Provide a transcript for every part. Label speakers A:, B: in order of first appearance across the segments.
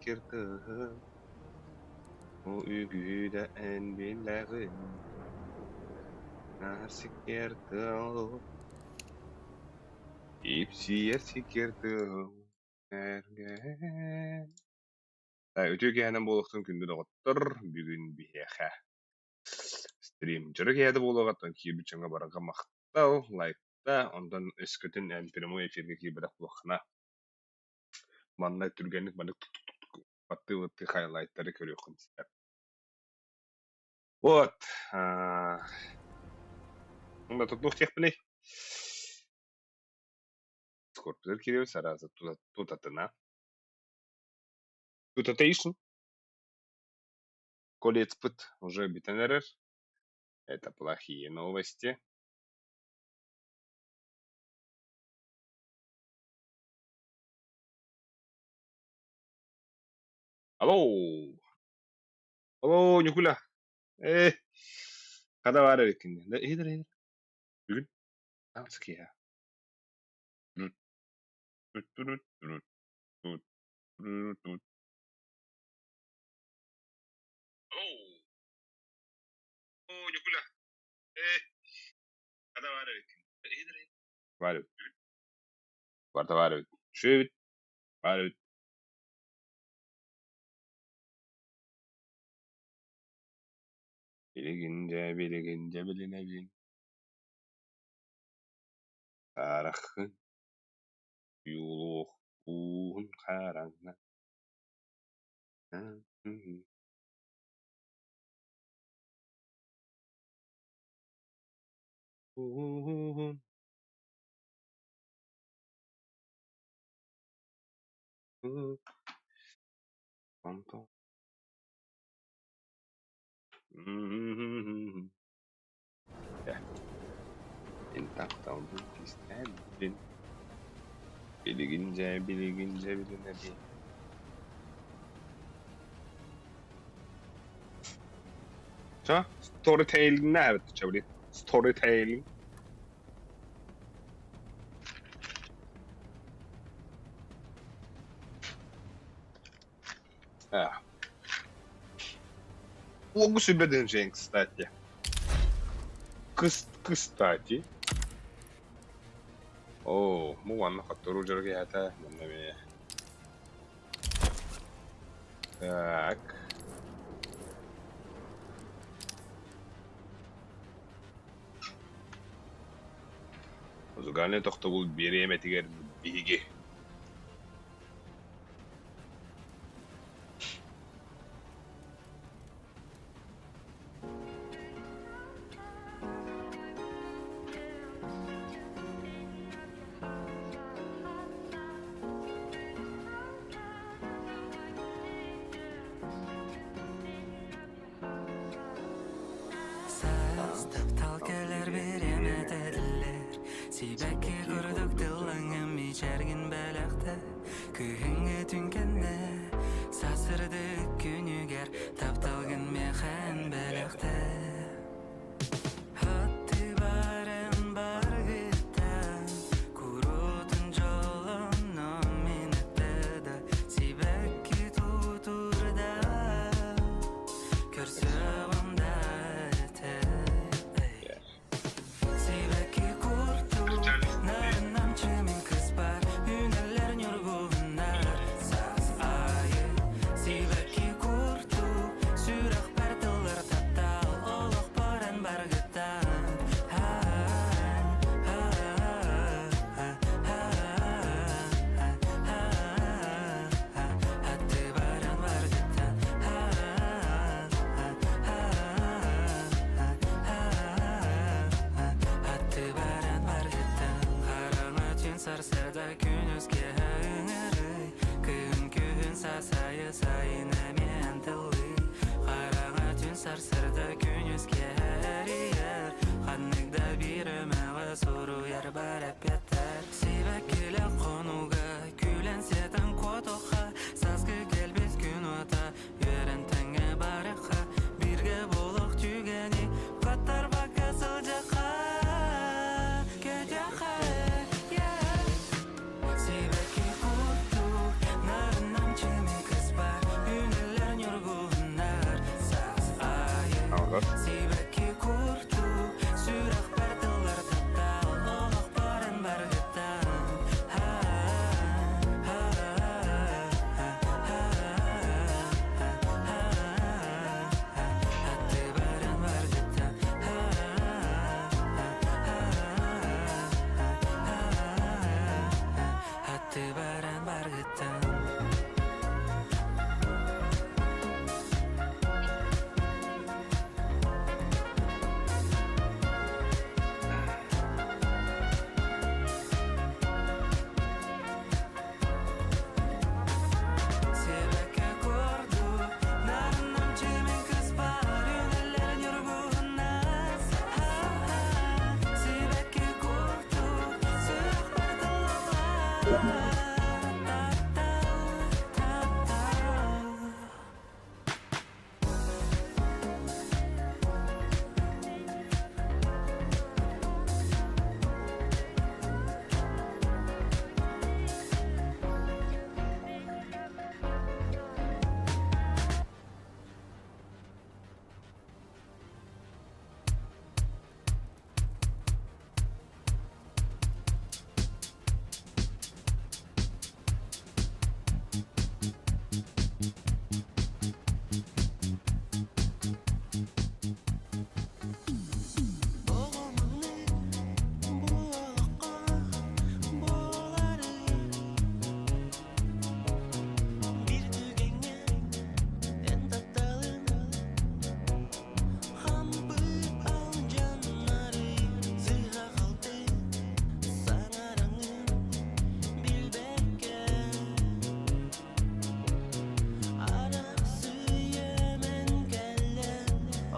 A: Сиккиэр тыаһын, Ол үгүһү да эн билэҕин, Наар сиккиэр тыал, Ипсийэр сиккиэр тыал Эргэн Үтүө киэһэнэн буолуохтун күндү доҕоттор, бүгүн биһиэхэ стрим дьоро киэһэтэ буолуоҕуттан киирбит дьоҥҥо барарга махтал, лайкта, онтон өскөтүн эн прямой эфиргэ киирбэтэх буоллаххына манна түргэнник маннык баттыы-баттыы хайлайтары көрүөххүн сөп. Вот, онно туох диэхпиний? Скорпиор киирэбит сразу тутатына. Тутатейшн. Колецпыт уже бүтэн эрэр. Это плохие новости. Алло! Алло, Ньукуля! Ээ, хата баар эбиккин дии. Иһит эрэ, иһит. Бүгүн аҕыс киэһэ. Алло, Ньукуля! Ээ, хата баар эбиккин. Иһит эрэ, иһит. Баар эбит. Барыта баар эбит. Үчүгэй эбит. Баар эбит. Билигин дьэ, билигин дьэ билинэбин Хараххын уйулуохпун хараҥа Онтон Мин тапталбын кистээбиппин, билигин дьэ, билигин дьэ билинэбин Чэ, storytelling блин, storytelling. А. Могу себе дэнжен, кстати. Кстати. Оо, бу манна хотторуу дьарыгыйата манна эмиэ. Так. Музыкальнай тохтобул биэриэмэтигэр биһиги
B: Саас таптал кэлэр бириэмэтэ этиллэр Сибэкки курдук тыллаҥым мичээргин бэлэхтэ Күһүҥҥү түҥкэннэ Саас сырдык күнүгэр тапталгын миэхэ эн бэлэхтэ Аттыбарын баргыттан Куруутун дьоллонно мин да Сибэкки тутурда Көрсөҕүм да этэ Сибэкки курдук нарынамчы мин кыспар Үүнэллэр ньургуһуннар саас аайы Сибэкки курдук сүрэхпэр тыллар таптал Олохпор эн баргыттан Аттыбаран баргыттан Аттыбаран баргыттан Хараҥа түүн сарсыарда күнүскэ ыҥырый Күн күһүн сасайы сайын эмиэ антылый Хараҥа түүн сарсыарда күнүскэ эрийэр Ханнык да биир өмөҕө суруйар бар эппиэттэр Сибэккилэх хонууга күлэн сиэтэн куотуохха Сааскы кэлбит күн уота үөрэн тэҥҥэ барыахха Бииргэ буолуох түгэни куоттарбакка сылдьыахха Көтүөххэ yeah. Сибэкки курдук нарынамчы мин кыспар.
A: Дорооболор.
B: Сибэкки курдук сүрэхпэр тыллар таптал олохпорун баргыттан Аттыбаран баргыттан Аттыбаран баргыттан. Себекке курдук нарыннамчы мен кыспар үнэллэрин ньургуһуннас Сибэкки курдук сүрэхпэр тыллаллар таптал. Биир түгэҥҥэ эн тапталыҥ Хампы алдьаннары сыһа-халты саҥараҥын билбэккэ Арахсыйа мен кэллэ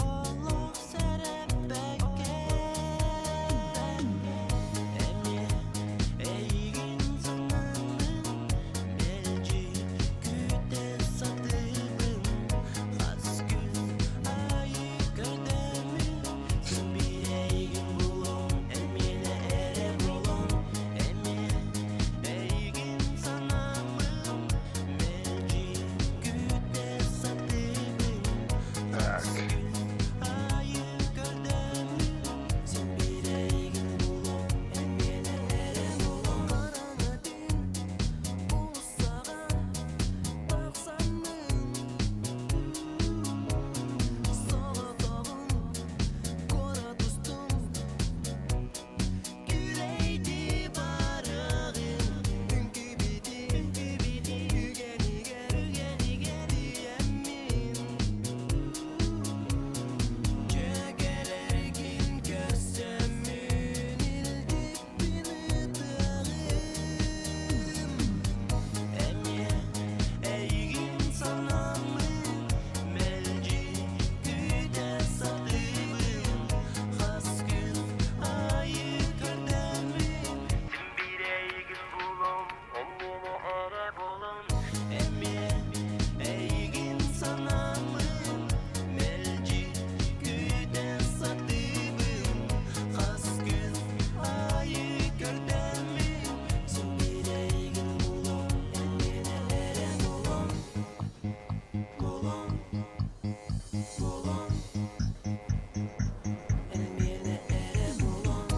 B: олох сэрэппэккэ Эмиэ эйигин санааммын мэлдьи күүтэ сатыыбын Хас күн аайы көрдөммүн син биир эйигин булуом эн миэнэ эрэ буолуом Эмиэ эйигин санааммын мэлдьи күүтэ сатыыбын
A: Так.
B: Хас күн аайы көрдөммүн син биир эйигин булуом эн миэнэ эрэ буолуом Хараҥа түүн уулуссаҕа тахсаммын соҕотоҕун куорат устун Күлэйдии бараҕын үҥкүүбүтүн үгэнигэр тиийэммин Дьүөгэлэргин көрсөммүн илдьиппин ытыаҕым Эмиэ эйигин санааммын мэлдьи күүтэ сатыыбын Хас күн аайы көрдөммүн син биир эйигин булуом эн миэнэ эрэ буолуом Эмиэ эйигин санааммын мэлдьи күүтэ сатыыбын Хас күн аайы көрдөммүн син биир эйигин булуом эн миэнэ эрэ буолуом буолуом буолуом эн миэнэ эрэ буолуом.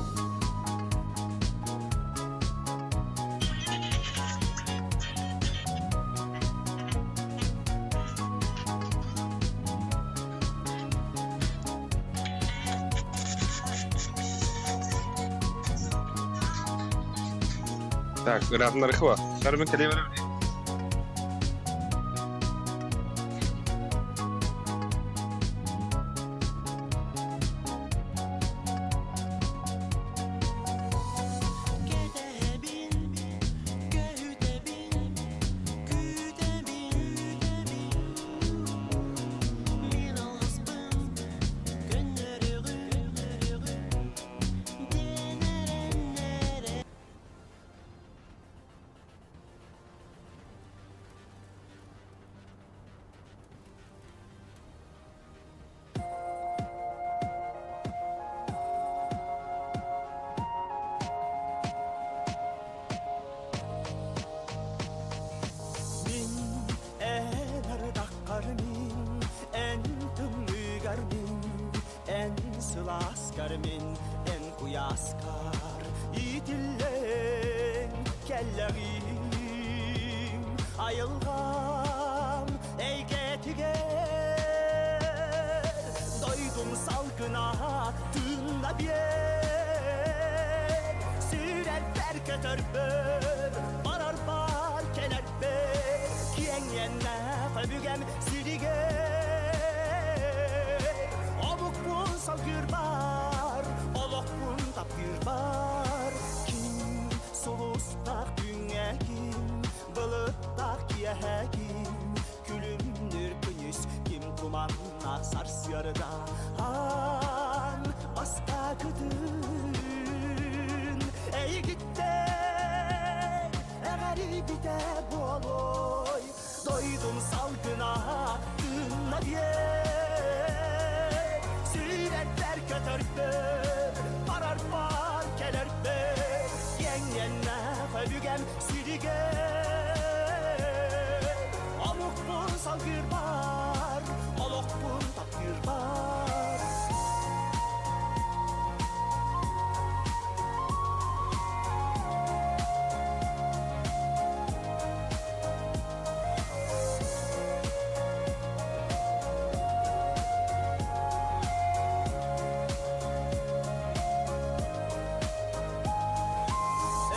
A: Так, ыраатыннарыхыба. Сарбын кэлиэ барабын.
B: Кэтэһэбин, көһүтэбин, күүтэбин, мин алҕаспын көннөрүҕүн диэн эрэннэрэ. мин эн куйааскар иитиллэн кэллэҕим айылҕам эйгэтигэр дойдум салгына тыынна биэр сүрэрбэр көтөрбөр барарбар кэлэрбэр киэҥ иэннээх өбүгэм сиригэр омукпун салгыырбар олохпун таптыырбар ким сулустаах күҥҥэ ким былыттаах киэһэ ким күлүмнүүр күнүс ким туманнаах сарсыарда аан бастакытын эйигиттэн эҕэрийбитэ буолуой дойдум салгына тыынна биэр сүүрэрбэр көтөрбөр барарбар кэлэрбэр киэҥ-иэннээх өбүгэм сиригэр омукпун салгыырбар олохпун таптыырбар.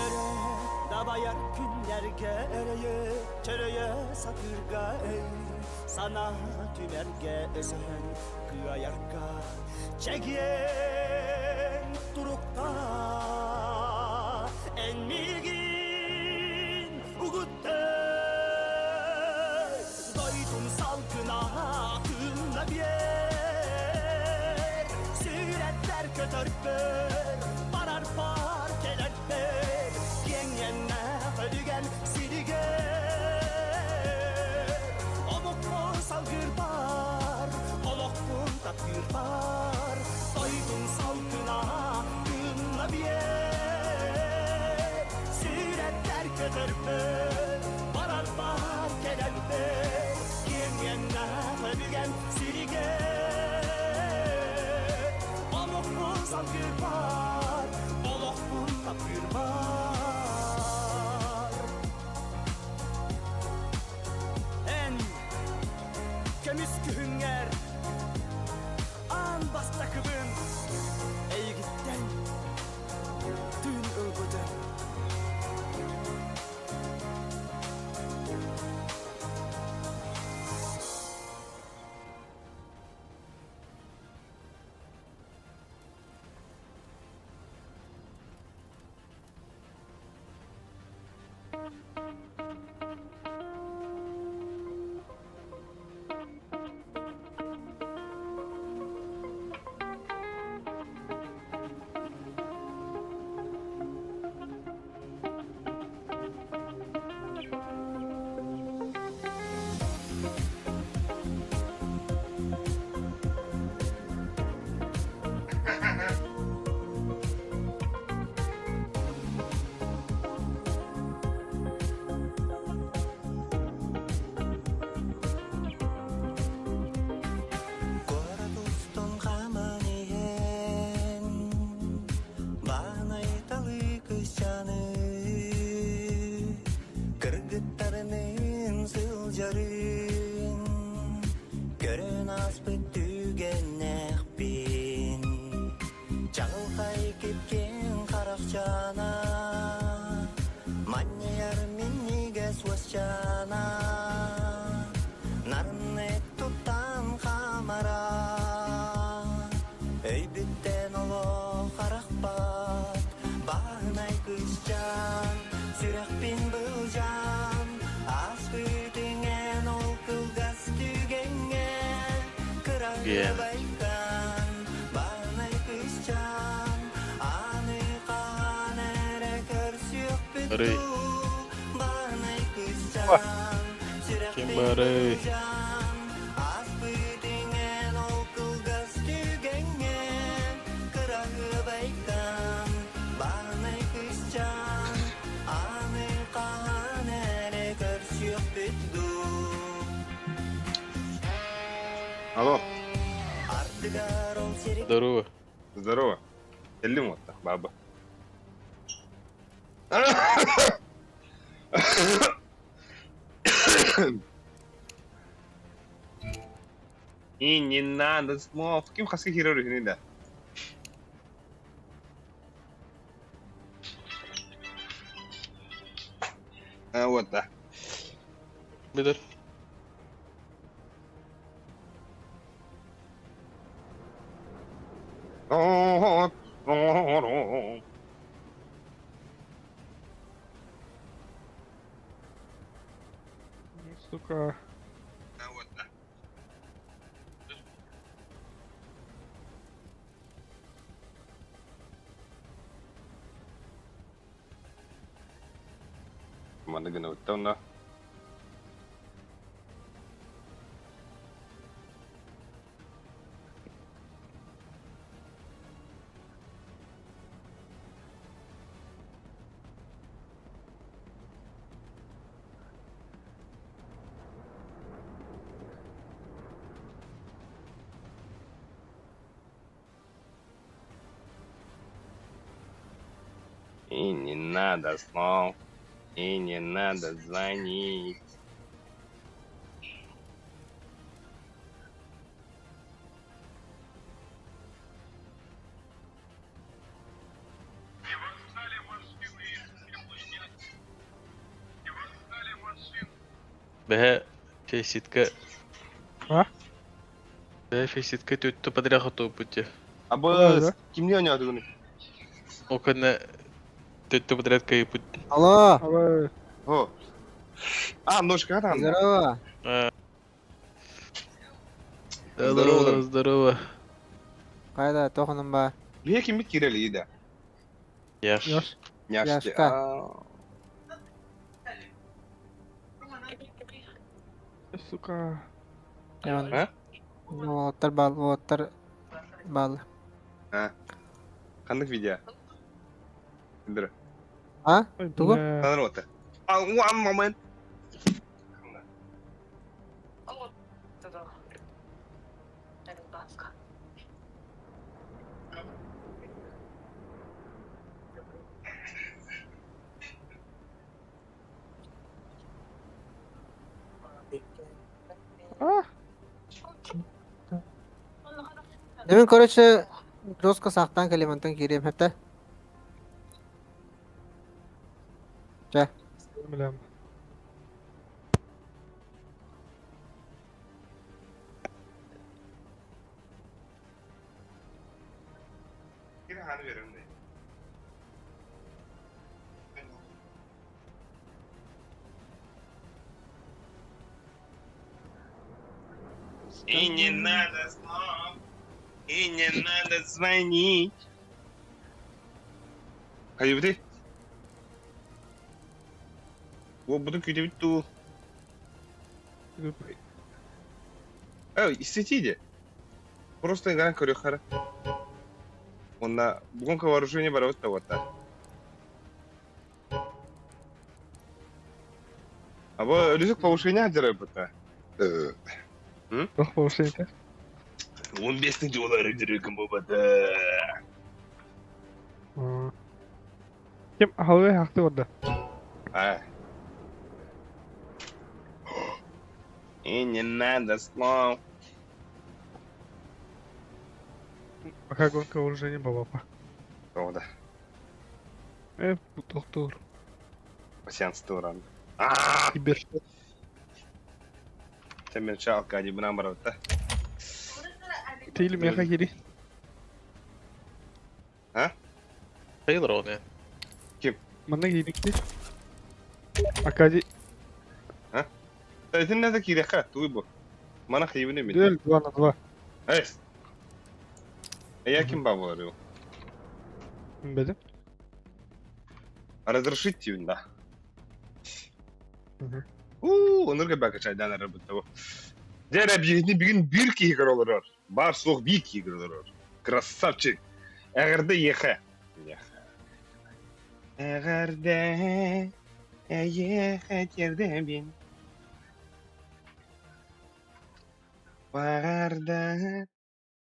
B: Өрө дабайар күннэргэ өрөйө, чөрөйө сатыырга өй, санаа түмэргэ өсөһөн кыайарга чэгиэн турукта эн миигин угутта дойдум салгына тыынна биэр сүрэттэр көтөрбөр барар бар кэлэрбэр киэҥ иэннээх өбүгэм сиригэр омукпун салгыырбар олохпун таптыырбар дойдум салгына тыынна биэр сүрэттэр көтөрбөр барарбар кэлэрбэр киэҥ иэннээх өбүгэм сиригэр омукпун салгыырбар олохпун таптыырбар. Эн көмүс күһүҥҥэр аан бастакыбын эйигиттэн тыын ылбытым.
C: Куорат устун хааман иһэн Баанай талыы кысчааны Кыргыттарыныын сылдьарын Көрөн ааспыт түгэннээхпин Чаҕылхай кипкиэҥ харахчаана Манньыйар минньигэс уосчаана Нарыннык туттан хаамара Өйбүттэн олох арахпат Бааһынай кыысчаан Сүрэхпин былдьаан Ааспыт иҥэн ол кылгас түгэҥҥэ
D: Ген.
C: Кыраһыабайкаан Бааһынай кыысчаан Аны хаһан эрэ көрсүөхпүт
D: Арый.
C: дуу Бааһынай
D: О,
C: кыысчаан
D: Ким
C: Сүрэхпин
D: баарый?
C: былдьаан Ааспыт иҥэн ол кылгас түгэҥҥэ Кыраһыабайкаан Бааһынай кыысчаан Аны хаһан эрэ көрсүөхпүт дуу
A: Алло,
C: Ардыгар ол сири
D: Здорово.
A: здорово. Кэллим уотта, баба. И не надо слов. Ким хаска киирэр үһүнүй да? А, вот да.
D: Билэр.
E: Сука.
A: Манна гынабыттан да. И не надо слов, и не надо звонить.
D: Бэһэ фейситка
E: А?
D: Бэһэ фейситка түттү подряд хотуоппут дьэ.
A: Абыс, кимни ойноотугун?
D: Ол кэннэ түттү подряд кыайбыт.
F: Алло,
E: Алло.
A: О. А, ножка там.
F: здорово.
A: Здорово.
D: Здорово, здорово.
F: Кайда тохунум ба?
A: Бие киммит киирэлии да?
D: Яш.
E: Яш.
A: Няшки.
F: Яшка.
E: Сука.
A: А?
F: Уолаттар бал, уолаттар бал.
A: Ханнык видео? Бир.
F: А?
E: Ой,
F: Тугу?
E: бля.
A: Ханар ота. А, one moment.
E: А?
F: Demin короче, жестко сақтан Калимантан кирием хәтта.
E: Бля.
A: Кир ханы берем де. И не надо слов, и не надо звонить. Хайбыты? О, буду күтебит ту. Эй, истетиде. Просто игран көрөхара. Онна гонка вооружения барабыт та вот. Аба ризик повышения деребыта.
E: Ох, повышение.
A: 15 доллар дерекім бабада.
E: Кем халве хакты орда.
A: А. И не надо слов.
E: Пока гонка вооружения баба.
A: О, да.
E: Доктор.
A: Пассианс туран. А,
E: Кибершот.
A: Темен чалка, не бнамбар, да.
E: Ты или меха кири?
D: Тейлор он я.
E: Манна кири. Акади.
A: Это не такие реха, туйбо. Мана хайбыны мен.
E: Дуэль 2 на 2.
A: Эй. Я ким бабу говорю.
E: Беде.
A: Разрешить тебе, да.
E: Мгм.
A: Уу, онырга бака чайдан арабыт того. Дәрә бигин бигин бир кигер олорор. Бар суох бир кигер олорор. Красавчик. Әгәрдә ехә. Ехә. Әгәрдә ехә тердә бин. Барда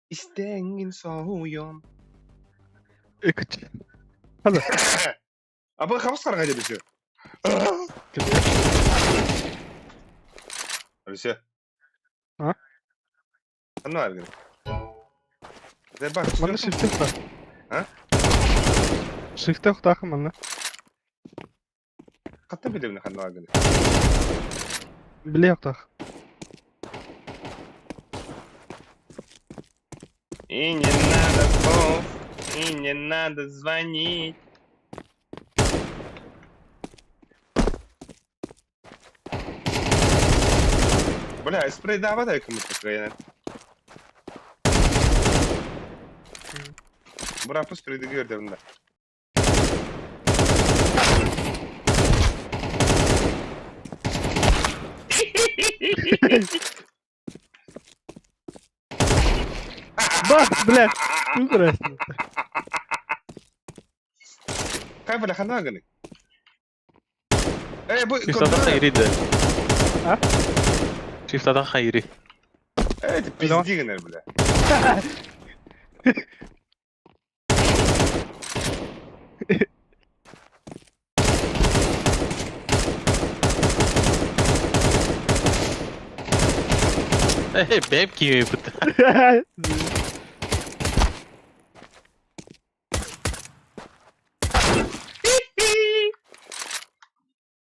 A: истәңгин соуйон.
E: Үкүч. Хала.
A: Абы хабыс хараҥа диэбит Алексей.
E: А?
A: Ханна аргын?
E: Манна шифтэх бар.
A: А?
E: Шифтэх таахым манна.
A: Хатта билебин ханна аргын?
E: Билиэх таах.
A: И не надо слов, и не надо звонить. Бля, спрейдаабат кымыт кыайан. Быраппы спрейдиги көрдөбүн да.
E: Бах, блядь, тугурасың.
A: Кай бля ханаа гыны? Э, бу
D: Шифтадан хайри да.
E: А?
D: Шифтадан хайри.
A: Э, ты пизди гынар, бля.
D: Э, бэм киэбит.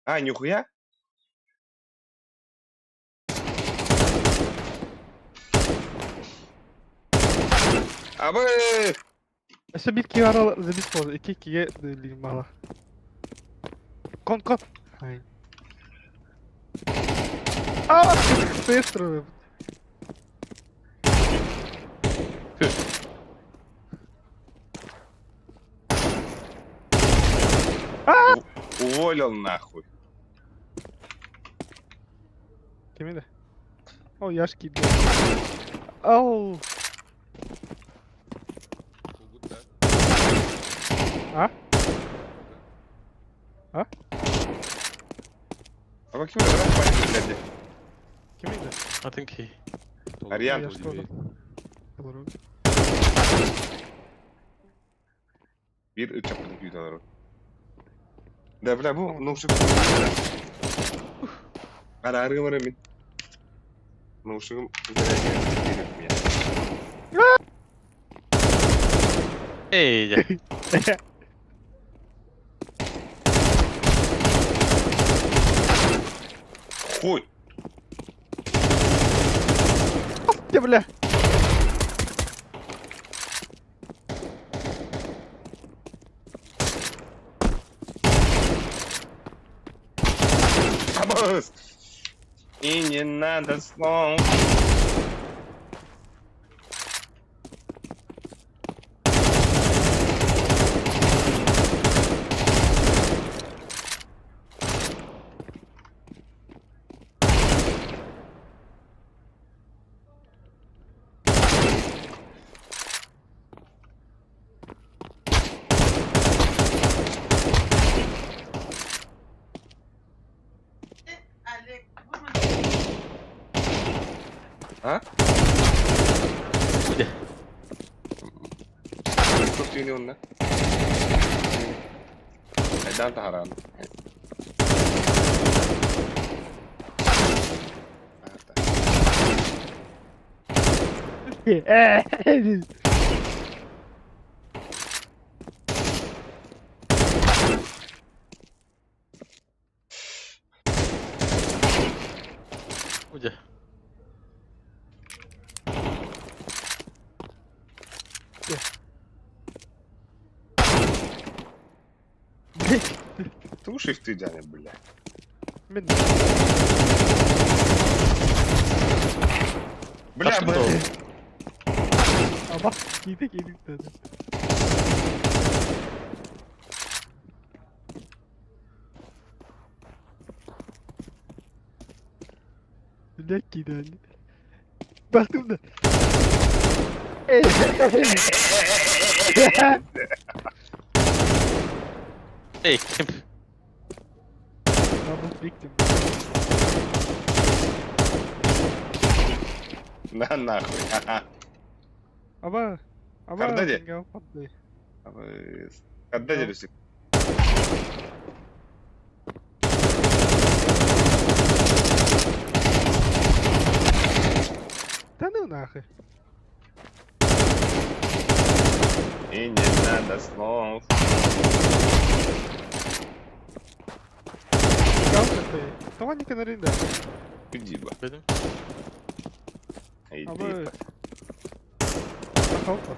A: А, нихуя? Абы!
E: Өссө биир киһи баар забис буолла. Икки иккигэ билигин баала. Кон кон. Ай. Аа, быстро.
A: Уволил нахуй.
E: Кими да? О, яш киирдэ. Ау. А? А?
A: А ким это?
E: Кими да?
D: Атын киһи.
A: Ариан.
E: Яшка олорор.
A: Биир ыччаппытын күүтэ олорор. Да, бля, бу наушник. Арааргым эрэ мин. Наушнигым
D: Эй, дьэ.
A: Хуй!
E: Дьэ, бля.
A: Абыс! И не надо слов. А?
D: Дьэ.
A: Туох түүнү онно? Айдаан таһараан.
D: Дьэ.
A: Туши ты, Даня, бля.
E: Мин
A: Бля, бля.
E: Абах киирдэ киирдэ. Бля киирдэ. Бахтым да.
D: Эй, ким?
E: Double victim.
A: На нахуй.
E: Аба. Аба.
A: Кардади? Абыс. Когда дерүсүк?
E: Да ну нахуй.
A: И не надо слов.
E: Тоҕо никанарин да?
A: Иди ба.
D: Dedim.
A: Иди
E: Абы.
A: ба.
E: Сахалта.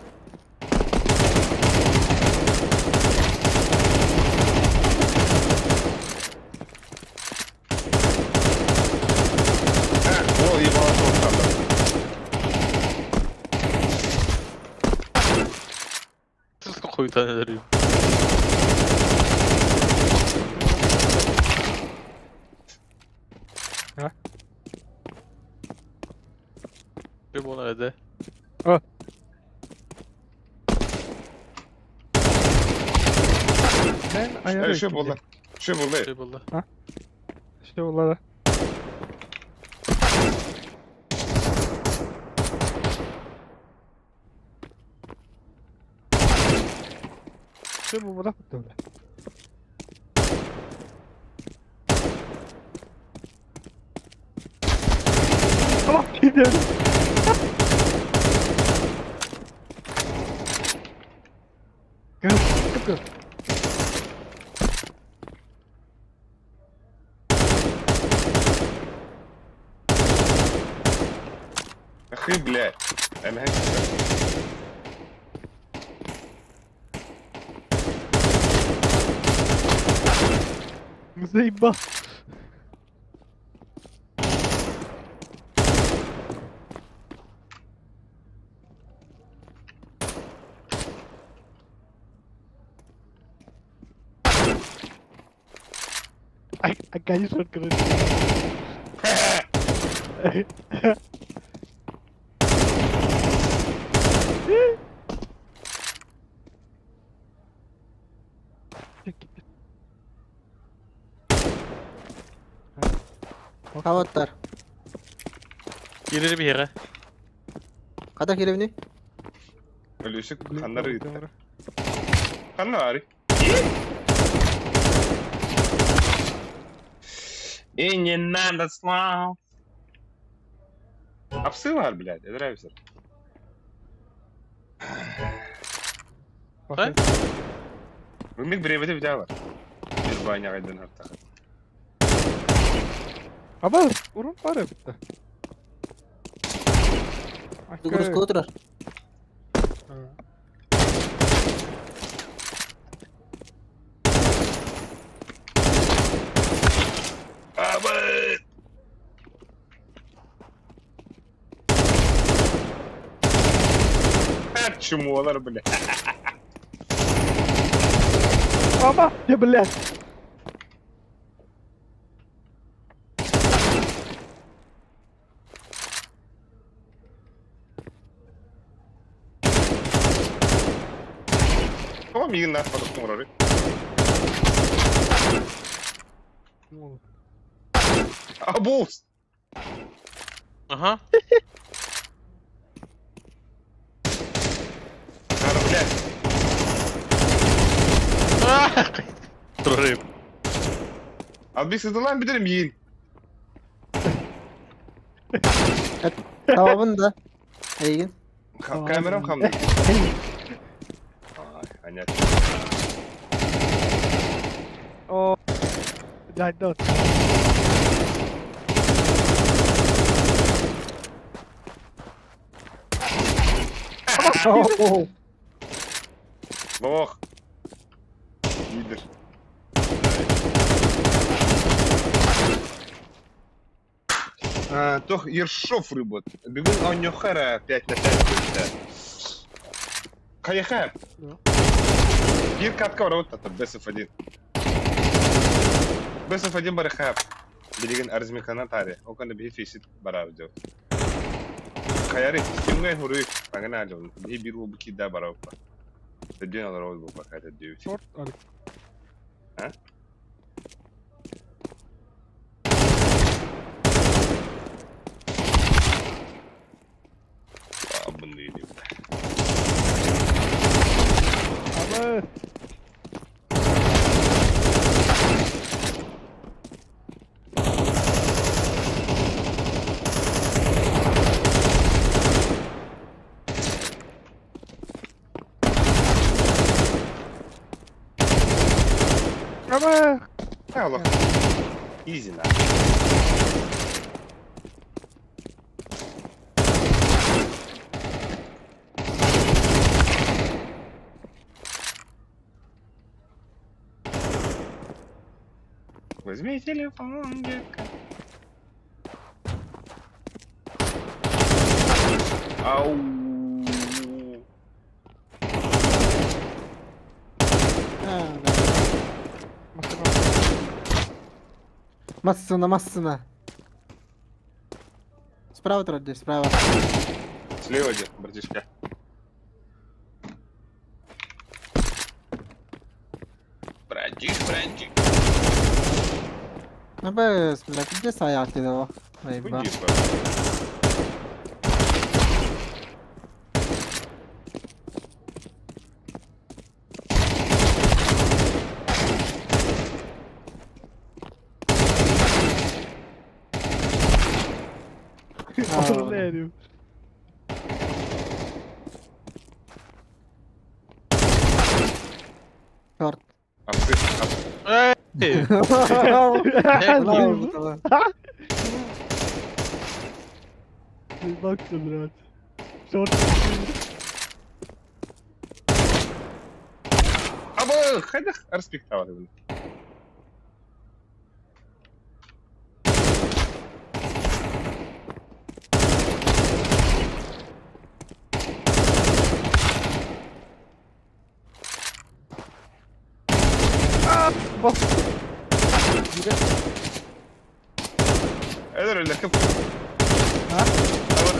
A: А, о, ебало там.
D: Хуй taneleriyle.
E: Ha?
D: Bir bu nerede?
E: Ha. Ben ayarı
A: Şu buldu. Şu buldu.
D: Şey buldu.
E: İşte onlara. İşte bu bırak böyle. Tamam gidiyorum. Gel, gel.
A: Ахы, бля. Эмэ.
E: Заебал. I got you so good.
F: Хаваттар.
D: Girir bir yere.
F: Хата киребини?
A: Өлүсүк ханнар ыытта. Ханна баарый? И не надо слов. Апсы бар, блядь, это нравится.
D: Ha?
A: Бүгүн бирэбити бүтэ бар. Bir баня кайдан артак.
E: Аба, урун бар эбит.
F: Дугурус турар.
A: Абы! Чумолар, бля.
E: Аба, я, блядь.
A: Тоҕо миигин наах оҥорору? Абуус!
D: Aha.
A: Нара, блядь.
D: Durayım.
A: Албик сытылаан бүтэрим миигин.
F: Табабын да. Эйигин.
A: Камерам хамды. Ай, понятно.
E: О, блядь, да.
A: Лох. Лидер. Тох Ершов рыбот. Бүгүн оонньуохха 5 на 5 бүттэ. Хайаха.
E: Да.
A: Биир катка барабыт тата BSF1. BSF1 барыха. Билигин арзмикана таре. Оканда биһи фейсит барар дьо. Хаяры, кимҥэ хуруй паҥана дьон. Биһи биир уолбу киирдэ барабыппа. Төдүөн олоробут бу пока төдүөбүт.
E: Шорт, Алик.
A: А? Абын диир.
E: Аба. Аба!
A: Олох. Easy на. Возьми телефон, детка. Ау.
F: Массына, массына. Справа тролли, справа.
A: Слева где, братишка. Братиш, братик.
F: Ну бэс, блядь, где саяк его? Наеба.
A: Уйди, брат.
E: Валерию.
F: Черт.
A: Апсы, апсы.
D: Эй!
E: Заебался, блядь. Черт.
A: Аба, хайдах арспектавар, блин.
E: Бас.
A: Эдер эле кып. А?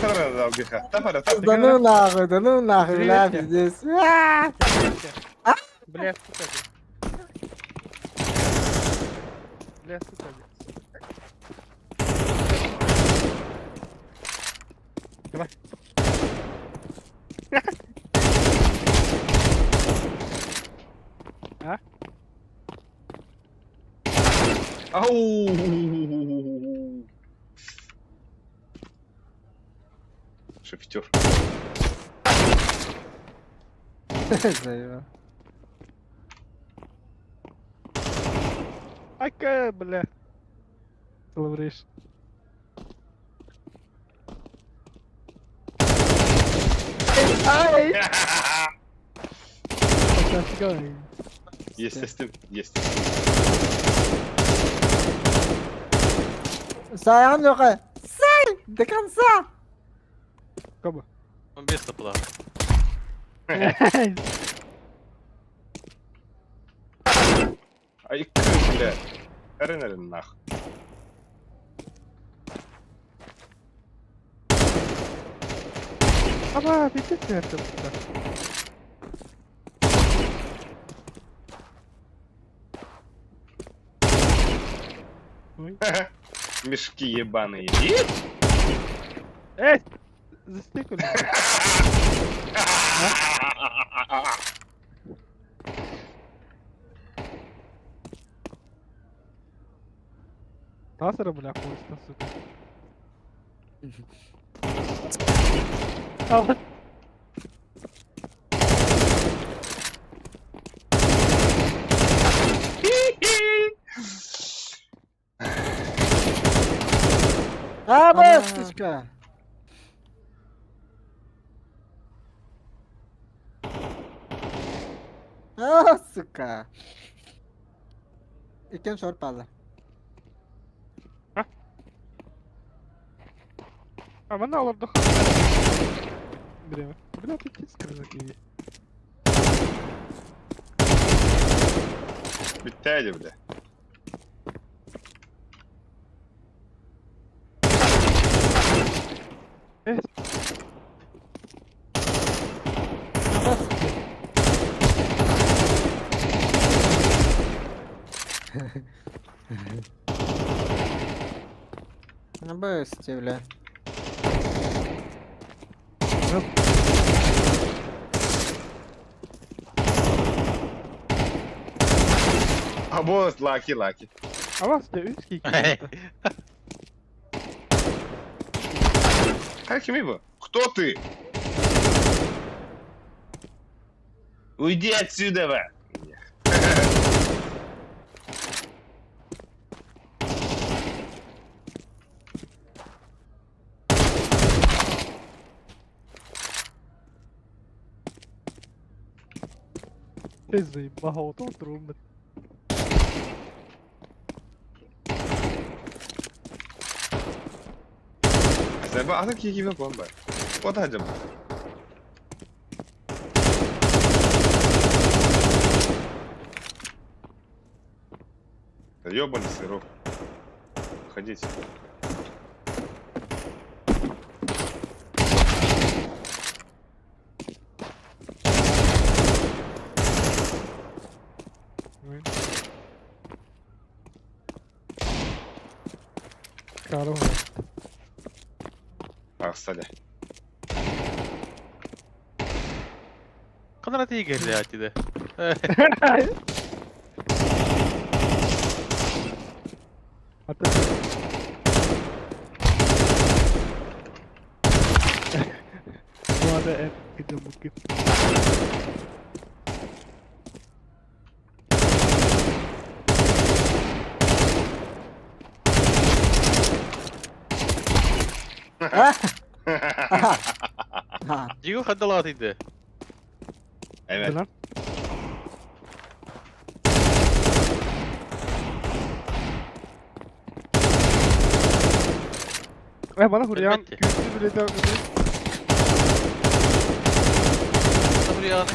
A: Ала биха. Тафара, тафара.
F: Да ну нахуй, да ну нахуй, бля,
E: Привет,
F: пиздец.
E: Бля, сука. Бля, сука. Давай. А?
A: Ау! Шифтер.
F: Заебал.
E: Ака, бля. Лавриш. Ай!
A: Есть, есть, есть.
F: Саян, Леха! Сай! До конца!
E: Коба.
D: Он без топла.
A: Ай, бля. Рен, нах.
E: Аба, пиздец, это, бля. Ой.
A: Мешки ебаные.
E: Эй! Застекали. Тасера, бля, хуйста, сука. А вот
F: А, бля, сучка! А, сука! Иккен шор пала.
E: А мана олордох. Бля, бля, ты киска такие.
A: Bitti бля.
E: Эй,
F: А, сука. Ну, бысти, бля.
A: А вот лаки, лаки.
E: а вас ты узкий какие-то.
A: Как его? Кто ты? Уйди отсюда, ва!
E: Ты заебал, вот трудно.
A: Заба атын киһи киирбэт буолан баар. Ота сылдьабын. Да ёбаный сырок. Ходите.
E: Карл.
A: Аҕыста дэ.
D: Ханна тиийгэллэ атида.
E: Аты. Ладно, это муки.
D: Дигу хадалаат иде.
A: Evet.
E: Lan. Eh bana Huryan
D: Elbette.
E: güçlü bile devam ediyor.
D: Buraya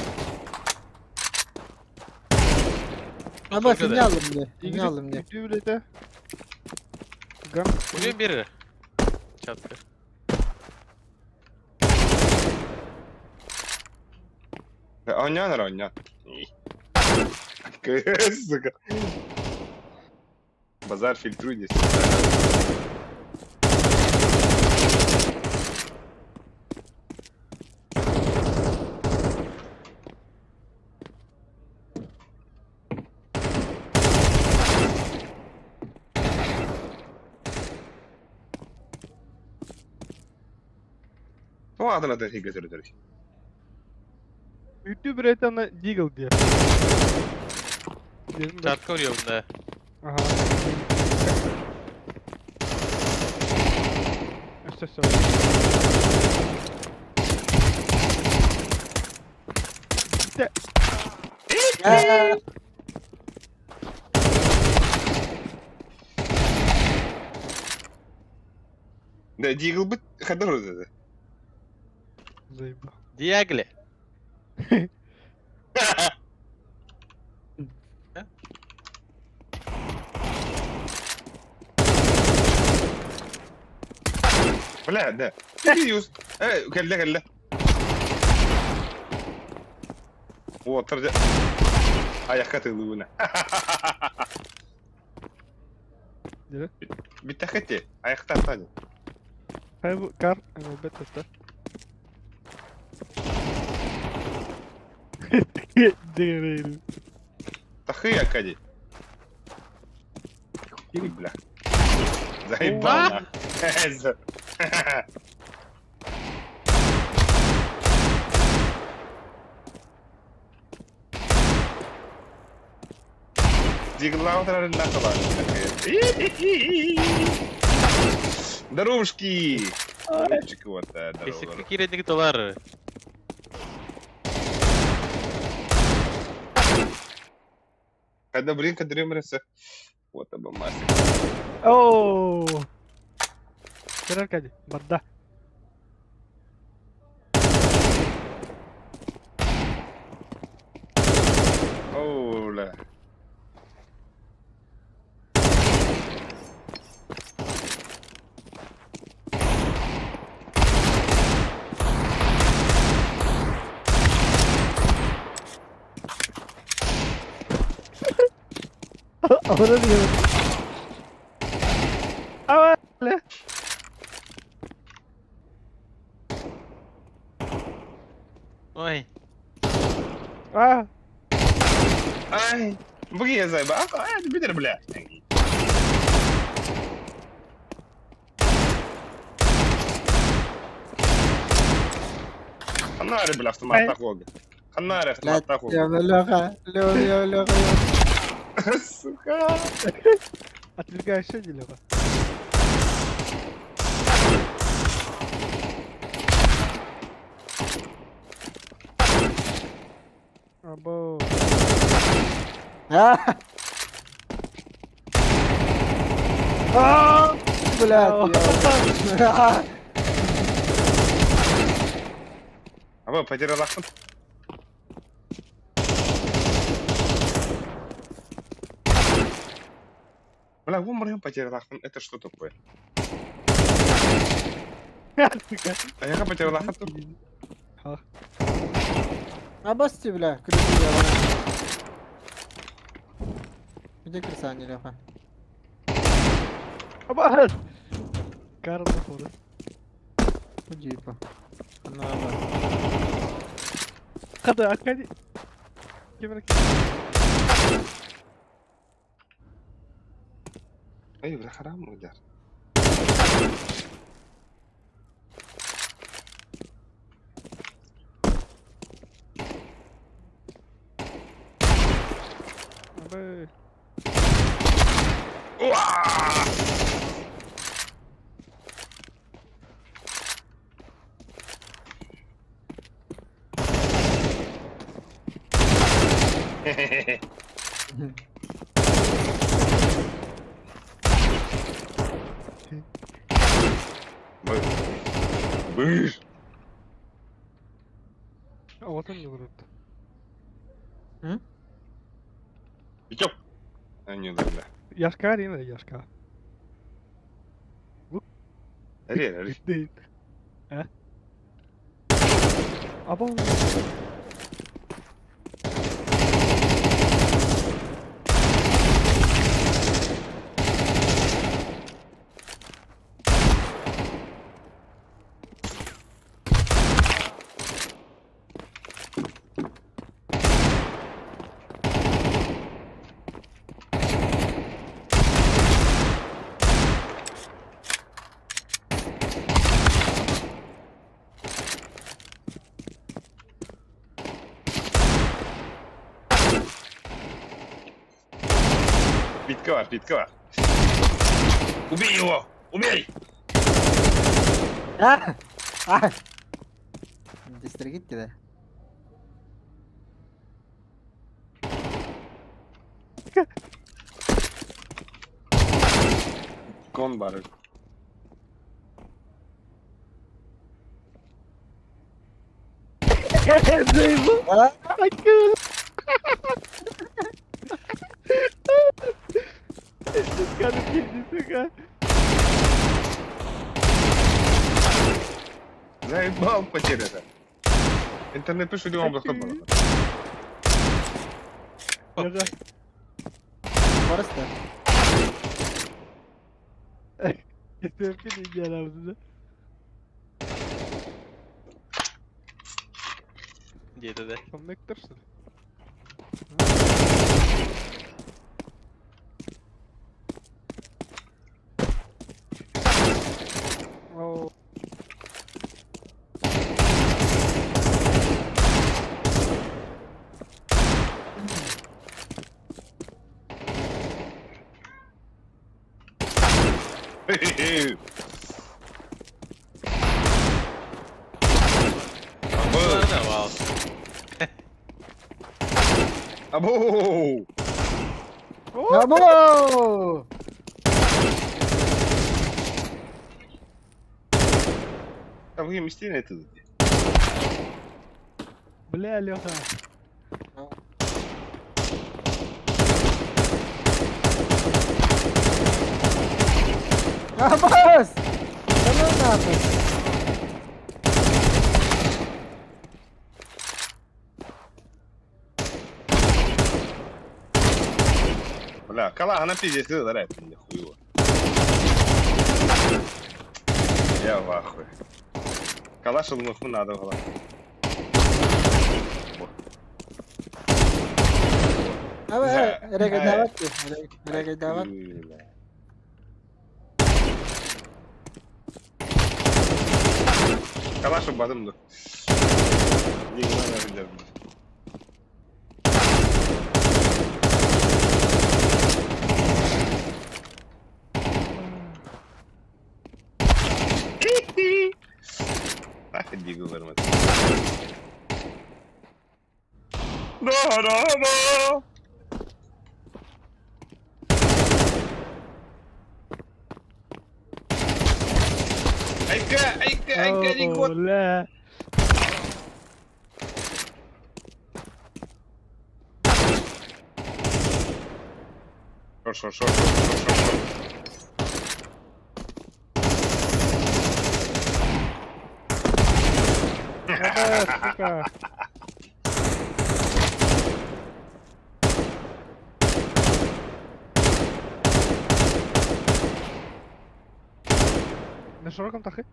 F: Ama seni aldım diye. Seni aldım diye.
E: Güçlü bile de. Gam.
D: Buraya bir. Çattı.
A: Оонньоон эрэ оонньоон. Сука. Базар фильтруй здесь. Тоҕо атын атын иһиргэ төрөтөрүй?
E: Güçlü bile de ona Deagle diye. Diyelim de.
D: Çatkı vuruyor bunda.
E: Aha. Өссө сөп.
F: Э,
A: Да, Deagle-быт хайдах ырытыды?
E: Заебал.
D: Диагле.
A: Бля, да. Юз. Э, кэллэ кэллэ. Уоттар дьэ. Айахха тылыбына.
E: Дьэ.
A: Бүттэххэ Айахтаахтаа дьэ.
E: Хайбу кар бетта. Дегрейр.
A: Тахы Аркадий. Хуй, бля. Заебал нахуй. Диглаутер нахуй. Здоровушки! Здоровчик вот, здорово.
D: Кесикке киирэн талар.
A: Когда блин, когда Вот обомасик.
E: Оо. Көр Аркадий, барда.
A: Оу, бля.
E: Ahora diyor. Ава, бля.
D: Ой.
E: А,
A: Ай, буги зайба. А, битер, бля. Ханнари, бля, автомат такого. Ханнари, автомат такого.
F: Я Леха, Леха, Леха.
A: Сука.
E: Отвлекаешься, не Леха? Або.
F: А! Блядь, я...
A: Аба, потерялахпын. Бля, умрем потерялахпын. Это что такое? А я потерялахпын.
F: Абасти, бля, крысы я Где крыса, не Леха?
E: Абас! Карл походу.
F: Типа. Она аба.
E: Хада, отходи. Кем
A: Эй, бля, харам удар.
E: Абы.
A: Быш.
E: А вот он не врут.
A: Идем. А не, да, да.
E: Яшка арена, Яшка.
A: Ари, ари.
E: Değil. He? Abo.
A: Bitki var, bitki var. Убей его! Убей!
F: А! А! Дистригит да.
A: Кон бар.
F: А?
E: Cara girdi,
A: Заебал потеря. Интернет пишу, где он блокнот был.
F: Просто.
D: Диэтэ да.
E: Коннектор, что ли? О,
D: Вау.
A: Абу!
F: Або!
A: Там вы мстили это?
E: Бля, Леха.
F: Абас! Да ну нахуй!
A: Бля, кала, она пиздец, ты ударяет меня, хуево. Я в ахуе. Калаш нахуй надо было.
F: Абы, регайдават. Регайдават.
A: Калаш бадым да. Не надо, ребят. Нахуй дигл вермет. Да, да, да. айка, айка, не
E: О, ля.
A: Шо, шо, шо, шо, шо, шо, шо.
E: Сука. На широком тахе?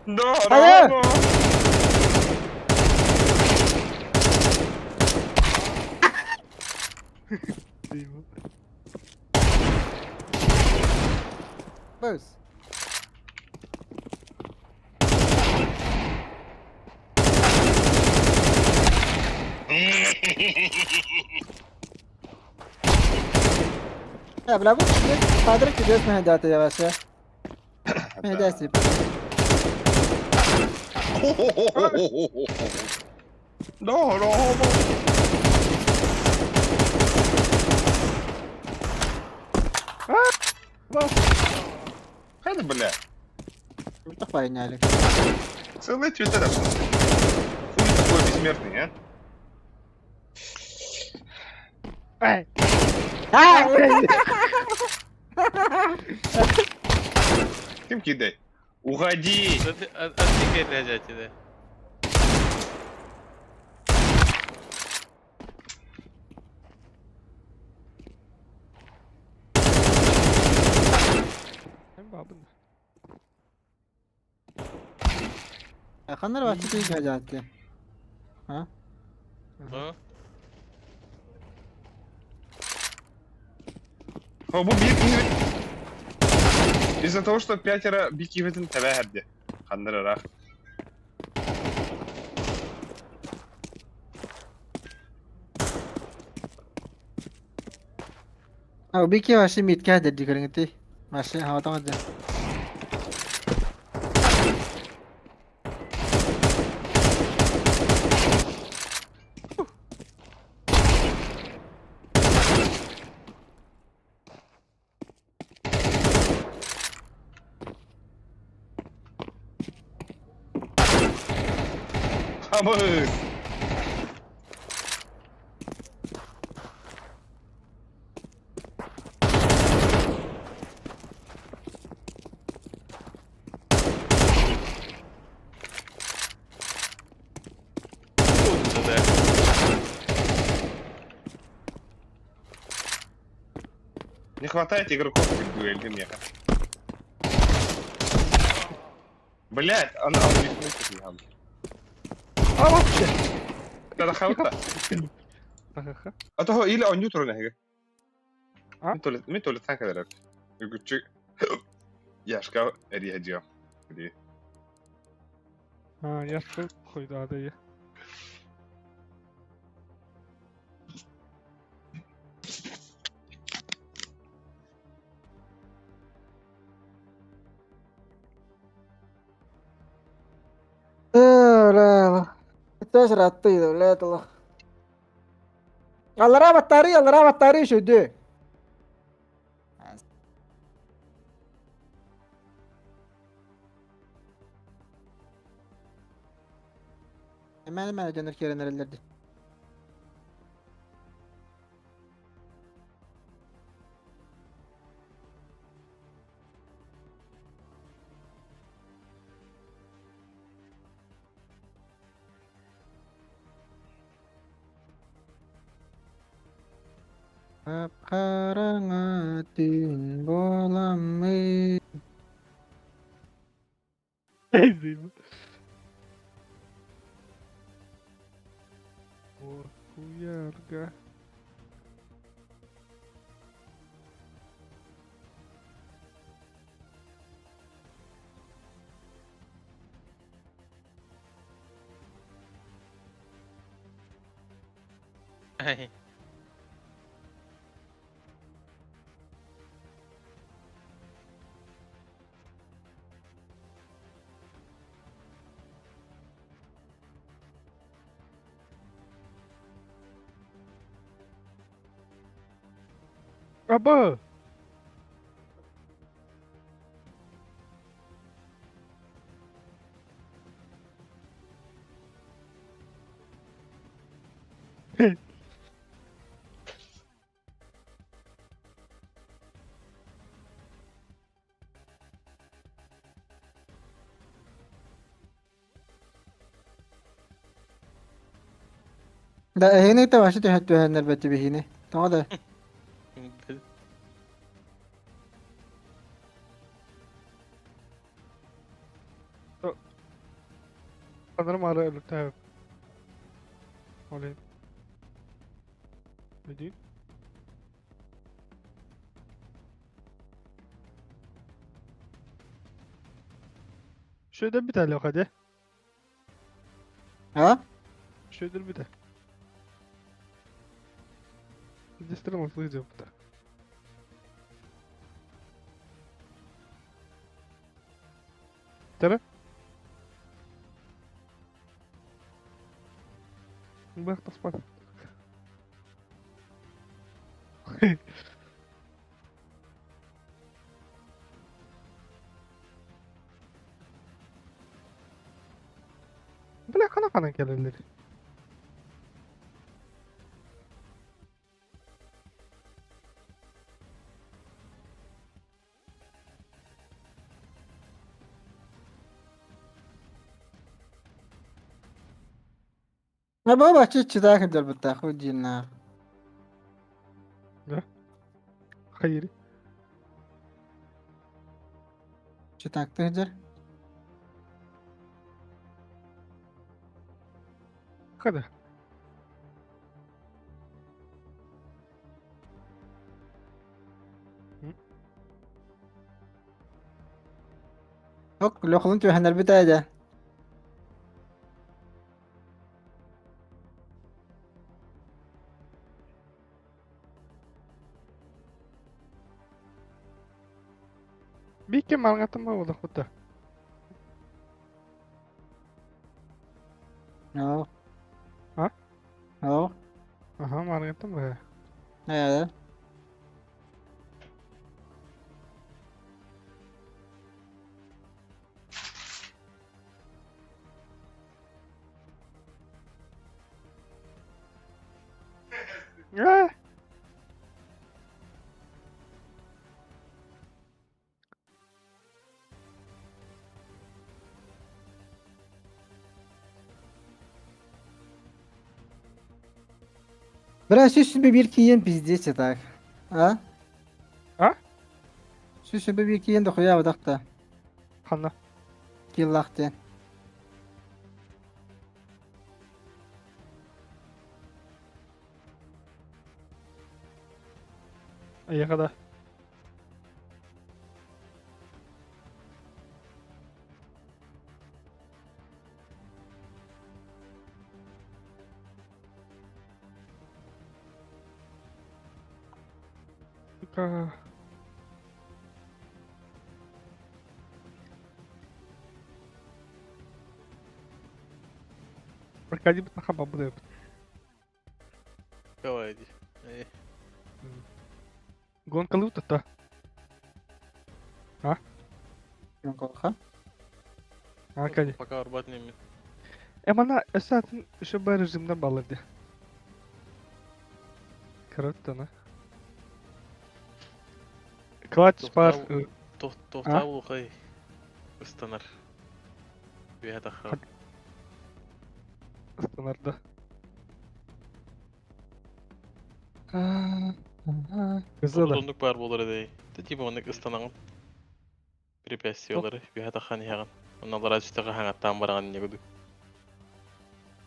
A: Да,
F: Алло!
A: да,
F: Бөс. Я, бля, bu квадрат чудес мехедати я вообще. Мехедаси.
A: Да, да. Хайда, бля.
F: Подняли.
A: Целый твиттер. Хуй такой бессмертный, а?
E: Эй!
A: Кем кидай? Уходи!
D: Отвлекай дядя, да.
F: Ханнар вообще ты хажатты.
D: А?
A: О, бу бир киһи Из-за того, что пятеро бикиветін тәбәһәрде. Ханнар ырах.
F: А убики вообще митка дерди көрүңүтүй. Вообще хаватамады.
A: Хамыз!
D: Да.
A: Не хватает игроков в дуэли меха. Блять, она он не
E: А вообще!
A: Да хаута.
E: Ха-ха-ха.
A: А то или он ньютро нэгэ.
E: А?
A: Ми толе танка дэрэ. Үгүчү. Яшка эрия Где?
E: А, я что хуй да, да я.
F: Бля, это раты, бля, это. Аллара батарея, аллара батарея шөйдө. Hemen hemen dönür kerenlerdi. Kapkarana tün bolamı.
E: Эй, О, хуярга.
D: Ай.
E: Аба!
F: Да эһигини кытта вообще түһэ түһэннэрбэт биһигини. Тоҕо да?
E: Sanırım ara öbür Olayım. Ne diyeyim? Şöyle bir tane yok hadi.
F: А?
E: Şöyle bir de. Действительно, выйдем так. Тара? Бах, спать. Бля, хана хана кэлэллэр.
F: Баба чиччитаах дьарбыттаах дьиэннээх.
E: Хайыр.
F: Читаактыы сылдьар.
E: Хада.
F: Ок, лөхлүн түһэнэрбит ээ дьэ.
E: Бииккэ маҥаттан буоллахпыт да.
F: Оо.
E: А?
F: Оо.
E: Аха, маҥаттан быһа.
F: Ээ.
E: Ээ.
F: Бля, сүүс биир киин пиздец так. А?
E: А?
F: 121 киин дохуя бадахта.
E: Ханна.
F: Киллах диэн.
E: Эйиэхэ да. Сука. Аркадий бытаха бабы
D: Давай иди. Э,
E: Гонка лута-то. А?
F: Гонка.
E: Аркадий.
D: Пока арбат не
E: Эмана эсатын еще бы режимда балырды. Коротко, Клатч пар.
D: Тохтаа ыстанар. Үөһэ тахха.
E: Ыстанарда. Кызыла.
D: Оннук баар буолар эдэй. Тэ типа оннук ыстанаҕын. Препятствиялары үөһэ таххан иһэҕин. Онно аллараа түстэҕэ хаҥаттаан бараҕын инньэ курдук.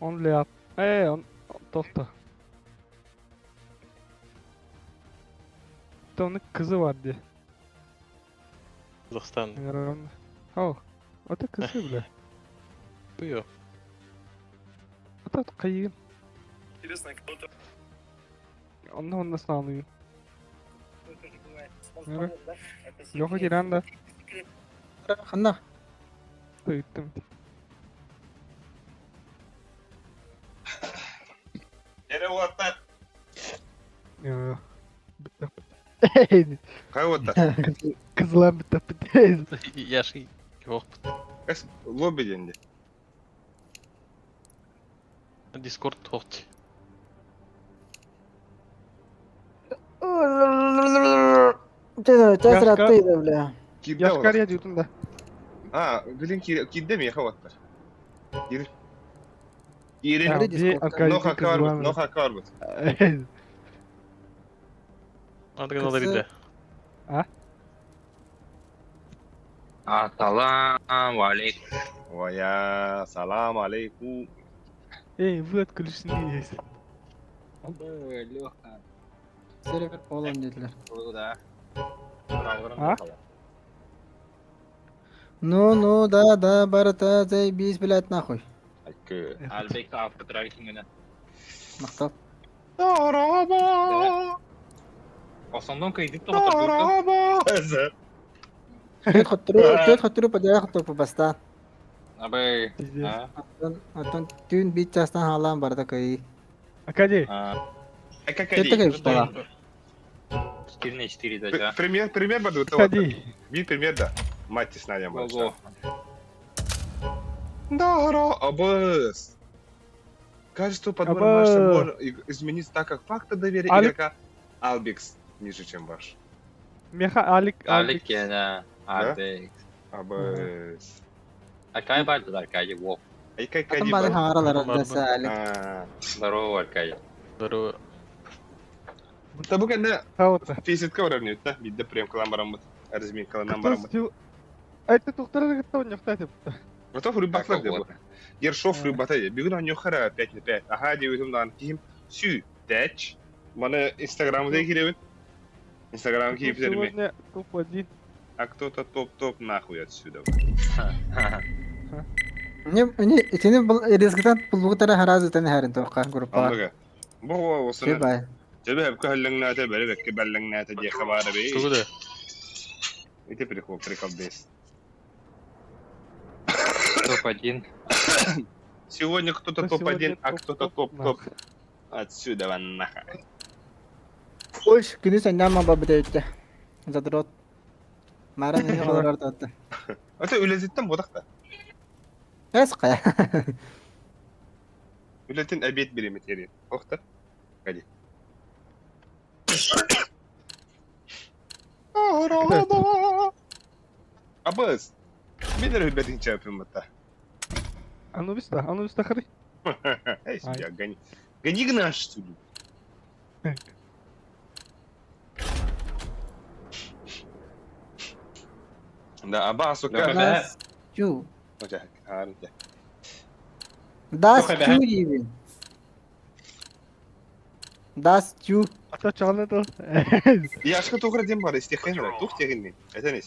E: Он ляп. Э, он тохто. Onun kızı var diye.
D: Казахстан.
E: О, это кызы, бля.
D: Буйо.
E: Это кайын.
B: Интересно, кто-то
E: Онно онно снаалыйын. Леха Тиранда.
F: Ханна.
E: Ыйыттым.
A: Дьэрэ уолаттар.
E: Бүттэх.
A: Хайа уоттар?
E: Кызылан бүттэ.
D: Яши. Yok.
A: Эс лобби диэн дии.
D: Дискорд тоқты.
F: Чэ, чэ,
E: Яшка-
F: сыраттыйда, бля.
A: Киирдэ
E: Яшкария диютун да.
A: А, билин киирдэ миэхэ уоттар. Киир. Киирин.
F: Бары Discord'та.
A: Но хака барбыт, но хака барбыт.
D: Надо надо
F: Кысы-
D: да.
G: Ассалам алейкум.
A: Вая, салам алейкум.
E: Эй, вы отключены есть.
G: Леха.
F: Сервер полон диэтилэр.
G: Да.
E: А?
F: Ну, ну, да, да, барыта, заебись, блядь, нахуй.
A: Айкы.
G: Альбек автотравитингіне.
F: Мактал.
A: Тараба!
G: Основном кредит тоқтап көрді.
A: Тараба!
F: Төрт хоттору, төрт хоттору подряд хоттору бастаан.
G: Абай.
E: Пиздец.
G: А?
F: Оттон, оттон түүн биир чаастан хаалаан барда кыйыы.
E: Акади.
G: А,
F: Төртө кэлбит буолла.
G: 4 на 4 да,
A: Пример, пример бадыта.
E: Акади.
A: Би пример да. Мать тесная
G: Ого.
A: Да, абыс. Качество подбора
E: Абы.
A: матча может измениться так, как фактор доверия
E: Алик.
A: игрока Албикс ниже, чем ваш.
E: Меха Алик.
G: Алик кена. Алик.
A: Абыс.
G: Аркай барды Аркадий. Во.
A: Айкай
F: Атын бары хаҥаралар ардаса, Алик.
G: Здорово, Аркадий.
D: Здорово.
A: Та бу кэннэ
E: Хаута.
A: фейситка барар нүттэ, бидде прем кылан бараммыт, разминкаланан бараммыт.
E: Это тухтар гытта оньохта деп.
A: Готов рыбаклар деп.
G: Вот.
A: Ершов рыбата де. Бүгүн оньохара 5 на 5. Аха диэбитим даҕаны киһим сүү тэч. Маны инстаграмыда киирэбин. Инстаграм кииптерми.
E: Сегодня топ-1.
A: А кто-то топ-топ нахуй отсюда.
F: Не, не, итини был рискытан булбугутара харазытан харин тоққа группа.
A: Оннуга. Бу осыны.
F: Бай.
A: Тебе хөпкө хөллөҥнөөтө, бэри бэкке бэллэҥнөөтө диэхэ баара бэй.
D: Тугу да?
A: Ити прикол, прикол бес.
G: Топ-1.
A: Сегодня кто-то
E: Кто
A: топ-1,
E: сегодня
A: а кто-то
E: топ-топ,
A: топ-топ. Отсюда вон нахуй.
F: Ой, күнүс аннама бабыта Задрот. Мара не олорор татты.
A: Ата үлэтиттэн бодахта.
F: Эс кая.
A: Үлэтин обед бириметери. Охта. Ходи. Абыз. Мен эрэ билбэтин чемпион
E: Анубис да, Анубис да хары.
A: Эй, судья, гони. Гони гнаш, судью. Да, аба, сука.
F: Дас чу.
A: Арыта.
F: Дас чу диибин. Дас чу.
E: Ата чалны то.
A: Яшка тугра дем бар, истехен бар. Тух тегин Это не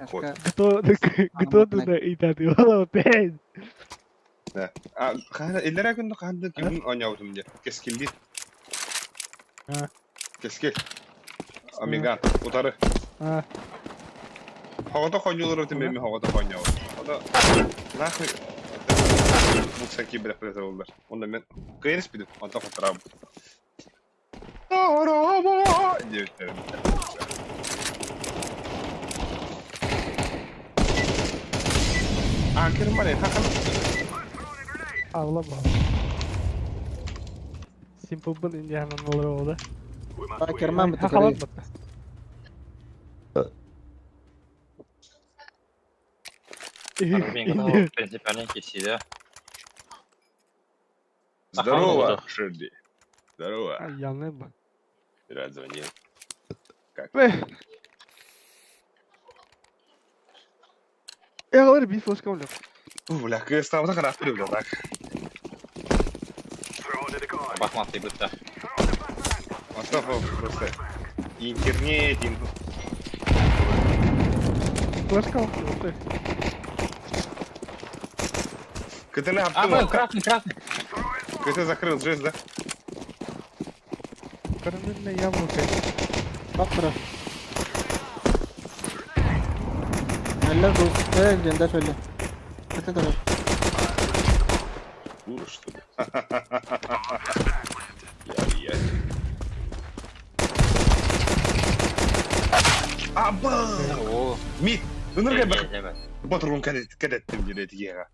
F: Яшка.
E: Кто кто туда и таты. Ола опять.
A: Да. А, хана, эллere күндү ханды күн оняутум де. Кескилди.
E: А.
A: Кескил. Омега, утары.
E: А.
A: Хогото хонюлар өтүм эми хогото хоняу. Ото нахуй букса кибер болар. Онда мен кыйрыс бидим. Онто хоторам. Диэбиттер. А, кермане, хакан.
E: Ağlama. Simple bun Indiana olur oldu.
F: Керман бит.
E: Хахалат батта.
G: Мен принципиально кесиде.
A: Здорово, Шерди. Здорово.
E: Яны ба.
A: Рад звонил. Как?
E: Я говорю, биф флешка улет.
A: У, бля, кыстабыта характер бля, так.
G: Бахмат бітті.
A: Астафа просто интернет, ин...
E: Флешка улет.
A: КТ на
G: А, был, красный, красный.
A: КТ закрыл, жесть, да?
E: Карамельное яблоко.
F: Бактыра. Әллә бу. Э, жэнда шөлө. Это да.
A: Дура, что ли? Я, я. Аба!
G: О,
A: Мид! Ынырга бак
G: бак.
A: батыргын кәдеттім деді тигеға.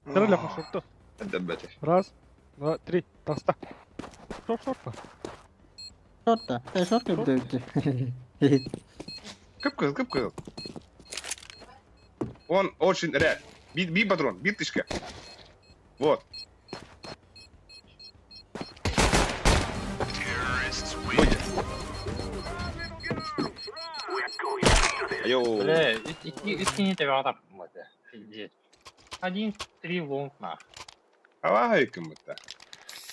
E: Второй ляпа шорты.
A: Дәббәте.
E: Раз, два, три. Таста. Шорт, шорт.
F: Шорт-то. Э, шорт үрдүбүт.
A: Кып кызыл, кып кызыл. Он очень ряд. Би, би патрон, би тышка. Вот. Будет. Йоу.
G: Бля, икки тебе атап. Пиздец. Один, три лонг нах.
A: Алай кім бұтта.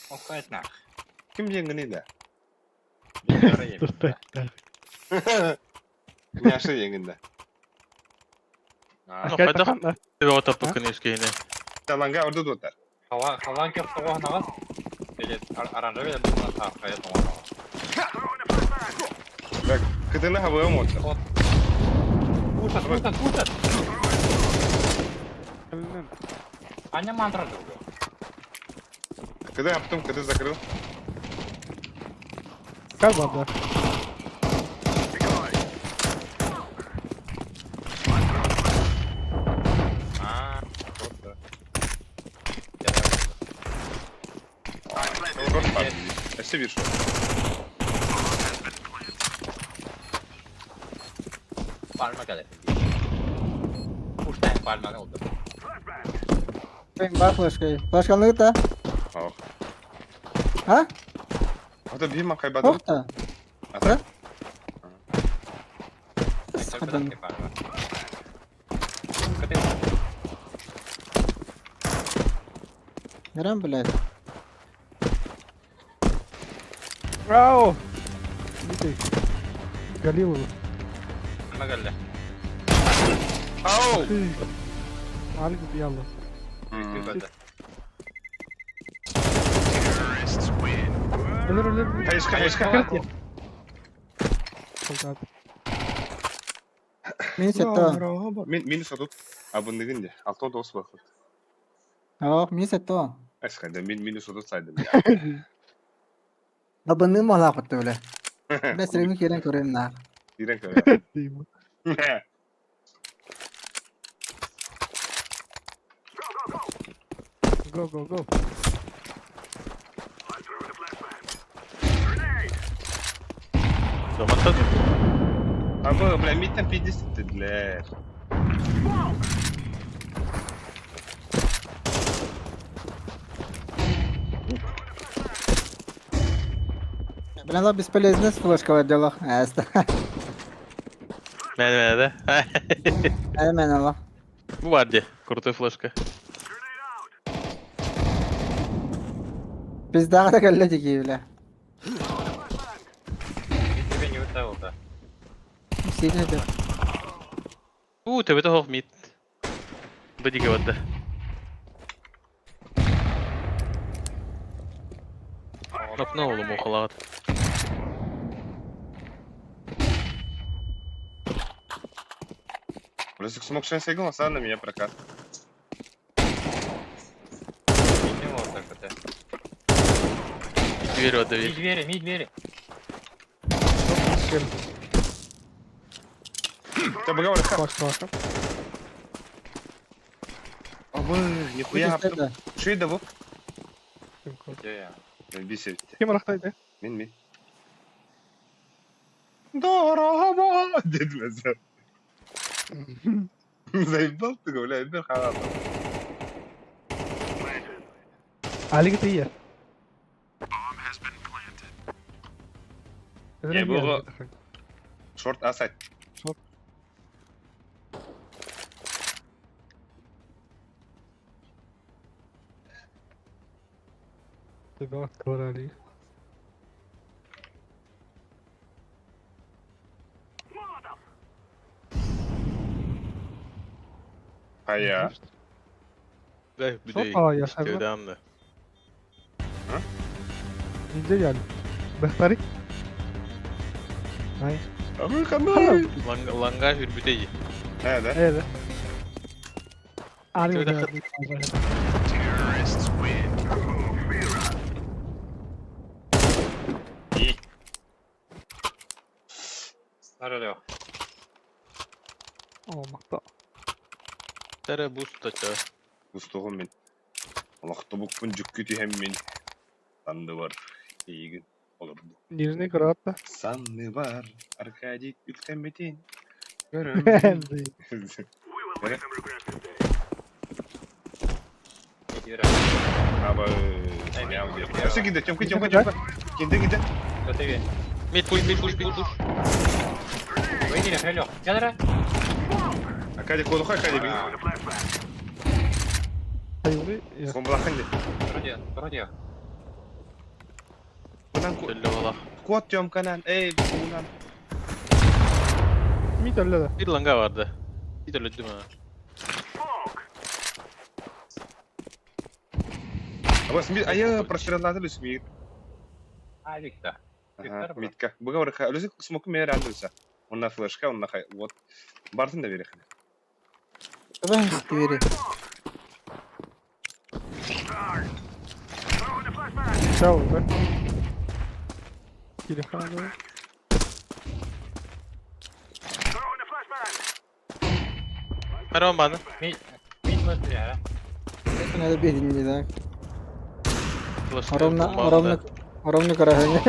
G: Охуеть нах.
A: Кім жеңгін еді? Няшы жеңгінде.
D: Ну, қайда тебе атап бүкін ескейіне.
A: Таланга орды дотар.
G: Халан кеп соғын ағыз. Или оранжевый бұл қая тоғын
A: Так, кытына хабы моттар.
G: Кушать, кушать, кушать! Аня мантра друга.
A: Кыды аптым, кыды закрыл.
E: Как вам, да?
G: А, просто.
A: Шорт бар. Әсте бір шорт.
G: Parmak alır. Uçtan parmak oldu.
F: Мен бар флешка. Флешканы да.
A: Ау.
F: А?
A: Ата bir макай бадыр.
F: Охта.
A: Ата.
F: Садан. Нерем, блядь.
E: Ау! Видите? Галилова.
G: Parmak
A: Ау!
E: Алик ялла. Өлөр, өлөр.
A: Хайышка, хайышка.
E: Солдат.
F: Мен сетто.
A: Мен минус отут. Абындыгын де. Алтон тоғыз бақыт.
F: Ох, мен сетто.
A: Әсқайда мен минус отут сайдым.
F: Абынны мала кутты бля. Бля, среми керен көрем на.
A: Дирен көрі.
E: Деймін. Go, go, go.
D: Замантан.
A: Абы, бля, мидтен 50 dediler.
F: Бля, ла бесполезно с флешка делах. Әсті.
D: Мәне мәне да.
F: Әмен ала.
D: Бу бар де. Крутой флешка.
F: Biz daha da кәлле деки, бля.
G: Тебе не выставил, да.
F: Сине де.
D: У, тебе того мид. Бадиге бадда. Окно олым оқылағат.
A: Бля, смог шанс игл, на меня прокат.
D: Дверь
G: Ми
D: отдави.
G: двери, ми двери.
A: Ты бага
E: Баш, баш.
A: Абы, нихуя аптым. Şu еді bu. Бисепті.
E: Ким рахтайды?
A: Мен мен. Дорого дедім өзі. Заебал ты, бля, бір қағаз.
E: Алик тиер.
A: Я буду- Шорт асайт.
E: Шорт. Тебя открыли.
A: Хая.
D: Да,
E: Шорт ала я шайба.
D: Тевдамды.
E: Нинде yani. Бехтари. Ай.
A: Абы қандай?
D: Ланга хүрбүтей.
A: Ә, да?
E: Evet. Алик
D: Тевде
G: На Аралех.
E: О, махта.
D: Тэре буста ча.
A: Устугум мин. Олохтобукпун дьүккү түһэммин. Санныбар эйигин олорду.
E: Нижний кыраатта.
A: Санныбар Аркадий үктэммитин көрөммүн. Эрэ. Аба, мяу диэн. Өссө киирдэ, Тёмка, Тёмка, Тёмка. Киирдэ, киирдэ.
G: Готове.
D: Мид пуш, мид пуш, мид пуш.
G: Выйди, Лех. Дядра.
A: Аркадий, кодуха, Аркадий, беги.
E: Хайвы. Я.
A: Бомбалахан дии.
G: Вроде, вроде.
A: Бунан
D: Төллө балах.
A: куот Тёмканан, эй, бунан.
E: Мид өллө да.
D: Bir langa vardı. Bir de öldüm ha.
A: Абас, ми, айы, простреллады Люсмир.
G: А, Виктор.
A: Ага,
G: Виктор был.
A: Митка. Буга барыха, Люсик смоку мээр андырса. Онна флешка, онна хай, вот. Бартын да берехне.
F: Давай, двери.
E: Чао, да? Телефон, да.
D: Merhaba bana.
G: Мид, мид вот я.
F: Надо беден, да.
D: Flash.
F: Ровно, ровно, ровно караһаҥа.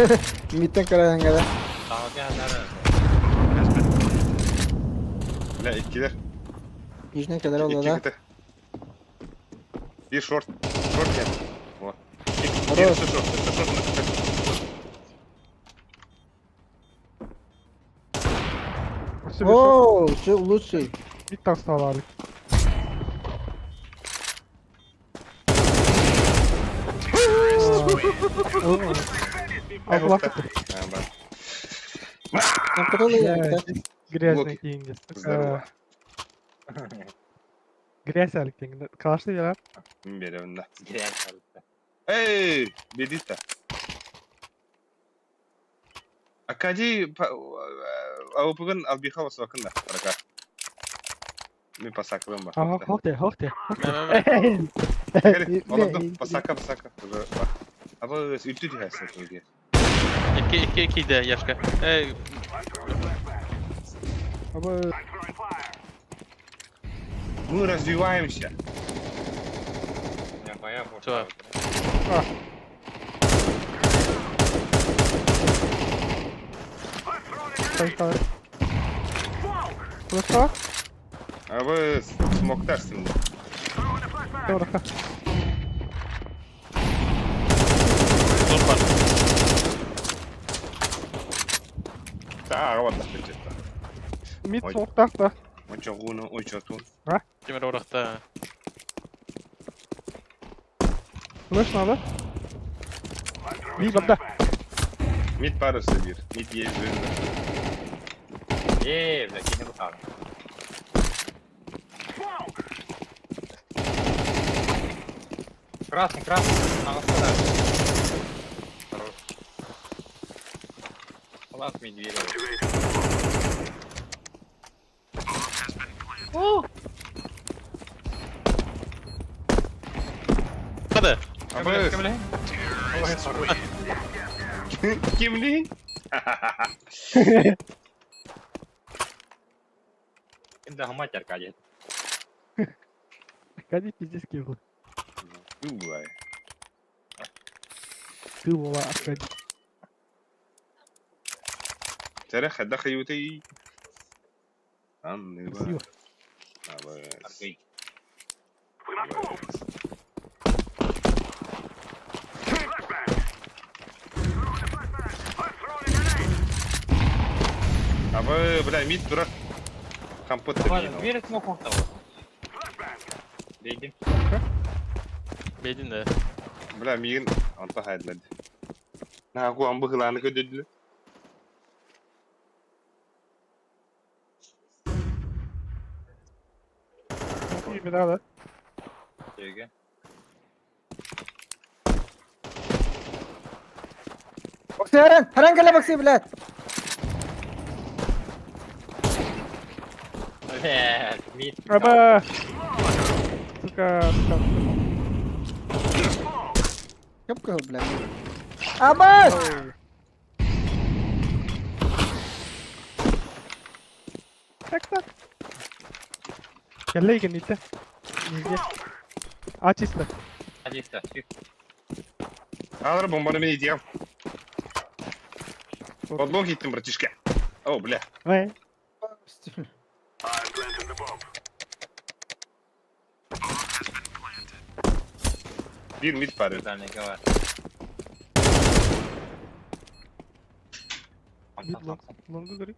F: Миттен караһаҥа да.
G: Там я дара.
A: Бля, иккилер.
F: Нижний кадар
A: Икки
F: олла да.
A: кыты. Bir шорт. Шорт нет. Вот.
F: Хорош.
A: Бір шорт. Бір шорт. Бір шорт.
E: Өссө bir шорт.
F: Оу, чё лучший.
E: Мид тахсалаалык. Аллах.
A: А, бар.
F: Там я, да?
E: Грязный
A: Блоки.
E: кийинге.
A: Здорово.
E: Грязь алык деген. Калашны берер.
A: Мин беремин да.
G: Грязь.
A: Эй, бедита. Аркадий, ауыпыгын албиха басыбакын да, барака. Мин пасакылым бар.
E: Ага, хокте, хокте.
A: Кere, олордум, пасака, пасака. Уже бар. Аба үлтү түһәсің түге.
D: İki iki iki de yaşka. Ey
E: Аба,
A: Мы развиваемся.
G: Я моя больше.
D: Чё?
E: Флешка. Флешка?
A: Аба смоктарсың.
E: Добре.
D: dur var.
A: Тағы бар да кетті.
E: Мид
A: Ой.
E: соқтақ та.
A: Онча гуны, онча тун.
D: Demir orakta.
E: Флеш надо. Мид бабда.
A: Мид парысы бір. Мид езді.
G: Эй, бля, не бухал. Красный, красный, на господа. Хорош. Класс, медведь.
D: Hadi.
A: Аба, кимли?
G: Да, мать Аркадий.
E: Аркадий пиздец кивл.
A: Бывай.
E: Ты была Аркадий.
A: Тәрі хадда хаюты. Анны
E: Красиво.
A: бар. Аба.
G: Аркадий.
A: Аба, бля, мид турар. Компот
G: Ладно, дверь смог он того. Бейди.
D: Bedin de.
A: Бля, мигин онта хайдлады. Наху амбы хыланы көдөдүлө.
E: Именно, да.
G: Теге.
F: Боксы харан, харан кэлэ боксы, блядь.
G: Бля, мид.
E: Аба! Сука, сука.
F: Кепка, блядь. Абас!
E: так, так. Кэллэ кэнниттэн. Нигде. А чисто.
G: Чисто.
A: Алар бомбаны мен идем. Подлог иттим, братишка. О, бля.
E: Ой.
A: Биир мид пары.
G: Дальний говор.
E: Мид лонг. Лонгу говори.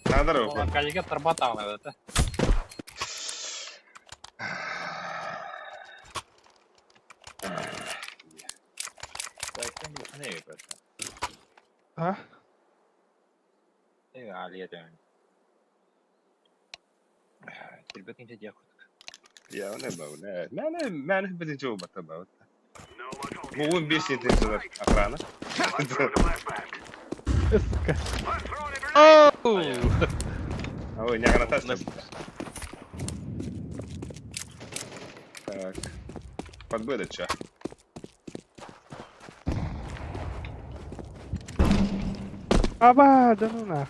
A: Надо руку.
G: Коллега тарбатал это.
E: А?
A: Я не бау, не. Мені, мені би нічого бата бау. Муун бесит охрана.
E: Сука.
D: Оу!
A: Ой, не граната. Так. Подбыдача.
E: Аба, да ну нах.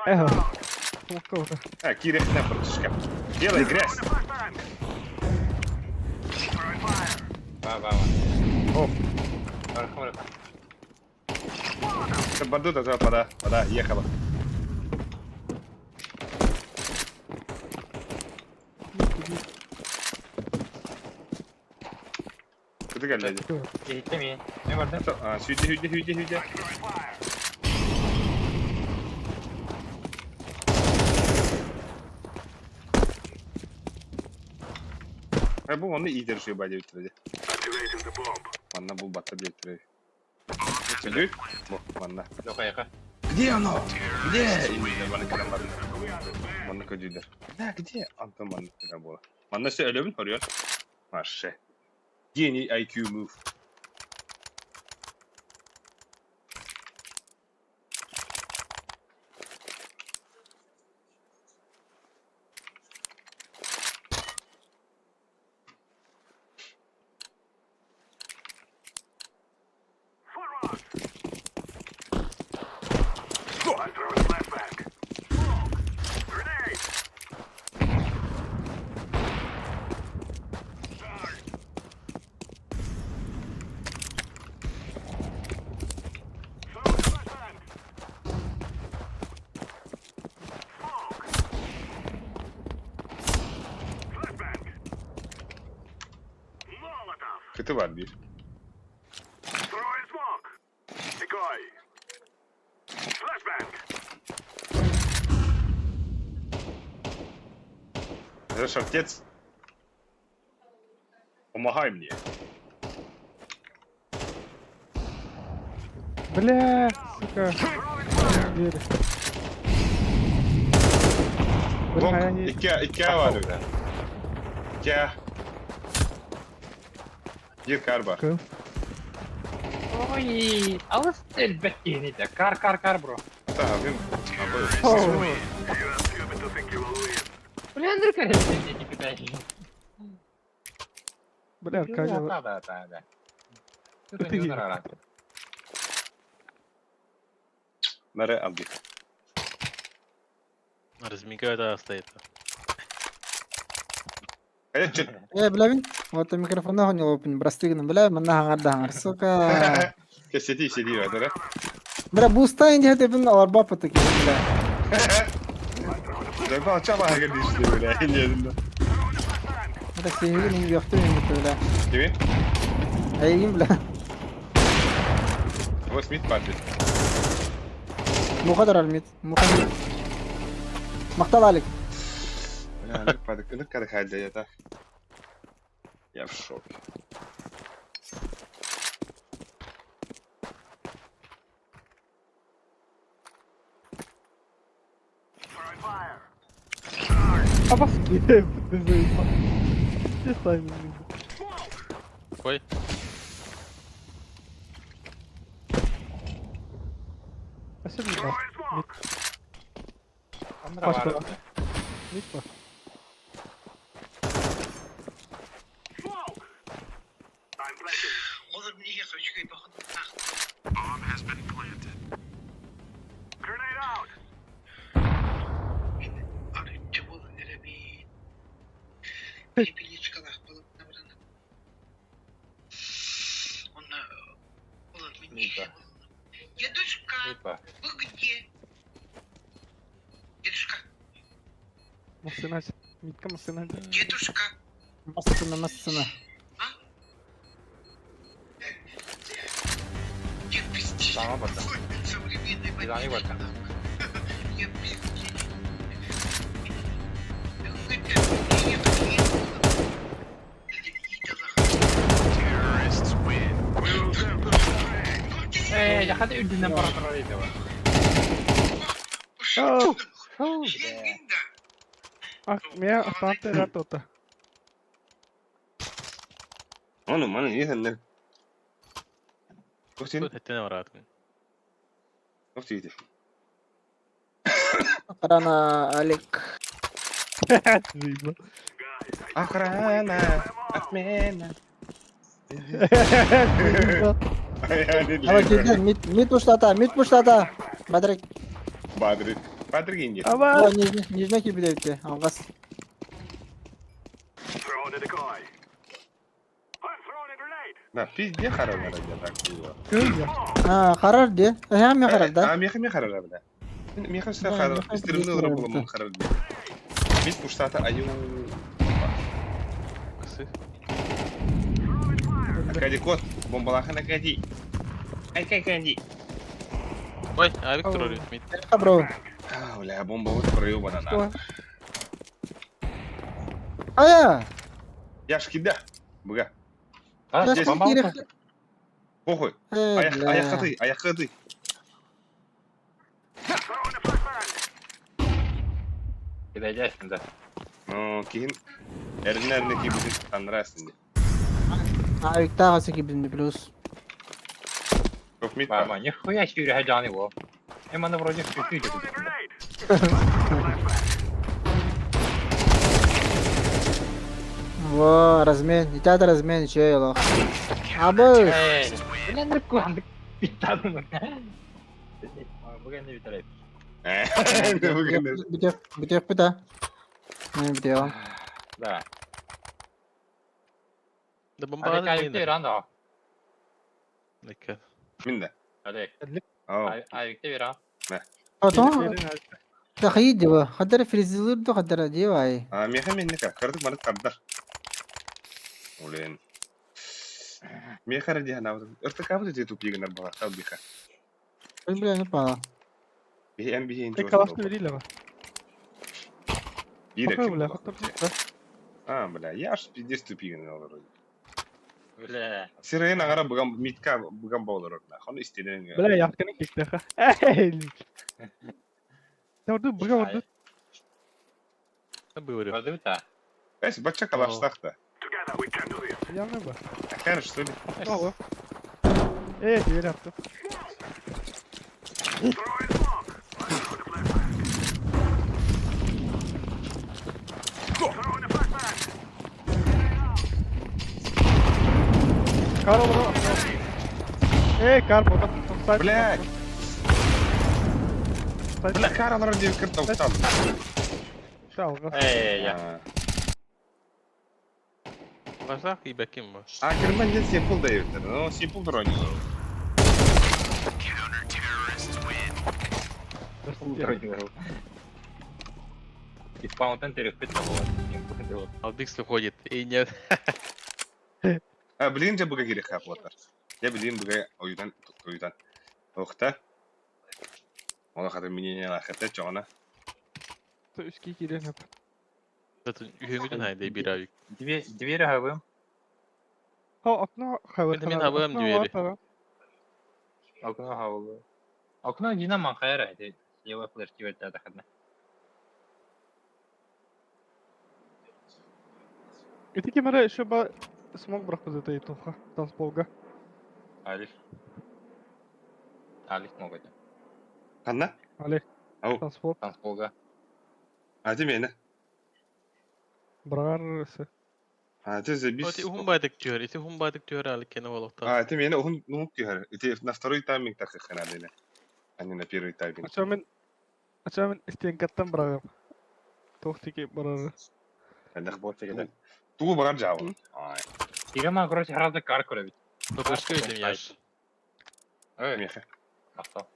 E: Эхо. Смоков.
A: А, Кирих на братишка. Делай грязь. О. Бандута, да, пода, пода, ехала. Куда глядя? А, сюда, сюда, сюда, сюда. А бу оны иитер шуй бадя бүтүрөдө. Манна бу батта бүтүрөдө. Сүлүк. Бу манна. Где оно? Где? Именно манна кэлэн барда. Манна көдүлэр. Да, где? Антон манна кэлэн буола. Манна өссө өлөбүн хоруйар. Маше. Гений IQ move. Кыты бар биир. Знаешь, отец, помогай мне.
E: Бля, сука. Двери.
A: Лонг,
E: Бля, они...
A: икки, икки бар. Икки. Бир кар бар.
E: Кыл.
G: Ой, алыс элбэт киһини Кар, кар, кар, бро.
A: Та, мен.
E: Оу.
G: Бля, Андрюка, не кидай.
E: Бля, Аркадий.
G: Да, да, да, да.
E: Это
G: Не
E: я.
A: Наре алды.
D: Размигает, да, стоит.
A: Хайа чет.
F: Э, бля, мин. Вот микрофонна хоньолопун, простыгын, бля, манна хаңарда хаңар, сука.
A: Сиди, сиди, да?
F: Бля, буста инде хәтепин аларба патыки, бля.
A: Да, чаба хагар дишти, бля. Не,
F: Бля, сенигин инде яхты мин бля.
A: Кими?
F: Әйгин, бля.
A: Вот Смит партия.
F: Мухадар алмит, мухадар. Мактал Алик.
A: Бля, лык падык, лык кадык хайда я так. Я в шоке.
E: А вас ты заебал. Все сами. блин.
D: Ой.
E: А что не Пашка. Мид па.
G: Мид па. Мид па.
E: Массына. Мидка массына.
F: Массына, массына.
G: Саҥа барда. Дизайны барда. Ээ, яхата үрдүнэн бара турар ити бар.
E: Оу!
G: Фу, бля.
E: Ах, меня останты ратота.
A: Ону маны иһэннэр. Костин,
D: Тут хаттена бараат.
A: костин.
F: Охрана, Алик.
E: Заебал.
A: Охрана, отмена.
F: Ала кирден, мид, мид пуштата, мид пуштата. Бадрик.
A: Бадрик. Бадрик инде.
E: Аба!
F: О, нижний, нижний кибидепти. Алгас.
A: На, пизде харар так было.
E: Кыз я.
F: А, харар де. Э, мен харар да.
A: А, меха меха харар бля. Меха
F: Да,
A: харар.
F: меха
A: Стримны
F: харар,
A: рабы
F: да.
A: харар. Мид пуштата аю.
D: Кысы.
A: Акади кот, бомбалахан акади. Ай кай кади.
D: Ой, а Виктор орет мид.
F: Бро.
A: А, бля, бомба вот проебана на.
E: Что?
F: Ая!
A: Я ж кида. Буга.
G: А,
F: Я
A: здесь
G: бомба
F: кире-
G: алты.
A: Похуй.
F: Э,
A: Аяк
F: бля.
A: аяк аяк
G: Кидайдясың да.
A: Ну, кийин эрин эрин кийбитин танрасың.
F: Авик тагысы кибидни плюс.
A: Топ мид.
G: Бама, нихуя себе хаджан его. Эм она вроде чуть-чуть.
F: Во, размен. И театр размен, че лох. Абы!
G: Эй, бля, нырку андык питадым. Бүгін не бітіреді.
A: Бүгін
F: Битек, битек бита. Мен битек.
G: Да.
D: Да бомба
G: Алек, Алек, Иран да.
D: Лека.
A: Минде.
G: Алек,
A: Ау.
G: Алек, Иран.
F: Потом, тахи дева. Хадара фризилыр до хадара дева ай.
A: А, меха менника. Кырдык маны кардар. Улен. Меха ради хана. Ыртыкабы дете тупигенер бала. Табиха.
F: Ой, бля, не пала.
A: Бихи эм бихи
E: Ты калашны берили ба. Похуй, бля, хотор
A: А, бля, я аж пиздец тупигенер вроде.
G: Бля.
A: Сирен агара бугам митка бугам баулар на. Хон истинен.
E: Бля, ятканы кекте ха. Эй! Орду, буга орду.
D: Бывыры.
G: Бадыта.
A: Эс бача калаштакта.
E: Яны ба.
A: Ахар что ли?
E: Ало. Эй, дверь attı. Kar olur ama. Эй, кар burada.
A: Блядь. Бля, кар вроде кырта устал.
E: Жалға.
G: Эй, я.
D: Башак и беким ба.
A: А кырман ден симпл дают. Ну, симпл дрони.
G: И фаунтен терехпит было.
D: Алдыкс выходит. И нет.
A: А, блин, же буга керек хап отар. Я блин буга ойдан ойдан. Охта. Ола хата мине лахата чона.
E: Үске келен hep.
D: Үхүнгүтүн хайда бир авик.
G: Двери хавым.
E: Ha, окно хавыр.
D: Это мен хабарым двери.
G: Окно хавы. Окно динамо хайра. Слева флешки в это ходна.
E: Эти кемере еще ба смог брак за это тоха. Танцполга.
G: Алиф. Алиф могут.
A: Ханна?
E: Алек.
A: Ау.
E: Танцпол.
G: Танцполга.
A: А ты миэнэ.
E: Быраҕар өссө.
A: А ты забис.
D: Ити уһун баайдык түһэр, ити уһун баайдык түһэр аликкена буолуохтаах.
A: А ты миэнэ уһун уһун түһэр. Ити на второй тайминг тахыххын надо, а не на первый тайминг.
E: Ача мин ача мин стенкаттан быраҕыам. Туох диэки барары.
A: Элбэх Тугу баҕар дьаабыл. Ай.
G: Ирема, короче, сразу кар көрөбүт.
D: Пропуска этим яш.
G: Эй,
A: Миэхэ.
G: махтал.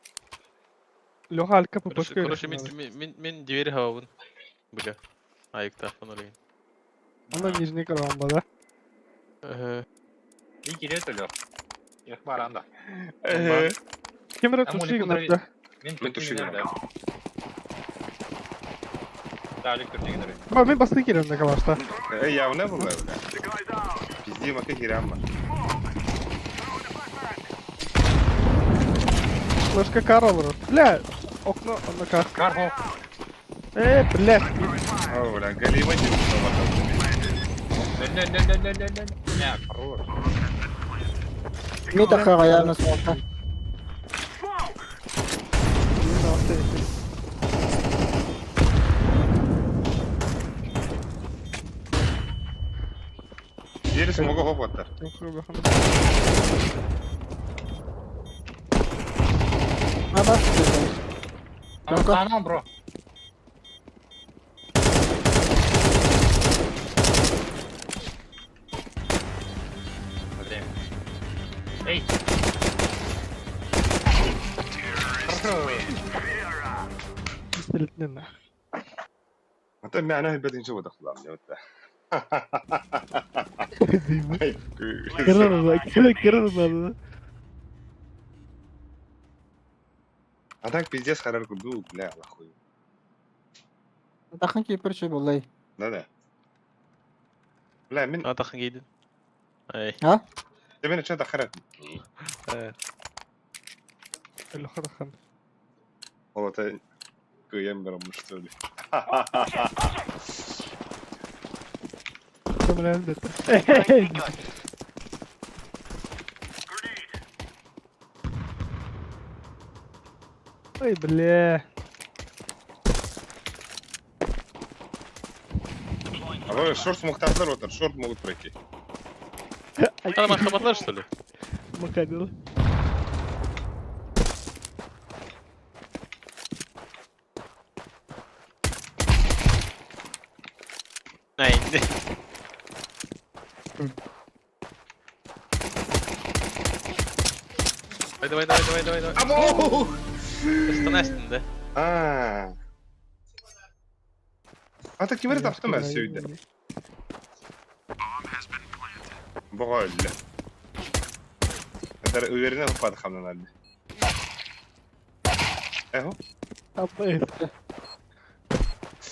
E: Леха Алька
D: Короче,
E: ППшка
D: короче, мин мин мин двери хабабын. Бля. Айыктаахпын олейин.
E: Онно нижний карамба, да?
D: Э,
G: И кире төлөр. Их баран да.
E: Ким эрэ
G: А
E: туши
G: Монику
E: гынар да.
G: Мин
A: Мин туши гынар.
G: Далик турчи гынар.
E: Ба, мин бастыы киирэн да калашта.
A: Э, явно было, бля. Пизди, мака хирям бар.
E: Флешка кар олорор. Бля, окно, онно кар.
G: Кар хо.
E: Э, бля.
A: О, бля, галима не
G: Ле ле ле ле ле ле. Не, хорош.
F: Ми тахаҕа яна суолта.
A: Диэри смога хоп оттар.
F: Аба.
G: Анан, бро. Время. Эй! Хорошо.
E: Пистолетнен.
A: Ата мээнэ бэтин чего тахлам не вот.
E: Кырыр,
A: А так пиздец харар курду, бля, нахуй.
F: Тахын киипер чүй буллай.
A: Да-да. Бля, мин
D: атахын кийдин. Ай.
A: Ты меня что-то харат.
D: Э,
E: Леха тахан.
A: Ол это кыйым барам что ли.
E: Көмөлөөн бет. Ой, бля.
A: А вы шорт смог отыр, шорт могут пройти.
D: Ана хабатлар что ли?
E: Макадил.
D: Ай. Давай, давай, давай, давай, давай, давай.
A: Або!
D: Ыстанайсың да.
A: А. А так ким эрэ таптым ээ сүйдэ. Боҕо өллө. Это уверенно хаппады хамнан өлдү. Эхо.
E: Апай.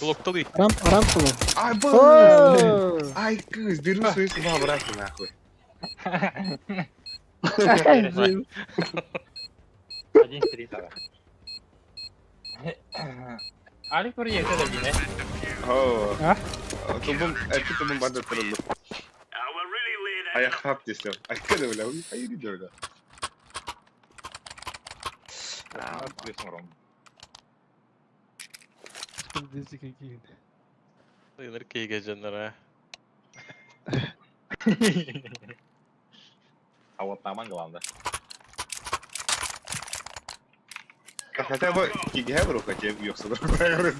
D: Блокталый.
F: Рамп рамп сылы.
A: Ай, бу!
F: Оо!
A: Ай, кыз, беру свою слова обратно, нахуй.
G: 1-3 тогда. Алик вроде это да
A: О.
E: А?
A: Тубум, это тубум банда турулду. Аяқ десем. Айтканы бля, айы бля.
G: Плюс урон.
E: Десик какие.
D: Ыныр кейге жаннар, а.
G: А вот там главное.
A: Хотя бы кигебру хотя бы ёкса другая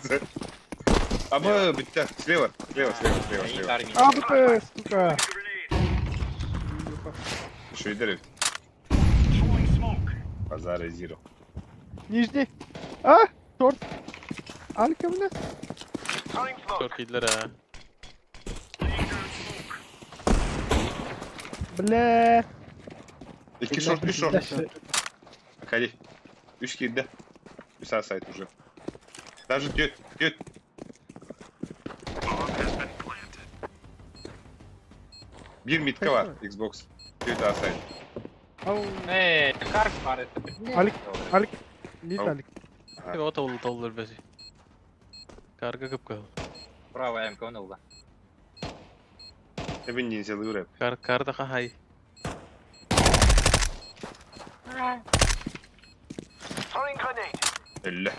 A: А бы битте слева, слева, слева, слева, слева.
E: А, б, сука.
A: Еще и дерев. Базара зиро.
E: Нижний. А, торт. Алька, бля.
D: Шорт кийдилер, а.
E: Бля.
A: Икки шорт, үч шорт. Ходи. Үч киирдэ. Үс сайт уже. Даже дед, дед. Биир мидка бар, Xbox. Дед А сайт.
E: Ау.
G: Эй, карк бар это.
E: Алик, Алик. Мид
A: Ау.
E: Алик.
D: Эми ота болду бези. Карга көп кыл.
G: Право МК он ылда.
A: Эбин нинзелы рэп.
D: Кар карда хай.
A: Элле.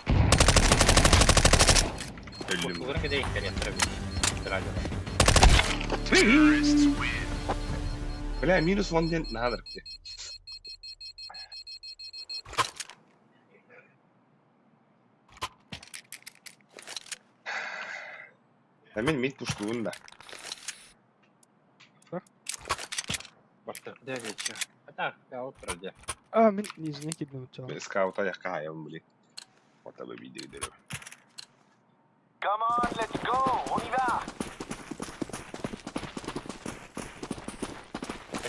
A: Өллүм.
G: Куртуларын кэдэ иһтэриэхтэрэ радио.
A: Бля, минус one диэн наһаа дырык дии. А мин мид пуштуун да.
G: Башта да вечер. А так, скаут вроде.
E: А, мин нижний кидем чал.
A: Скаута якка хаайабын били. Хотя бы видео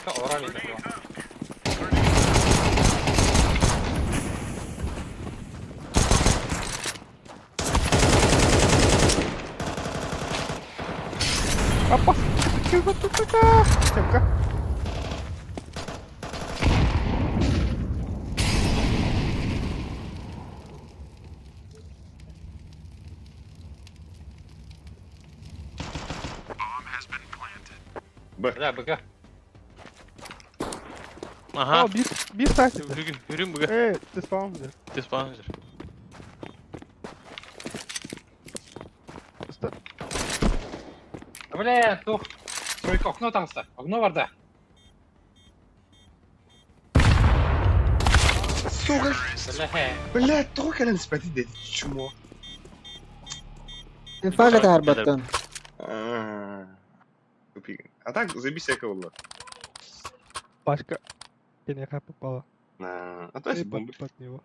G: Это орали такого.
E: Апа! Чемка.
A: Б.
G: Да, БГ.
D: Aha.
E: Aa bir, bir saat.
D: Үрүм үрүм быга.
E: Evet, spawn'dır.
D: Диспансер.
E: Usta.
G: Бля, тух. Тройка окно там ста. Окно варда.
A: Сука!
G: Бля.
A: Бля, тоҕо кэлэн испэти диэти чмо.
F: Инфаркт атаарбаттан.
A: А, тупик. А так заебись всякого было.
E: Başka. Gene попала.
A: А то есть бомбы.
E: Под него.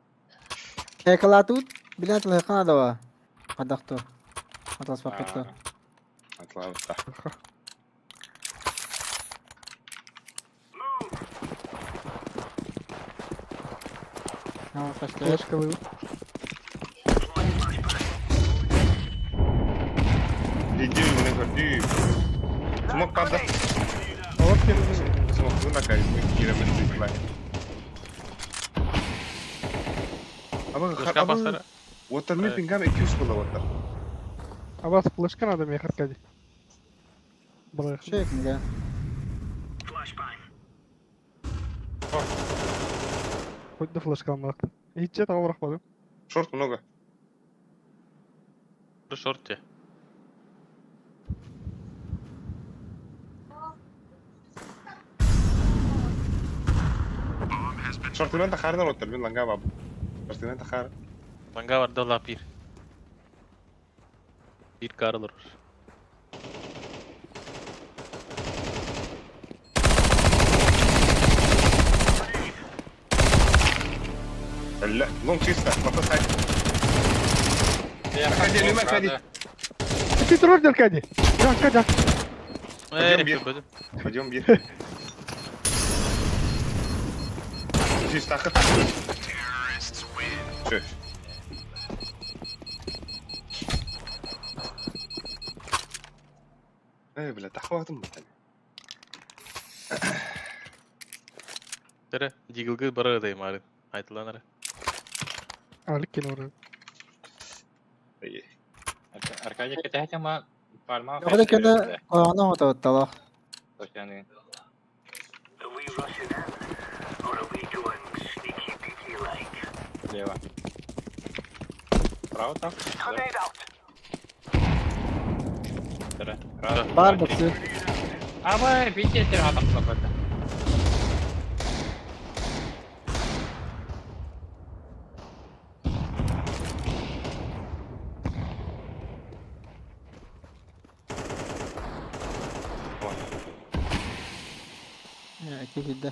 F: Кекалатут билет лыхана дава. Хадахту. Атлас папетто.
A: Атлаутта.
F: Ну, пошли.
E: Флешка был.
A: Иди, блин, иди. Смок правда.
E: Алып келді.
A: Смок, ну такая, мы киремин дыклай. Аба,
D: Флешка
A: аба,
D: бастара.
A: Оттар мен пингам 200 была оттар.
E: А вас флешка надо мне Аркадий. Бля.
F: Шейк, да.
E: Хоть да флешка алмақ. Hiç tamam bırakmadım.
A: Шорт много.
D: Шорте.
A: Шорт мен тахардан оттар, мен ланга баб. Шорт мен тахар.
D: Ланга бар да пир. Бир карылыр.
A: Бля, лонг чисто, лапа сайт. Аркадий, Люма, Аркадий.
E: Ты тролль, Аркадий. Да, Аркадий.
D: Э,
A: бир.
D: бөдüm.
A: Пойдем, бир. Чисто, хат. Все. Эй, бля, тахватым бля.
D: Тере, дигилги бара да имарын. Айтыланары.
E: Алик кene oraya.
A: Эй,
G: Аркадий, хотя тема пальма.
F: Оҕо кэнэ оҕону ототтолох.
G: Слева. Право там? Да. Раз,
F: Бар
G: два, три.
F: баксы.
G: А вы видите, там какой-то.
F: Кихидде.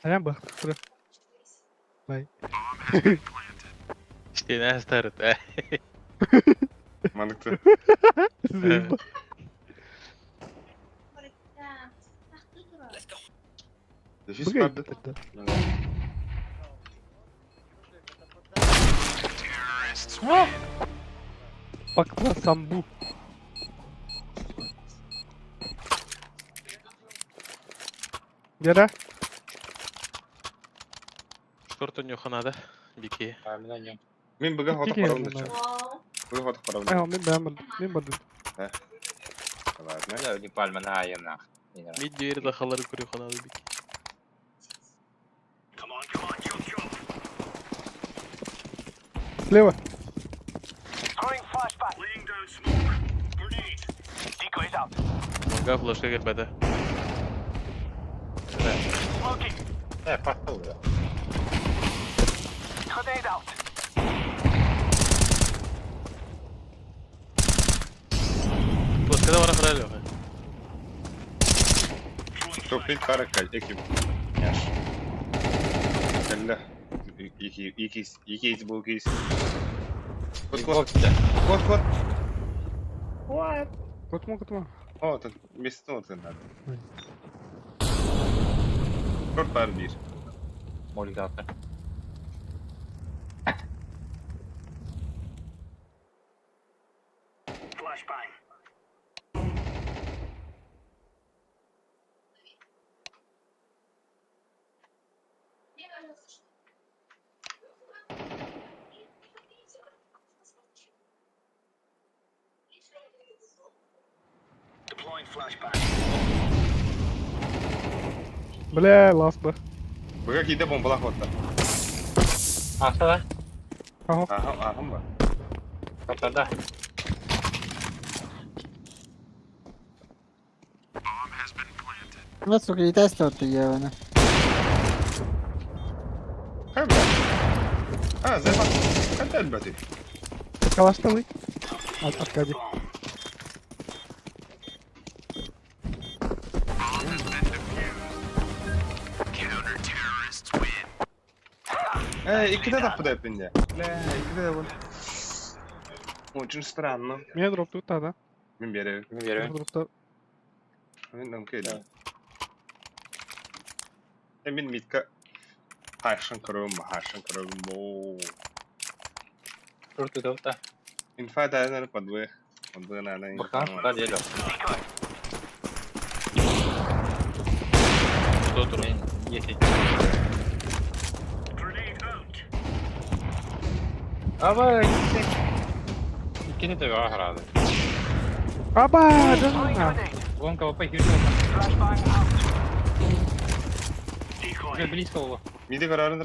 E: Aynen bak. Dur. Bay.
D: İşte ne старыт.
A: Маныкты.
E: Zeyba.
A: Дефис
E: Bugün
A: правда.
E: bitirdi. Bak lan sen bu. Gel ha.
D: Шорт у него надо. Бики.
G: Правильно, не.
A: Мен бүгін хотақ
E: Кеке
A: барамын
E: yazdım
A: да. Бүгін хотақ барамын.
E: Ay men beğenmedim. Men beğenmedim.
A: Ладно.
G: Да, не пальма на АЕМ нах. Не нравится.
D: Мид двери дахалары көрү ханады бики.
E: Слева.
D: Манга флешка кэлбэтэ.
G: Пошел, да.
D: Флешкада бара хара Леха.
A: Топит каракаль, экип. Яш. Кэллэ. Ики, ики, ики был кейс. Кот, кот, кот, кот.
E: Котма, котма.
A: О, тут место вот надо. Шорт бар биир.
G: Молигатор.
E: Бля, ласт бы.
A: Быга киирдэ бомбалаах уоттар.
G: Аста да?
E: Ага.
A: Ааһым, ааһым ба.
G: Катада.
F: Вот, сука, и тест вот я,
A: Хайа бля. А, заебал. Хайда элбэтий.
E: Калашталый. Аркадий.
A: Э, иккитэ таппыта эппин дии. Бля, иккитэ да Очень странно.
E: Меня дроп тут, да?
A: Мин биэрэбин.
G: Мин биэрэбин.
E: Дроптар.
A: Мин намка илим. Э, мин митка хашан көрөбүн бо, хашан көрөбүн бо.
G: Турту да.
A: Инфа да подвы. Подвы надо.
G: Бахан, да, делю.
D: Кто турар?
G: Десять. Аба, иккини төбөҕө хараады.
E: Аба, да.
G: Гонка ОП хирдэ. Уже близко было.
A: Миди көрөрүн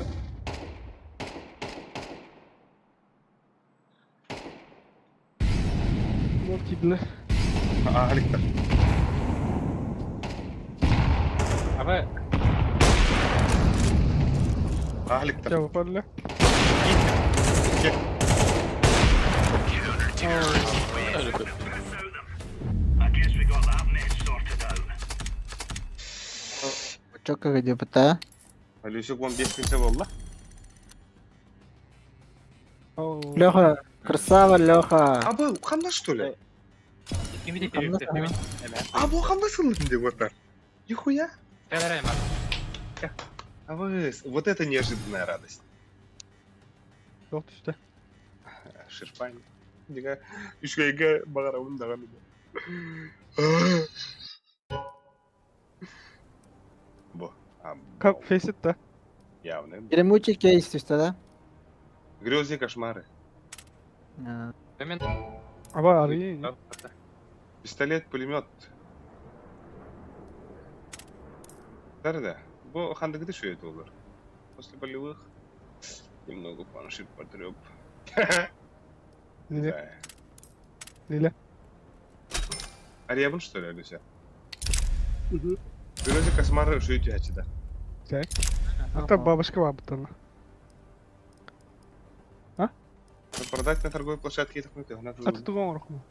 E: Вот кидле.
A: Аа, халиктар.
G: Аба,
A: Аа, халиктар.
E: Чего, попали?
A: Икки.
D: Әлі
F: Чё, как где ПТ?
A: Алюсик 15 минутта буолла.
F: Леха, красава, Леха.
A: А бу ханна что ли?
G: кимити
F: Ханна
G: кирбит.
A: А бу ханна сылдым деп отар. Нихуя.
G: Кэлэрэ
A: А вы, вот это неожиданная радость.
E: Жоқ түсті.
A: Шерпань. Дига, үчүгэйгэ баҕарабын даҕаны. Бу. А,
E: Как фейсит да?
A: Явно.
F: Гремучий кейс түсті, да?
A: Грезы и кошмары.
F: А,
G: Мен
E: Аба, ары.
A: Пистолет, пулемет. Да-да. Бу хандыгы шует олар. После полевых немного планшет потреп.
E: Лиле,
A: Да.
E: Лиле.
A: Арьябын, что ли, Алюся? Грезы и кошмары шует да.
E: Так. Это бабушка бабытана.
A: Продать на торговой площадке
E: А ты туган рухму.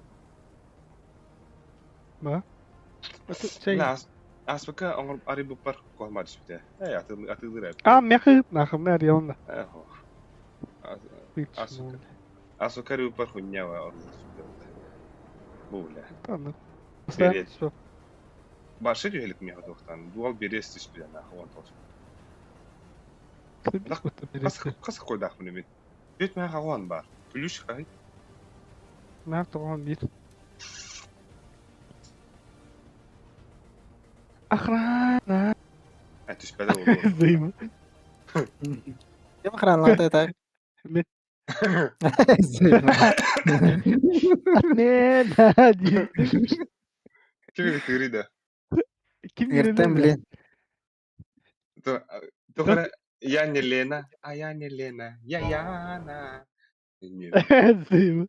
E: Ба? Это чей?
A: Да, АСПК оҥор арыйбыппар куһаҕан түспүтэ. Ээ, атыылыыр эбит.
E: А, мехи, нахуй, мен арыйалым да.
A: Ээ, ох. АСПК АСПК арыйбыппар хуйня ордук түспүтэ. Бу бля.
E: Ладно.
A: Берет.
E: Все.
A: Башы түһэлик миэхэ туохтан. Дуал берес түспүтэ нахуй он тоҕус. Хас хас койдаахпын эбит. Бүт мээхэ аҕуан баар. Күлүүс хаһый.
E: Мэх тоҕон бир. Охрана.
A: Ээ түспэтэ буолуо.
E: Взаимно.
F: Ким охраналаата так?
E: Мен.
F: Взаимно.
E: Отмена.
A: Ким ыытыырый да?
E: Ким
F: Ертең, блин.
A: Тоҕо эрэ я не Лена, а я не Лена, я Яна. Нет.
E: Зыыбы.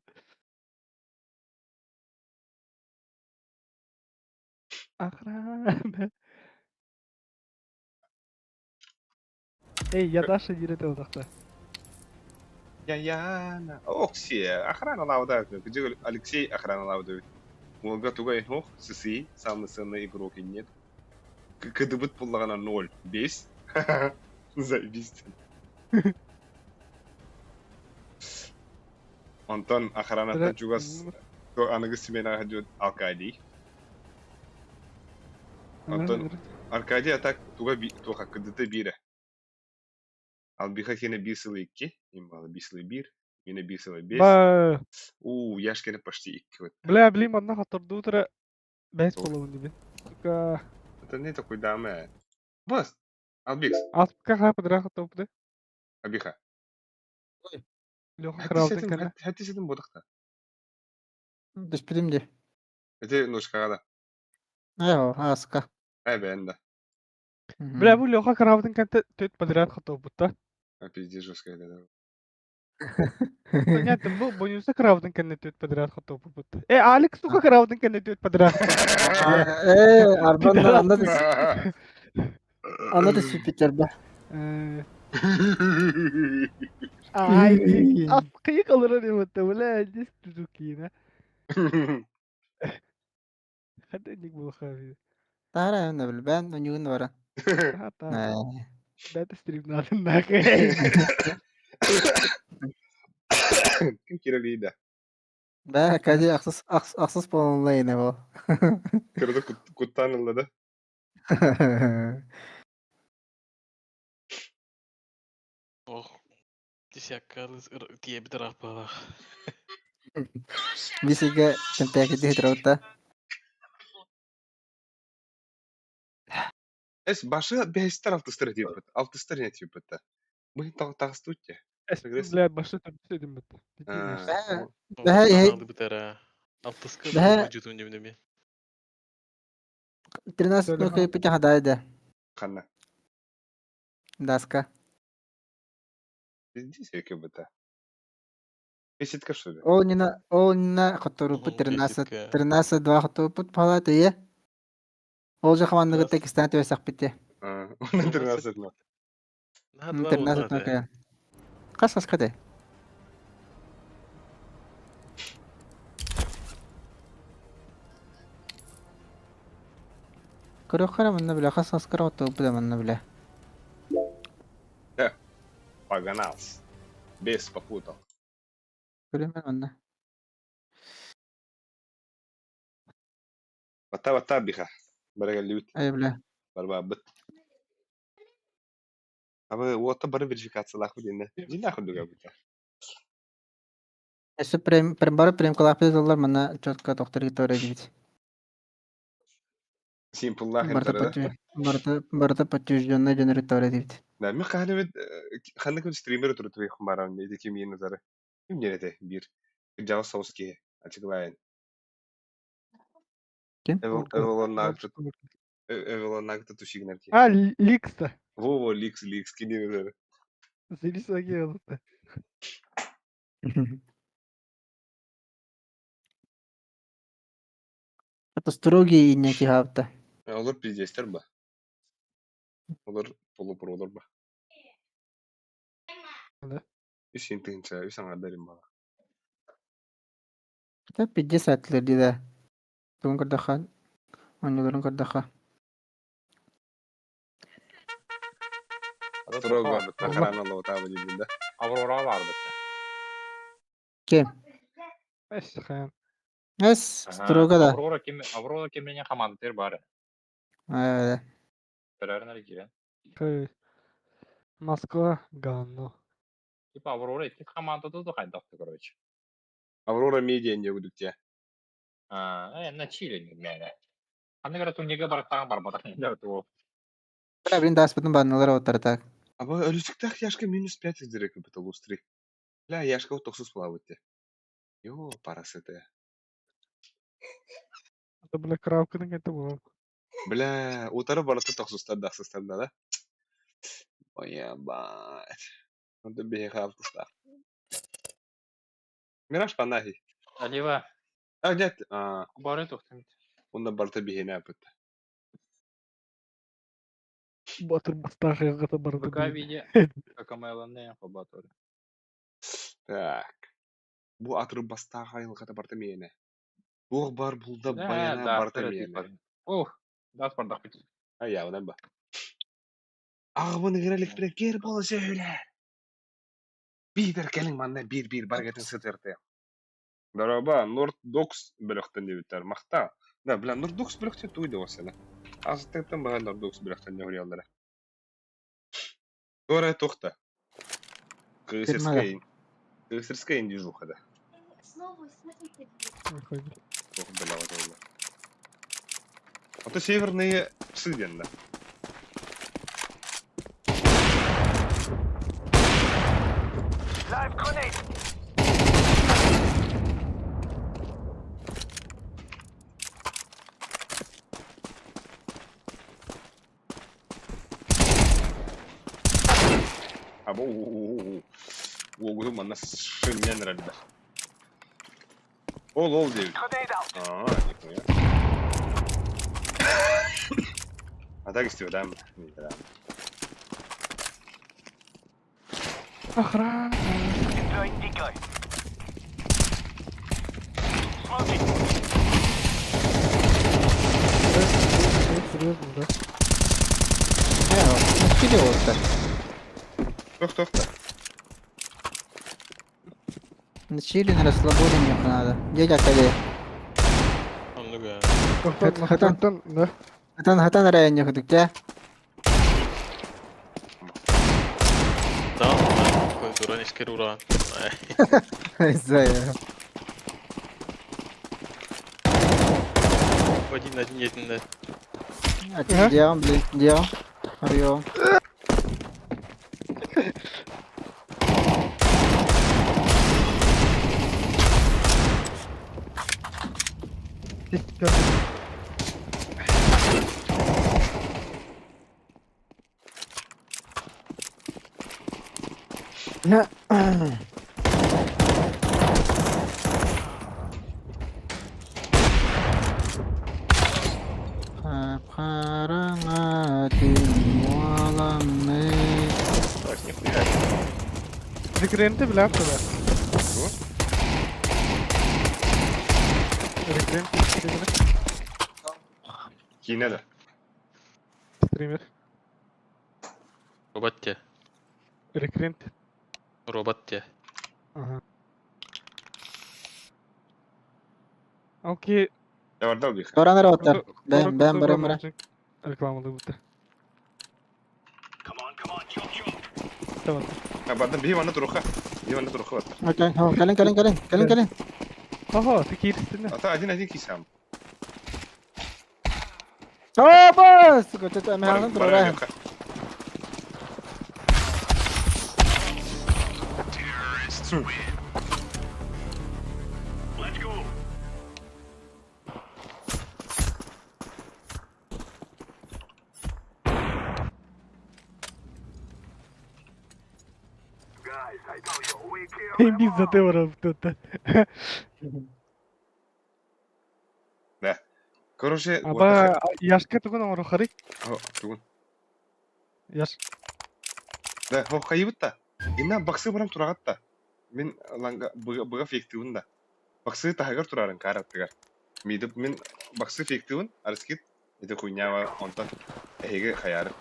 E: Охрана. Эй, я Даша диретэ утахта.
A: Я Яна. Оксия, охрана лауда. Где Алексей охрана лауда? Уолга тугай ох, сысы, самый ценный игрок и нет. КДБ пуллагана 0, 5. Заебись. Онтон охранаттан чугас аныгы сменаҕа дьон Аркадий. Онтон Аркадий а так туга туха КДТ биирэ. Албиха кene биир сылы икки, имбала биир сылы биир, мине биир сылы бес.
E: Ба,
A: У, Яшкене почти икки вот.
E: бля, блин, манна хатордуутара бэс болобун дибин. Сука,
A: Это не такой даме. Бас, Албикс,
E: аспка хапыдыра хатопты.
A: Абиха.
E: Леха хралтын кэннэ.
A: Хәтти сетин бодақта.
F: Түспүтүм дии.
A: Это нушкаға да.
F: Айо, ааска.
A: Ә, бән да.
E: Бля, бу Леха хралтын кэннэ төт подряд хатоппутта.
A: А пиздец жестко это.
E: Понятно, бу бонуса хралтын кэннэ төт подряд хатоппут. Э, Алекс сука хралтын кэннэ төт подряд.
F: Э, арбан анда анда түспүттэр ба.
E: Э, Ай, аскыйык алырар эбитте, бля, здесь тузукина. Хадыник был хави.
F: Тара эмне билбэн, өнүгүн бара.
E: Та-та. Бэт стрим надо нахуй.
A: Ким киралида?
F: Бә, кәди ахсыз ахсыз болонлайны бу.
A: Кырды куттан да.
D: Ох, десяккалыз тиэбит ырааппалаах.
F: Бисиге темпәки дихитрота.
A: Эс башы бәстер алтыстыр дип. Алтыстыр не дип бит. Мы тагыстутте.
E: Бля, башы там сөйдім бит.
F: Бә, Бәһэ,
D: Битара. Алтыска
F: Бәһэ.
D: жутун дебинеме.
F: 13
E: Төлө
F: нөкөй пите хадайда.
A: Ханна.
F: Даска.
A: Здесь яке бит. Беситка что ли?
F: Ол нина, ол нина хоторупут 13 13 2 хоторупут палата е. Ол жака манныгы текстан төсак бите.
A: А, он 13 но.
F: 13 нөкөй. Кас кас каде. Көрөккара манна биле кас кас кара хоторупут манна биле.
A: Погнался. Бес попутал.
F: Көрөмөн манна.
A: Бата бата биха. Барага лют.
F: Ай биле.
A: Барба бит. Абы уота бары верификациялах динне. Динна хундуга бит.
F: Эсө прем прем бары прем калапы доллар манна четко доктор гитора дибит.
A: Симпллах
F: Барта
A: интере.
F: барта барта подтвержденный генератор дибит.
A: Да, мен ханыбыт ханны күн стример туру туй хумарам не ким йен назары. Ким нерете бир. Жава соуски ачыглайын.
F: Ким?
A: Эвелон нагт Эвелон нагт тушигнер ки.
E: А, Ликста.
A: Во во ликс ликс ки не назары.
E: Заебись агент.
F: Это строгий и некий хапта.
A: Олар пиздестер ба. Олар полупролор ба.
E: Да.
A: Үс интинча, үс аңардарым бала.
F: Это 50 лет да. Тугун кардаха. Оннолорун кардаха.
A: Строго бит охрана лота ба дибин да.
G: Аврора бар битте.
F: Кем?
E: Эс хан.
F: Эс строго да.
G: Аврора ким Аврора кимлене командир бар.
F: Э,
G: Берәрнер кирен.
E: Хей. Москва ганно.
G: Типа Аврора икки командада да хайдакты, короче.
A: Аврора медиа не будут
G: А, на Чили не мене. Аны говорят, у него барактаган бар батак не то.
F: Бля, блин, дас потом банналар оттар так.
A: Аба өлүсүктах яшка минус 5 дирек бит лустри. Бля, яшка токсуз була бит. Йо, парасыты.
E: Это, бля, кравканың это было.
A: Бля, утары барыты токсустар даксыстар да. Ой, ебать. Онда бехе халтыста. Мираж панахи.
G: Алива.
A: А, нет, а,
G: Бары тухтым.
A: онно барыта биһиэнэ аппыт.
E: Батыр бастаах айылҕата барыта
G: ВК
E: биир.
G: виде КМЛН побаторы.
A: Так. Бу атырбастаах айылҕата барыта миэнэ. Туох бар булда
G: Да,
A: баяна
G: да,
A: барыта
G: второй
A: миэнэ.
G: тип. Ох, да, спардах бит.
A: Айаабынан ба. Аҕабын ыҥыра иликпинэ киэр буола сөһүлээр. Биитэр кэлиҥ манна биир-биир барыгытын сытыартыам. Дороба, Нордокс бөлөхтөн диэбиттэр. Махтал. Да, бля, Нордокс бөлөхтөн тугуй да уоссана. Аасыттыттан баһа Нордокс бөлөхтөн дьоһуруйаллара. Туора туох да. Кыысырскай, кыысырскай индижуха да. Туох бэлэҕэ буолла. Ото северные псы диэн да. Аба уогу манна шынньан эрэллэр. Ол ол диэбит. Аа, нихуя. А так истибэтээм.
E: Охрана! Серьезно, да?
F: Кили уоттар.
A: Туох туох да.
F: На чили, на расслабоне мне надо. Дядя кали.
D: Оннук ээ.
E: Хатан,
F: Хатан.
E: хатан, да.
F: Хатан хатан районе худук дьэ.
D: Да, культура искер уран.
F: Зая.
D: Один один етинде.
F: Делаем, блин, делаем. Прием. Хараҥа түүн уоламмыт
A: Так, нихуя.
E: Рекренти билэр да.
A: Что?
E: Рекренти стример.
A: Киинэ да.
E: Стример.
D: Робот те.
E: Рекренти.
D: Робот те.
E: Ага. Окей.
A: Даварда убиха.
F: Баран роботтар. Бэм бэм баран баран.
E: Рекламалыы бутта. Tamam.
A: Барда биһи манна туруха. Биһи манна туруха баттар.
F: Окей, кэлин кэлин кэлин кэлин кэлин.
E: Ага, ты киирстин.
A: Ата один-один кисам.
F: Оба! Сука, это механизм турара.
E: Биз зате барап тут.
A: Да. Короче,
E: Аба, Яшка тугун оҥорохарый.
A: Тугун.
E: Яш.
A: Да, хо хайыбытта. Инна баксы баран турагатта. Мин ланга быга фейктыбын да. Баксы таһыгар турарын караттыгар. Мидип мин баксы фейктыбын, арскит ити хуйнява онтон эһиги хаяры.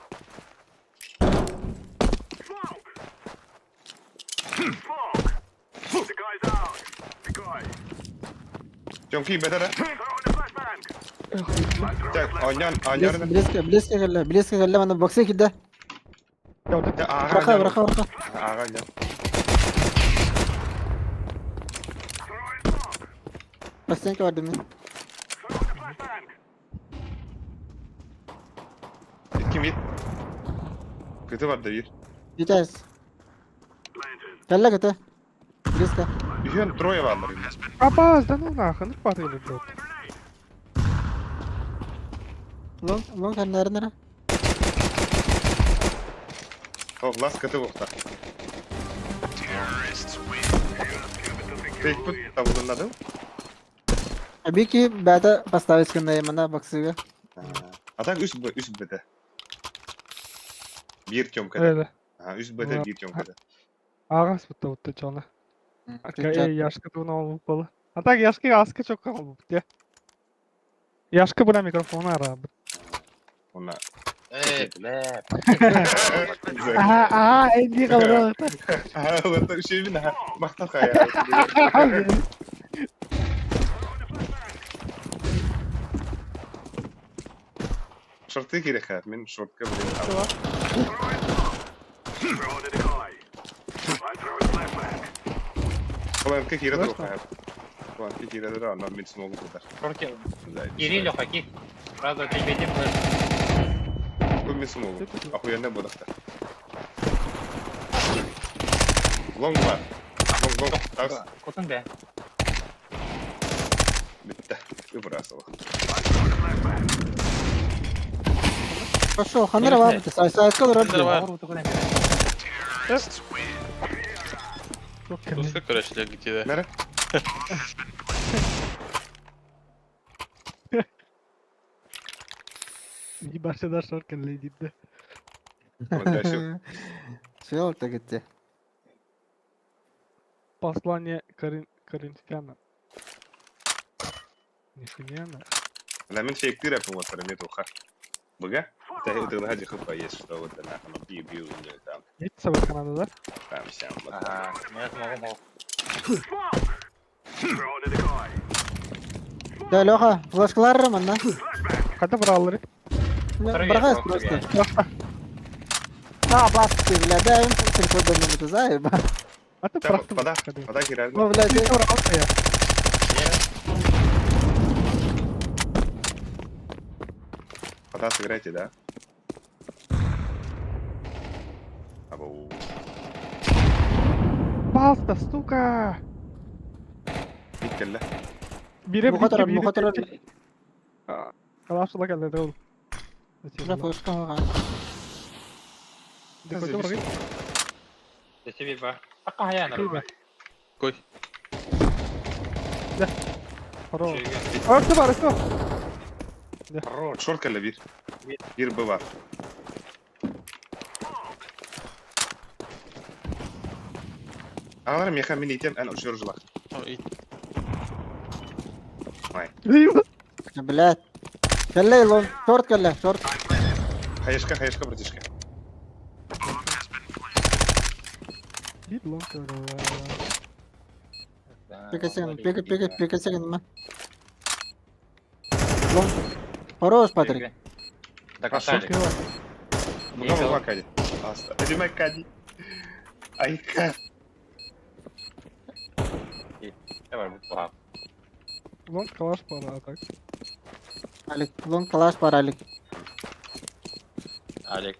A: Тёмки бетера. Так, онян, онян.
F: Близко, близко кэллэ, близко кэллэ манна боксы киирдэ. Быраха, быраха, быраха.
A: Ага, онян.
F: Бастенька бардым мин.
A: Икки мид. Кыты бар да бир.
F: Витязь. Кэллэ кыты. Близко.
A: Үһүөн трое бааллар.
E: Абаас, да ну нахуй, ну падали, блядь.
F: Лонг, лонг ханнарынара.
A: О, лас кыты буохта. Фейкпут табылыннадым.
F: Бики бэйэтэ поставить гынна манна баксыга.
A: А так үс үс бт. Биир тёмкада.
E: Öyle.
A: Үс бт биир тёмкада.
E: Ағас бутта бутта чона. Яшка туна olmuş balı. А так Яшка аска çok olmuş diye. Яшка бuna микрофон ара.
A: Онна.
G: Эй, бля.
E: Aha aha энди калыр.
A: Ага, үшеймин аха. Мақтан қая. Шорты керек ха. Мен шортка блин. Коланка кире тұр ха. Коланка кире тұр, ана мен смогу бұдар.
G: Шорки. Кири, Леха, ки. Сразу тебе иди флеш.
A: Бұл мен смогу. Охуенно бодақта. Лонг бар. Лонг, лонг. Такс.
G: Кутын бе.
A: Бітті. Выбрасывал.
F: Пошел, ханера бар бит. Сай сайка
D: Ханера бар.
E: Çok
D: Туска көрәчләр гитиде.
A: Нәре?
E: İyi başladılar şarkı lady.
F: Все, так кетти.
E: Послание Корин Коринфяна. Нефиняна.
A: Ла мен фейктир әпін отыр, мен тоқа. Бұға? Тәй хаджи хыпа есть, что вот нахуй, бью, бью, не там,
E: Hiç sabah Kanada'da.
A: там, сям, вот.
G: Ага, мен смогу мог.
F: Да, Леха, флешкалар манна.
E: Кайда бұралары?
F: Баргас просто. А, бас ты, бля, дай им телефон номер заеба.
E: А ты
A: Там,
E: бұрақтың.
A: Пода, пода кирер.
F: Ну, блядь,
E: Бұралты я.
A: Пода сыграйте, да? Абу.
E: Палста, сука.
A: Биткелле.
E: Бире
F: Мухатар, мухатар.
E: Калашыла келді ол.
F: Бля, флешка ага.
G: Тебе ба. Пока я на.
D: Кой.
E: Örtü var, örtü var.
G: Хорош.
A: Шорт келле бир. Бир Б бар. Аналар меха мен итем, ән ұшыр жылақ.
F: Блядь. Келле, лон, шорт келле, шорт.
A: Хаешка, хаешка, братишка.
E: Bir long
F: Пика секунд, пика, пика, пика секунд, ма. Лон. Хорош, Патрик.
G: До конца.
A: Бұға бұға кади. Аста. Әдемі кади. Айка.
G: Давай, була.
E: Long калаш бар, а так.
F: Алик, лон калаш бар, Алик.
G: Алик.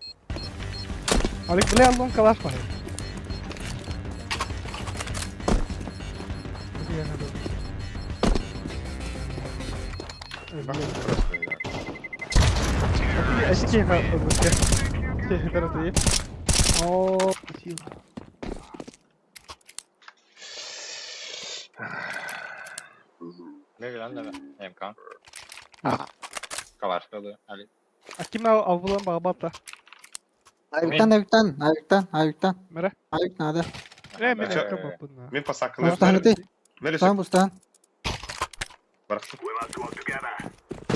E: Алик, бля, long калаш бар. О, сила.
G: МК. Калаш кылды. Алик.
E: А ким авылан багабата?
F: Авиктан, авиктан, авиктан, авиктан.
E: Мере?
F: Авик надо.
E: Э, мен
A: Чё?
E: якка бапын.
A: Мен пасақылы.
F: Бустан ты,
A: Мен
F: бустан, бустан.
A: Барақтым.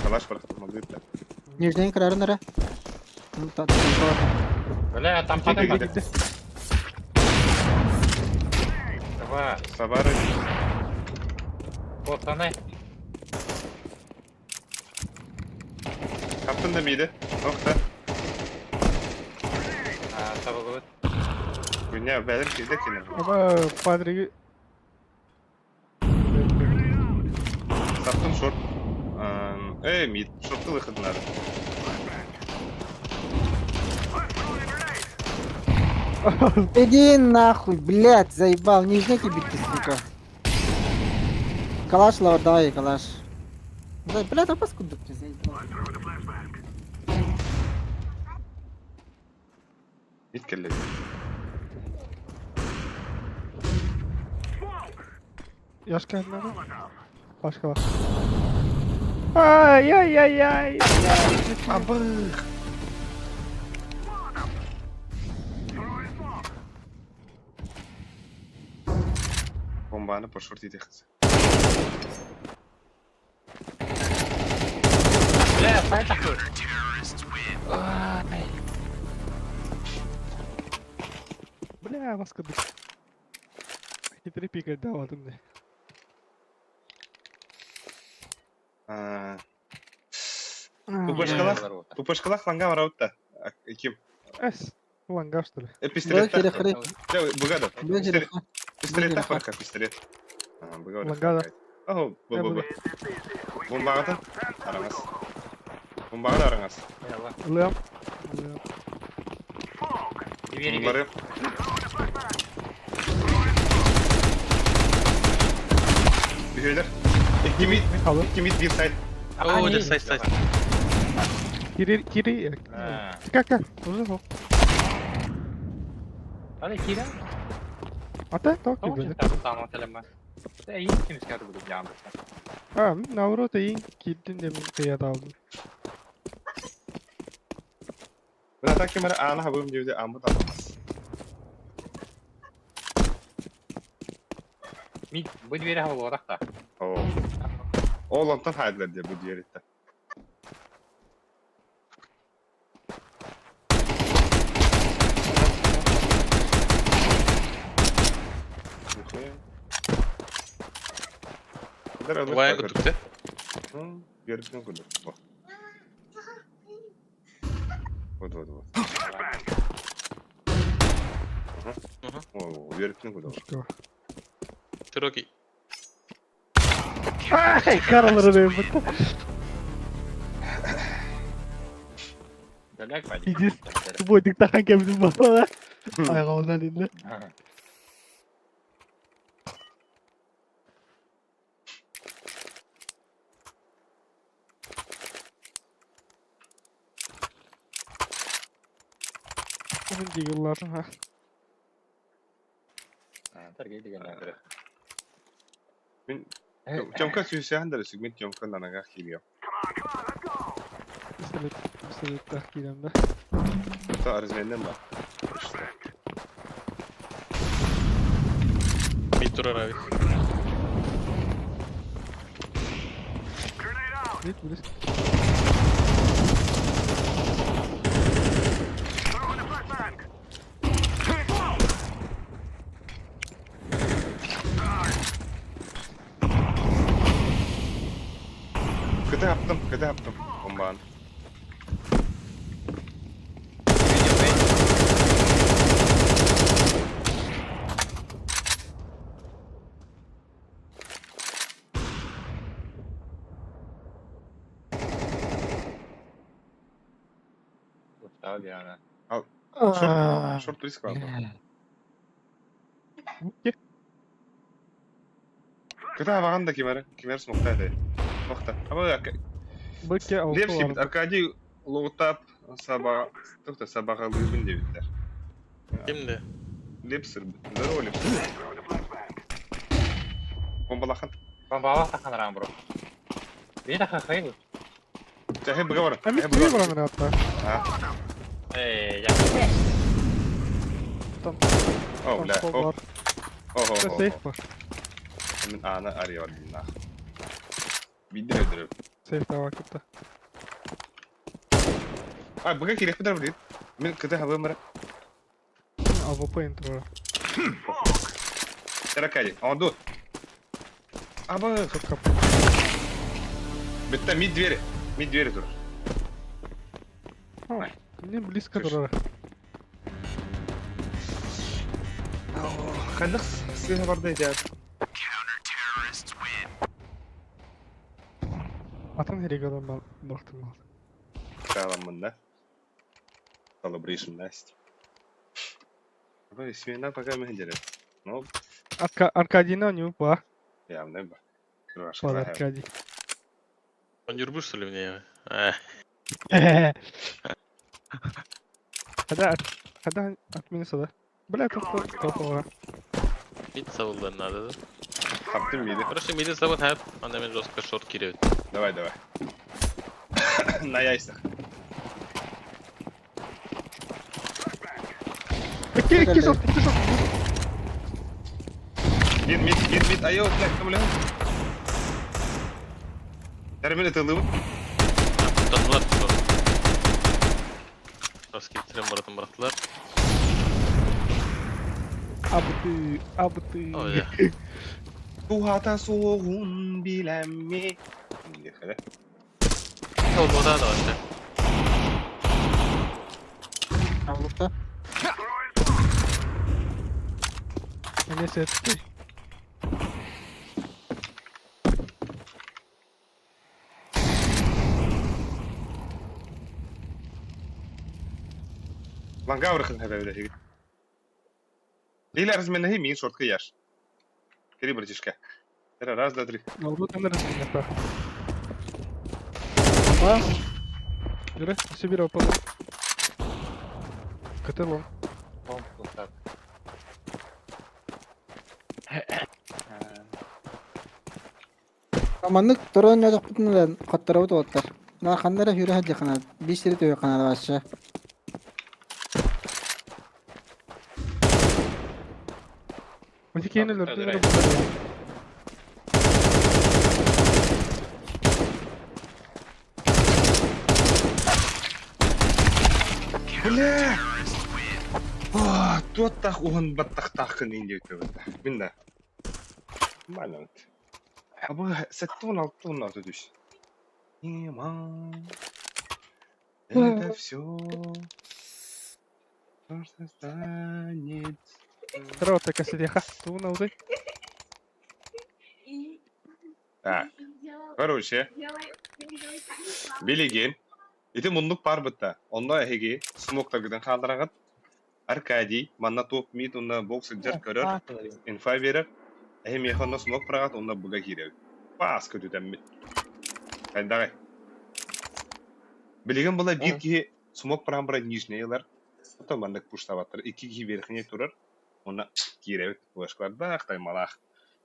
A: Калаш барақтым, могли бля.
F: Нижний крар нара. Ну, та, та, та.
G: Бля, там
A: Иди,
G: падай.
A: иди.
G: Давай.
A: Сабары.
G: Пацаны.
A: Таптын да мейді. Оқта.
G: Табылды.
A: Күне бәлім келді кені.
E: Аба, Патриги.
A: Таптым шорт. Эй, мид. Шортты выходы надо.
F: Иди нахуй, блядь, заебал. Нижний тебе ты, сука. Калаш, лава, давай, калаш. Да, блядь, а паскуда ты заебал.
A: Мид келді.
E: Яшка надо. Пашка var. Ай ай ай ай.
A: Абых! Бомбаны по шорт етехіз.
G: Бля, сайт такой.
E: Бля, маска бит. Хитрый пикать дал атымды.
A: Пупышкалах, пупышкалах ланга барабыт да. Ким?
E: Эс, ланга что ли?
A: Пистолет.
F: Б кире
A: Быгада.
F: Б кире.
A: Пистолет барка, пистолет. Ага,
E: Лангада.
A: Ого, б б б. Бомбаҕа араңас. Бомбаҕа араңас.
E: Лэм.
A: Бомбары. Бүһүөлэр. Икки мид, икки мид бир сайт.
D: О, это сайт, сайт.
E: Кири, кири. Как, как? Уже хо.
G: Hadi кире.
E: Ата, так кире. А, наоборот, и кирдин деп кыяд алдым.
A: Бына так кемер аны хабым диде амы табамас.
G: Мид, бу двери хабы та.
A: О. Ол онтон хайдылар деп бу диэритте.
D: Вая күттүктэ.
A: Бердин күлүк. Вот, вот, вот. О, бердин күлүк.
D: Широкий.
E: Ай, Карл Рыбы. Иди Твой диктахан кемдин бала. Айга инде. Onun yıllarını ha.
A: Мен Тёмка сүйсәһен дә сегмент Тёмка нанага килә.
E: Пистолет, пистолет киләм да.
A: Та арзменнән бар.
D: Мид турар авик.
E: Мид близ.
A: Кыты аптым, кыты аптым. Бомбан. Шорт, шорт риск бар. Кыты абаган да кимәре, кимәре смокта әдә. Смокта. Аба
E: Бөкке
A: Лепси бит Аркадий лоутап саба, тухта сабага лыбын дебиттер.
D: Кимде?
A: Лепсер, здорово, Лепсер. Бомбалахан.
G: Бомбалах тахан рам, бро. Бей тахан хейлу.
A: Тәһе быга бар.
E: А мид быга бар атта.
G: Эй, я.
E: Там.
A: О, бля. О, о, о.
E: Сейф бар.
A: Мен аны арыйар нах. Бидер өдөрөп.
E: Сейф тава китте.
A: А, быга кирәк бит бит. Мин кыты хабым бар.
E: АВП интро.
A: Таракали. Онду. Аба, Битта мид двери. Мид двери тур.
E: Не близко турар.
A: Хандык сыга барды идет.
E: Атын херегадам бактым ал.
A: Саламын да. Celebration Nest. Ой, смена пока мы делаем. Ну,
E: Аркадий на ню, ба.
A: Явно ба.
E: Под Аркадий.
D: Он юрбу, что ли, мне?
E: Когда, когда от минуса, да? Бля, тут топово.
D: Пицца надо, да?
A: Хаптым миди.
D: Короче, миди сабын хэп, анда мен жестко шорт киребит.
A: Давай, давай. На яйцах.
E: Икки, икки шорт, икки шорт.
A: Мид, мид, мид, мид. Айо, блядь, кому Термин это лыбы.
D: Туттанылар шорт. Раскиттирен баратын бараттылар.
E: Абыты, абыты.
D: Ой,
A: Туһата суоҕун билэмми. Диэхэлэ.
D: Ол бода да вообще.
F: Аллыта.
E: Эмиэ сетти.
A: Лангаврыхын хэбэбилэ. Или разменэхи мин шортка яш. Кери, братишка. Раз, два, три.
E: Албут аны разменяпа.
F: Ба.
E: Жүре, Сибирь опалы. Котелон.
G: Лонг вот так.
F: Маннык туран нөтөхпүтүн хотторобут уолаттар. На ханна эрэ сүүрэ сылдьыаххына, биир сири түһүөххэ наада вообще.
E: Ити кейин өлөрдүн
D: Өлөрөйүн.
A: Бля! О, туоттах уһун баттахтааххын индиэт Мин да. Нормально. Абы сеттон алтон аты түс. Нима. Это все. То, что станет.
E: Здорово, кассетеха. Тугун алды.
A: Так, короче, билигин. Ити муннук бар бытта. Онно эһиги смоктаргытын хааллараҕыт. Аркадий манна туох миит уонна бок сылдьар көрөр, инфа биэрэр. Эһи миэхэ онно смок быраҕат уонна быга киирэбит. Паас көтүтэммит. Хайдаҕай? Билигин була биир киһи смок быраҕан баран нижний ылар. Оттон маннык пуштабаттар. Икки киһи верхний турар. Уонна киирэбит. Флешкалардаах, таймалаах.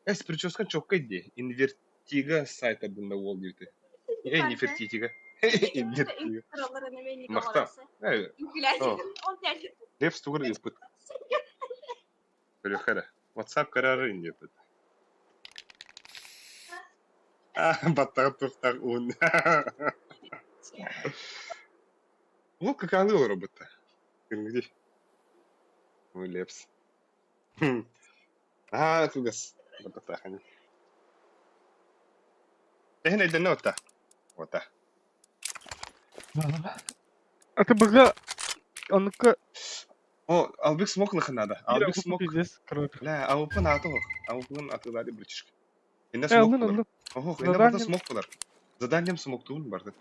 A: Эс, прическа чоккай дии. Инвертига сайтардында уол диэбитэ. Эй, Нефертитига. Инвертига. Махтал. Лев стугар ыыппыт. Көрүөххэ эрэ. WhatsApp көрөөрү диэбит. Баттаҕа туохтаах уун. Ол какаалыы олоробут да. Күнгүдүй. Ой, Лепс. Аа, кылгас. Баттахтаах ини. Эһин өйдөннө отта. Ота.
E: Аты быга оннукка
A: О, Албик смок лыхын надо. Албик смок.
E: пиздец, короче.
A: Бля, АВП нааты ох. АВП-ын атыылаады братишка. Инде
E: Э,
A: смок
E: алын,
A: булар.
E: алын.
A: Ох, инде барда
E: Заданием.
A: смок булар. Заданием смоктуун барды.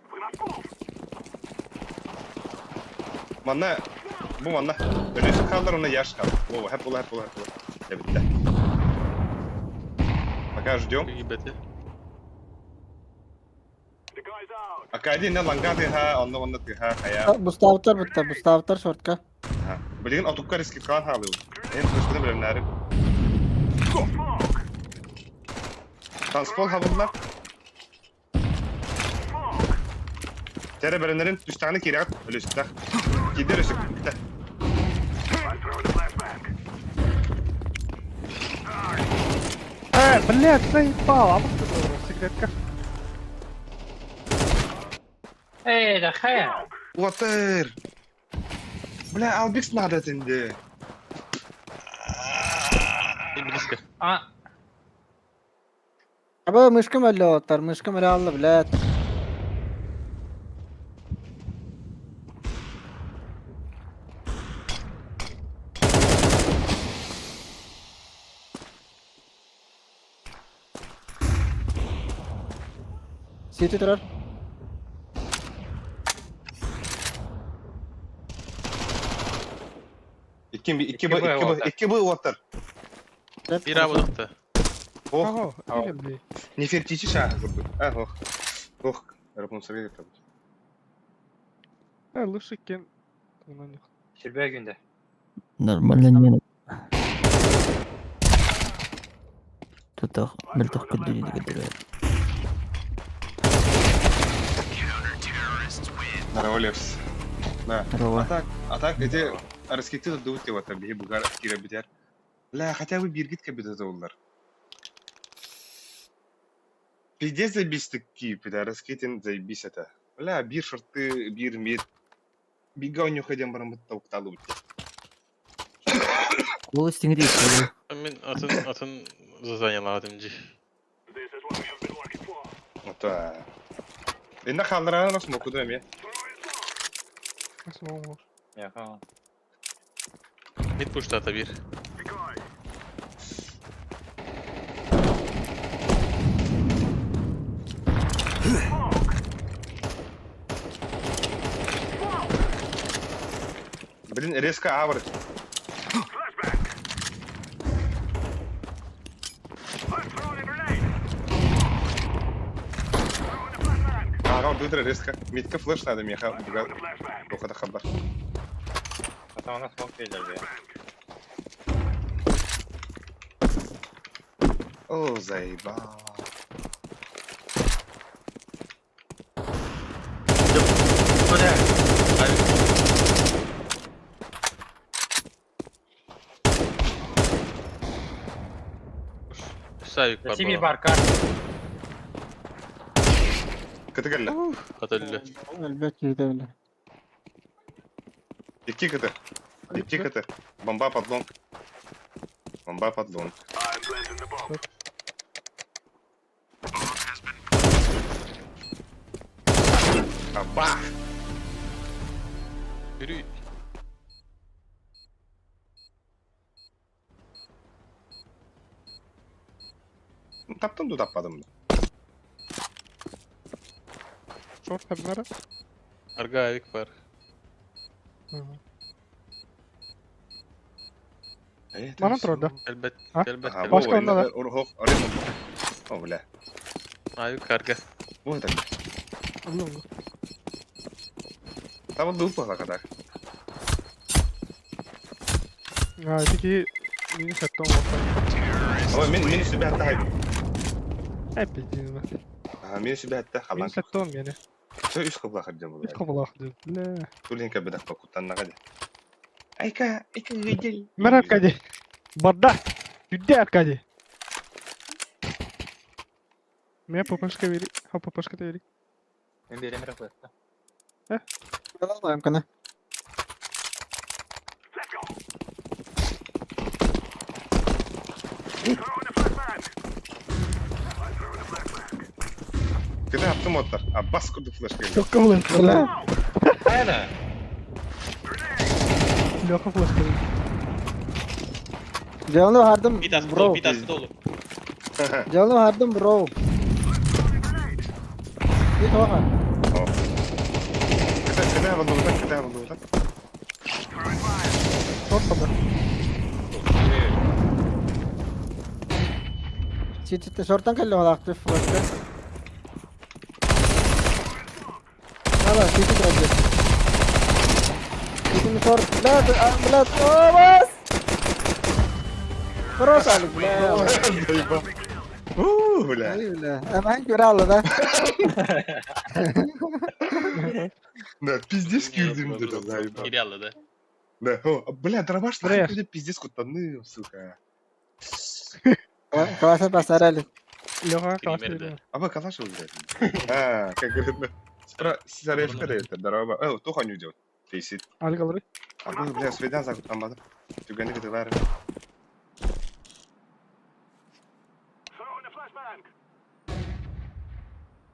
A: Манна, бу манна. Өлөсү хаалар, онно яш хаалар. О, хэп була, хэп була, хэп була. Дэ битте. Пока ждем.
D: Ебете.
A: Акади инне ланга тыха, онно онно тыха, хая.
F: Буставтар бутта, буставтар шортка.
A: Билигин отукка рискиткаан хаалыбыт. Эн тушканы билемнәрим. Транспол хабыллар. Тере беренерин түстәғini кирәк өлөстәх. Кидер өсөк. Битте.
E: Э, блядь, заебал, а вот ты секретка.
G: Эй, да хэ!
A: Уатыр. Бля, Албикс надо тинде.
D: И близко.
G: А,
F: Аба мышкам өллө уолаттар, мышкам өлө алла, блядь. Сити турар.
A: Икки би икки б икки б икки б уаттар.
D: Бир абыдыкты.
A: Ох,
E: Ого, или,
A: Нефертити шаа курдук. А, ох. Ох, Рапунцель табыт.
E: Э, лучше кен. Тугунан yok.
G: Сирбе күндө.
H: Нормально не. Тут Мөлтөх, мөлтөх көрдөрүүнү көрдөрөр.
A: Здорово, Лепс. Да.
H: Здорово.
A: А так, а так эти раскидки дадут тебе, там, биһи бугар киирэ битэр. Бля, хотя бы биргит кэбитэ оллар. Пиздец заебись такие, бля, раскитин заебись это. Бля, бир шорты, бир мид. Бига у них один барамыт таукталы
H: Ол истиҥи диэки.
D: Мин атын атын заданялаатым дии.
A: Это... Инна халларана смоку да эмиэ.
E: Смоу.
G: Яха.
D: Мид пуштата бир.
A: Блин, резко авр. Ага, ордутра резко. Митка флеш надо, меха. Тоха хабар.
G: Потом у нас смог видели.
A: О, заебал.
G: Бля,
D: Савик бар
G: Сиби
D: буолла.
G: бар карта.
A: Кытыгалла.
D: Хатылла.
F: Элбэт киһитэ бile.
A: Икки кыты. Икки кыты. Бомба под лонг. Бомба под лонг. Аба!
D: Yürü.
A: Таптым да таппадым да.
E: Шорт табинара.
D: Арга авик бар.
E: Манан турар да.
D: Элбет,
E: А?
D: элбет,
A: Ага,
D: элбет.
E: Башка онда да.
A: О, бля.
D: Авик арга.
A: Вот так.
E: Алло.
A: Там он был когда.
E: А, ити минус оттон болса.
A: Ой, мин мин себя отдай.
E: Э, пиздец.
A: Ага, мин себя отдай, халан.
E: Минус оттон мени.
A: Все, үс кыбла хаддем
E: Үс
A: был.
E: кобулах дип. Бля.
A: Тулинка бедах покутан нагади. Айка, айка видел.
E: Мэр Аркадий. Барда. Жүдде Аркадий. Меня ППшка вери. А ППшка ты вери.
G: Мен берем рефлекс.
F: Алаем кана.
A: Кыда аптым оттар. А бас курду флешка.
E: Лёха флешка.
F: Бля.
G: Хайда.
E: Лёха флешка.
F: Дьону хардым
D: Бит асы
F: бро.
D: dolu, bit асы dolu.
F: Дьону хардым бро. Бит оға.
A: Кыда кыда булду, кыда булду.
E: Шорт табар.
F: Чичитте шортан келли олақты флешка. Ала, чичит раджи. Чичит шорт. Бля, бля, о, бас! Хорош, Алик, бля.
A: У, бля.
F: Ай, бля. Аман көрі да.
A: Да, пиздец кирдим да, заебал.
D: Кири алды да.
A: Да, о, бля, дробаш
E: Бля.
A: нахуй, пиздец кутаны, сука.
F: Класса басар,
E: Лёха
D: Кири
E: калаш.
D: мерде.
A: А вы калаш уже? А, как говорит, Саревка да это, дорога. Э, туха не идет. Тейсит.
E: Алик алыры.
A: А вы, бля, свидан за там бада. Тюганы кытылары.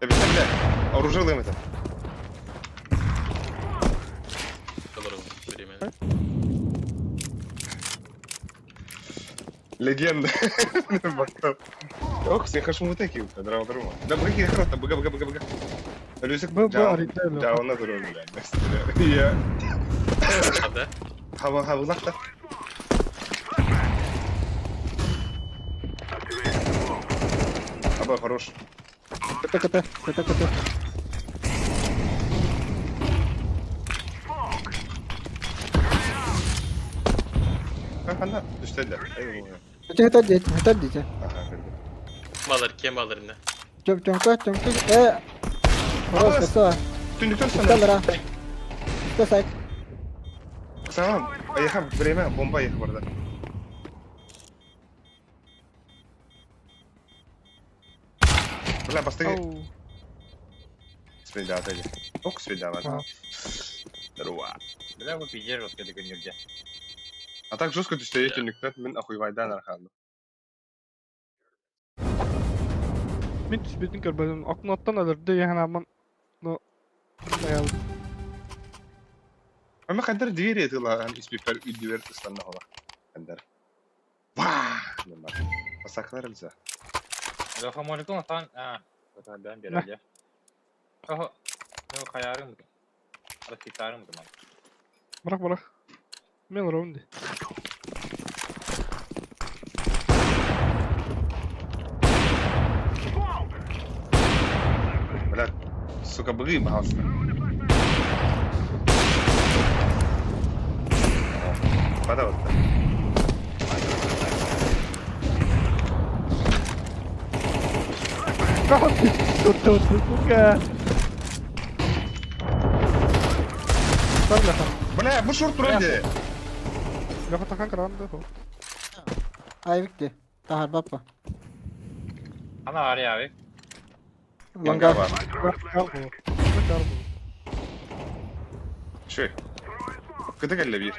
A: Да бля, оружие лым это.
D: Kalırım беремен.
A: Легенда. Ох, sen хашму таки, драма драма. Да быги хрота, быга быга быга быга. Люсик,
E: Б, Б, арикта
A: Да,
E: Лёха.
A: он на дорогу, бля. Я.
D: Хада.
A: Хаба хабылакта. Аба хорош.
F: Кт, кт, кт, кт.
A: Хана, түштелер.
F: Это дети, это дети.
A: Ага, көрдüm.
D: Алар, кем алар инде?
F: Чөп чөҥкө чөҥкө э Хорош, готово.
A: Түннүктэн
F: Үстэ лара. Үстэ сайт.
A: Саҕам, айыха время бомба айыха барда. Бля, бастыгы свидата же. Ок, свидава. Здорово.
G: Бля, вы пиздец жестко догонюрде.
A: А так жестко түстәйе түннүктэн мин охуйвайдан архаллым.
E: Мин түспүтүн көрбөтүм. Окноттан өлөрдү яһанаммын. Ну, даял.
A: Ама хандар двери тыла испипер үдүбер ыстанна хола. Хандар. Ва! Нема. Басаклар элза.
G: Леха моликун асан. А, вот он бере. Ого. Ну хаярым. Раситарым гыман.
E: Бырах бырах. Мен раунд.
A: Бля, сука, быгы баҕаста. Бада батта.
E: Сука.
A: Бля, бу шорт туран де.
E: Леха тахан каранды.
F: Айвик Тахар баппа.
G: Ана ари ави.
F: Лонга.
A: бар. Шөй. Кыты кэллэ биир.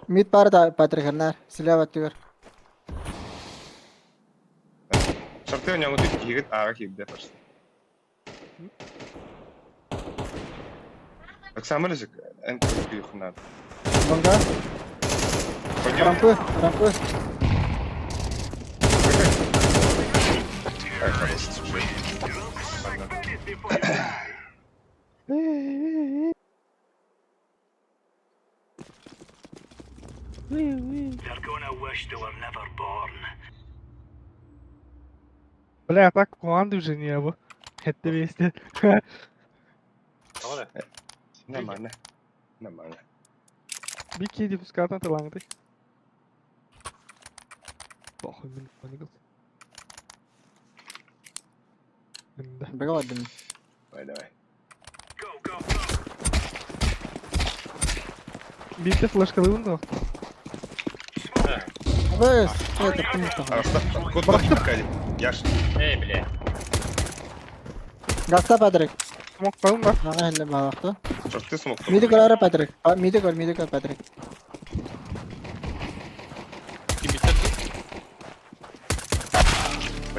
F: Мид бар да Патрик хернар. Силә баттыгар.
A: Шарты оняңы түт киһигит аага киирдэ почти. Оксамыр исик эн күйүхунаар.
F: Лонга.
A: Пойдем.
F: Рампы, рампы.
A: Ай, хорош, слушай. Ладно.
E: Бля, так команды уже не было. Это вести.
G: Тоҕо
A: Нормально. Нормально.
E: Бики допускатан таланты. Похуй, мин понял. Да.
F: Бега бардым.
A: Давай, давай.
E: Битте флешкалыбын да.
F: Абыс, это ким тахар.
A: Араста. Кот бак кали. Яш.
G: Эй, бля.
F: Гаста Патрик.
E: Смок калын да.
F: Ага, хәлле балакты.
A: Шорты смок.
F: Миди көр Патрик. Миди көр, миди көр Патрик.
D: Ким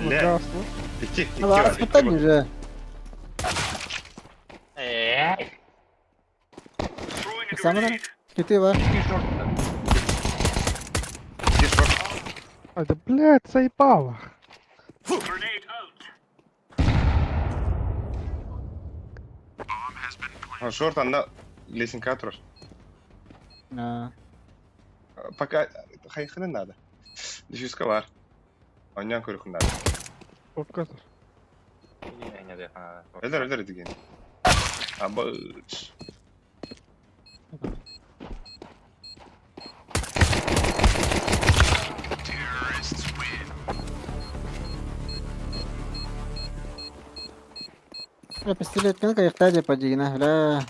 A: Бля. Икки, икки
F: Ала,
A: бар, икки
F: аспыттан
A: бар.
F: уже.
G: Эй.
F: Самына. Кити бар.
A: Икки шорт.
E: Это, блядь, заебало.
A: А, Шорт анна лесенка турар.
F: А.
A: Пока хайхына надо. Дефюзка бар. Оньян көрүхүн надо.
E: Шорткатор.
A: Элер элер деген. Абыч.
F: Бля, пистолет кем кайыкта деп падигина. Бля.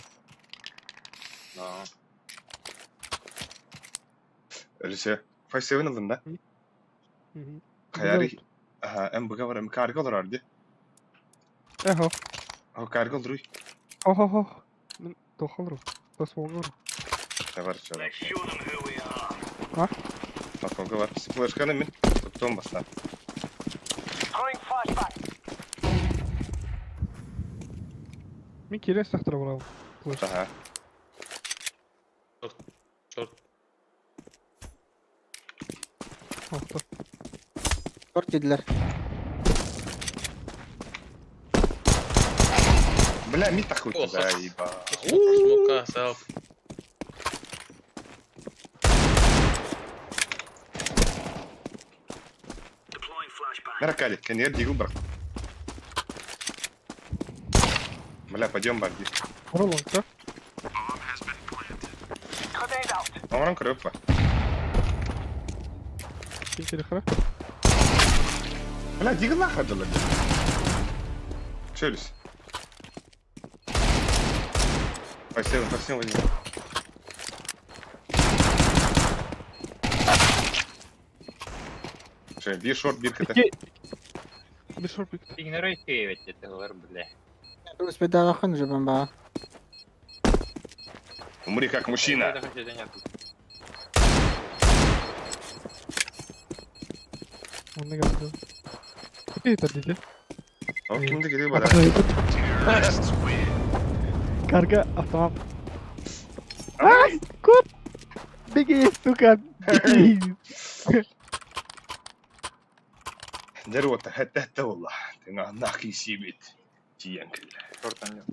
A: Өлүсө. 5-7 ылдым да. Хаяри. Аха, МБГ бар, МК арга олорор ди.
E: Эхо.
A: О, карга олоруй.
E: Хо-хо-хо. Мин тохалру. Тосвонгору.
A: Бар, чара.
E: А?
A: Балконга бар. Флешканы мин топтон баста.
E: Мин кирен сахтыра барабын. Флеш.
A: Аха.
D: Шорт.
E: Охто.
F: Шорт диделер.
A: Бля, ми тахуй
D: Ох.
A: туда, еба.
D: Смока, салп.
A: Наракали, кенер дигу бар. Бля, пойдем бар, ди.
E: Оролонка.
A: Амаран көрөп ба.
E: Кин кире хара.
A: Бля, диги нахуй дала. Челюсть. Спасибо, спасибо, Вадим. Че, бир шорт, бир кт.
E: Икки. Bir short bir kıta.
G: Игнорой киевет это бля.
F: Успедаахын уже бомба.
A: Умри как мужчина.
G: Это хочу заняться.
E: Onu geldi. Bir yeter dedi.
A: О, кимди кири бара.
E: Karga автомат. Ай, кот! Беги, сука! Беги!
A: Дер вот, хәтта хәтта wallah. Тыңа нахи сибит. Тиен килде.
G: Шортан нет.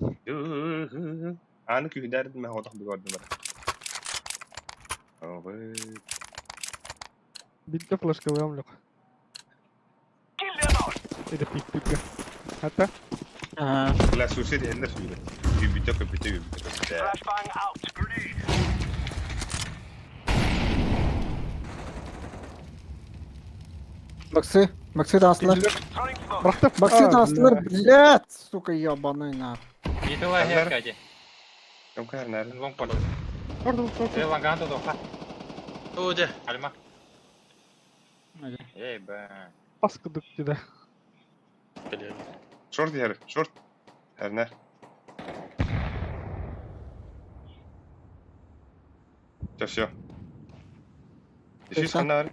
A: Аны күһүдәрдим мен хотох бигордум бара. Ой.
E: Bitti флешка yok. Это пик пик. Hatta
H: Аа.
A: Бля, сусед эллер сүйрет. Бүйтө көпүтө бүйтө көпүтө.
F: Баксы, баксы таслар.
E: bıraktım.
F: Баксы
E: Aa,
F: таслар,
E: бля.
F: блядь, сука, ебаный на.
G: Итала
A: Аннар?
G: херкади.
A: Кем кәрнәр?
G: Лонг пол.
E: Orada orada.
G: Э, лаган тут ха.
D: О, дьэ.
G: Альма. Эй, ба.
E: Baskıdık dedi.
D: Бля.
A: Шорт яр, шорт. Әрнәр. Все, все. Еще
F: Всё.
A: ханар.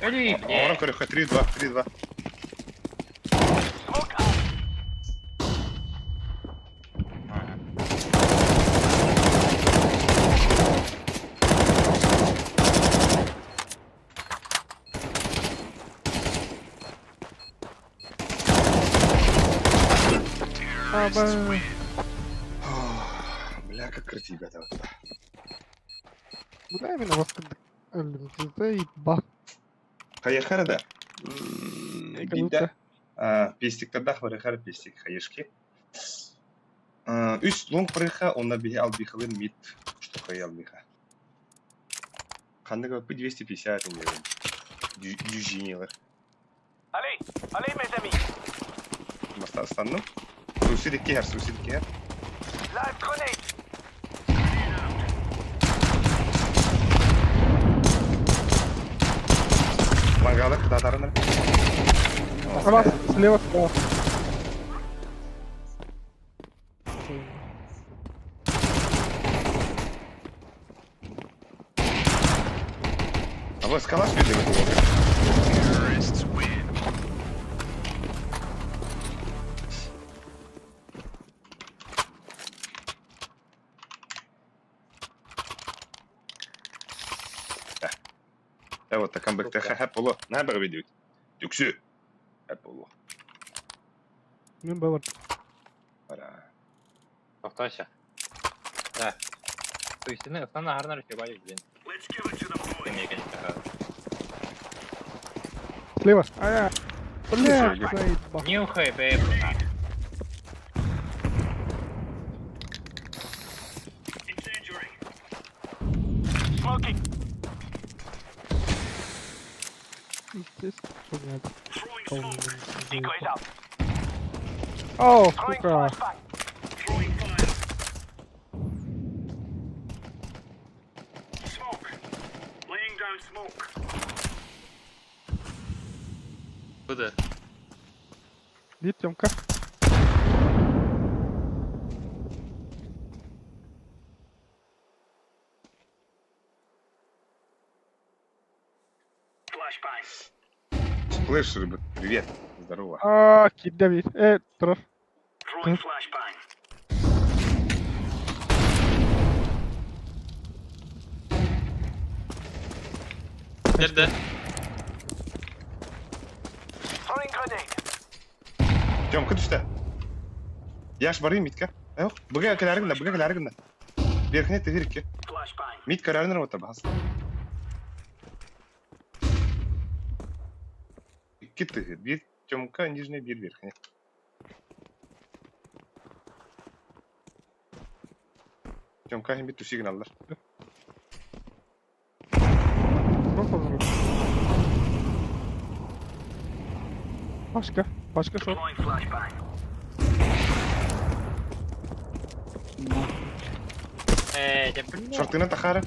G: Эли,
A: Орон көрөхө 3 2 3 2.
E: Aa,
A: Бля, как красиво это.
E: Bu ne beni baskıdık. Öldüm sizde bak.
A: Хаярхара да.
E: Калута.
A: Пестиктардах барыхар пестик хаешки. Үс лонг барыха, онна бихи албихалын мид, что хай албиха. Хандыга пы 250 не дюжинилар. Баста станну. Сусид кер, сусид кер. Лагалар кытатарынар.
E: Раз, слева, справа.
A: А вы скалаш видели в эту Да вот такам бек тэхэ хэп боло. На бэр видео. Түксү. Хэп боло.
E: Мен бар.
A: Ара.
G: Повторься. Да. То есть, ну, основная гарнар еще боюсь, блин. Ты мне, конечно,
E: Слева. А, бля,
A: Слушай,
E: заебал.
G: Нюхай, бэйб.
E: Естественно, О, сука.
D: Б.
E: Где Тёмка?
A: Слышь, ребят, привет. Здорово.
E: А, кидя bir. Dur.
D: Nerede?
A: Тёмка түстэ. Яш барый митка. Эх, быга кэлэргин да, быга кэлэргин да. Берхне тегирикке. Мит карарыныр вот бас. Икки тыгы, бир Тёмка нижний, бир верхний. Тёмка хим бит сигналлар.
E: Пашка. Пашка шорт.
G: Э, я блин.
A: Шортына тахара.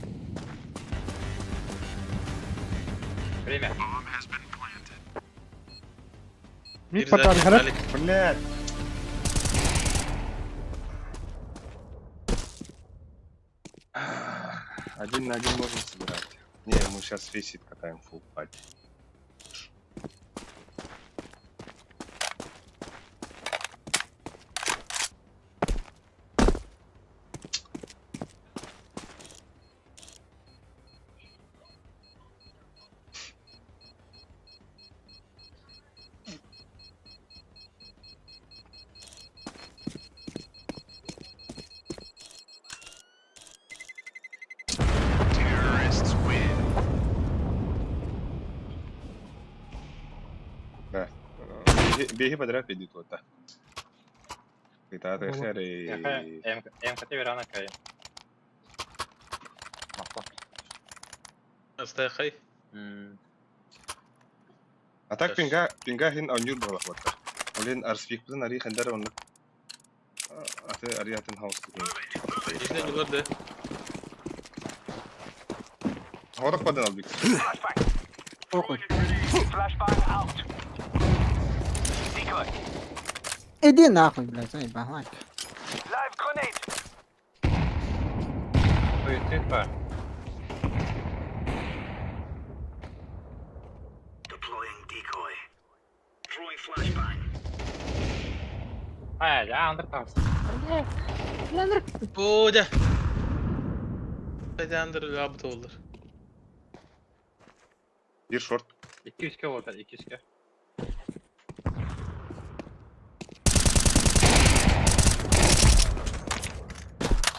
G: Время.
E: Мид портал харат.
A: Блядь. Один на один можно сыграть. Не, мы сейчас фейсит катаем фул пати. Да. Беги подряд иди туда.
E: Было.
G: МКТ Верана Кай. Мақпа.
D: Астайхай.
A: А так пинга пинга хин анюр балахвата. Олен арспикпен ари хендар онны. Аты ариатын хаус.
D: Нижний дулар да.
A: Хорок паден албик.
F: Похуй. Иди нахуй, блядь, заебалась.
G: Ой, ты па. А, я андер там.
D: Буда. Кайдандыр лабыт олдыр.
A: Bir шорт.
G: 200 ке болды, 200 ке.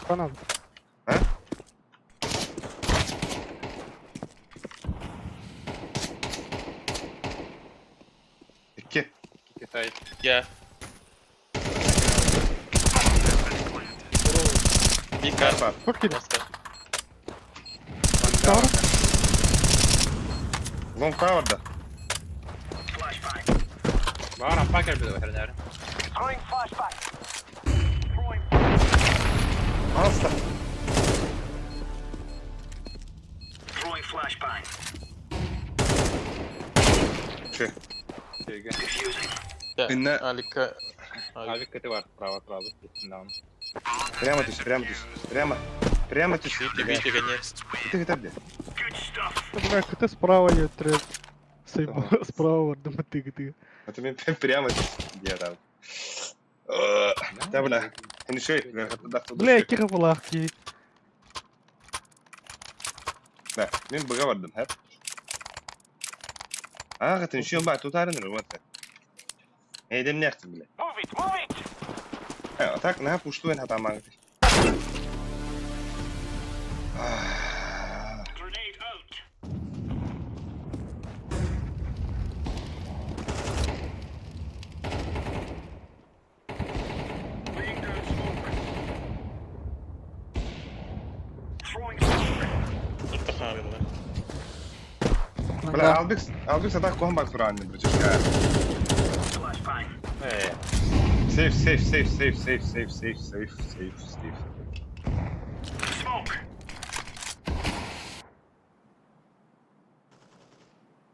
E: Банан.
A: А? İki.
G: Китай.
D: Я. Bir kar.
A: Бар.
E: Шорт киди.
D: Баста.
E: Тавр.
A: Long tower'да.
G: Бар, пакер білді хернер.
A: Алста. Че?
G: Тегі.
A: Инна-
D: Алика.
G: Авик кіті бар, право, сразу. Даун.
A: Прямо түс, прямо түс. Прямо. Прямо түс.
D: Видите, видите, конечно.
A: Ты это где?
E: Бля, КТ справа етрет. Справа бардым тыгы тыгы.
A: А ты мне прямо түс. Где там? Да, бля. Еще
E: Бля, киха булах ки.
A: Да, мен бұға бардым, хә? Ага, ты еще ба, тут арен вот. Эйдем нехтин, бля. А так, на пуштуен хатаман. Бля, Албикс, Албикс атак кохан бар туранны, братишка.
G: Э,
A: Сейф, сейф, сейф, сейф, сейф, сейф, сейф, сейф, сейф, сейф.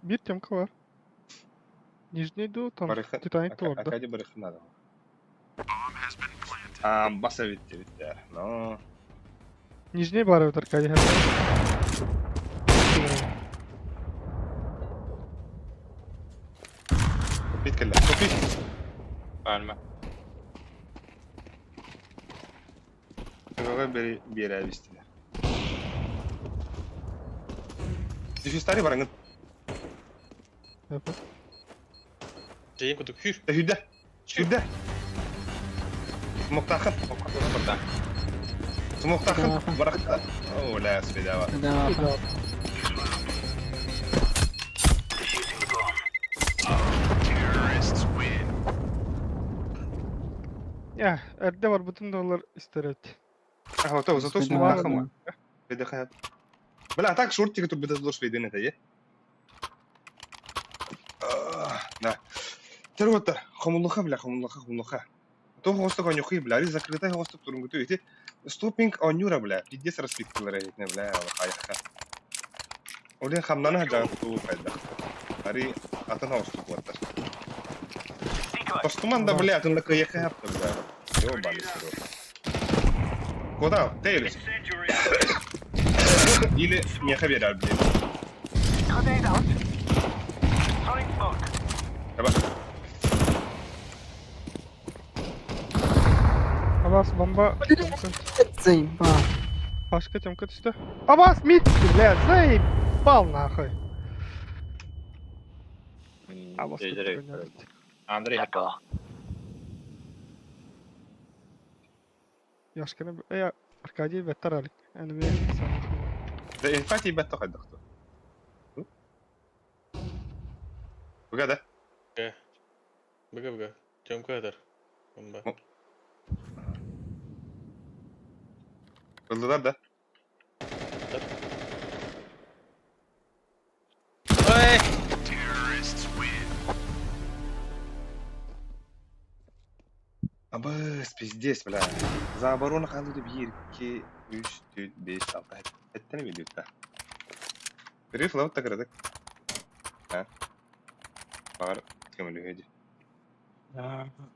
E: Bir темка var. Нижний ду там
A: Барыха-
E: Титаник orada.
A: Акади барыхын надо. А, баса битти, битти. Но.
E: Нижний бар evet Аркадий.
A: Купить кэллэ. Купить.
G: Пальма.
A: Көҕө бери биэрэ бистилэр. Дефистари бараңын.
E: Evet.
D: Жейін күтіп хүр.
A: Хүдэ. Хүдэ. Смоктахын.
G: Орда.
A: Смоктахын. Барахта. О, ля, свидава.
F: Да.
E: Ya erde var bütün dolar ister evet.
A: А, то, зато
F: Свидава.
A: смоктахын. Видаха. Бля, а так шортики тут будет зло швейден это, е? Да. Чэ, хомуллуха, бля, хомуллуха, хомуллуха. Туох оҕустук оонньуоххуй, бля, закрытай оҕустук турунгуту ити стопинг оонньуура, бля, пиздец распиктылар эһитинэ, бля, хайахха. Ол иһин хамнана сылдьаҕын туу хайдах. Ари атын оҕустук уоттар. Тостуман да, бля, атын да кыайыахха хапта, бля. Ёбаный сырок. Куда? Ты Или меха берер, блин. Давай.
E: Абас бомба.
F: Заебал.
E: Пашка Тёмка түстэ. Абас мид, бля, заебал нахуй. Абас
G: Андрей.
E: Яшканы э Аркадий бэттэр алик. Энеми
A: Да инфати бэтто хайдахту. Быга да?
D: Быга быга. Тёмка этэр. Бомба.
A: Ыллылар да?
D: Ой!
A: Абыс, пиздец, бля. За оборону хаалыды 1, 2, 3, 4, 5, 6. Эттени билбит да. Риф лабыт та кырадык. А? Баҕар көмөлөһүө дии.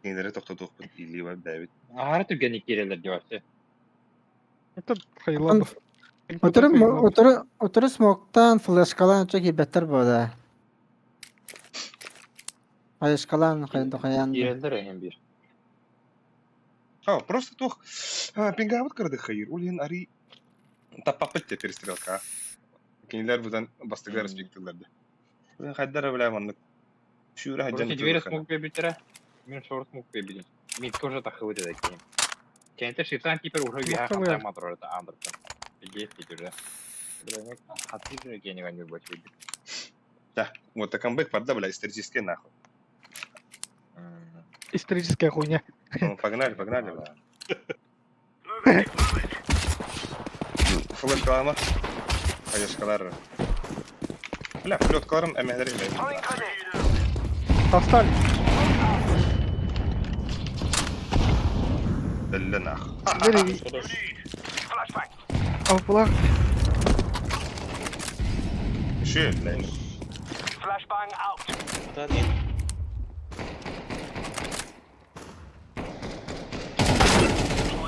A: Кинилэри тохтотуохпут илии бар бэйэбит.
G: Аһара түргэнник киирэллэр дии вообще.
E: Это хайла.
F: Отыры отыры отыры смоктан флешкалаан чэ киирбэттэр буо Хайышкалаан хайан
G: Киирэллэр эһин биир.
A: А, просто туох пингаабыт кырадык хайыр. Ол иһин арый таппаппыт те перестрелка. Кинилэр бутан бастакы респектылар да. Хайдара бля маннык. Сүүрэ
G: Короче,
A: сылдьан
G: двери смог биэрбиттэрэ. Мин шорт смог биэрбитим. Мин тоже тахыбыт этэ киһим. Кэнтэ шифтан типер уже үөһэ
E: Махтал
G: хантаан матырар аандыртан. Пиздец уже. Бля, хатыр генега не больше.
A: Да, вот камбэк барда, бля, исторический нахуй.
E: Историческая хуйня.
A: Ну, погнали, погнали, бля. Флешкалама. Хаешкалар. Бля, плеткаларым эмэһэлэр бля.
E: Достали.
A: Бля нах.
E: Бери.
D: Хорош.
E: Алпылах.
A: Еще, бля.
D: Да, нет.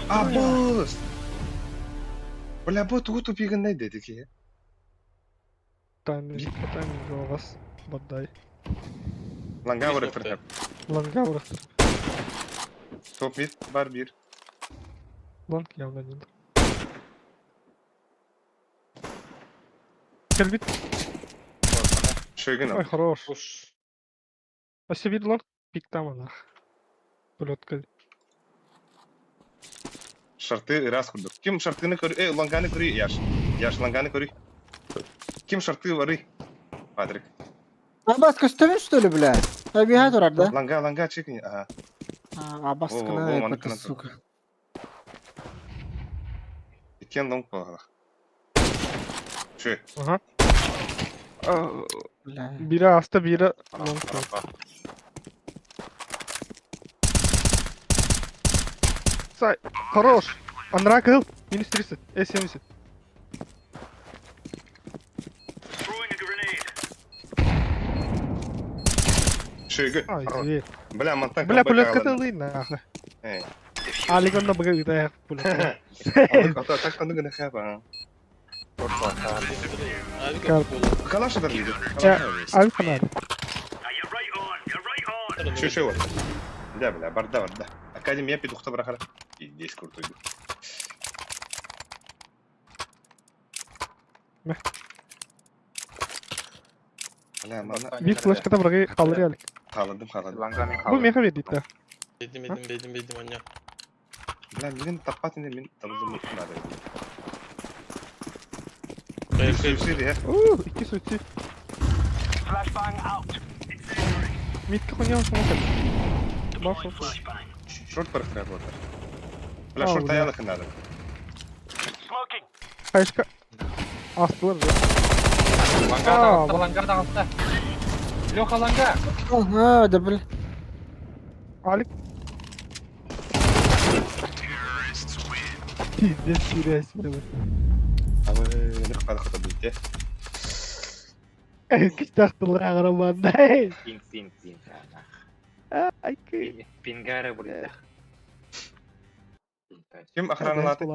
A: Абыс! Бля, бу тугу тупигындай дедик е.
E: Тайминг, тайминг у вас. Бадай.
A: Ланга
D: Есть
A: барып
D: опция.
E: Ланга бырахтыр.
A: Топ мид бар бир.
E: Ланг явно нет. Кельбит.
A: Шойгын
E: Ой, хорош.
D: Уж.
E: А себе лонг пик там она. Плетка.
A: Шарты раз курдук. Ким шартыны көрү, э, ланганы көрү, яш. Яш ланганы көрү. Ким шарты бары? Патрик.
F: Абас көстөбүн что ли, бля? Эбиһэ турар да?
A: Ланга, ланга чекни. Ага.
F: Абас
A: Во, во, во,
F: кына
A: маннык
F: это
A: кына
F: сука.
A: Иккен лонг болалар. Шö.
E: Ага.
F: Бля.
E: Biri hasta biri long Сай, хорош. Андрак кыл. Минус 30. Э, 70.
A: Шöгү.
E: Ай, зверь.
A: Бля, мантан
E: Бля, пулетка ты нахуй.
A: Э.
E: Алик онно быга ыта пулетка.
A: Ата так анды гына хаба.
E: Кар-
A: Калаша дар видео.
E: Алик ханар.
A: Шö шö вот. Да, бля, барда барда. Академия петухта брахара. Здесь крутой.
E: Мeh.
A: Бля, мана
E: Bir флешката бырагы калдыр алик.
A: халадым халадым.
G: Ланга мен
E: Бу меха бердит да.
D: Бедим, бедим, бедим, бедим, аня.
A: Бля, мин таппат инде мин табылдым надо.
D: Кайып, кайып.
A: Сүр я.
E: Уу, iki suçu. Митки хуйня смотрит. Баф.
A: Шорт барахтырар болар. Бля,
E: А,
A: шорт
E: бля.
A: аялык надо.
E: Кайшка. Астылар да.
G: Ланга
E: А,
G: тағылта, ланга тағылта. Леха ланга.
F: А, да бля.
E: Алик. Пиздец, киирээсин.
A: Абы, хата хата бите.
E: Кистах тыллар манна.
G: Пинг, пинг, пинг.
E: Ай,
G: Пингары бурда.
A: Ким охраналааты?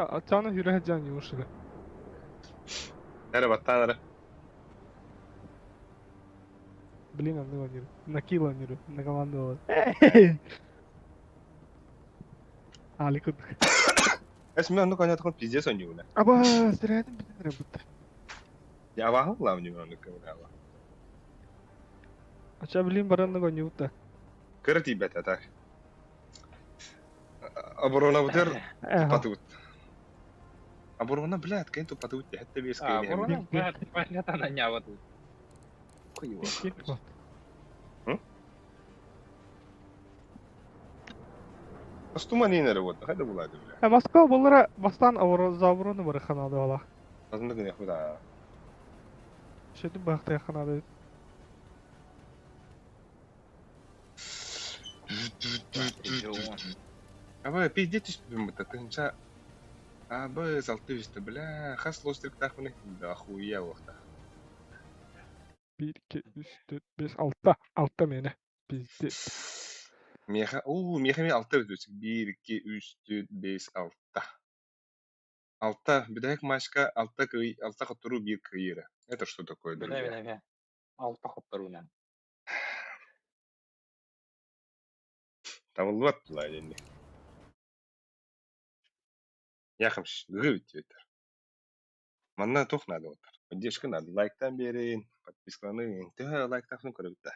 E: Ачааны хүрэ сылдьан юшили.
A: Эрэ баттаан эрэ.
E: Блин, анны ойнуур. На килл ойнуур. На команда. Али курдук.
A: Эс мен оннук ойноотохпун пиздец ойнуубун.
E: Аба, сирээтин бүтэн эрэ бутта.
A: Я абааһы булаам ойнуубун оннук көмүлээҕэ.
E: Ача блин бараннык ойнуубут.
A: Кыра тиийбэт а так. Оборонабытыгар тупатыбыт. Оборона, блядь, кэнт тупатыбыт хэтте биэс кэйни.
G: Оборона, блядь, понятно, няват. Хуево.
A: Астума не эрэ вот, хайда булаады бля.
E: Москва буллара бастан за оборону бары ханады ала.
A: Азында гына худа.
E: Шөтү бахты ханады.
A: Абы пиздец түспүтүм быта тыһынча Абы салты үстэ бля хас лостриктаахпыны да охуя уохта.
E: 1, 2, 3, 4, 5, 6. 6 мені. Пиздец.
A: Меха, уу, меха мен алта өтөсүк. 1, 2, 3, 4, 5, 6. Алта, бүтэһик матчка алта кый, алта хотторуу биир кыайыыра. Это что такое,
G: Бля,
A: друзья?
G: бля, бля. Алта хотторуунан.
A: Табыллыбат була дэнни. Яхамш, гы бүтүөтөр. Манна туох надо болтар. Поддержка надо. Лайктан биэрин, подпискаланы, төһө лайктаахпын көрөбүт да.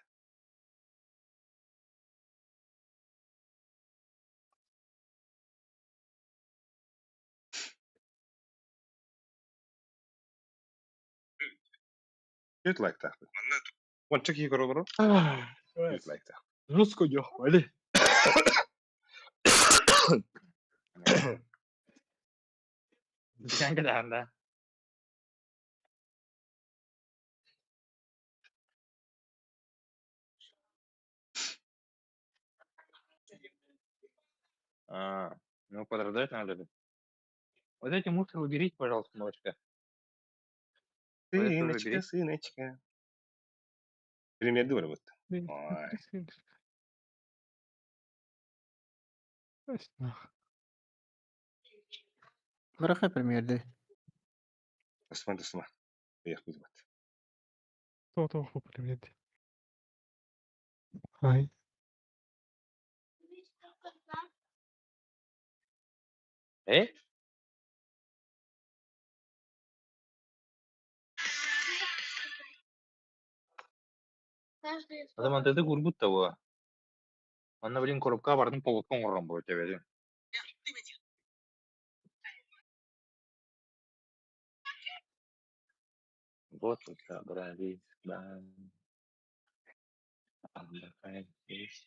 A: Түөрт лайктаахпын. Уонча киһи көрө олорор. Түөрт лайктаах.
G: Жестко дьохвали. Дьаҥка да. А, ну подождать надо же. Вот эти мусор уберите, пожалуйста, молочка. Вот это
A: Сыночка,
G: забери.
A: сыночка. Примерді бар вот. Ой.
F: Быраха премьерде.
A: Тасма, тасма. Ыйах бут.
E: То-то премьер. Ай.
G: Э? Адаман ты курбут того. Манна блин коробка бардын полоткон орон бу тебеди. Вот собрались отдыхать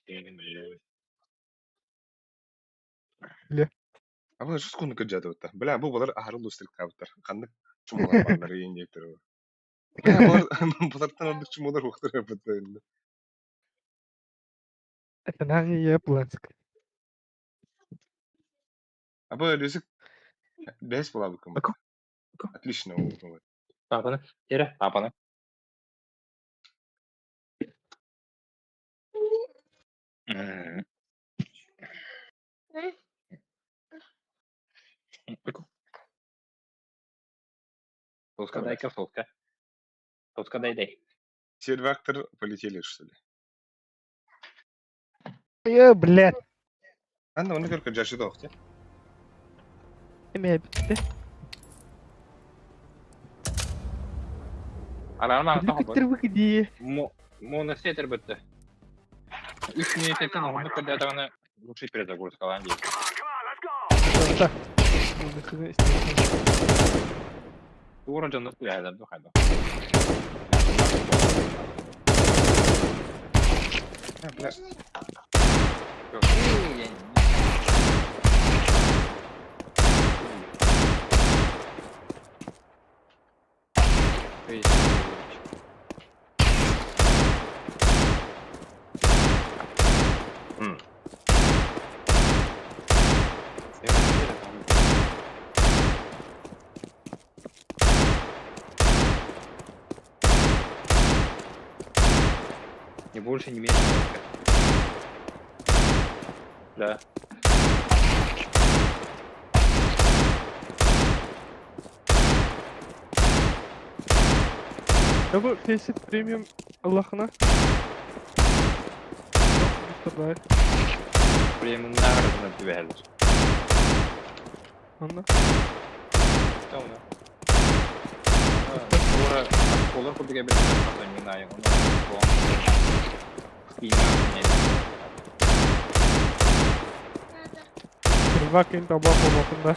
G: землей.
A: Абы жускуну кырдьаатыбыттар. Бля, бу балар аһары лустриктаабыттар. Ханнык чумалар бааллар иин диэбиттэр. Бля, балар балартан ордук чумалар уохтар эбит.
E: Это на не Яблонск.
A: Абы Люсик бэс буолаабыккын.
G: Ака.
A: Отлично.
G: Папаны. Тере, папаны. М. Соска дай-ка, соска. Соска дай, дай.
A: Сервактор полетели, что ли?
E: Е, блядь.
A: Анна, оны көркө жашыда охте.
E: Эме битти.
G: Арарма
E: Бүктер выходи.
G: Моны сетер бітті. Үш минуттан оғынды кірді атағаны лучше перезагрузкалан дейді.
E: Так.
G: Тура жонды куяды хайда.
A: Бля,
G: Ни больше, ни меньше. Да.
E: Ya bu Faceit Premium Allah'ına. Yok,
G: Премиумнааҕар түбэһэллэр.
E: Anla.
G: Tamam. Туора олор курдук эбит хатанньыҥ аайы
E: Первак ин таба болотында.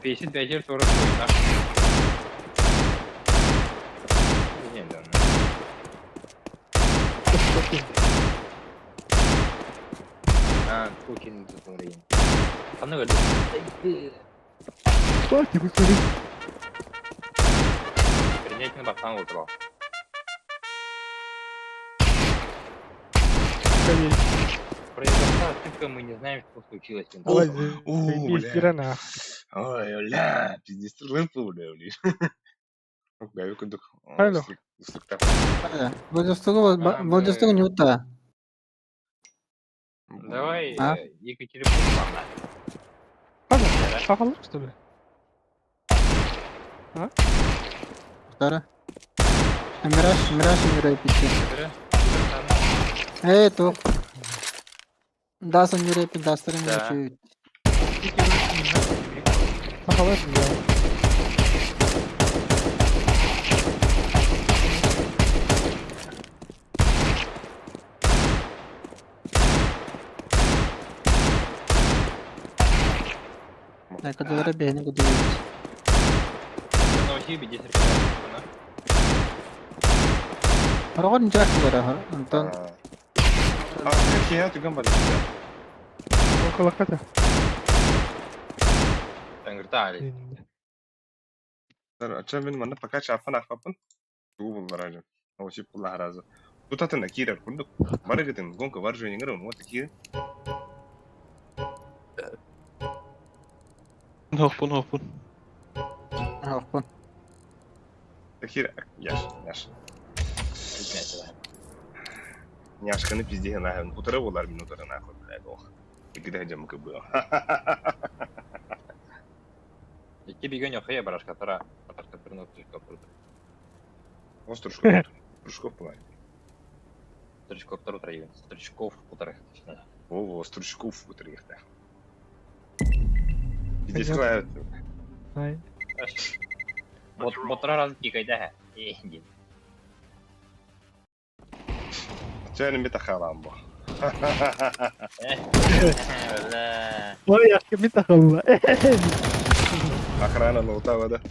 G: Фейсит бэйэр туора суйнар. А, Путин затворил. А ну,
E: Что тебе говорит?
G: Принять на бахтан утро. Произошла ошибка, мы не знаем, что случилось.
E: Ой,
A: О,
E: бля.
A: бля. Ой, бля, пиздец, лыпу, бля, бля. Бля, курдук.
E: Алло.
F: Владивостогу Владивостогу не ута.
G: Давай,
F: А?
G: Екатеринбург, ладно.
E: Хаза, сахалык что ли?
F: Втора. Мираж, Мираж, Мирай пичи. Эй, тух. Дасан Мирай пи, Дастер Мирай.
E: Сахалык бля.
F: Кадалара бэйни гудуют.
G: Новосибирск, здесь
F: Хорогон жак бара, Антон.
A: А, я түгэн бар.
E: Около хата.
G: Тангырта
A: Ача мен манна пока чапан ахпапын. Тугу буллар ажы. Новосиб булла харазы. Тутатын кирер курдук. Бары гытын гонка бар жөнүңөр вот кир.
D: Хоппун, хоппун.
F: Ахпын.
A: Кир яш, яш. Няшканы пизде нахуй. Утыры булар мин утыры нахуй, блядь, ох. Игде жамка было.
G: Икки бигөн охая барашкатара. Барашкатарны стручков.
A: Ос Стручков. Стручков была.
G: Стручковтар утырайын. Стручков утырых.
A: Во, Стручков утырых. Пиздец клавит.
E: Ай.
G: Ботра раз кикайда. Э,
A: Чайны мета халамбо.
E: Ой, я мета халла.
A: Охрана лутава, да?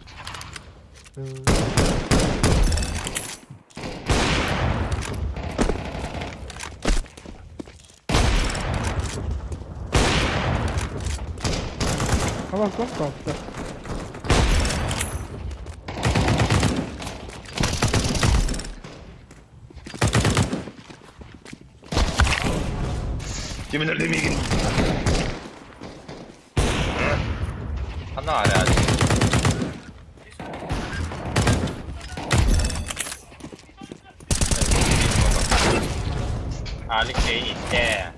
E: Tamam, tamam,
A: Кимилер демеген.
G: Ана аля. Алексей, не.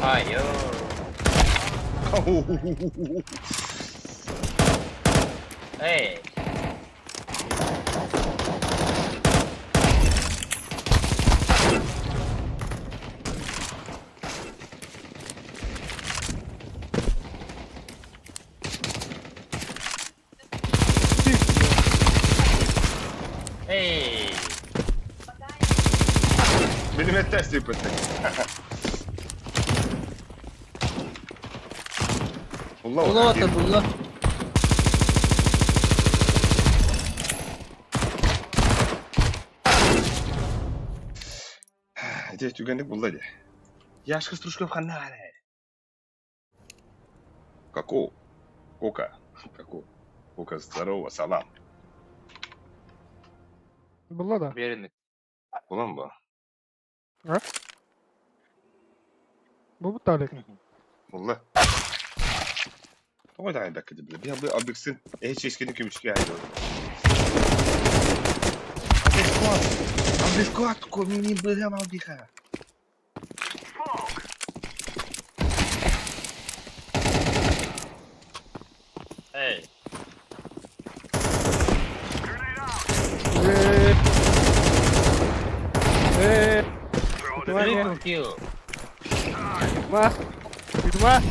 G: Айо. Эй. Эй.
A: Benim test yapıttık. Булла
F: Булла ата булла.
A: Ити түгэнник булла дии. Яшка Стручков ханна аара? Како? Кока. Како? Кока, здорово, салам.
E: Булла да.
G: Уверенный.
A: Булан бу.
E: Бу буталик.
A: Булла. Тоҕо итэҕэйбэккэ дии били. Бу абыксын эһи чиэскини көмүскүү аайдылар. Абискот! Абискот! Мини быһам албиха.
G: Эй,
E: Э.
G: triple kill.
E: Ма. Ма.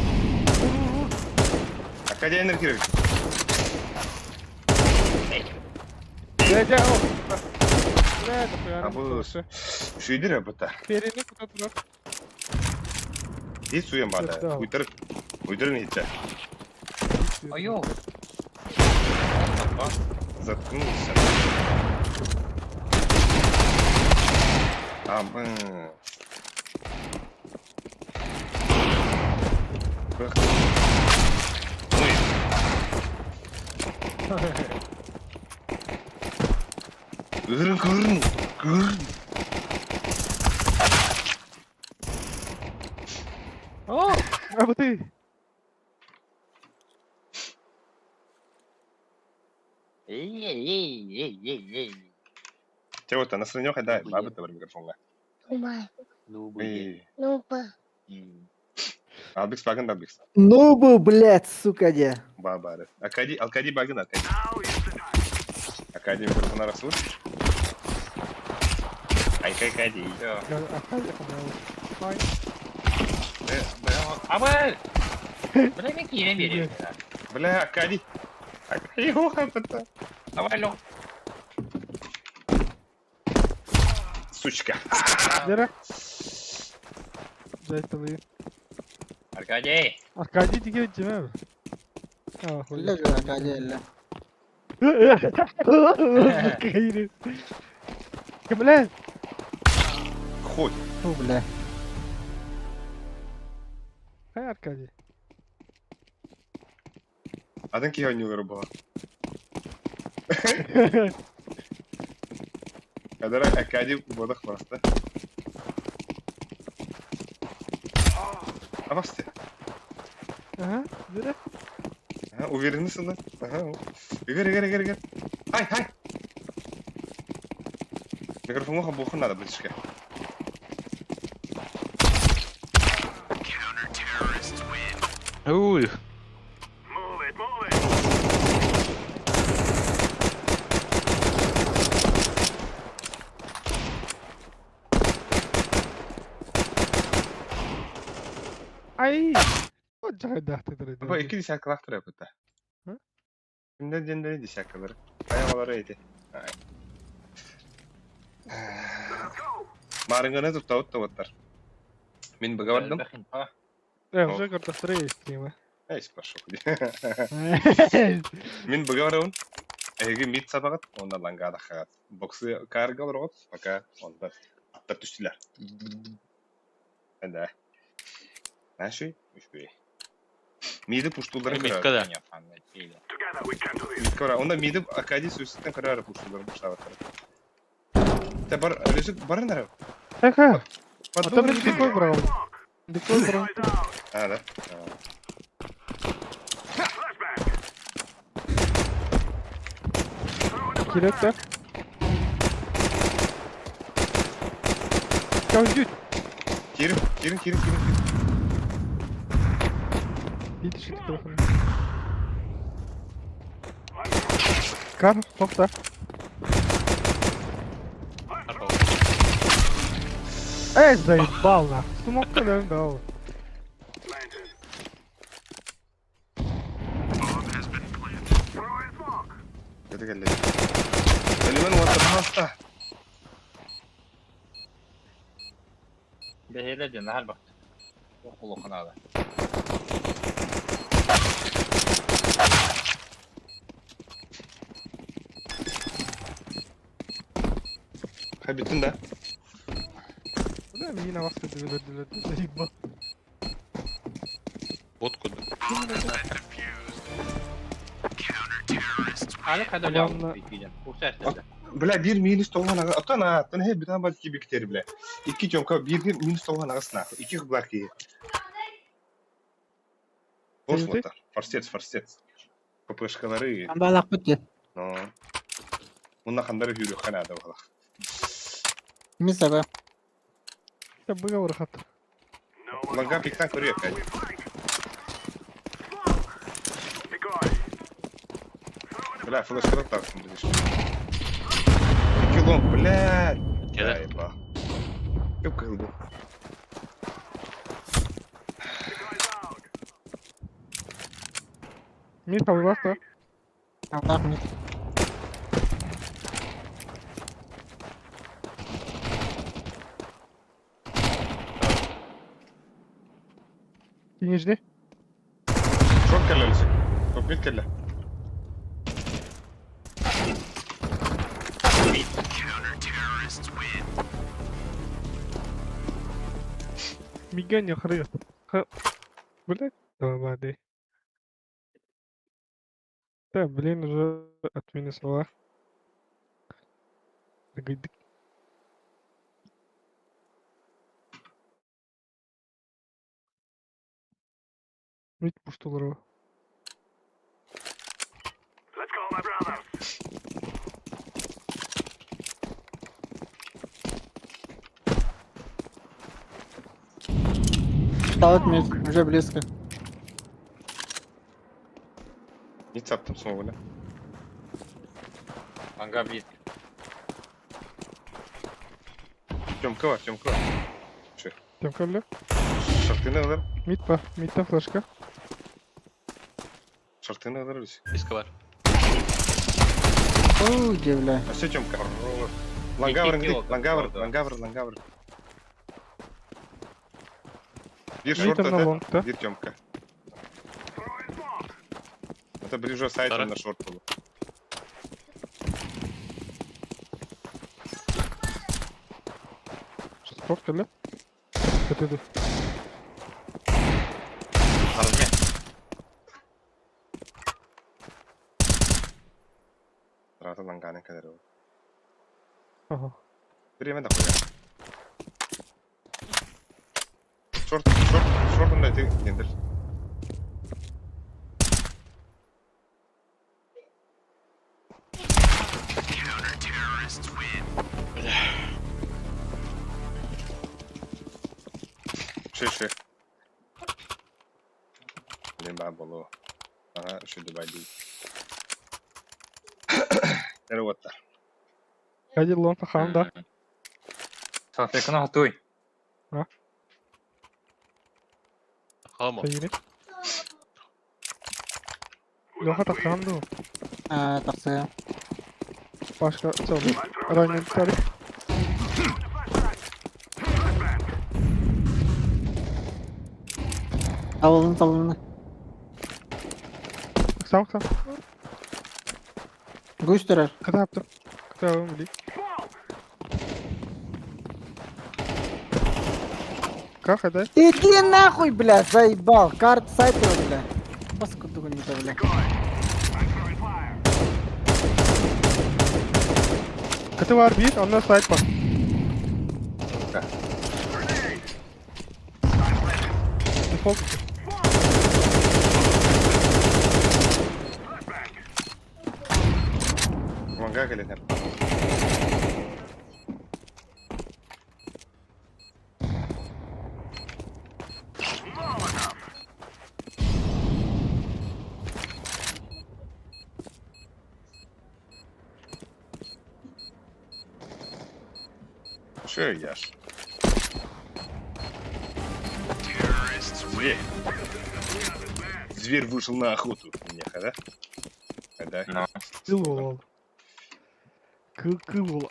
A: Академия кирик.
E: Дьэ, дьэ, о. Бля, это
A: Абы Шүйдер абыта.
E: Перени куда турар.
A: Ди суян бада. Уйтар. Уйтар не итте.
G: Айо.
A: Заткнулся. Абы. Ой. Кырын, кырын, кырын.
E: О, абы
G: Эй, эй, эй, эй, эй, эй.
A: Те вот, настроение хайда, бабы табар микрофонга.
I: Нуба.
G: Ну, будет.
I: Нуба.
A: Албикс багын Албикс.
F: Ну бу, блядь, сука, де.
A: Бабары. Акади, Алкади багын Акади. Акади микрофон арасы Айка Акади.
G: Всё.
E: Ай.
G: А вы! Бля, какие намерения?
A: Бля, Акади. Акади, это.
G: Давай, Лёх.
A: Сучка.
E: Дера. Жайтылы.
G: Аркадий!
E: Аркадий диге жеме. А, хуй.
F: Элле жо, Аркадий, элле.
E: Бля,
A: Хоть.
F: Фу, бля.
E: хай Аркадий.
A: Адам киһи ойнуулар була. Кадара Акади бодах бараста. Абасты.
E: Ага, дера.
A: Ага, уверенный сылы. Ага. Игорь, Игорь, Игорь, Игорь. Хай, хай. Микрофонга бухан надо, братишка.
D: Уй.
E: Ай. Вот жайдахты дыр.
A: Бу икки десятка лахтыр эппитэ.
E: Һы?
A: Кимден дендери десяткалар. Айагалары эти. Ай. Марынганы туттабыт табыттар. Мин быга бардым.
E: Э, уже картастыры стримы.
A: Эй, пошел. Мин быга барабын. Эһиги мид сабаҕыт, уонна лангаадаххаҕыт. Боксы каарга олороҕут, пока онда аттар түстүлэр. Да. Наши үчүгэй. Миди пуштуларын
D: Мидка
A: көрөр.
D: да.
A: Мид көрөр. Онда миди Акади сүстен көрөр пуштуларын пуштабаттар. Те бар, Режик барын ара.
E: Эха. А то мен дикой брал. Дикой брал.
A: А, да.
E: Кирек так. Кавдют.
A: Кирин, кирин, кирин, кирин.
E: Видишь, это телефон. Кар, тоқта. Эй, заебал нах. Смок дал.
A: Это келли. Элемен уотта пожалуйста.
G: Бэһиэлэ дьэ наһар бахт. Улахан аада.
A: Хабиттин да?
E: Бля, миин авас көтүгүлөр дүлөр
D: Бот курдук.
G: Аны када
E: Главное-
G: ляу. Курса эстелде.
A: Бля, биир минус тоҕуһан аҕыс. Оттон ааттан хэ бүтэн бар кибиктер бля. Икки тёмка биирге минус тоҕуһан аҕыс нахуй. Икки хблак киһи.
E: Кимди?
A: Форсец, форсец. ППшкалары.
F: Амбалах бит.
A: Но. Мунна хандары хүрү ханада балах.
F: Мис аба.
E: Быга урахат.
A: Ланга пиктан көрүө кай. Бля, флешкалар тартым билиш. Икки лонг, бля.
D: Кэлэ.
A: Айба. Көп кыһыл бу.
E: Мин табылах да.
F: Аллах мит.
E: Нижний.
A: Шорт кэллэлисик. Топ мид кэллэ.
E: Мигань хры. Блять, воды. Да, блин, уже отминусовала. Мид пуштуларова.
F: Талат мид. Уже близко.
A: Мид саптым соңгуна.
G: Анга близко.
A: Тёмка бар, Тёмка бар.
E: Тем көллө.
A: Шартыны алар.
E: Мид бар. Мидтен флешка.
A: Шартыны алар бис.
D: Диска бар.
F: Оу, бля.
A: А все Тёмка. Лангавр,
G: Кило,
A: лангавр,
G: да.
A: лангавр, лангавр. Бир
E: Мид
A: шорт
E: на
A: это,
E: лонгта.
A: бир Тёмка. Это ближе сайт
D: Второй.
A: на шорт был.
E: Шорт көллө. Көтөдү.
G: Армия.
A: Рата ланганы кадыр.
E: Ага.
A: Время да хуя. Шорт, шорт, шорт на ты гендер. Ши, ши. Блин, ба боло. Ага, ши дубай ди. Вот.
E: Кади лонгта хан да.
G: Салфетканы хатуй.
D: Хамо.
E: Тайыны. Лоха тахтан ду.
F: А, таксы.
E: Başka çaldı. Rayman tarih.
F: Алын талын.
E: Сам сам.
F: Гусь турар.
E: Kıta yaptım. Kıta yaptım bileyim. Как это?
F: Иди нахуй, бля, заебал. Карт сайт бля. Паскуду не бля.
E: Kıtı var bir, ondan site var.
A: Да.
E: Default.
A: Ланга кэлэн. Че яш? Зверь. Зверь вышел на охоту. Неха, да? Да.
G: Но.
E: Kıl oldu. Kıl kıl ola.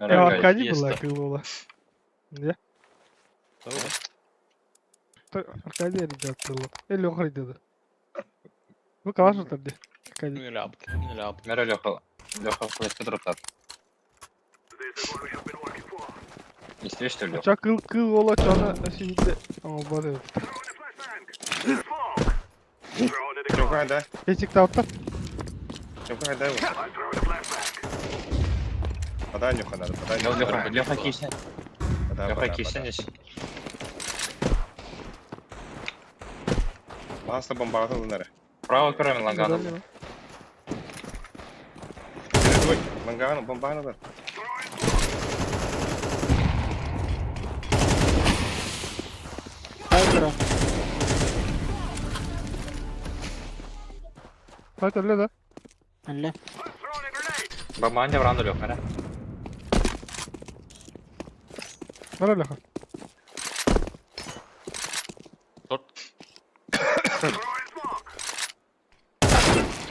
E: Ya
G: Армия.
E: Arkadi
D: есть
E: была
D: да.
E: kıl ola. Ne? Arkadi ребят было. Или охры dedi. Bu kalaş oturdu. Arkadi.
D: Ляп. Ляп.
G: Мера Леха. Леха флешка дроптат. Истибэ что ли?
E: Ча кыл кыл ола чана сиһитте оҥолбот эбит.
A: Чока да.
E: Печик таутта.
A: Чока да. Подай нюха надо, подай нюха.
G: Леха, Леха кисен.
A: Подай,
G: Леха
A: подай,
G: кисен
A: подай.
G: здесь.
A: Масло бомбаҕа ылынары.
G: Право кроме лагана.
A: Передвой, ланганы, бомбаны бар.
F: Ай,
E: Сайт өллө да.
F: Әллә.
G: Бомбаан дьабраан да Леха,
E: Бар Леха.
D: Торт.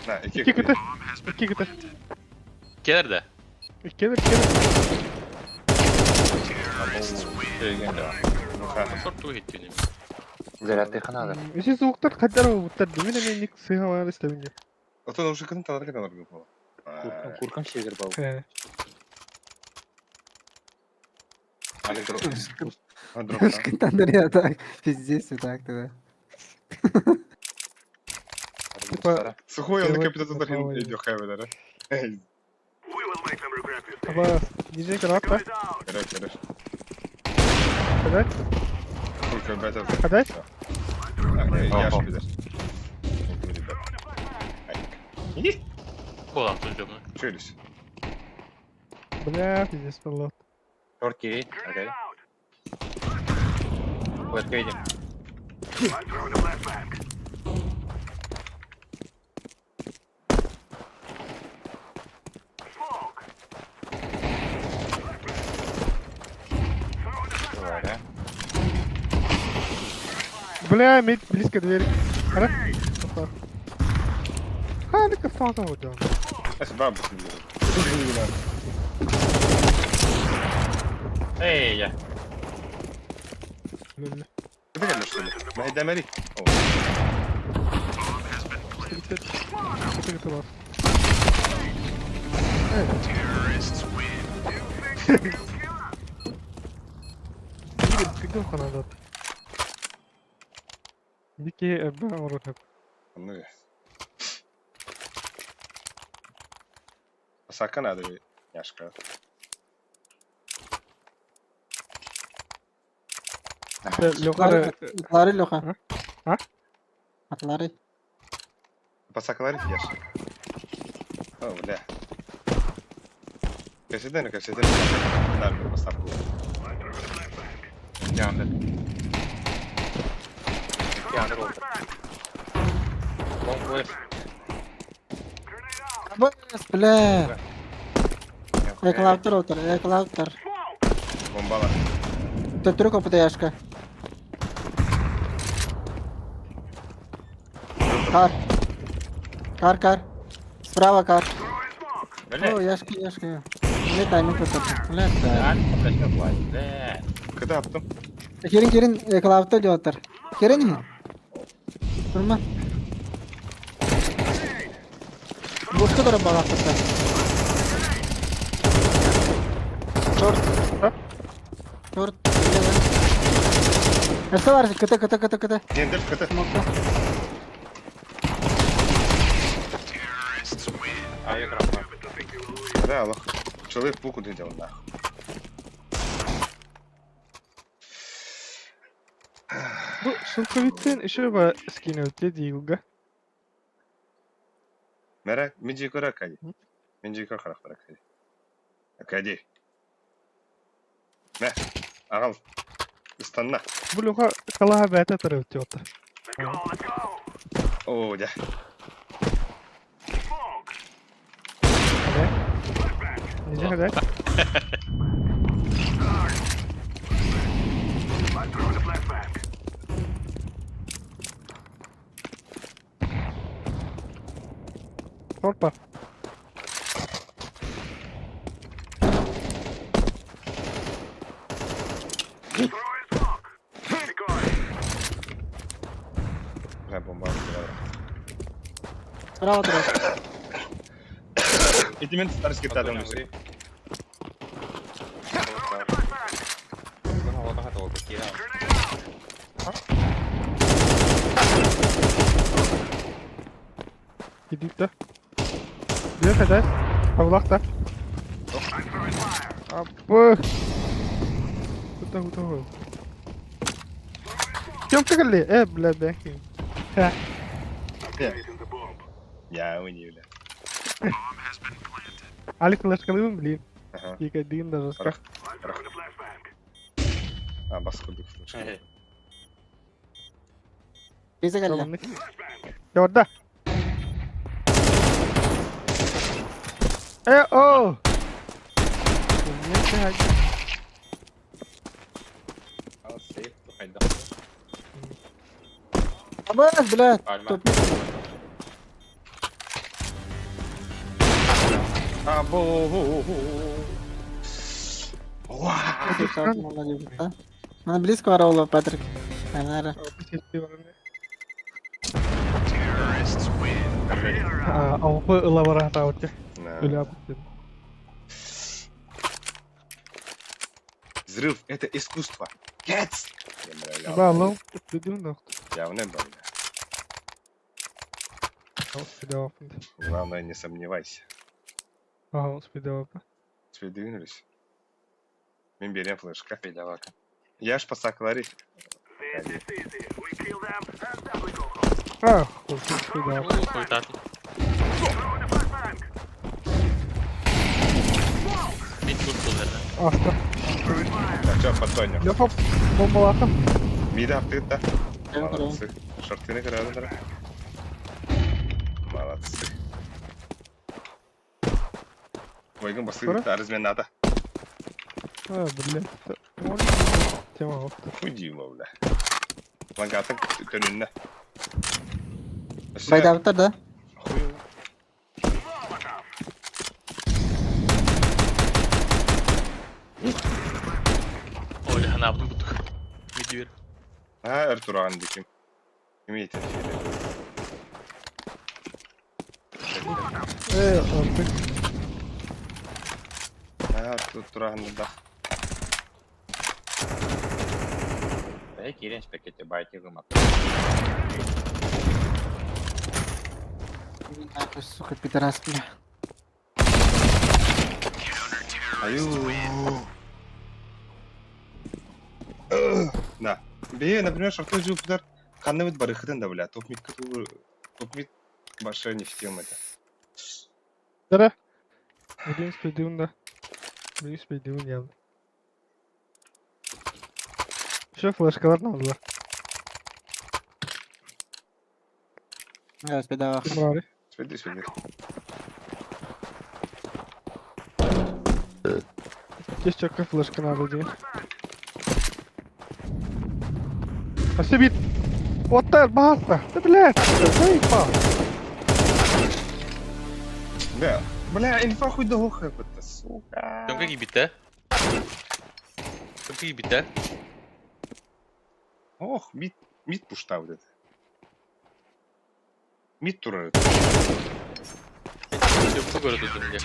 A: На, икки
E: Икки кыты. Икки кыты.
D: Келер да.
E: Икки кыты.
D: Шорт тугу хиттини.
G: Заряд надо.
E: Үсүс уктар кадар буттар димин эме ник сыха бар истебинге.
A: Отон уже кытын талар кытын алар була.
G: Куркам, куркам север был.
E: Э.
F: Кытандар так. Пиздец, так тогда.
E: Типа
A: Сухой он капитан тар идё хайвер, да?
E: Аба, диджей карат
A: Короче, короче.
E: Кадать?
A: Курка, бета.
E: Кадать?
A: Я ж пидор.
D: Буолан сылдьабын.
A: Челюсть.
E: Бля, пиздец, палло.
G: Шорт кири, окей. Флешка едем. Давай, да?
E: Бля, мид близко дверь. Ара? Опа. Халика фата вот да.
A: Спасибо,
G: Эй, я.
E: Бля.
A: Ты как что ли? На Дамари.
E: Кыты кыты бар. Кыты ханадат. Дики эбэ орохып.
A: Ну. Сака надо, Яшка.
E: Лёха
F: Атлары, Леха.
E: А?
F: Атлары.
A: Пасакалар Яшка. О, бля. Кэсиден, кэсиден. Да, поставку.
G: Яндер. Яндер oldu. Long flash.
F: Быс, бля. Эклаутер отыр, эклаутер.
A: Бомбала.
F: Төттүрү копыта яшка. Кар. Кар, кар. Справа кар.
G: Бля.
F: О, яшка, яшка. Не тайминг көтөр. Бля.
G: Lan flashка буай. Бля.
A: Кыда аттым.
F: Керин, керин, эклаутер деп отыр. Керин. Турма. Бушка тура багаттыр. Торт. Торт. Эссе бар, кыты, кыты, кыты, кыты.
A: Дендер кыты.
G: Ай, экран.
A: Да, лох. Человек пуку ты делал, нахуй.
E: Бу шелковиттен еще ба скин өтте дейілгі.
A: Мәрә, мен жей көр Аркадий. Мен жей көр қарақтар Аркадий. Аркадий. Мә, ағал. Ыстанна.
E: Бу Леха калаха бәтә тары өтте отыр.
A: О, дя.
E: Неже хәдәй? Торт бар.
A: Бля, бомба.
F: Справа тура.
A: Эти мен старский тадым.
E: Спидит да. Где хозяй? Павлах-то. Апы. Куда, куда вы? Тёмка кэлли? Э, бля, бэхи.
A: Я не бля.
E: Алик флешкалыбын, блин.
A: Ага.
E: Екадин даже
A: Рах. Рах. А, бас курдук флешка.
F: Бизе кэллэ.
E: Орда. Э, о!
G: Ал сейф хайда.
F: Абас, блядь.
G: Пальма.
F: Топ.
A: А, бо. Уа!
F: Она близко ворола, Патрик. Анара.
E: Алпы ылабара таутте.
A: На.
E: Үля.
A: Взрыв – это искусство. Кец! Я
E: Да, лол. Дедим да.
A: Явно был. Главное, не сомневайся.
E: Ага, успел.
A: Теперь двинулись. Мин берем флешка. Я ж пасаклари.
E: А, хуй, успел.
D: Хуйтатын. Мин тут был,
E: Аста.
A: Так, что, подтонем.
E: Лёха бомбалатым.
A: Мида аптыт, да? Молодцы. Шортыны кырадылар. Молодцы. Ойгын
E: Кыра?
A: басты арызмен надо.
E: А, блядь. Тема вот.
A: Хуй бля. Лангатын төнүннэ.
F: Байдабыттар да?
A: Хуй.
D: Ой, ханабын будук. Мидивер.
A: А, Эртуран диким. Имейте.
E: Э, артык.
A: А, Туран да.
G: Бәй кирен спекете байти гымак.
F: Нахуй, сука, пидорас, бля.
A: Аю. Да. Бе, например, шорты жуптар. Ханны бит барыхытын да, бля. Топ мид топ мид баша не в тему это.
E: Дара. Блин, спидюн, да. Блин, спидюн, я. Еще флешкалар надо.
F: Я успедавах.
E: Брали.
A: Смотри, смотри.
E: Здесь четко флешка надо, где. Спасибо. Вот так, баста. Да, блядь, заебал.
A: Бля, бля, инфа хуй да хуй это, сука.
D: Тёмка гибит, Тёмка гибит, да?
A: Ох, мид, мид пушта вот это. Мид турар.
D: Тёмка город удумде.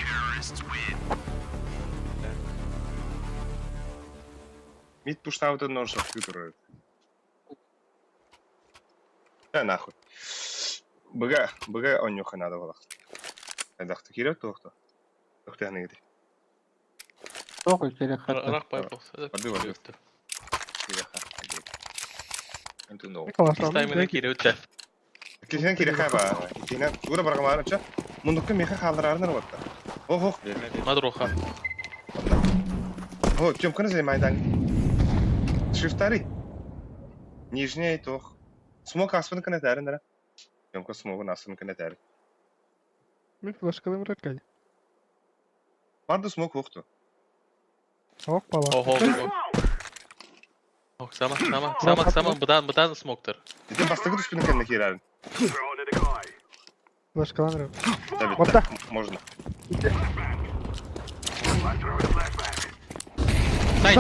A: Мид пушта вот это нож шорты турар. Да нахуй. Быга, быга онюха надо было. Айдахты кирек тоқты. Тоқты аны гиди.
F: Похуй, переход.
D: Рах пайпал.
A: Воды, воды.
D: Таймына кире өттө.
A: Кисен кирек хаба. Кисен тура баргамары ча. Мундукка меха халдырарынар батта. Ох, ох.
D: Мадроха.
A: О, Тёмканы займайдан. Шифтари. Нижняя тох. Смок аспын кына тәрін дара. Тёмка смогун аспын кына тәрін.
E: Мин флешкалым ракай.
A: Барды смок оқту.
E: Ох, пала.
D: Охо. Ох, сама, сама, сама, сама, быдан, быдан смоктор.
A: Деден бастығы түспінің кына керәрін.
E: Флешкалар.
A: Да,
E: Вот так.
A: Можно.
D: Сайт.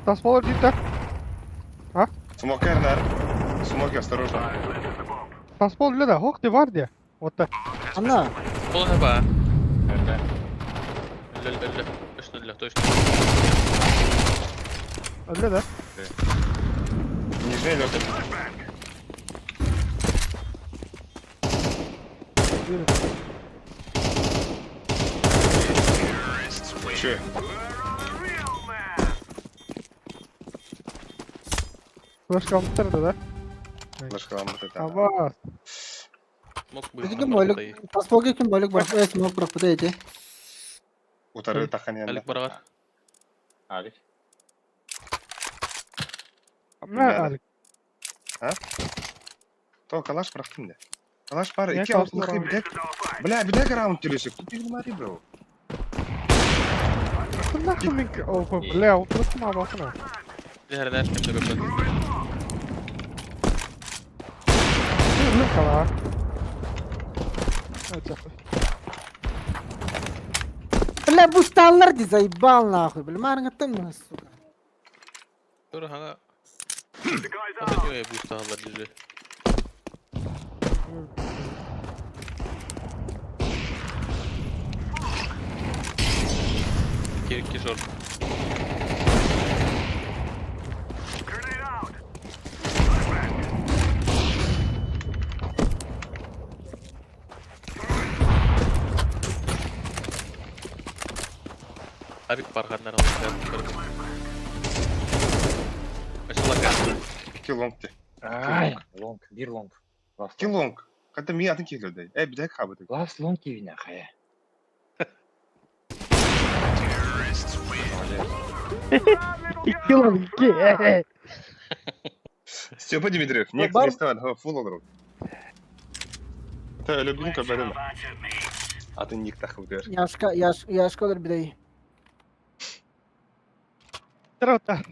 E: Тасмалар дейт да.
A: Смок әрін Смоки, осторожно.
E: Тасмал да, хок де бар де. Вот так.
F: Анна,
D: Пол хаба. Өллө, өллө. Точно өллө, точно.
E: Öyle да.
A: Нижняя лёгкая. Че?
E: Флешка алмыттар да, да?
A: Флешка алмыт это.
E: Аба.
D: Мог бы.
F: Ким бойлук? Паспорга ким бойлук бар? Э, смок бырахпыта эти.
A: Утары тахан
D: Алик
A: янда.
D: барар.
G: Алик.
E: Мә, Алик.
A: То калаш бырахтым да. Калаш бар,
E: Я
A: ики
E: калаш
A: алтылык
E: барам.
A: бидек. Бля, бидек раунд төлөсөк. Тут не бро.
E: Нахуй мин... О, бля, отырсын абасына.
D: Лернер кемде көпөт.
E: Өлім қала. Жақсы.
F: Бля, бусталлар ди заебал нахуй. Бля, марыңыттан мына, сука.
D: Тур хана. Ата не бусталар диже. Кирки шорт. Абик барганнар алып. Башла
A: Ики лонг те.
G: Ай, лонг, бир лонг. Ласт
A: Ики
G: лонг.
A: лонг. Ката ми атын келді. Э, бидек хабы.
G: Ласт лонг кивина хая.
E: Икки лон, икки.
A: Степа Дмитриев, не
F: Бар-
A: не фул олору. Та люблю кабарена. Атын ник тахы бер.
F: Яшка, яш, яшка олар бидей.
E: Тыраута.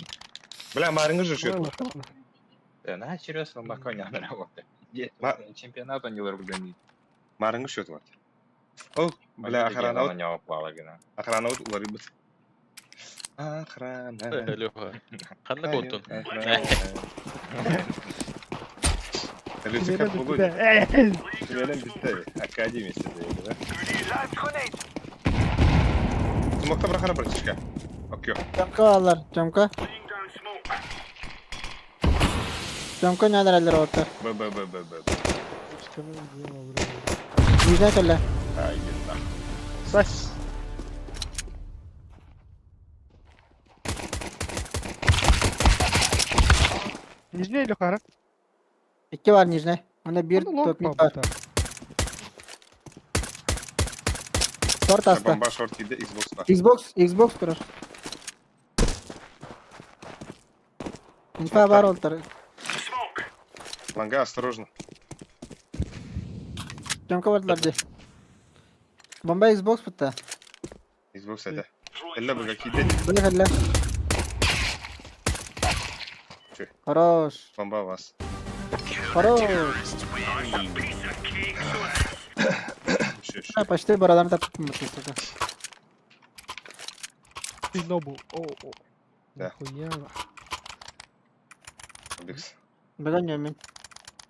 A: Бля, марыңы жүшет.
G: На, серьезно, маконя на работе.
A: Ма-
G: Чемпионат он не лоргдани.
A: Марыңы шөт бар. О, бля, охрана
G: На него плала гына.
A: Охрана вот улары бит. Охрана.
D: Леха. Ханна контун.
A: Люцифер болу. Менен битте. Академиясы дейdi да. Смокта брахара братишка. Окей.
F: Жамка алар, жамка. Жамка нядыр алар оттар.
A: Б Б Б Б Б.
F: Нижне кэллэ.
A: Ай, на.
E: Сась. Нижний или қара?
F: Икки бар нижне. Онда бир топ мид бар. Шорт аста.
A: Бомба шорт киде Xbox бар.
F: Xbox, Xbox турар. Инфа бар олтар.
A: Ланга, осторожно.
F: Жамка бардылар ди. Бомба Xbox бутта.
A: Xbox это. Элле буга киде
F: Били кэллэ.
A: Чё?
F: Хорош.
A: бомба вас.
F: Хорош.
A: Шө, шө.
F: Ha, Почти бараларын тапып сука.
E: Ты нобу. О, о.
A: Да.
E: Нахуя.
A: Бекс.
F: Беган мен.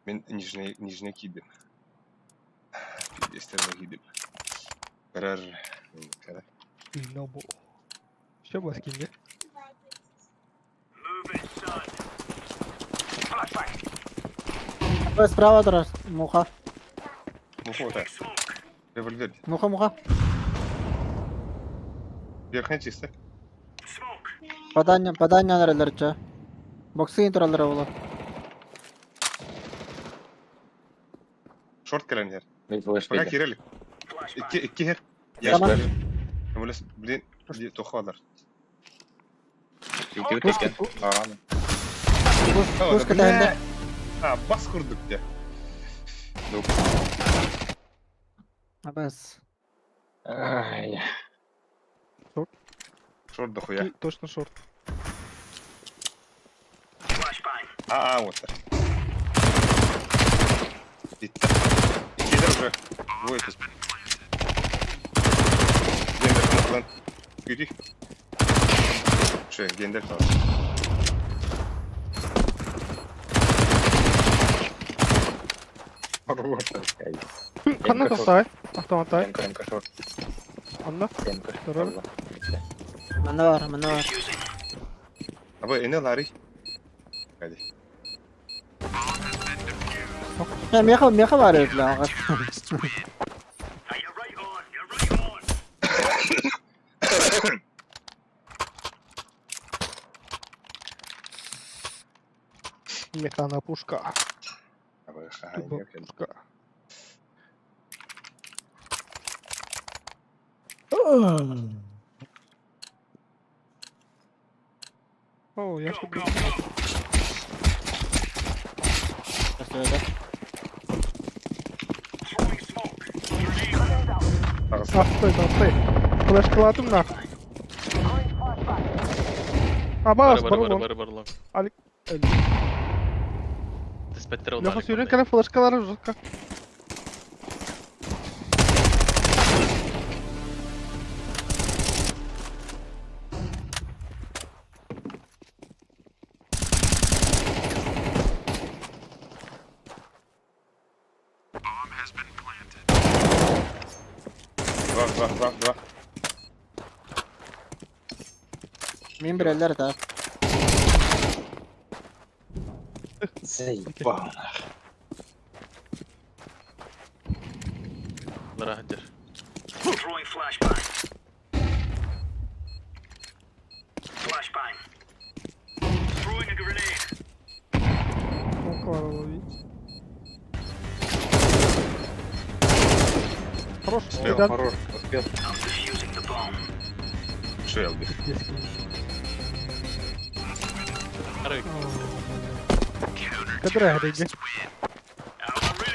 A: Мен нижний нижний кидем. Пиздец, кидем. Карар. Карар.
E: Ты нобу. Что было скинь,
F: Справа турар. Муха.
A: Муха вот Револьвер.
F: Муха, муха.
A: Верхний чисто.
F: Падання, падання наралар ча. Боксы туралар ола.
A: Шорт келен
G: Мен флеш
A: Пока кирели. Икки икки хер.
F: Tamam.
A: Блин, блин, тохалар.
G: Икки Араны.
F: Пушка тәһендә.
A: А, бас курдук де. Ну,
F: Абас.
G: Ай.
A: шорт дохуя.
E: Точно шорт.
A: А, а, вот так. Итте. Иккилер уже. Двое тут. Гендер lan. Güdük. Şu гендер tamam.
E: Қанна тоқтай? Автоматтай.
G: МК, МК шорт.
E: Анна.
G: МК.
E: Здорово.
F: Мана бар, мана бар.
A: Abi ene лари. Hadi.
F: Я меха, меха бар еді ағаш.
E: Сметана пушка.
A: Абы
E: Пушка. О, я что Отстой, отстой. Флешкалатым нах. Абаас,
D: Бары бары
E: барылон.
D: бары бары
E: Алик.
D: Түспэттэр
E: Леха сүүрэн кэлэн флешкалары жестко.
A: Два, два, два, два.
F: Мин билэллэр да.
A: Заебал.
D: Лара хадер.
E: Смока ловить. Хорош,
A: Успел,
E: ребят.
G: Хорош, успел.
A: Что я убил?
D: Арык.
E: Кадра иди.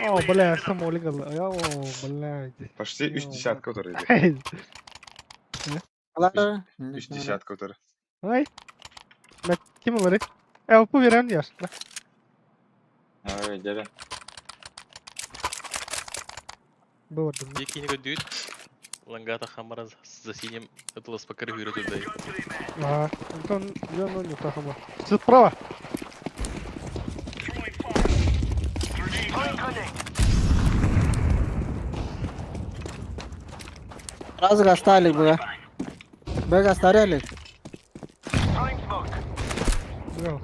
E: О, бля, самолик. О, блядь.
A: Почти үс десятка который.
E: Эй,
F: Алар.
A: Үс десятка который.
E: Ай. Мә, ким олар? Э, бу берем яш.
G: Ой, дядя.
E: Бу бар.
D: Дикий дүйт. Лангата хамара за синим это спакар виру туда.
E: А, Антон, я ну не тахама. Справа.
F: Раз гастали бля. Б гастарели.
E: Бля.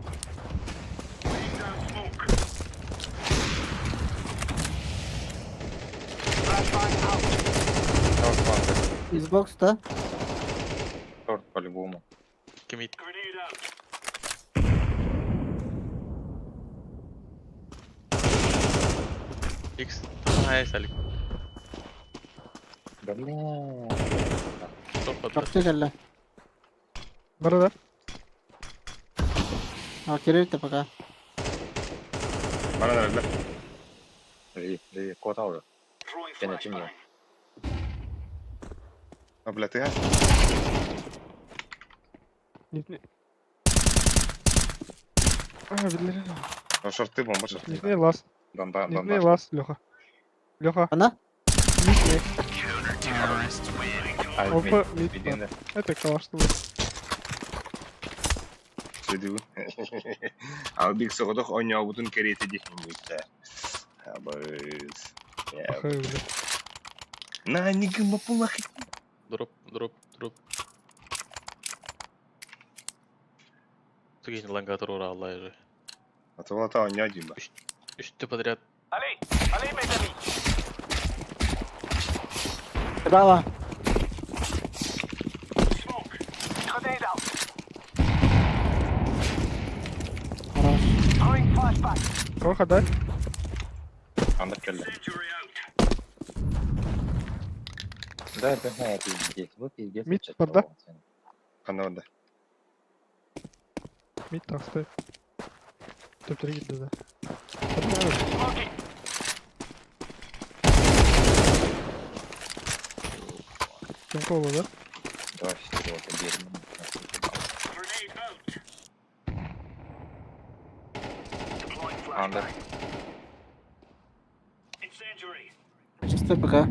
F: Xbox да.
G: Торт по-любому.
D: Кемит. Икс. Ай, салик.
G: Да бля.
D: Топ
F: Чопчу кэллэ.
E: Бар да.
F: А кирилл пока.
A: Бана да,
G: Живи, живи, кота уже. Я не чинил.
A: А, бля, ты а?
E: Не, не. А, билер.
A: А, шорты, бомба, шорты.
E: Нижний лаз.
A: Донда,
E: Нижний
A: донда.
E: лаз, Леха. Леха,
F: Она?
E: нижний.
G: Ай,
E: Опа, мид.
G: Единый.
E: Это калаш.
A: Сөйдү. Ал бик соғыдық ойнауытын кереті дихин Абыз.
E: Пахай уже.
A: На, не гымапулах.
D: Дроп, дроп, дроп. Тугин лангатор ура Аллах же.
A: А то лата ойнау дейм ба.
D: Үсті подряд.
F: Браво. Хорош.
E: Роха, да?
G: Андыр кэллэ. Да, бля, пиздец. Вот пиздец.
E: Мид барда.
A: Қанда банда.
E: Мид тасты. Төптері кетті да. Кем қолы, да?
G: Два всего берем. Андер.
F: Чисто пока.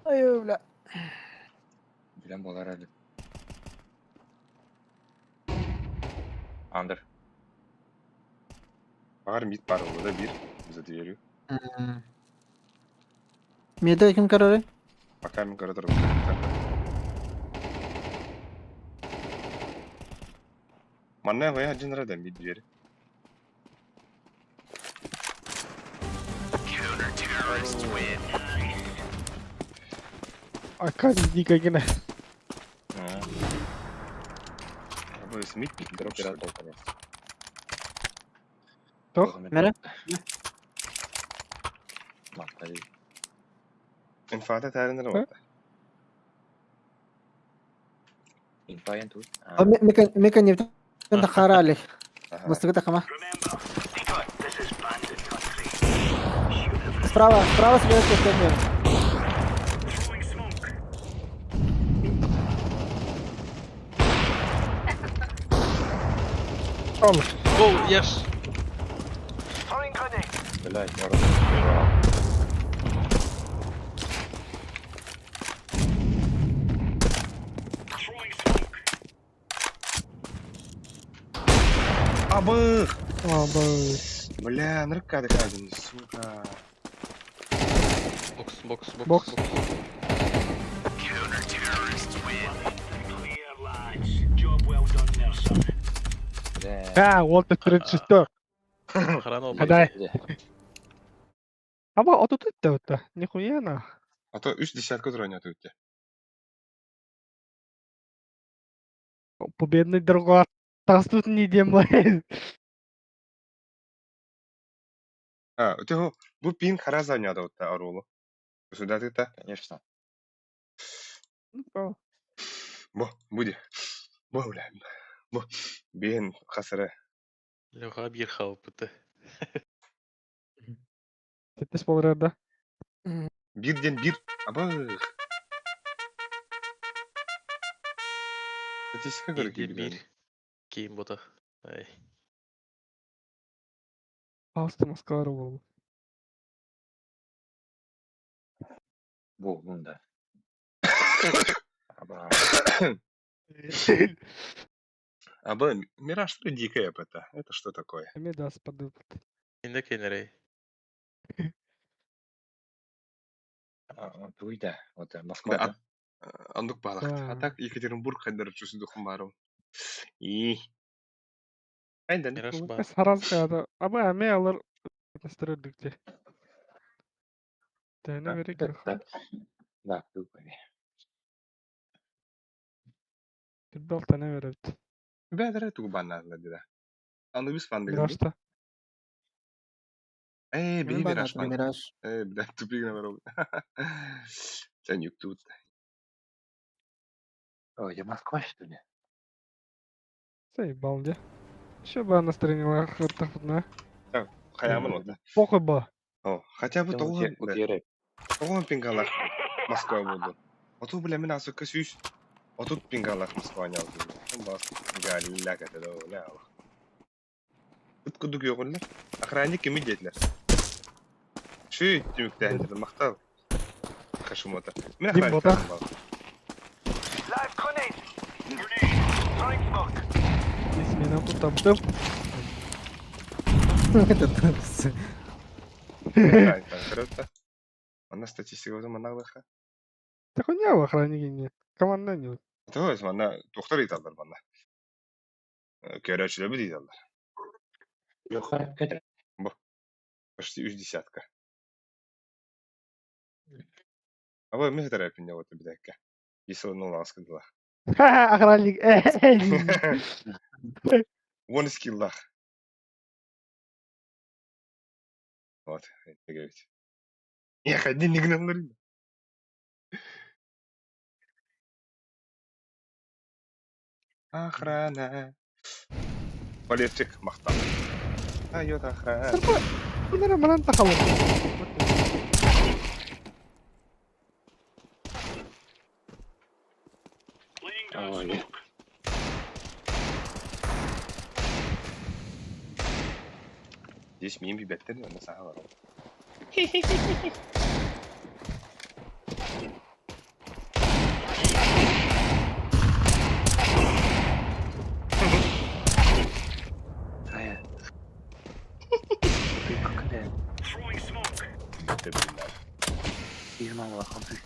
F: Ай, бля.
G: Билен болар әлі. Андер.
A: Бағар мид бар ол да бир. За дверью.
F: Миде ким көрөрүй?
A: Пока мен көрө Манна вая один рада мид двери.
E: Ака дико гене.
A: Абыз мид
G: Дроп пират был, конечно.
E: Тох?
F: Мэрэ?
G: Махтал.
A: Инфата таарынар уотта.
G: Инфайан тут.
F: Мека не тахарали.
A: Ага.
F: Мостыгы тахама. Справа, справа собирается степень.
E: Ол.
D: Оу, яш.
G: Блядь, я разбежал.
A: Абых!
E: Абы.
A: Бля, нырыкка дыкадым, сука.
D: Бокс, бокс, бокс,
E: Бокс.
D: бокс.
G: Бля.
E: А, вот это 36.
D: Охрана
E: Хадай.
G: Бля.
E: Аба отут это Нихуя на.
A: А то үс десятка туран өтте.
E: Победный другой. Тастут не демлай.
A: А, өте бу пин хара занята отта арулу. Сюда ты та.
G: Конечно.
A: Бо, буди. Бо, бля. Бо, бен хасара.
D: Леха бир халпыты.
E: Теттес болар да.
A: Бирден бир. Абых. Статистика
D: Бир
A: көрөкүй
D: бир. Кейин бота. Ай.
E: Паусты Москва бол.
G: Бу, да. Аба.
A: Абы, Мираж дикая это. Это что такое?
E: Медас подыпт.
D: Инде кенерей.
G: Туйда. Вот Москва.
A: Да, Андук балах.
E: Да.
A: А так Екатеринбург хайдар чусудухум бару. И. Айдан.
D: Мираж ба.
E: Сараз када. Аба аме алар настырдыкте. Тәне верик.
G: Да. Да, туй.
E: Футбол тәне верет.
A: Бәдәре тугу баннарла дида. Анубис бан деген.
E: Миражта.
A: Э, би Мираж бан.
F: Мираж.
A: Э, бля, тупик на бару. Сен юктут.
G: Ой, я Москва, что ли?
E: Заебал, де. Еще бы настроение хыртахна.
A: Хаямын ота.
E: Похуй ба.
A: О, хотя бы тоғын,
G: Утире.
A: тоғын пингалах Москва болды. Оту бля мен асыкка сүйс. Отут пингалах Москва не алды. Бас галля катада оля. Ыт кудук йогуллар. Охранник кими детлер. Шүй түмүктәндер мактал. Хашимота. Мен
E: Дим
A: охранник.
E: бота. Исменен кутаптым.
F: Это тут.
A: Манна статистика өзі манағлаха.
E: Так у него охранники нет. Команда нет.
A: То есть манна доктор италдар манна. Көрөчүлөр бит италдар.
G: Леха, кетер.
A: Почти үч десятка. Аба мен тарапин вот бидәккә. Исо ну ласкыдыла.
E: Охранник.
A: Вон скиллах. Вот, это говорит. Я ходи не гнал. Охрана. Валерчик мақтан. Дает охрана.
E: Bunlara манан тахалым.
G: Ой.
A: Здесь мин бибеттер, на сага бар.
G: Сая. Ты как это?
A: Битте билер.
G: Измамала хамсы.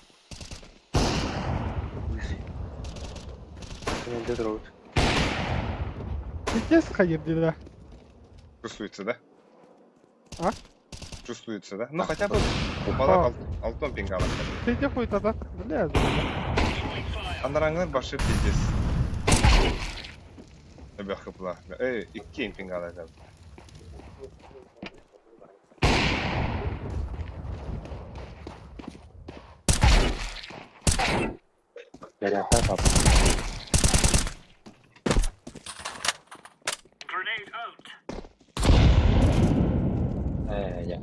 G: Лысый. Ты роут.
E: Пиздец хайыр да.
A: Чувствуется, да?
E: А?
A: Чувствуется, да? Ну хотя бы балак алтон пингала.
E: Ты где хуй тогда? Бля.
A: Анараңлар башы пиздец. Өбөх кыпла. Эй, икки пингала.
G: Береха пап. Я.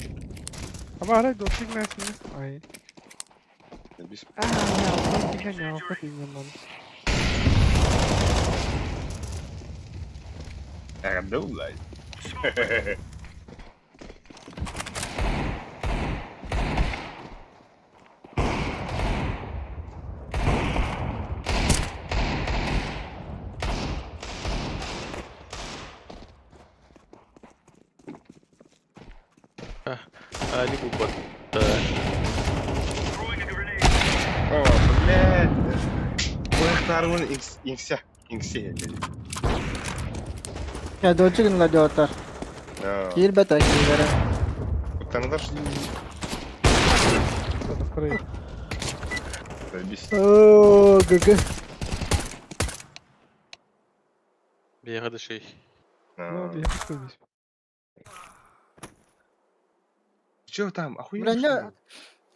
E: Ama ara dostluk mersin'i. Ay.
A: Biz
E: Aa, ya, ben ya, ben
A: Эҕэрдэ буллай.
D: Али бу
A: О, блядь. Куйахтаармын иҥсэ, иҥсэ
F: Я дочек гладиатор. Киирбэтэ киирэрэ.
A: Куттанылар что
E: Открой.
A: ли?
F: Оо, ГГ.
D: Биэҕэ да шей.
E: Ну, я что здесь?
A: Че там, охуенно,
F: Бля,
A: что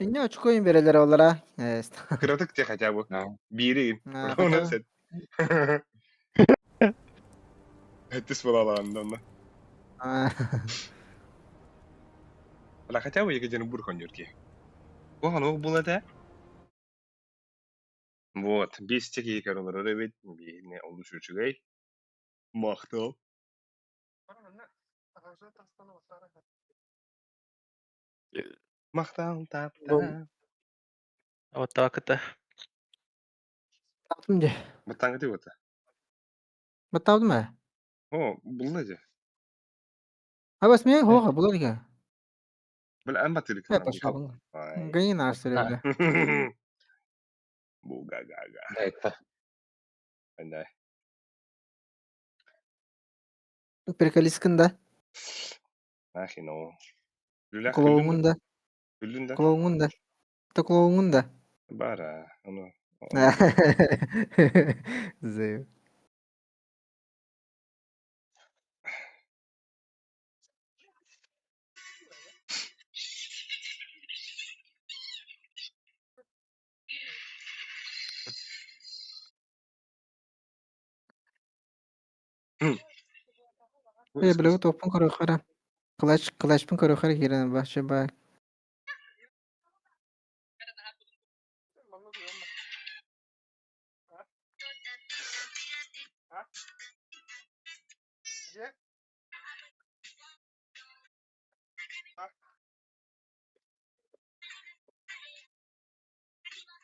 A: ли?
F: не очко им берелер олара. Э,
A: Кыратык те хотя бы.
G: Да.
A: Бири.
F: А,
A: Она
F: хотя бы.
A: сет. Түс балаларында.
F: А,
A: Бля, хотя бы Екатеринбург он юрки. Оған ол бұл әті. Вот, бес тек екі аралар өбет, бейіне олы шүршігей. Мақтал. Мақтал тапта.
D: Вот так это.
F: Таптым де.
A: Бұттаңғы деп ота.
F: Баттабдым ә?
A: О, бұл да
F: А бас мен хоға булар ика.
A: Бля, ән баттылық.
F: Я пошел. Гони наш бля.
A: Буга-га-га.
G: Это.
A: Да.
F: Приколискин да.
A: Нахрен о. Люля,
F: Клоунун да.
A: Күлдүн да.
F: Клоунун да. Та клоунун да.
A: Бара, аны.
F: Заю. Э, бля, топун көрөхөрө. Клаш, клашпын көрөхөрө кирен башы ба.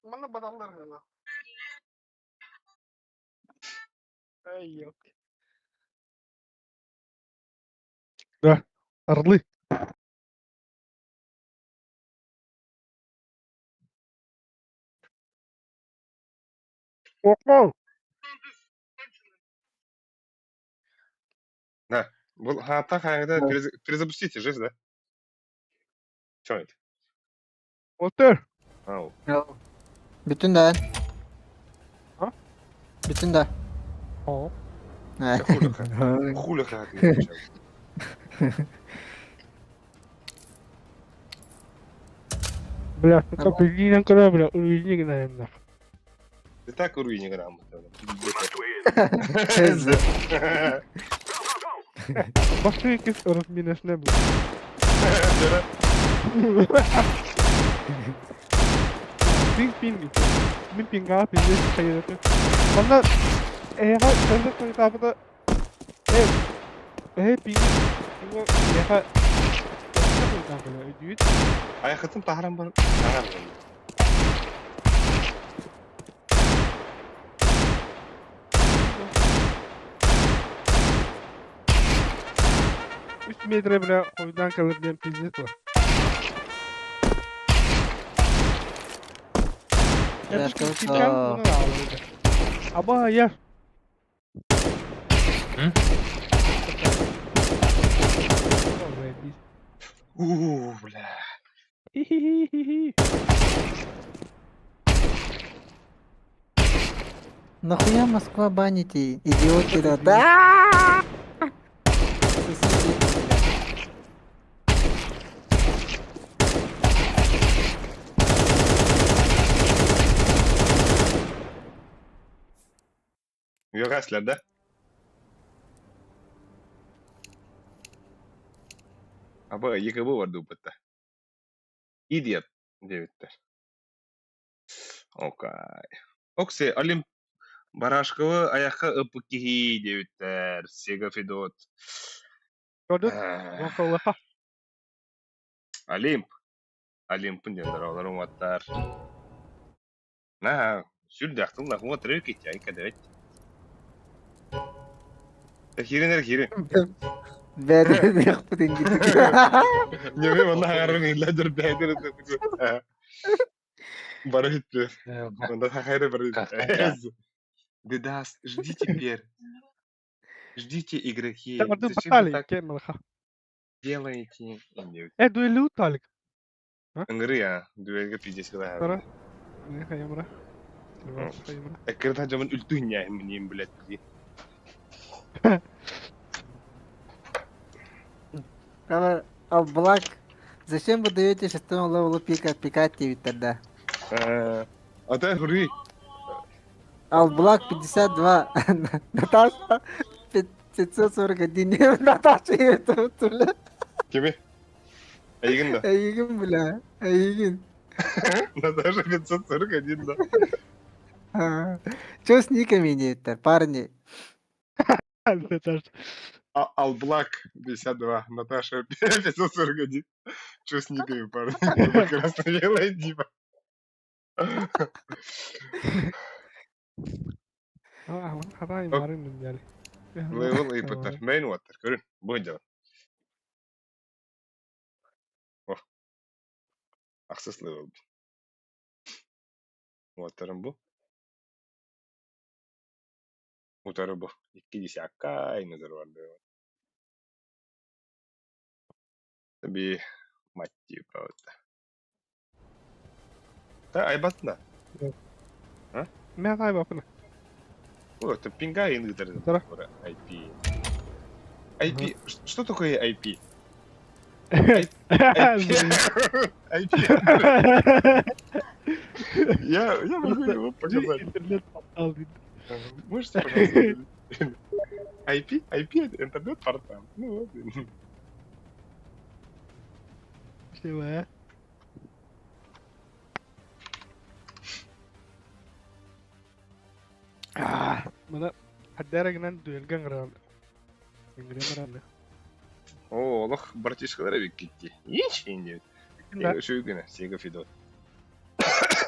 E: Bana badallar galiba. Ay yok. Да, орлы. Опа!
A: Бұл хата қаңда перезапустите же, да? Че это?
E: Отыр.
A: Ау.
F: Бүтүн да.
E: А?
F: Бүтүн да.
E: О.
A: Хуля Хуля хат.
E: Бля, это прикинь, когда, бля, уровень, наверное.
A: Ты так уровень грамотно.
E: Башка якийсь розмінеш не було. Пинг пинг. Мин пинга пинг хайырды. Онда эха сенде койтабыда э э пинг пинг эха өйдүйт.
A: Аяқытым тахарам бар. Тахарам.
E: Үч метр бля койдан калып ден пиздец бар.
F: Бля,
E: Аба я.
G: М?
A: У, бля.
E: Хи-хи-хи-хи.
F: Нахуя Москва баните, идиоты, да? Да! Сосите, бля.
A: Үөҕээслэр да? Аба ЕКБ бар дууппутта. Idiot диэбиттэр. Окей. Оксе, Олимп Барашковы айахха ыппыт киһи диэбиттэр. Сега Федот.
E: Көрдүт? Уонна
A: Олимп. Олимпын диэн дороолор уҥуоттар. Наһаа сүрдээх тыллаах уҥуоттар китти айка дэбит. Киирин эрэ киирин.
F: Бэдэ диэхпит ингитик.
A: Ньөмү манна хагарым иллэ дөр бэйдер Бары хүттү. Онда хахайра бары. Дедас, жди теперь. Ждите, игроки. Зачем вы так делаете?
E: Дуэлю талик.
A: Ыҥырыы а, дуэлгэ пиздец
E: Тара. Хайымра.
A: Эккирэтэ дьомун үлтү ньээһин блядь дии.
F: Ал Блак, зачем вы даете шестому левелу пика пикать диэбиттэр да?
A: Ата хури.
F: Ал Блак 52, Наташа 541, Наташа бля.
A: Кими? Эйигин да?
F: Эйигин, бля, эйигин.
A: Наташа 541, да.
F: Чё с никами диэбиттэр, парни?
E: Наташа.
A: Алблак 52, Наташа 541. Чё с никами, парни? Вы красно-белая дима.
E: Хатай марын дяли.
A: Level ыйпыттар. Мейн уоттар. Көрүн. Бу дьон. О. Ахсыс level. Уоттарым бу. Утары бу. Икки десятка айнызыр барды. Би мать типа вот. Та айбатна.
E: Мен айбапына.
A: О, это пинга ингдер. IP. IP. Что такое IP? IP. Я могу его показать.
E: Интернет-портал.
A: Можете, пожалуйста? IP? IP это интернет-портал. Ну вот.
E: Все, Мына хаддарагынан дуэлган гран.
A: О, олох братишкалар эбит китти. Ич инде. Шүйгүнэ, Сега Федот.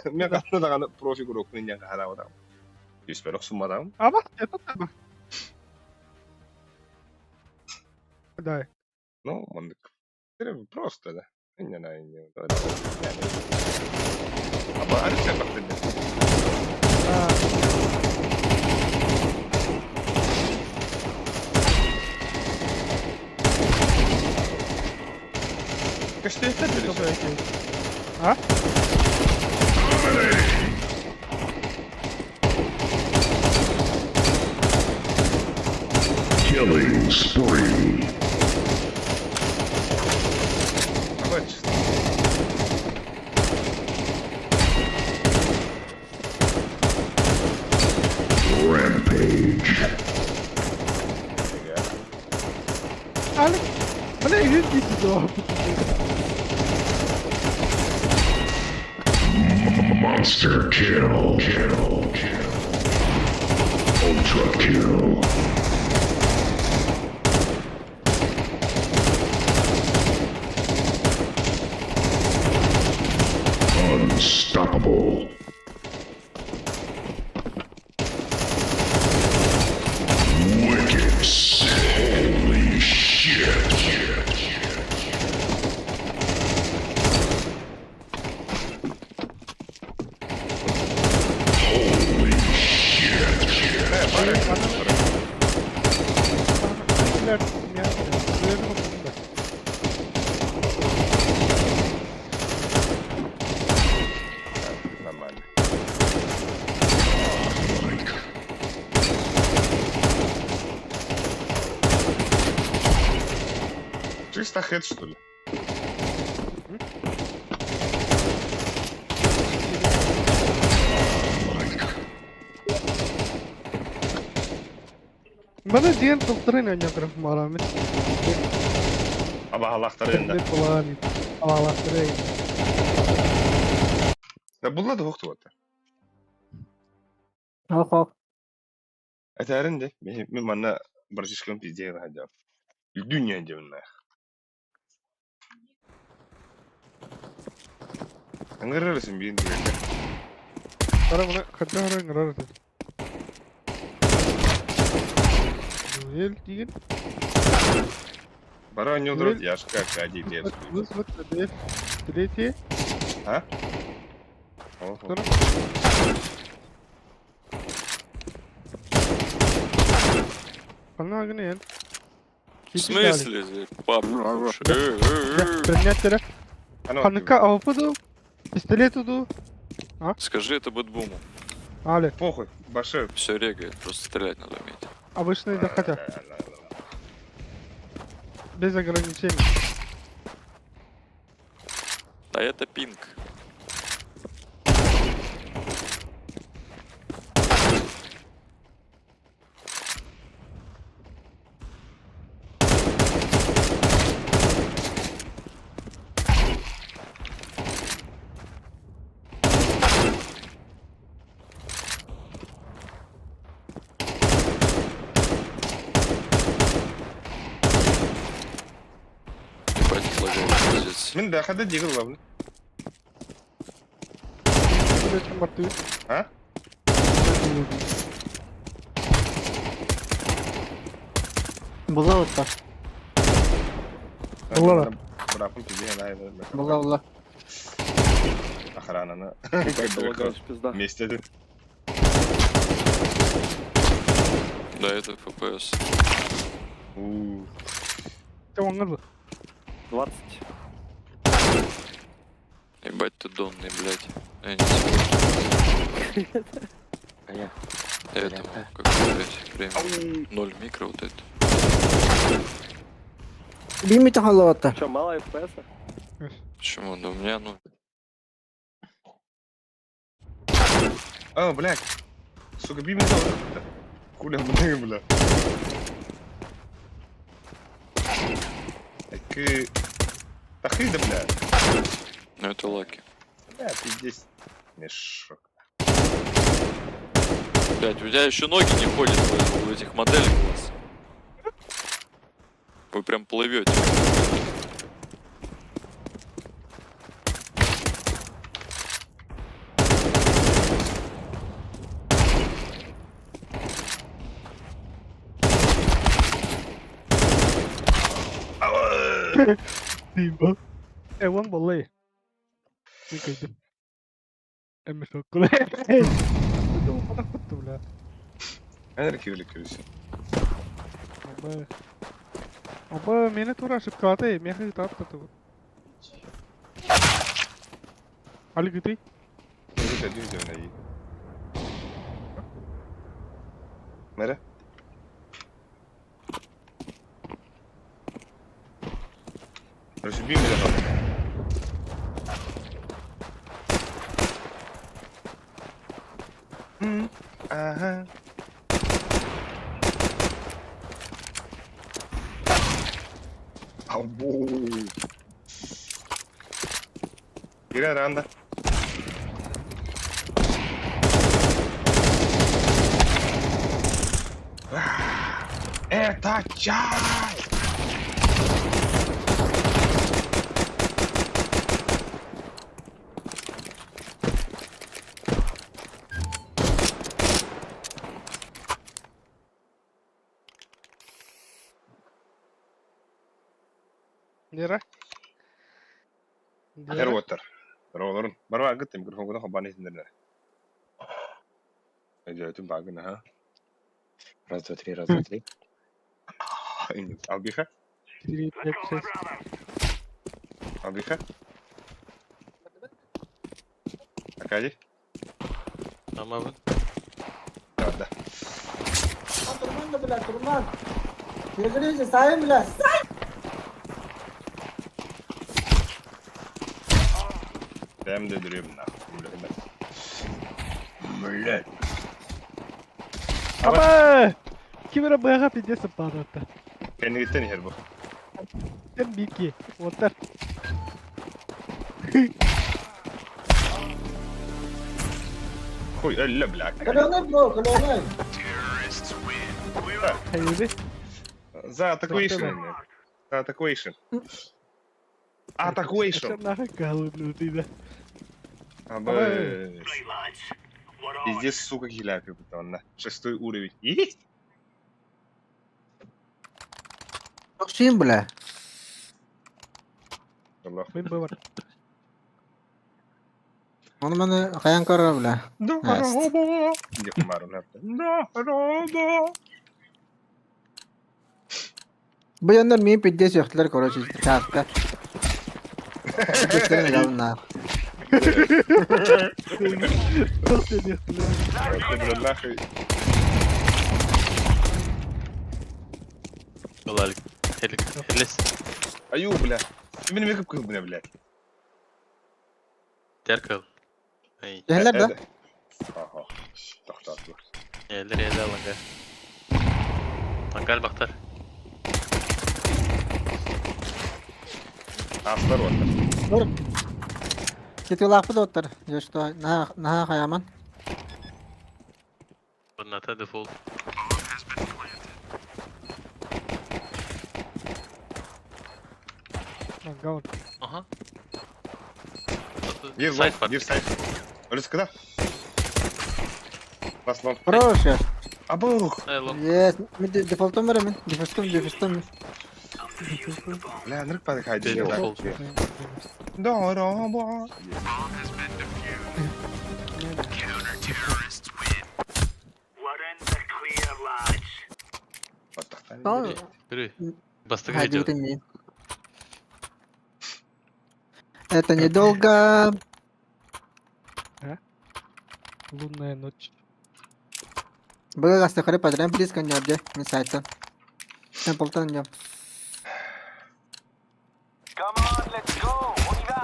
A: Мен ханна даҕаны профи курокпун инньэн хараабатам. Түспэр охсумматам.
E: Аба, это таба. Да.
A: Ну, маннык. Просто да. Инньэн инньэн. Аба, арыт бахтын. Көстүөхтэр
E: А?
I: Killing spree.
A: Аба, чисто.
I: Rampage.
E: Алик, бля, иди сюда.
I: Monster kill. Kill. Kill. Ultra kill. Unstoppable. Wicked sick. Holy shit. Holy shit.
A: Нормально.
I: Like.
A: Чисто хед, что ли?
I: Like.
E: Маны диэн тылтарын өнньөтөрүм мараммыт.
A: Абаһалаахтарын да.
E: Билбит булаан абаалаахтары.
A: Да булла да хуктубата.
F: Ох ох.
A: Этээрин де, мин манна братишкам пиздее находил. Дүнья диэбиннээх. Ыҥырар син биир диэки.
E: Ара маны хайдах эрэ ыҥырар этэ. Дуэль диэн.
A: Бары оонньууллар Яшка, Аркадий, диэн.
E: Вызвать на дуэль. Третий.
A: А? Ого.
E: Ханна гына
B: В смысле? Пап,
E: Принять Ханныка АВП ду, пистолет ду.
B: Скажи это Бэтбуму.
E: Але,
A: Похуй, баши.
B: Все регает, просто стрелять надо уметь.
E: обычный да хотя, без ограничений.
B: Да это пинг. Ебать, лагает, пиздец.
A: Мин бэхэдэ дигил ылабын. А?
F: Була отта.
E: Була.
A: Бырапым пиздее
F: Була була.
A: Охрананы.
J: пизда.
A: Вместе.
B: Да, это FPS.
A: У.
J: 20.
B: Ебать ты донный, блядь. Я не смогу. Этому, как, блядь, время. Ноль микро вот это.
F: Бими тахалота.
J: Че, мало FPS?
B: Почему? Да у меня, ну,
A: А, блядь. Сука, би меня. Хуля, бля, бля. Эки... Тахы да, бля.
B: ну это лаки.
A: Бля, пиздец. Мешок.
B: Блядь, у тебя еще ноги не ходят у этих моделек у вас. Вы прям плывете.
E: Эван баллай. Никайдым. Эммешок кулай. Бля.
A: Эн кирли кирси.
E: Аба. Аба, мени тура ошибкалата, меха тапта ту. Али гыты?
A: Мере? Разуби меня. Ага. Абу. Кира ранда. Это чай!
E: Нера?
A: Хер уоттар. Ролорун. Барва агыт микрофон куда хабаны синдернер. Эдетим багына ха.
G: Раз, два, три, раз, два, три.
A: Албиха?
E: 4, 5, 6.
A: Албиха? Аркадий?
D: Амабын.
A: Да, да.
F: Турман да бля, турман. Перегрейся, ставим, бля.
A: Бэм да дрым нахуй. Блядь.
E: Аба! Ким эрэ быаҕа пиздец сыппаататта.
A: Кэннигиттэн иһэр бу.
E: Тэн бики. Уоттар.
A: Хуй, өллө, бля.
F: Калёный, бро, калёный.
E: Хайыды.
A: За атакуэйшн. За атакуэйшн. Атакуэйшн.
E: Нахуй голодный да.
A: Абы. Пиздец, сука, хиляпи бутонна. Шестой уровень. Есть!
F: Тохсин, бля.
A: Аллах.
E: Мин бывар.
F: Оны маны хаян көрөр, бля.
A: Да, роба. Где Кумару Да, роба.
F: Бу дьоннор миин пиздец үөхтүлэр, короче, чааска. Пиздецтэрин ыгалыннаах.
E: Тос диэхтилэр.
A: Это, бля, нахуй.
D: Ылалик. Хелик. Хелес.
A: Аю, бля. Ты меня мекап кыл, бля, блядь.
D: Теркал. Ай.
F: Дьэһэлэр да?
A: Ага. Тохтооту.
D: Элер эле аланга. Ангал бахтар.
A: Астар вот.
F: Кетилаахпыт оттар. Дьэ, что, наһаа наһаа хаяман.
D: Одната дефолт.
E: Ангал.
D: Ага.
A: Бир
D: Сайт
A: лонг,
D: бар.
A: бир сайт. Өлүс кыда. Бас лонг.
F: Хорош, я.
A: Абух.
D: Ай, лонг.
F: Yes, мен дефолтом бар мен. Дефолтом, дефолтом.
A: Бля, нырк пады хайды.
D: Дефолт.
A: Да, роба.
D: Бери. Бастыгы
F: Хайди
D: идет.
F: мен. Это недолго.
E: Лунная ночь.
F: Быга гастахары подрям близко не обде, мен сайттан. Темплтан не.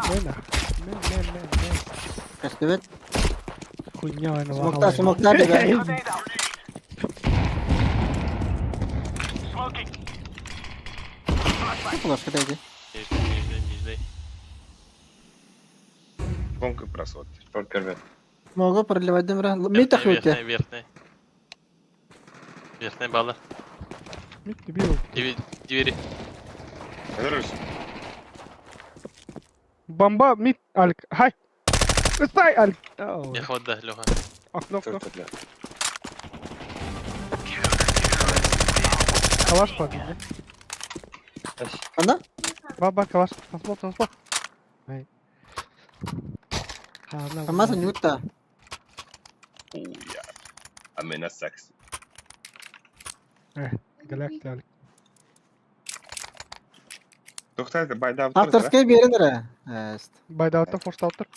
E: Мена. Мен, мен, мен, мен.
F: Кастыбет.
E: Хуйня она
F: Смокта, смокта, бега. Флешка дайди.
D: Нижний, нижний, нижний.
A: Лонг просот.
G: Только ребят.
F: Могу проливать дымра. Мид
D: Верхний,
F: ахуйте.
D: верхний, верхний. Верхний баллар.
E: Мид дебил.
D: Двери.
A: Өлүс.
E: Бомба мид Альк. Хай. Стай Альк. Ау.
D: Я хват да, Леха.
E: Окно, окно.
A: Только, бля.
E: Калаш падает.
F: Ана?
E: Баба, калаш. Танцпол, танцпол. Ай. Ладно,
F: Амаса нюта.
A: Уя. Амена секси.
E: Галактика Альк.
A: Доктор, байда.
F: Авторская беренere. Эст.
E: Байдаута форстаутер.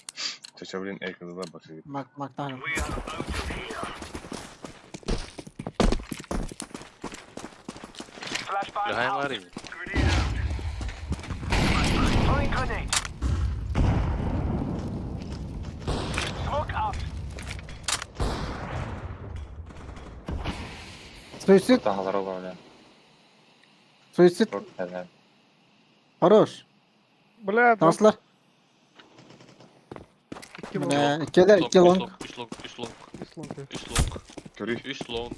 A: Чача, блин, эйкызда баксы.
F: Мак мактан.
D: Леха я варим.
F: Суицид,
G: Тағалар бля.
F: суицид.
G: Бля.
F: Хорош.
E: Бля, там
F: Таслар.
E: iki long.
F: Бля, келер,
D: Үш
F: iki
D: лонг,
F: long.
D: үш лонг, үш лонг,
E: Үш long.
D: үш лонг,
A: Көрүй.
D: үш лонг.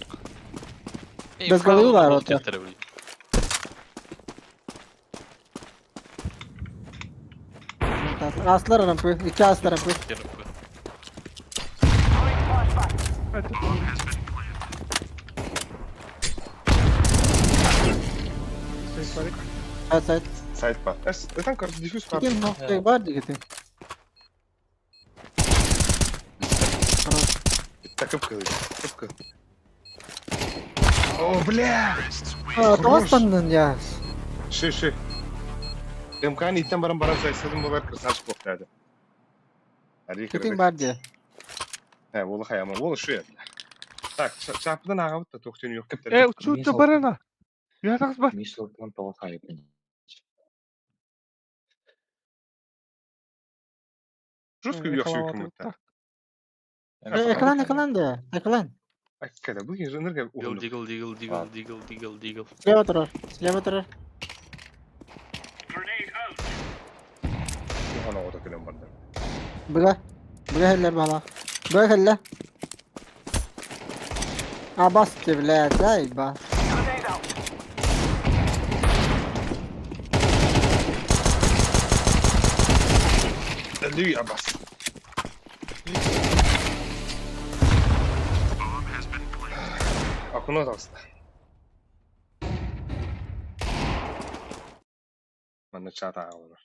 F: Без головы ворота. Аслар рампы, iki аслар рампы.
E: Hadi. Şey var.
F: Сайт, сайт.
A: Сайт бар. Эс, там, короче, диффуз бар.
F: Ким нохтой бар дигити. Хорош.
A: Так, кып кып. О, бля!
F: А, тостаннын я.
A: Ши, ши. МК-ны иттен баран баран сайсадым болар красавчик болып деді.
F: Китин бар де.
A: He, ол хаяма, ол ши. Так, чапыдан ағабыт та тоқтен yok.
E: Э, учу барана. Я так бар.
G: Мишлоктан тоғыз хайып.
A: Жестко yok şu hükümetten.
F: Экран, экран да. Экран.
A: Аккада бу инженерге
D: Дигл,
A: уһуннук.
D: дигл, дигл, дигл, дигл, дигл, дигл.
F: Слева турар, слева турар.
A: Уһун оҕото кэлэн барда.
F: Быга. Быга хеллер бала. Быга хелле. Абас ты, блядь, ай, ба.
A: Өлүү абас. Окно таҕыста. Манна чат ааҕаллар.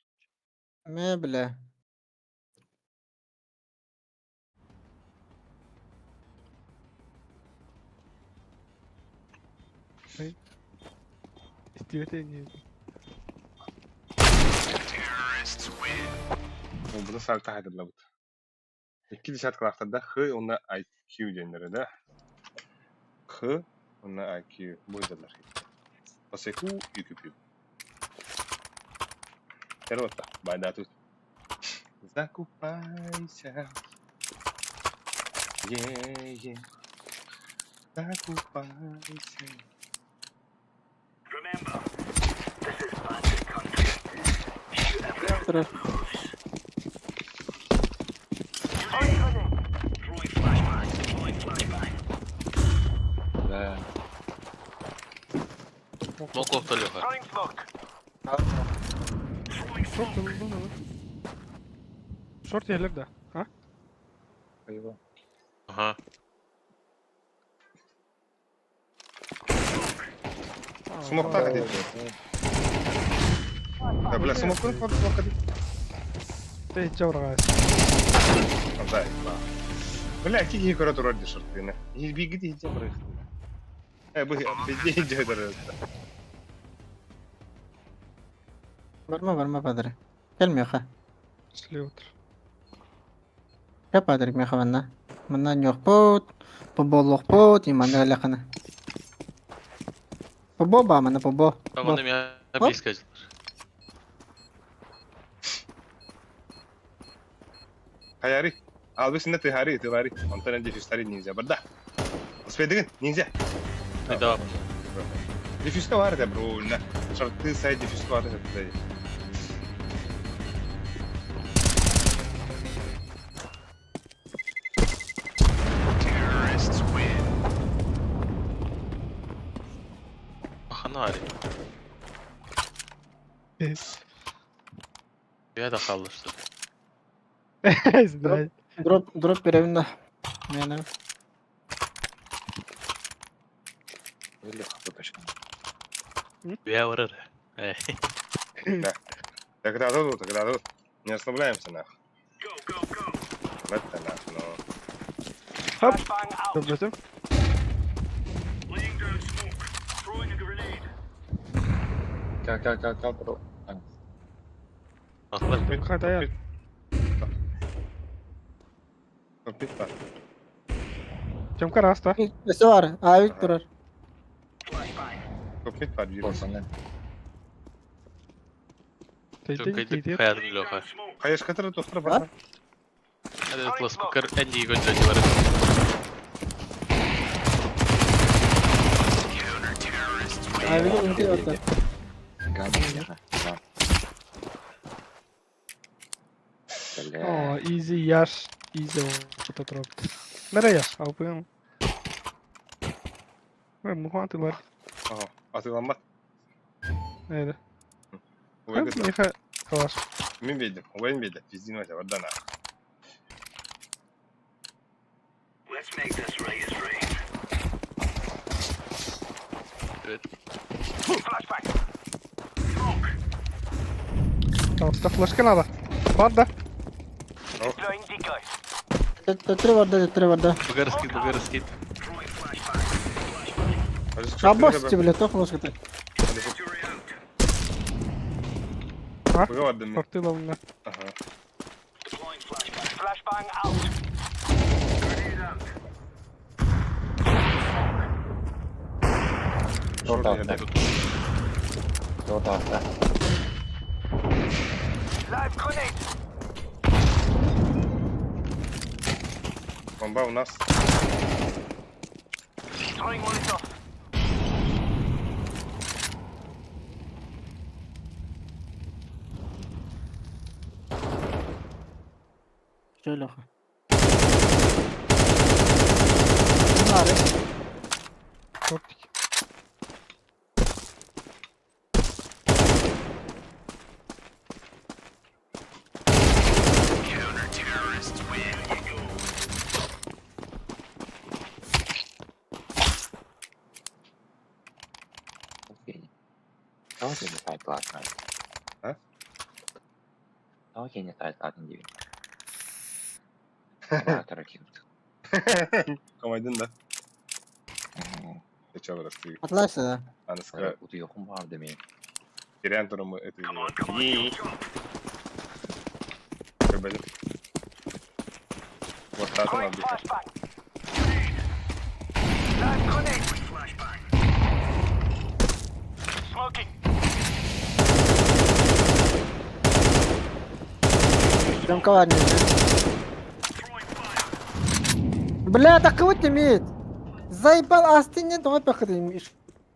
F: Ме, бля.
E: Истибэтэ не.
A: Буну сальта хайдаллабыт. Икки десяткалаахтарда Х уонна IQ диэннэрэ да. Х уонна IQ бу ыйдаллар. Посеку и купил. Теротта, байда тут. Закупайся. Е-е. Закупайся.
F: Турар.
G: Да.
D: Моков Леха.
E: Шорт ылдың Шорт ерлер да. А?
G: Его.
D: Ага.
A: Смоктах дейді. Да, бля, смок смок смок
E: Ты чаврага.
A: Да, бля, кики көрө турар ди шортыны. Бигити хите барых. Э, бу беде жөдөр.
F: Барма, барма, падре. Кел меха.
E: Слева тур.
F: Кел падре меха манна. Манна ньохпут, поболохпут, и манна ляхана. Побо ба, манна побо.
D: Там они меня близко.
A: Хаяри. Албысында ты хари, ты лари. Онтон дефюстари ниндзя барда. Успедыгын, ниндзя.
D: Да.
A: Дефюста бар да, бро. На. Шорты сай дефюста бар да.
D: Ханари. Я да халышты.
E: Блядь.
F: Дроп, дроп беремин да. Мен
G: Леха, точно.
D: Я варар.
A: Тогда тут, тогда тут. Не ослабляемся, нах. Это нах, но...
E: Хоп. Добросим.
G: Кал, кал, кал, кал, кал.
E: Хата я.
A: Топит бар.
E: Тёмка раста.
F: Өсө бар, авик турар.
A: Топит бар.
G: Пацаны.
E: Ты ты
D: Хаярын Леха.
A: Кайыш катыр тохтар бар.
D: Это класс кар энди гонжа бар.
F: Авик үнти орта.
G: Гам, Леха. Гам. Бля.
E: О, изи яш, изи вот это дроп. Мере яш, а упын. Ой, мухан ты лар.
A: Ага, атыламат.
E: Эйде.
A: Ой,
E: Миха калаш.
A: Мен бейдим, ой, бейдим. Пиздин вася, барда нах.
E: Пожалуйста, флешка надо. Бар да.
F: Төттөрү барда, төттөрү барда.
D: Бугарский, бугарский.
F: Абас ты, блядь, тох флешка.
E: А?
A: Буга бардым мен.
E: Шорты ловна.
A: Ага.
G: Шорт алты. Шорт алты.
A: Бомба у нас.
F: Что, Леха? Бары.
E: Тортик.
G: Тоҕо кини сайтылаатыҥ?
A: А?
G: Тоҕо кини сайтылаатыҥ диибин? Оператора киирбит.
A: Командин да. Ты чё, расты?
F: Атласса, да.
A: Аныска
G: Утуйуохум баҕарда мин.
A: кириэн туруму это. Көрбөтүм. Уоттаатым албыта.
F: Демка бар Бля, так вот имеет. Заебал астынен тоҕо пахыт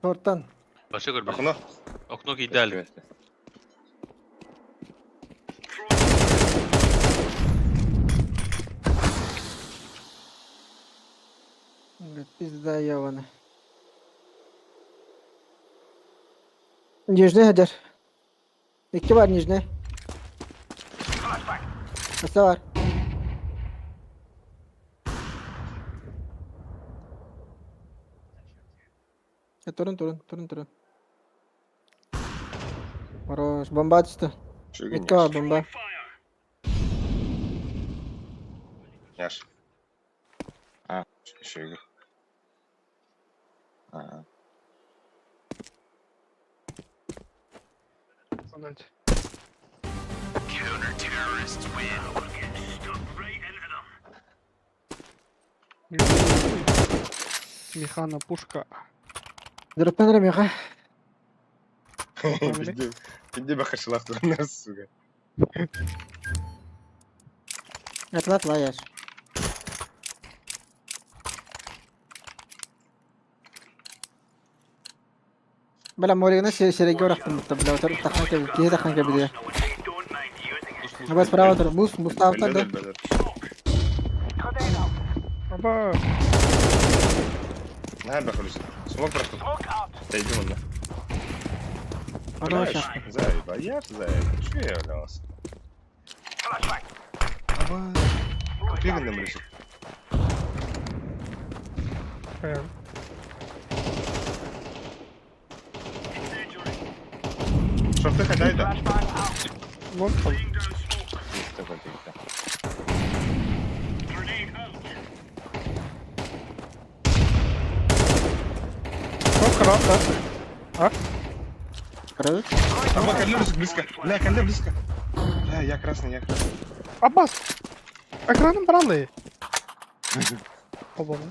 F: шортан.
D: Баша көрбөт.
A: Окно.
D: Окно идеально.
F: Пизда ебаная. Нижний хедер. Икки бар нижний. Өссө бар. Турун турун турун турун. Хорош. Бомба түстү.
A: Чүгүн
F: Митка бар бомба.
A: Яш.
G: А.
A: Шүгү.
G: А.
E: Значит. Механа пушка.
F: Дөрөппөн меха.
A: Бинди бинди бахашылах турунар, сука.
F: Атла атла яш. Бля, моригна сереге орахтым бля, отыр тахан кеб, киһи тахан кебиде. Абас справа тур, бус, бус тавта да.
A: Белер, белер.
E: Аба.
A: На бахалыс. Смок просто. Тайдем онна.
F: Хорош.
A: Заеба, я заеба. Чё я являлся? Аба. Купи нам решит.
E: Прям.
A: Шорты ходай да.
E: Лонг там.
G: Такой ты.
E: Çok kral да.
F: Кырык.
A: Аба, калле близко. Бля, калле близко. Бля, я красный, я красный.
E: Abbas. Ekranım brallı. Obama.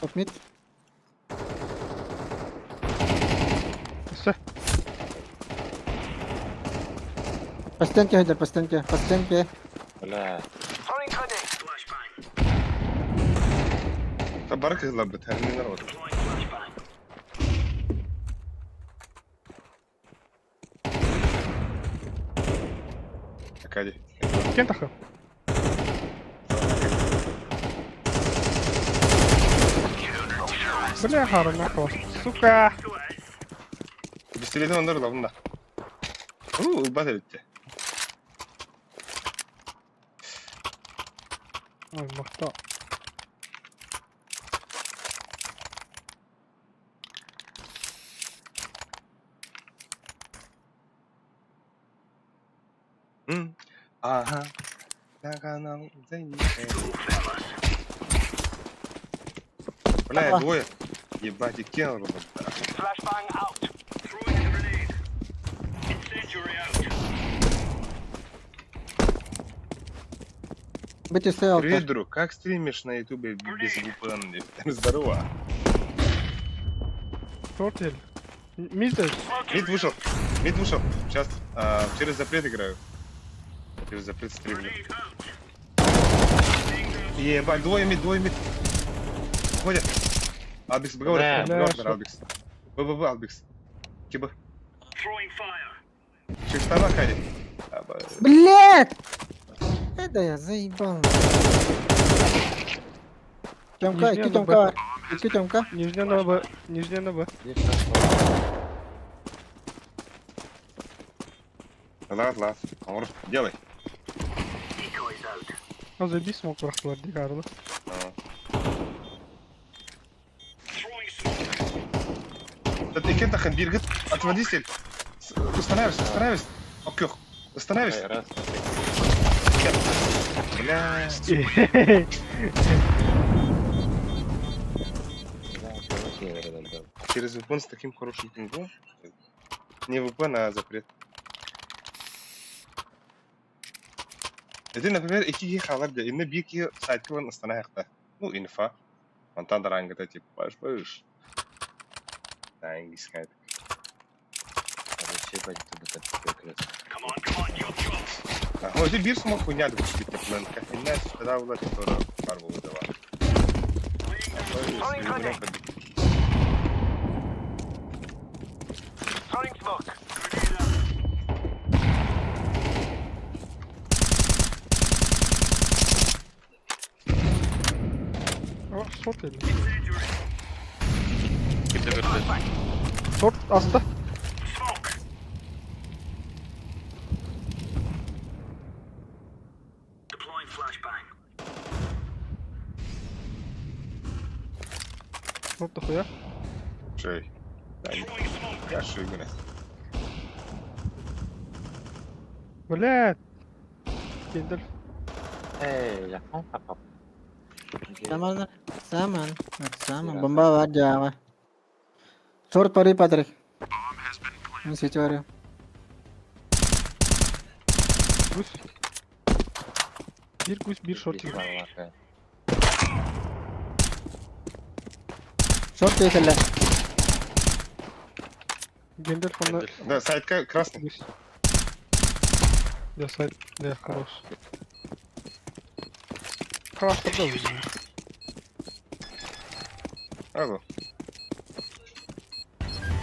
F: Топ мид.
E: Все.
F: По стенке хедер, по стенке, по стенке.
G: Бля.
A: Барк лабыт, не народ. Акади.
E: Кем тахы? Бля, нахуй. Сука.
A: Пистолетин ондар лабында. У, ылбат эбитте.
E: Ой, махта.
A: Ага. На Бля, двое. Ебать, и кинул робот.
F: Быть
A: Привет, друг. Как стримишь на ютубе без VPN? Здорово.
E: Тортель. Мид
A: Мид вышел. Мид вышел. Сейчас через запрет играю. Тебе запрет стримлю. Ебать, двое мид, двое мид. Уходят. Албикс, Б,
G: Да.
A: говорит, Албикс. Б, Б, Б, Албикс. Киба. Через штана ходи.
F: Блядь! Это я заебал. Тёмка,
E: Нижняя
F: iki
E: на
F: Тёмка
E: Б.
F: var. İki Тёмка.
E: Нижняя на Б. Нижняя на Б.
A: Ладно, ладно. Амур, делай.
E: А заебись смог бырахтылар дии Карлы.
A: А. Да ты кем тахан биргит, отводись. Устанавливайся, устанавливайся. Окей, устанавливайся.
G: Раз.
A: Бля. Через VPN с таким хорошим пингом. Не VPN, а запрет. Это, например, икки халар де, инне бир ки сайтка ван астана яқта. Ну, инфа. Онтан дарангата типа, баш баш. Тангис хайт. А, это бир смог хуйня да бит пленка. Инне сюда ула тора барбу дава.
E: О, шорт или?
D: Ким de bir
E: Шорт аста. Шорт дохуя.
A: Шей. Я шей гына.
E: Блядь. Кендаль.
G: Эй, я папа.
F: Саман, саман, саман. Бомба var cevabı. Short parayı Patrick. Ben switch var ya.
E: Гусь. Bir гусь, bir шорт.
F: Short değiller.
E: Гендальф онна
A: Да, сайтка красный.
E: гусь. Я сайт, да, хорош. Красный, да, видимо.
A: Алло.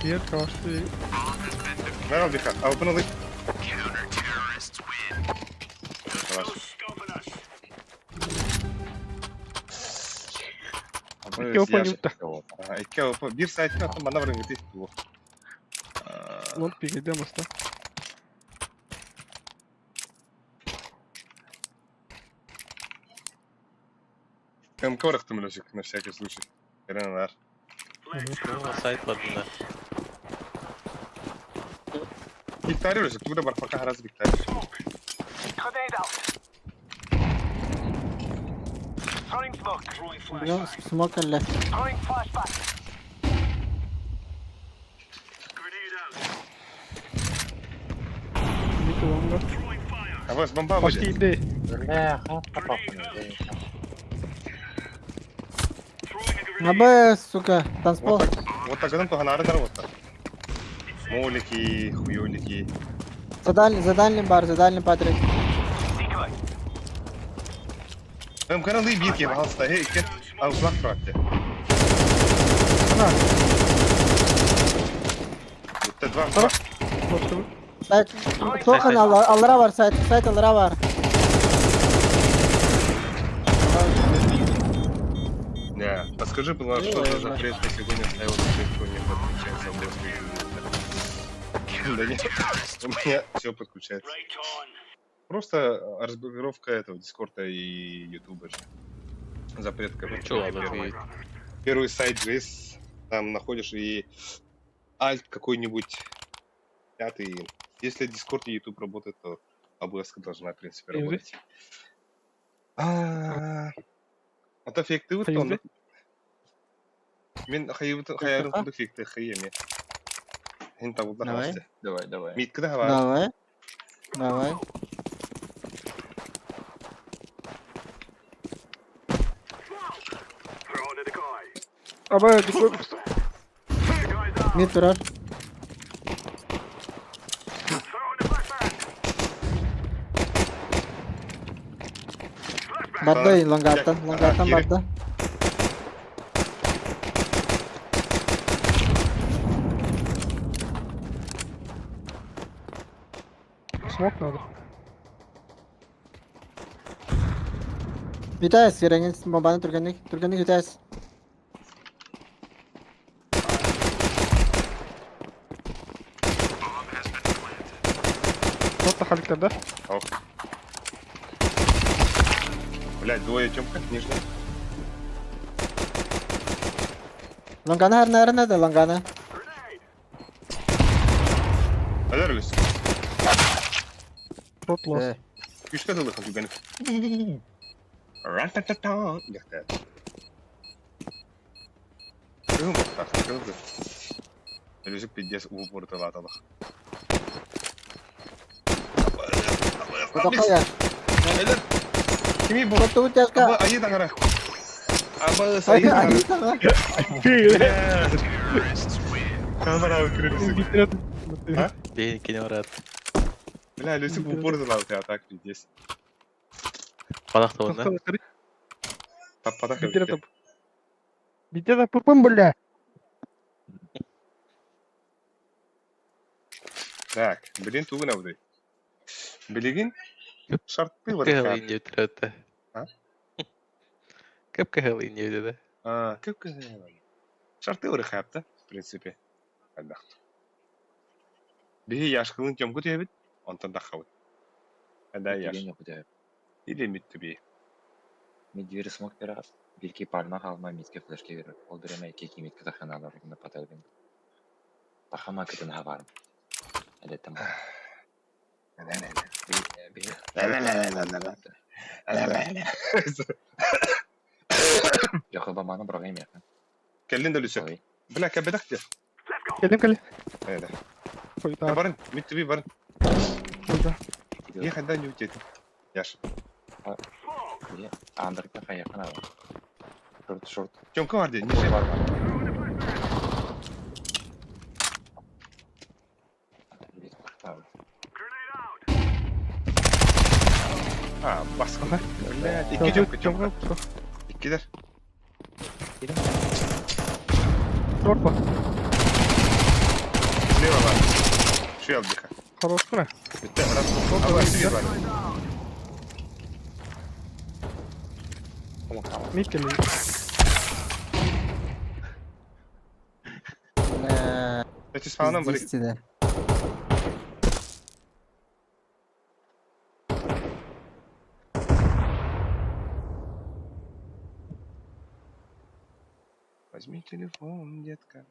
E: Diğer красный.
A: Ver al bir Al bunu alayım. Yavaş.
E: İki open yurtta.
A: Aha, iki open. Bir saatte attım bana varın gitti. Bu.
E: Long pick edemez lan.
A: МК bıraktım öyle на всякий случай. Eren var.
D: Сайт var bunda.
A: Miktarı öyle Bu da var fakat haraz miktarı.
F: Biliyor Smoke elle.
E: Mid long'a.
A: А вас бомба
E: Почти
A: будет.
E: иди.
G: Бля, папа.
F: Абы, сука, танцпол.
A: Вот так, вот так адам туһанары вот так. Молики, хуёлики.
F: За дальним, за дальним бар, за дальним Патрик.
A: МК-ны bir ki hasta he iki avlak bıraktı.
E: Ana.
A: Bitti два. два.
E: Başka bir.
F: Сайт. Tokan Allah, Allah'a var сайт, сайт Allah'a var.
A: Не, подскажи, было, что за запрет я сегодня ставил запретку, не подключается Да нет, у меня все подключается. Просто разблокировка этого Дискорда и Ютуба же. Запрет, короче.
D: Чё, ладно,
A: первый,
D: ты-
A: первый сайт JS, там находишь и Alt какой-нибудь пятый. Если Дискорд и Ютуб работают, то OBS должна, в принципе,
E: Или?
A: работать. А А то эффекты вот он.
E: Или?
A: Мен хайыбыт хаярын кудук эффекты хайеме. Хин табылдар
F: Давай.
A: хасты.
G: Давай, давай.
A: Митки да бар.
F: Давай. Давай.
E: Аба, дикой.
F: Mid durar. Барда лонгаттан, лонгаттан барда.
E: Смок надо.
F: Бүтээс, кирэҥин бомбаны түргэнник, түргэнник бүтээс.
E: Вот тахаликтар, да?
A: Ох. Блядь, двое Тёмка, нижний.
F: Лонгана харнаарына да лонгана.
A: Өлөр үс.
E: Рот лос.
A: Күүскэ тылыхан түгэнэ. Ра-та-та-та. Диэхтээ. Кыһын буолтах, кыһын. Өлүсүк пиздец уу пурталааталах.
F: Кутакая.
A: Өлөр. Кими бу?
F: Куту тяжка.
A: Аба айы таҥара. Аба сайы таҥара. Камера өкүрүсүк. А?
D: Бейкини барат.
A: Бля, Люсик в упор залался, а так пиздец.
D: Падах да.
A: Таппатах
E: Битер топ. Битер да пурпун бля.
A: Так, блин, тугун абыдай. Билигин шарты бар.
D: Кып кыһыл инде
A: А?
D: Кып кыһыл инде да.
A: А, кып кыһыл. Шарты бар хапта, в принципе. Андахт. Биһи яшкылын тёмку түһэбит, онтон дахабыт. Да, яш. Или миттү би.
G: Мен двери смог берас. Бирки пальма халма митке флешке берер. Ол береме ки митке таханалар гына паталбин. Тахама кытын хабарым. Әдеттем. Жақы баманы бірақ еме.
A: Кэллин да Люсик. Бля, кэбедах те.
E: Келим кели.
A: Эда.
E: Хуйта.
A: Барын, миттү би барын.
E: Хуйта.
A: Я ханда не утет. Яш.
G: Андырка қаяқына. Шорт, шорт.
A: Тёмка бар деді, не
G: Бар бар.
A: А, басқа. Блядь, икки Тёмка, Тёмка. Иккилер.
E: Шорт бар.
A: Слева бар. Шуял биха.
E: Хорош кына.
A: Бітті, раз. Аба, сүйе бар.
E: Мид кели.
A: Эти спаунан бар.
F: Пиздец
A: Возьми телефон, детка.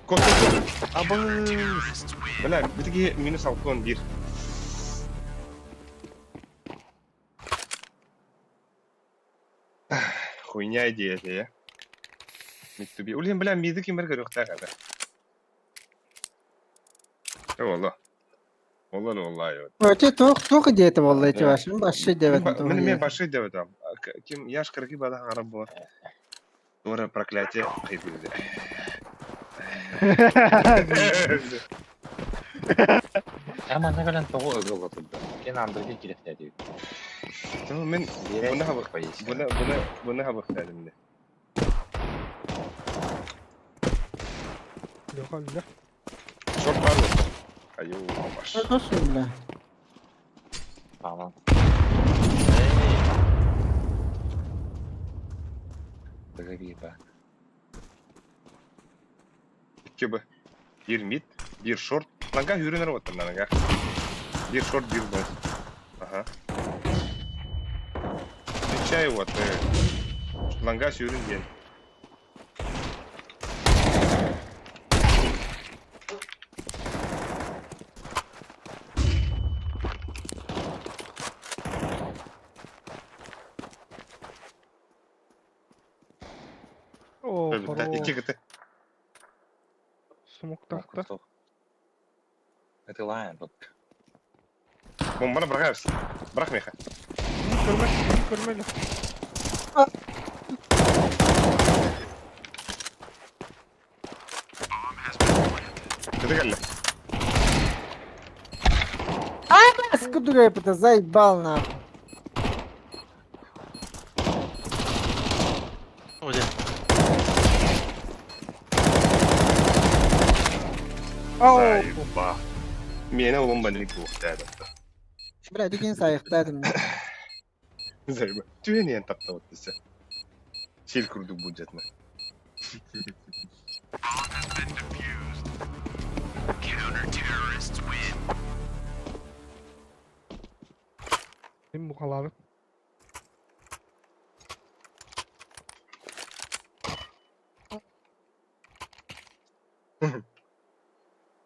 A: Кот, кот, кот. Абы. Бля, битиги минус алтон бир. Хуйня идея, я. Миттуби. Улин, бля, миды кимер көрөктә када. Ола. Ола, ола.
F: Өте туох туох идеята буолла ити башым башшы диэбэтин туох
A: Мен мен
F: идеята.
A: башы деп атам. Ким яш кыргы бада харап була. Тура проклятие кыйбылды.
G: Аман галан тоҕу ыгылла турда. Кен андырга кирэхтээди.
A: Мен буны хабык. Буны буны буны хабык дедим.
E: Леха, бля.
A: Шорт бар. Аю, баш.
F: Слушай, бля.
G: Tamam. Б.
A: Икки б. Бир мид, бир шорт. Нага хүрүнөр оттар нага. Бир шорт, бир б. Ага. Включай вот. Ланга сюрин ден. Бөбүттэ. Икки
E: Хорош.
A: кыты.
E: Смок тахта.
G: Это лайн, вот.
A: Бомбаны быраҕабыз. Бырах миэхэ.
E: Көрмө, көрмө.
A: Кыты кэллэ.
F: Скудура это заебал нахуй.
D: Оля.
E: Ау.
A: Заеба. Миэнэ улам банник буолуохтаа да.
F: Бля, дикин сайыктадым.
A: Заеба. Түһэн иһэн таптабыт десе. Сил курдук буддьатына.
E: Ким бу халаабыт?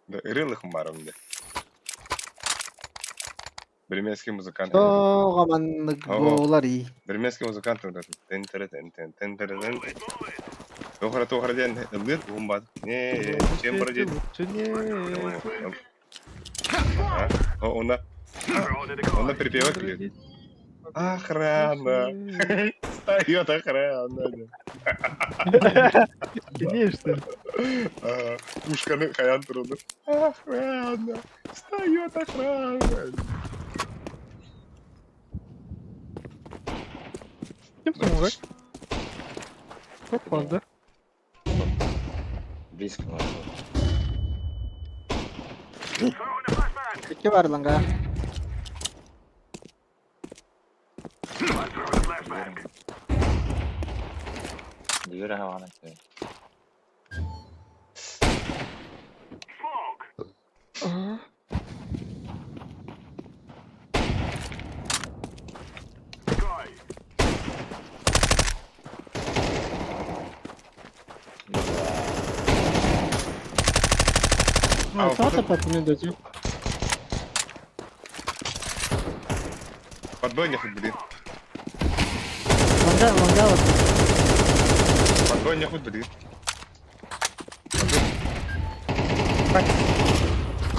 A: Да, ырыалыхым баар онно. Бременский музыкант.
F: Тоҕо маннык буоларый?
A: Бременский музыкант тен тен тен тен тен тен Туохара туохара диэн ыллыыр уһун баат. Не, чем бара диэн. Онно онно припева кэлиэ. Охрана! Встает охрана!
E: Кинешь, что ли?
A: Пушканы хаян туруну. Охрана! Встает охрана!
E: Ким смогай? Çok fazla.
G: Близко надо.
F: Икки бар ланга.
G: Дверь хавана.
F: Ну, что-то пацаны дадим.
A: Подбой не хоть блин.
F: Ланга, ланга вот.
A: Подбой не хоть блин.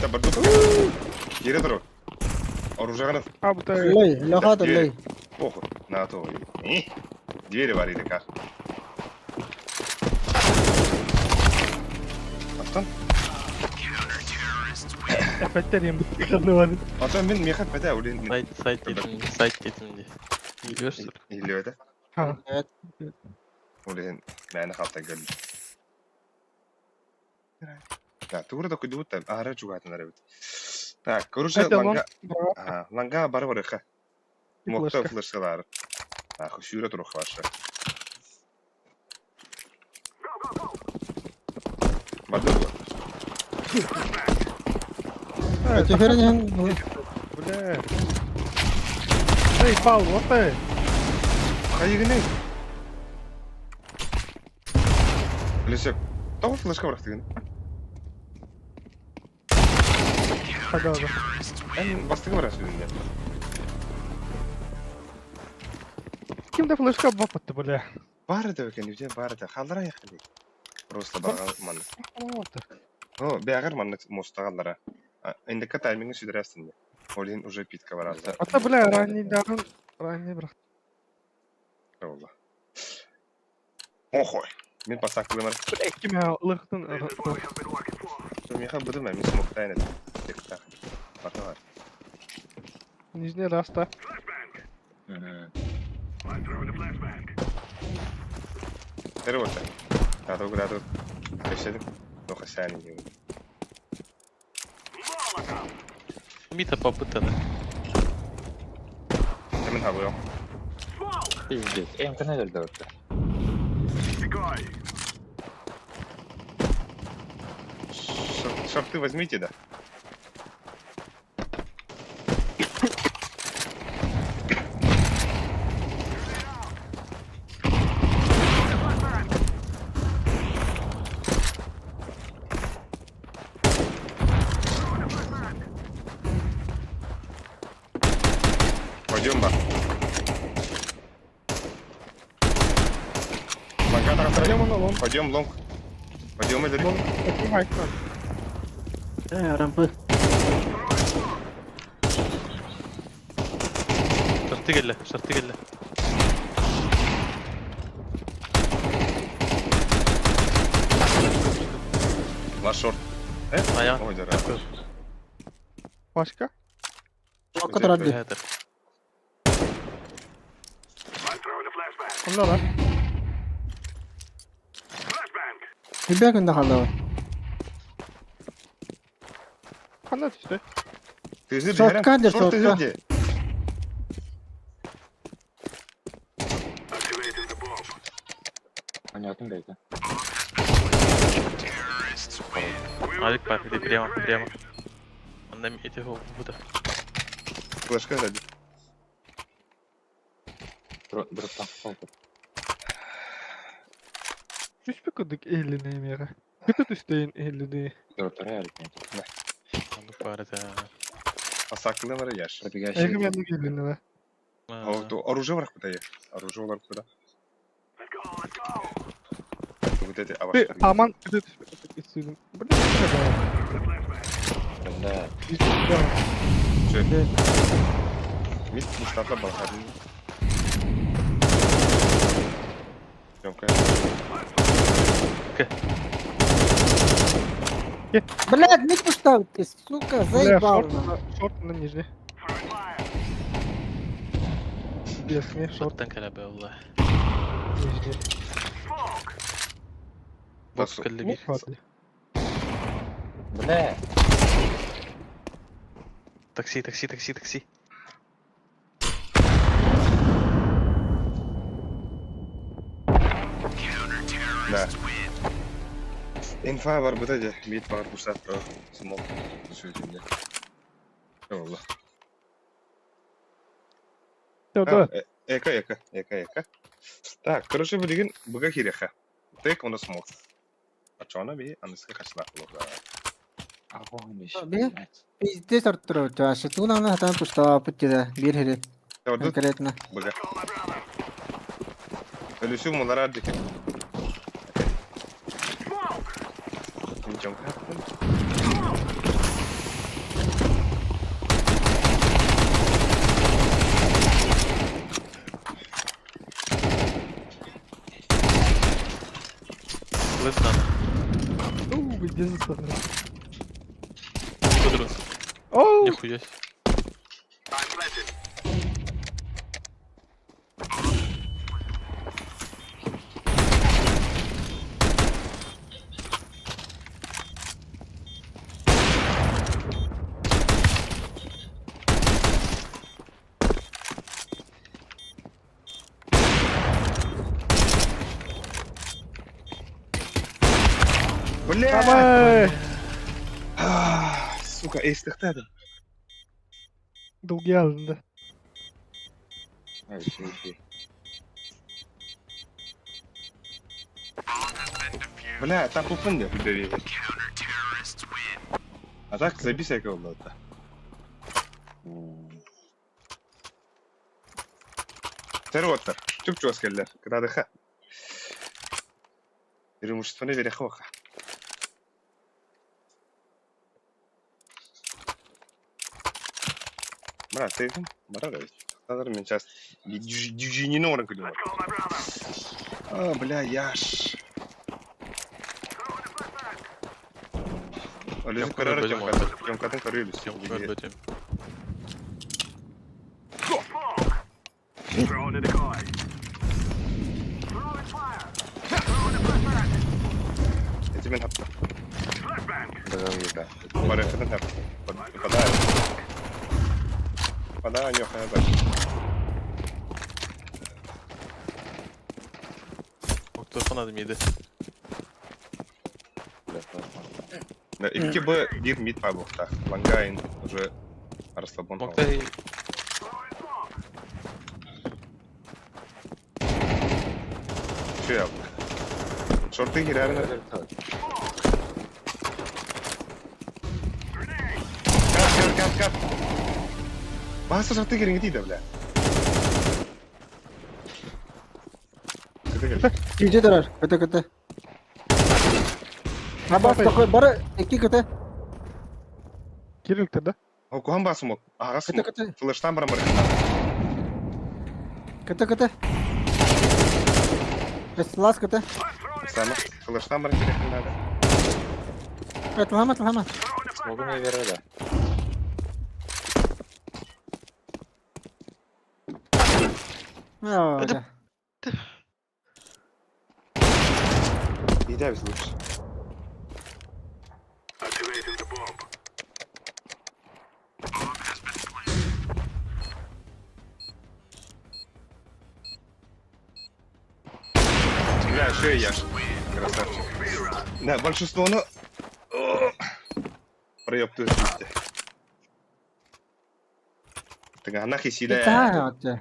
A: Да, барду. Кире тур. Оружие гана.
E: А, bu da
F: Лей, леха да лей.
A: Похуй. На то. Двери варили как. Аттан.
E: Эфеттер var.
A: Аттан мен мехат бәдә үлен.
D: Сайт, сайт dedim, сайт dedim diye. Biliyorsun.
A: Или это?
E: Ha.
F: Evet.
A: Үлен мәне халта көрдүм. Да, тугура да күйдүбүт да ара чугатын арабит. Так, короче, ланга, ага, ланга бары барыха. Мокта флешкалар. Ах, сүүрэ турух ваша. Барды.
F: Теперь не...
E: Бля. Эй, пал, вот ты.
A: Хайыгыны. Лесек. Тоҕо флешка барахтыгын?
E: Хага, да.
A: Эн бастыгы барас үһүннэ.
E: Кимде флешка бапатты, бля.
A: Бар да экен, үдэ бар да. Халлара яхали. Просто бага манна. О, бягар манна мостагаллара. Эндека тайминги сүдүрәсин. Олин уже питка баралда.
E: Ата, бля, ранний дарын, ранний брак.
A: Олла. Охой. Мин пасак кылымар.
E: Бля, ким я лыхтын.
A: Миха быдым, мен смоктайн это. Тек-так. Барталар.
E: Нижний раста.
A: Тервота. Тату граду. Кешедим. Тоха сәни дейм.
D: Мита попытана.
A: Мен хабыйом.
G: Пиздец. Эй, ты наверное, да.
A: Шорты возьмите, да? Пойдем, ба.
E: Пойдем на long.
A: Пойдем long. Пойдем или
E: Long. Открывай экран.
F: Рампы.
D: Шорты кэллэ, шорты кэллэ.
A: Ваш шорт.
D: Аян.
A: Ой, дара.
E: Başka?
F: Локко турар дии.
D: Это.
E: Онно бар.
F: Хибэ күндэ хаалла.
E: Ханна түстэ?
A: Ты
F: Шортка дир,
A: Шорт
F: шортка.
A: иди.
G: Понятно, бейте.
D: Алик пап, иди прямо, прямо. Онно эти бута.
A: Флешка сзади.
G: Дроптан холдер.
E: Түспүт курдук иһиллинэ миэхэ. Кыта түстэйин иһиллинэ.
G: Дроптары Алик нет.
D: Оннук баар этэ.
A: Асакылы бар яш.
G: Пробегающий.
E: Эги мен иһиллинэ.
A: А вот оружие враг куда Оружие олар куда? Вот эти
E: Ты
A: аваш.
E: аман кыта түспүт курдук истидим. Блин,
G: Да.
A: Мид Мустафа Балхарин. Тёмка.
F: Блядь, не пустал ты, сука, заебал.
E: Бля, шорт на нижний. Без не, шорт
D: Шорттан кэлэ буолла.
E: нижний.
D: Бокс кэллэ
E: Ну,
D: биир.
E: хватит.
G: Бля.
D: Такси, такси, такси, такси.
A: Да. Инфа бар бу да мид бар бусат смок. Сөйтүндө. Олла.
E: Всё, да.
A: Эка, эка, эка, эка. Так, короче, билигин буга кириэхэ. Тек уна смок. Ачона би аныска качлак болор.
G: Огонь еще,
F: Бе?
G: блядь.
F: Пиздец ортуру чашы. Тугунан хатан пустава путтида. Бир хири.
A: Орду
F: Конкретно.
A: буга. Өлүсү мулара дике. Ничем.
D: Лып надо.
E: У, где за
D: Кудрун.
E: Оу!
D: Нихуя себе.
A: Бля!
E: Давай!
A: Сука, эстехтадым.
E: Долгий алдында.
G: Эй, еще, еще.
A: Бля, там пупын деп бери. А так забись эке болду да. Тервоттар. Түп чуас келлер. Кыдадыха. Преимуществоны береха оха. Бра, сейфим. Бара да. Тазар мен сейчас дюжинini орын күлүм. А, бля, яш. Өлүсү
D: Тёмка,
A: көрөр
D: бөлүм
A: Тёмкатын. Тёмкатын көрөр өлүсү.
D: Съемку өлбөтүм.
A: Эти мен хапта.
G: Да,
A: Барыхатын хапта. Попадаю. Попадаю, нёхая так.
D: Октофон миди.
A: Да, икки бы бир мид пабухта. Лангайн уже расслабон.
D: Моктай
A: Чё я? Шорты реально. Кап, кап, кап, кап. Баса шорты кереңи дейді, бля. Кыты кэл.
F: Киже турар. Көтө көтө. Абас такой бары икки көтө.
E: Кирилл да?
A: О, куһан баа смок. Аҕа
F: Көтө
A: смок.
F: көтө.
A: Флештан баран баран.
F: Көтө көтө. Лас көтө.
A: Сама. Флештан баран кирехин надо.
F: Атлама атлама.
G: Смогу мне верю, да.
F: Аа.
A: Иди лучше. Бля, еще и я. Красавчик. Да, большинство, но... Проеб ты вместе. Так, а нахи силя.
F: Да,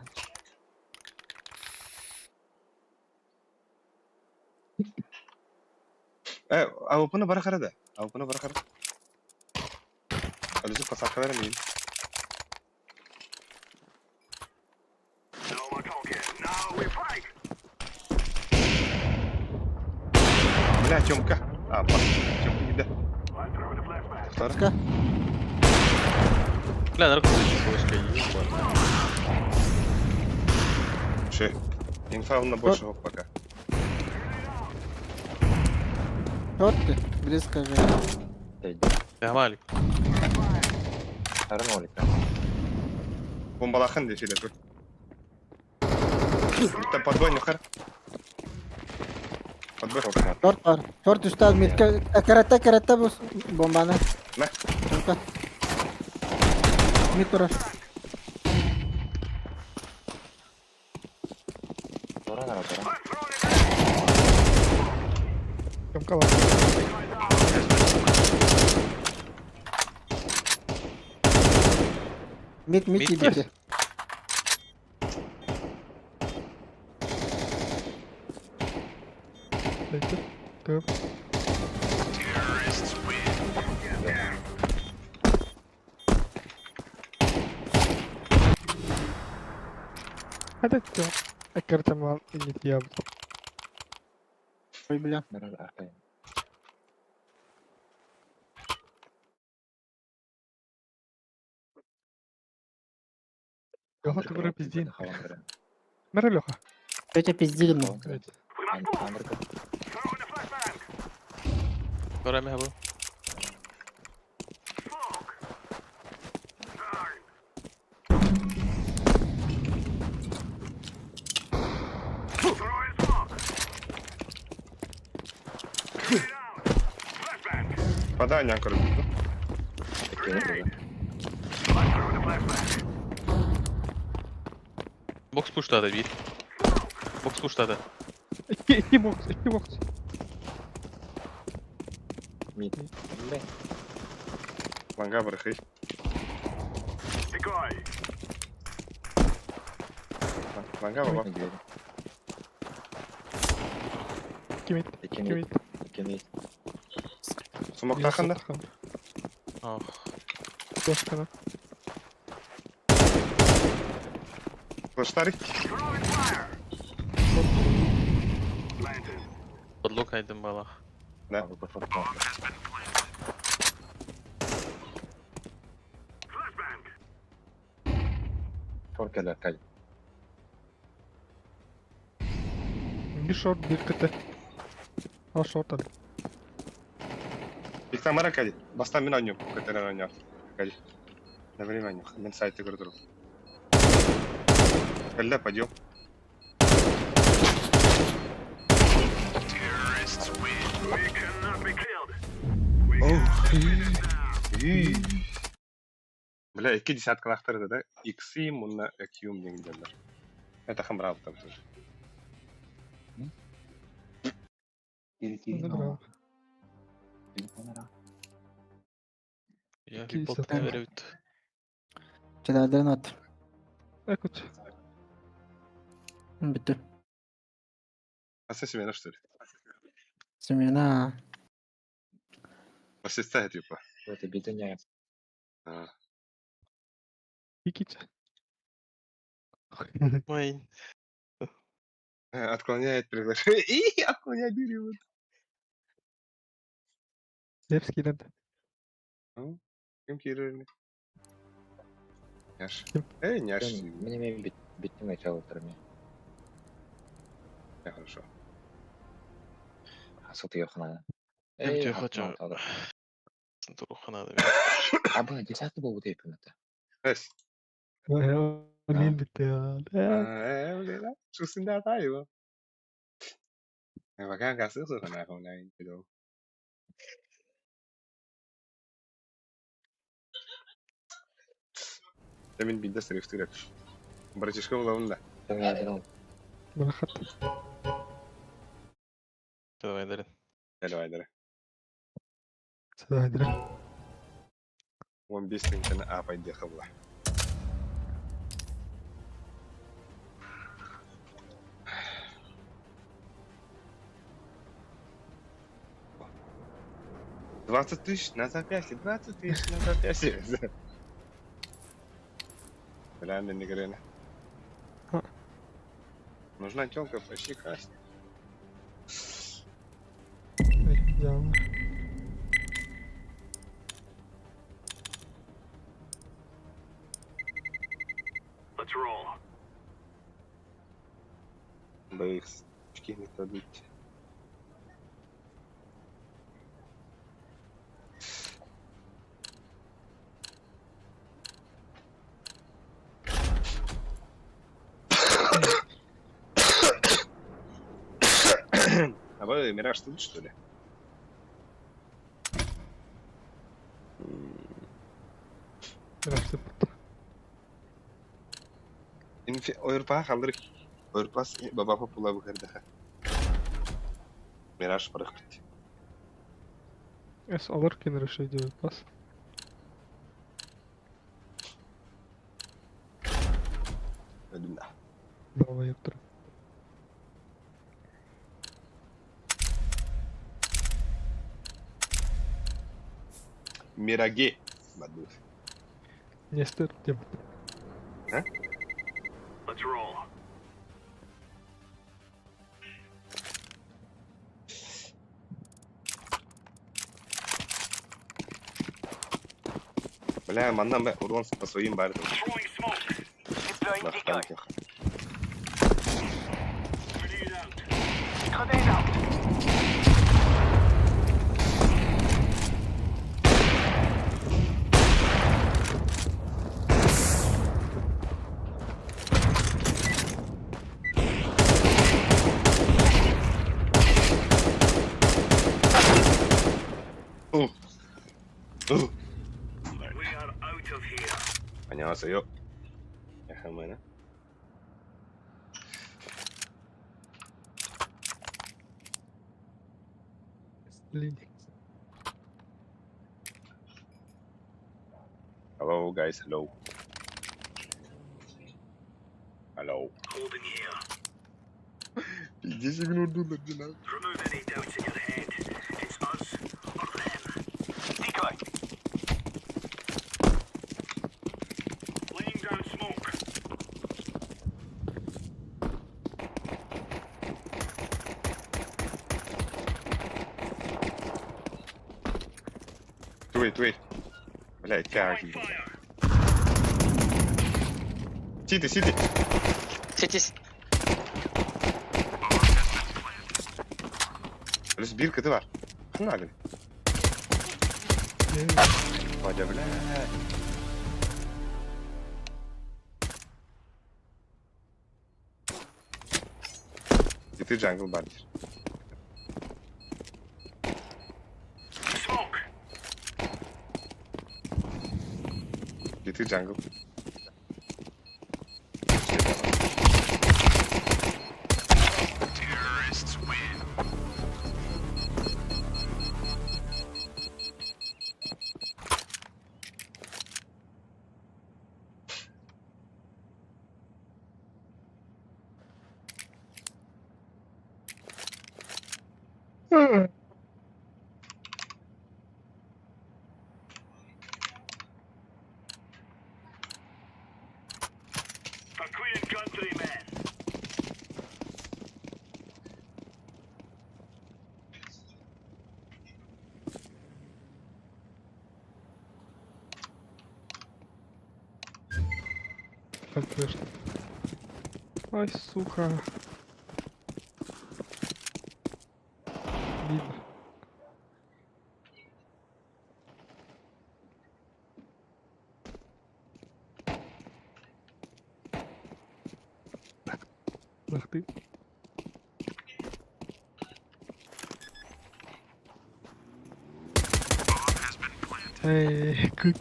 A: Э, а опына бара харада. А опына бара харада. Алисы посадка вермейин. Бля, Тёмка. А, па. Тёмка не да. Второй.
D: Бля, наркотики флешка, ебать.
A: Ши. Инфа на больше пока.
F: Шорт ты, близко же.
D: Нормалик.
G: Арнолик.
A: Бомбалахан дешилер. Bitta подбой нухар. Подбой.
F: Шорт бар. Шорт үстә митке карата карата бу бомбаны.
A: На.
F: Шорта. Мид турар.
G: Дора нара, дора.
E: Тёмка бар.
F: Мид мид
D: Мид
F: идите.
E: Дайте. Төп. Hadi Тём. Эккертем инит я.
F: Ой, бля.
G: Нара, аркай.
E: Леха, ты вроде пиздин. Мэр Леха.
F: Петя пиздин.
G: Андрка.
D: Дора меха был.
A: Подай нян көрбүт.
D: Бокс пуштады bir. Бокс пуштады.
E: İki, iki box, iki box.
G: Мид. Бля.
A: Ланга барахый. Ланга баба.
E: İki mid,
G: Икки
E: iki
G: мид.
E: mid.
G: Икки мид.
A: Сумоктаханда.
D: Ох.
E: Дошкана.
A: Флештари.
D: Подлог айдым балах.
A: Да.
G: Шоркелер кай.
E: Bir short, bir кт. А short алды.
A: Икта мара кади. Бастан мен ойнойм. Көтөрөн ойнор. Кади. На время ойнор. Мен сайты көрө турум. Кэллэ пойдем. Бля, икки десятка да? Иксы мунна экюм деңгелер. Это хамрал там тоже.
E: Браво.
D: Я
E: İki
D: репорт
E: десятка.
D: верют.
F: Чедадырын от.
E: Экут.
F: Бүтү.
A: Аса семена что ли?
F: Семена.
A: Ассиста типа.
G: Это битыня.
A: А.
E: İki.
D: Майн.
A: Отклоняет приглашение. И отклоняет перевод.
E: Лепс киирэн.
A: Ким киирэрин? Няш.
E: Ким?
A: Эй, няш.
G: Мин эмиэ бүттүм началларым.
A: Хорошо.
G: Сытыйыаххына.
D: Ким
G: Эй,
D: тихо ча. Туруххана да.
G: Аба, десятый буолбут эппин это.
A: Эс.
E: Мен бүттэ.
A: Шусинда его. Пока гасился на на Мин биирдэ сырыктыыр Братишка булабын да.
E: Бырахат.
D: Давай, Дарин.
A: Давай, давай.
E: Сыдайдыр.
A: 15 тыһыынчаны аапайдыахха була. 20 тысяч на запястье, 20 тысяч на запястье. Бля, не грена. Нужна телка почти красная.
E: Дьаама.
A: БХ. Очки не кладут. А вы Мираж тут, что ли?
E: Мираж бүттэ.
A: Инфи ойырпаа халдыр. Ойырпас баба попула бухардаха. Мираж барах бит.
E: Эс алыр кен решили пас.
A: Öldüm да.
E: Давай ептір.
A: Мираги. Бадух.
E: Нестер деп.
A: А? Бля, манна бля, урон по своим бардам. На танках. Ух. Ух. 안녕하세요. 하면은
E: Linux.
A: Hello guys, hello. Hello. Пиздец, игнор дулар, Wait, wait. Блядь, как? Сиди, сиди.
F: Ситис.
A: Плюс бирка ты бар. Хана гын. Вадя, бля. И ты джангл бардер. И ты джангл.
E: Как вышло. Ай, сука. Видно. Ах ты. Эй, кыт.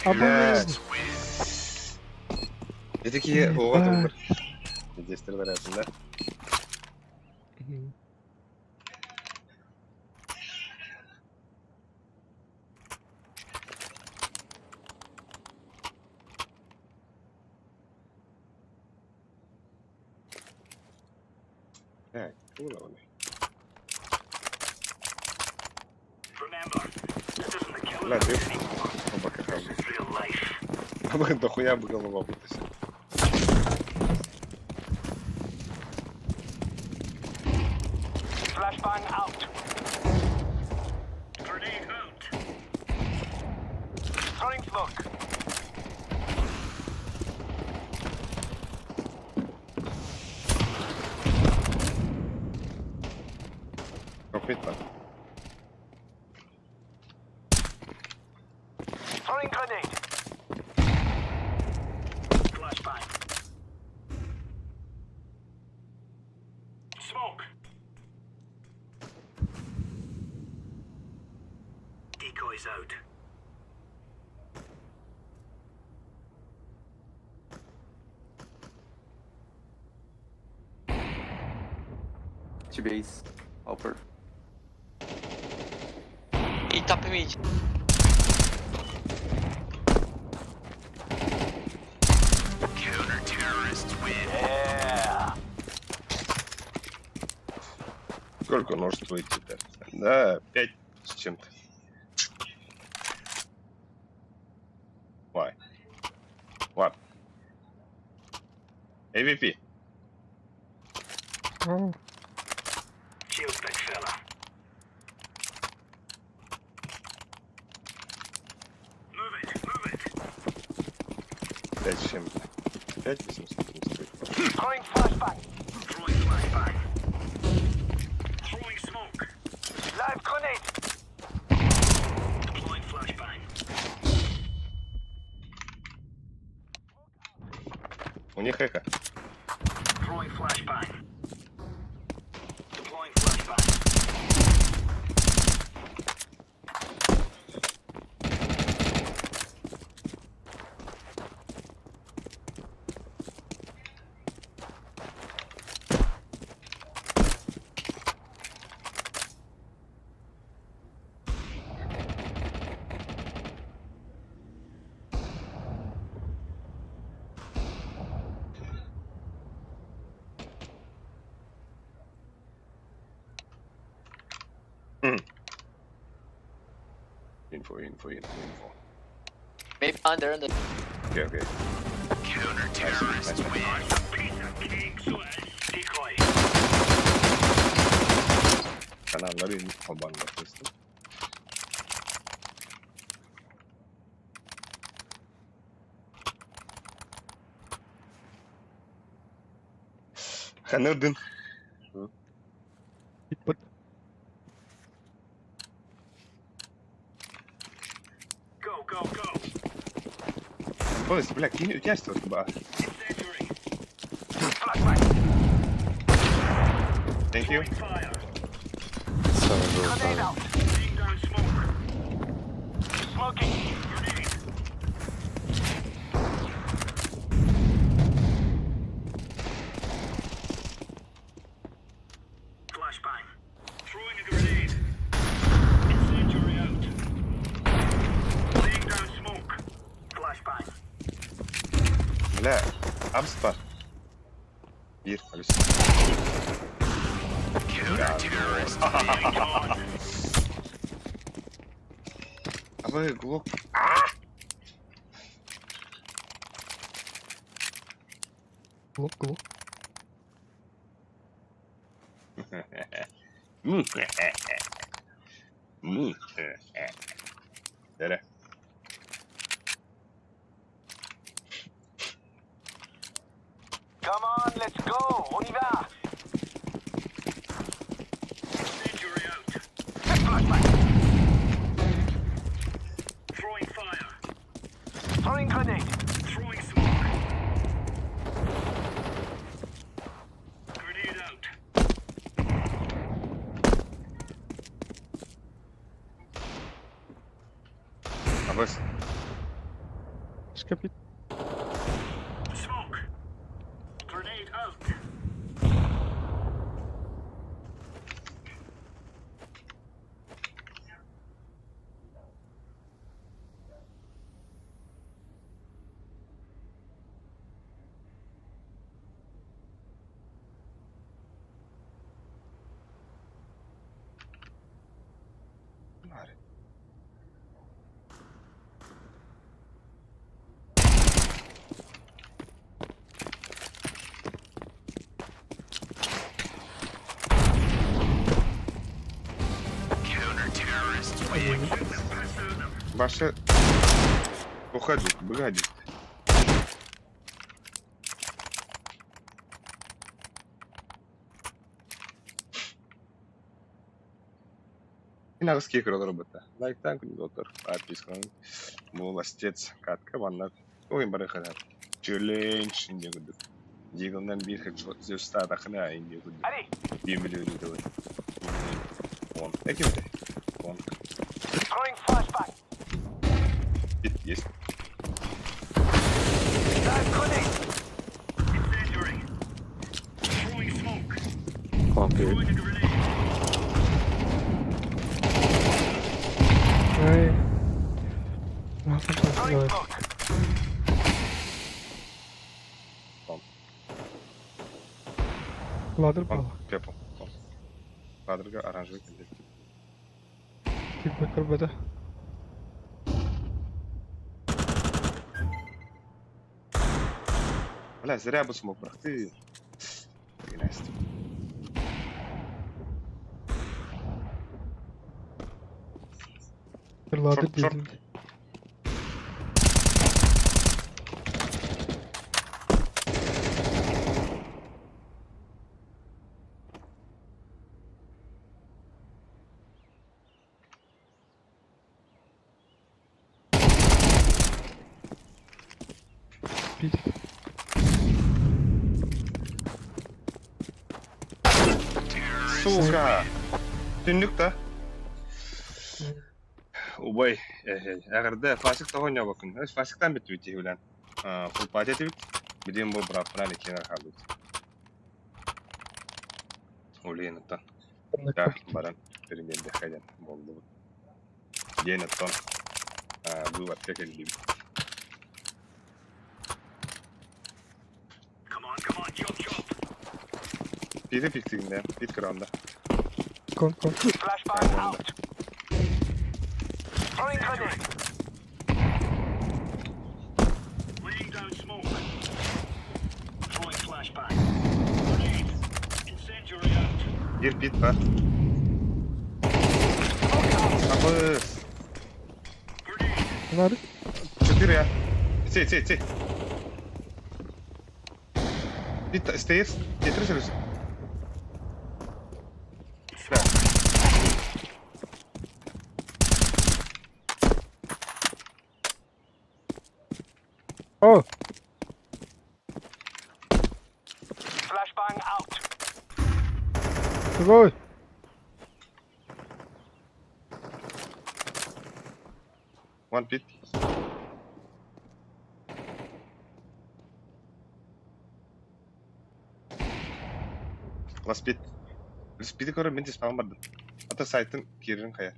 A: Блядь. И такие, вот он. Здесь рядом, да? Так, куда он? Бля, ты... Оба как Оба дохуя бы голова вытащил. Копит там.
J: To base. Upper.
K: И top mid.
A: Сколько нож стоит теперь? Да, 5 с чем-то. Why? What? AVP.
E: О,
A: Пять с чем-то. 5 873. У них эхо. Info, info, info, info.
K: Maybe under, under.
A: Okay. Nice, nice, nice. Kanalları albanlatmıştım. Ханырдын.
E: Иппот.
A: Boys, бля, кинь участвовать, ба. Thank you.
B: Самый был правильный.
A: Бля, апс бар. Bir, алюс. А вы глок.
E: Глок, глок.
A: М. Дere. Абыс.
E: Шкапит.
A: Баша, уходи, выходи. Мин аҕыс киһи көрө олорбута. Лайктаан күндү доҕоттор. Подпискаланыҥ. Молодец. Катка манна ой бары ханар. Челлендж инде курдук. Дигылынан биир хедшот инде курдук. Биир миллион ыытабын. Он. Эким это? Он. Есть.
B: Компьютер.
E: Ай. Нахуй
A: Он.
E: Ладер
A: Он.
E: был.
A: Пепл. Он. Кадрга оранжевый кэллэ.
E: Типа көрбөтө.
A: Бля, зря бы смог бырахты. Настя.
E: Ладер
A: Шорт, шорт.
E: дедим. Пить.
A: Сука! Түннүк да? Убай, эҕэрдэ фасик тоҕо ньобокун. Фасиктан бүттүбүт тиһилэн. Фулпати этибит. Билим бу быраппынан иккиэн хаалбыт. Улиен оттон. Да, баран переменде хайдан болдубут. Диэн оттон быыбатка кэллибит. Пири пиктигинде, пит кыранда.
E: Кон, кон.
A: Бир пит бар. Абыс.
E: Надо.
A: Четыре. Сей, сей, сей. Пит, stairs. Тетрис или Да.
E: О! Живой!
A: One pit. Last pit. Speed'i көрөр мен теспаған бардым. Ата сайтын кирин қая.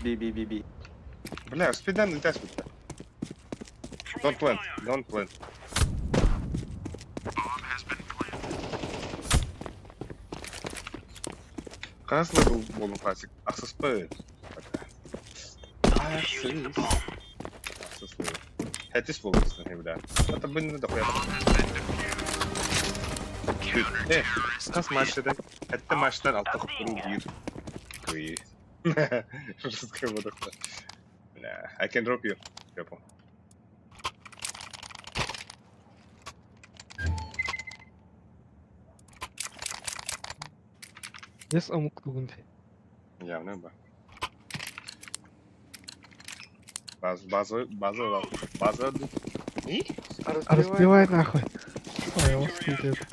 J: B, B, B, B.
A: Бля, спиден не тест бітті. Don't plant, don't plant. Хас level буоллун классик? Ахсыспыт. Ахсыс. Ахсыс level. Хэтис буолбут бля. Это бынны дохуя. Э, хас матчтан? Хэтте матчтан алта хотторуу биир. Кыайыы. Жесткая водохта. Бля, I can drop you. Careful.
E: Yes омук тугун дии.
A: Явно ба. Баз, база, база, база. И?
E: Разбивай нахуй. Ой, он скидывает.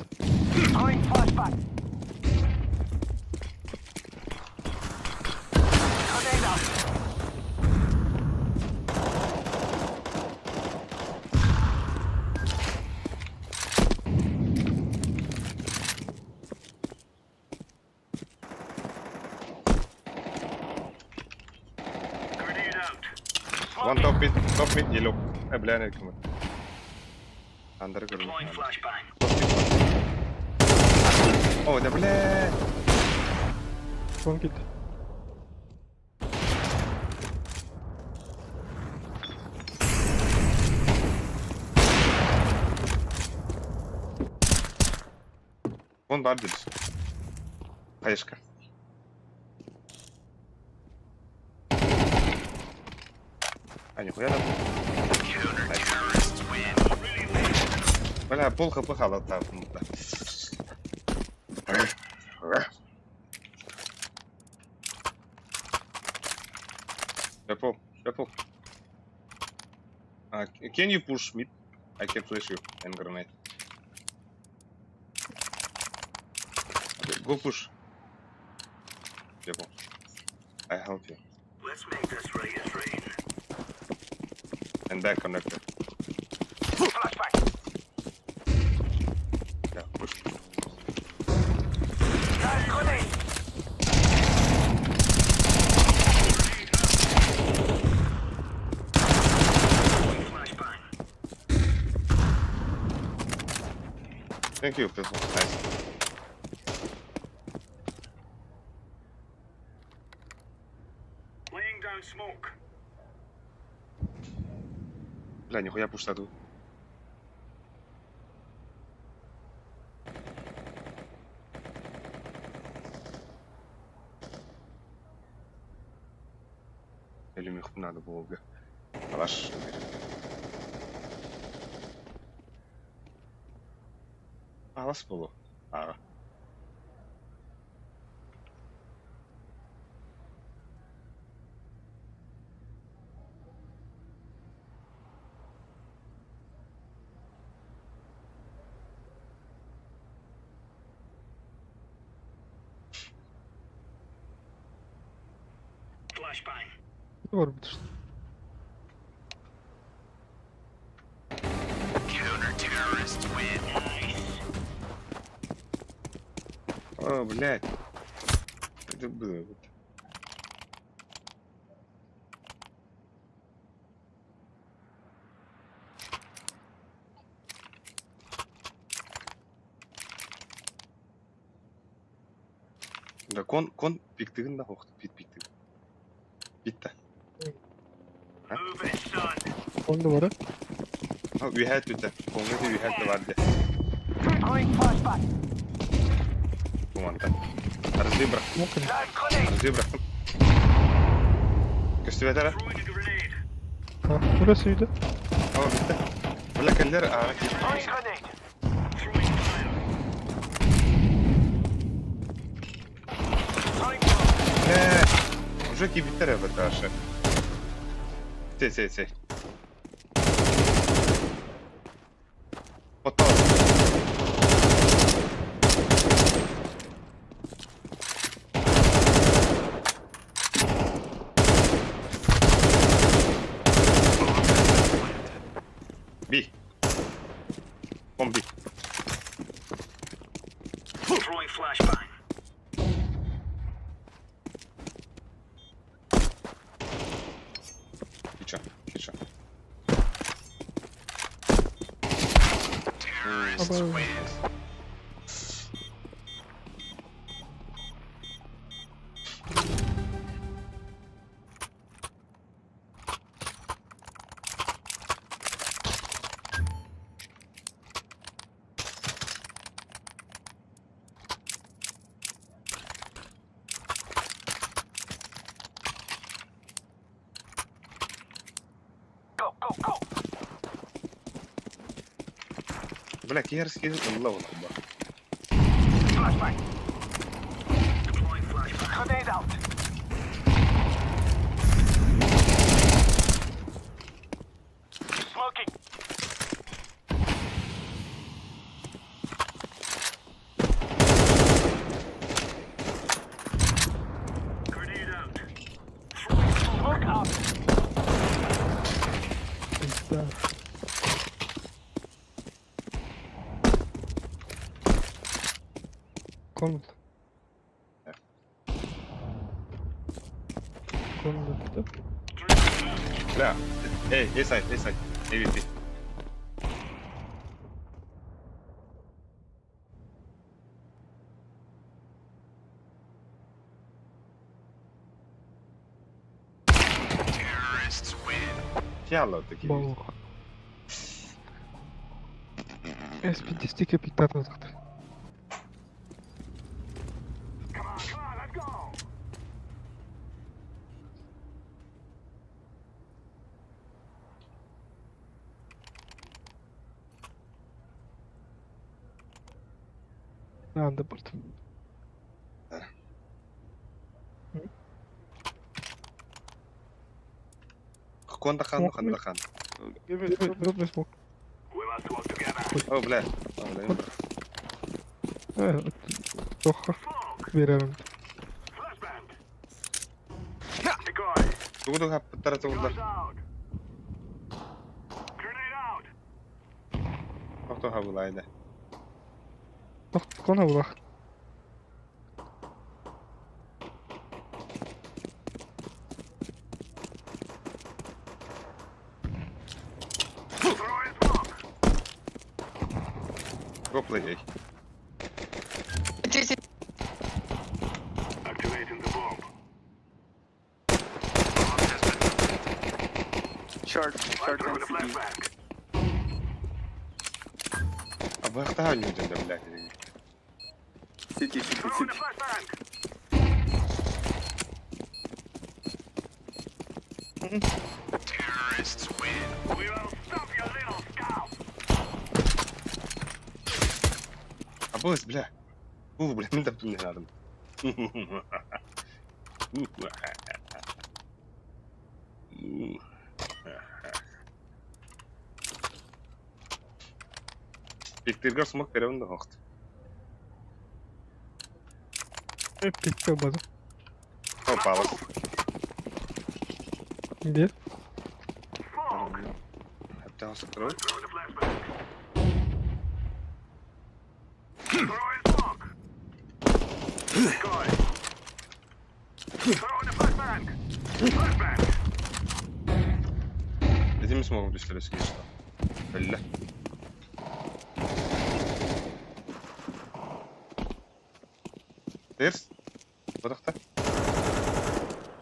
A: One top mid, yellow. Э, бля, не кому. Under көрдүм. О, да бля.
E: Son git.
A: Вон бар дед. Хаешка. А, нихуя там. Бля, пол хп халата. Purple, purple. Can you push mid? I can flash you and grenade. Okay, go push. Purple. I help you.
I: Let's make this rain.
A: And back connector. Yeah, push. Thank you, Purple. Nice.
I: Laying down smoke.
A: Бля, нихуя пуштаду. Или меху надо было, бля. Алаш. Алас было. А.
E: Var bu
A: О, блядь. Это было. вот. Да, кон, кон пиктигин да хохт, пит пиктигин. Битта.
E: Онда бар.
A: А, үһэ түтэ. Коңга үһэ бар де. Туманта. Разли бырах. Разли бырах. Көстүбэтэрэ.
E: Ha, burasıydı.
A: Aa, bitti. Бля, кэллэр аара киир. Бля, уже кибиттер эбит ашы. Сей, сей, сей. Потом. Би. Бомби. Кича, кича.
E: Аба.
A: Бля, киһи ылла олорбо.
E: Пизда. Комната. Комната.
A: Бля, эй, A side, A side, AWP. Ялла такие.
E: Бог. С-50 капитан завтра. Надо будет.
A: Кон дахан, хан дахан.
E: Дропни смок.
A: О, бля. О, бля.
E: Тоха. Беремин.
A: Тугу хаппыттара тугулар. Тохто хабылайда.
E: Кона булах.
A: Go play A.
K: CT.
J: Short, short and city.
A: А бахта ньютен да, блядь.
J: City, city, city.
A: А бос, бля. У, бля, мен таптым не надо. Пиктиргер смок перевын да хохт.
E: Пикте база.
A: О, палас.
E: Где?
A: Hatta сыктырып. Этими смогут түстер өскө Бля. Терс. Бодохта.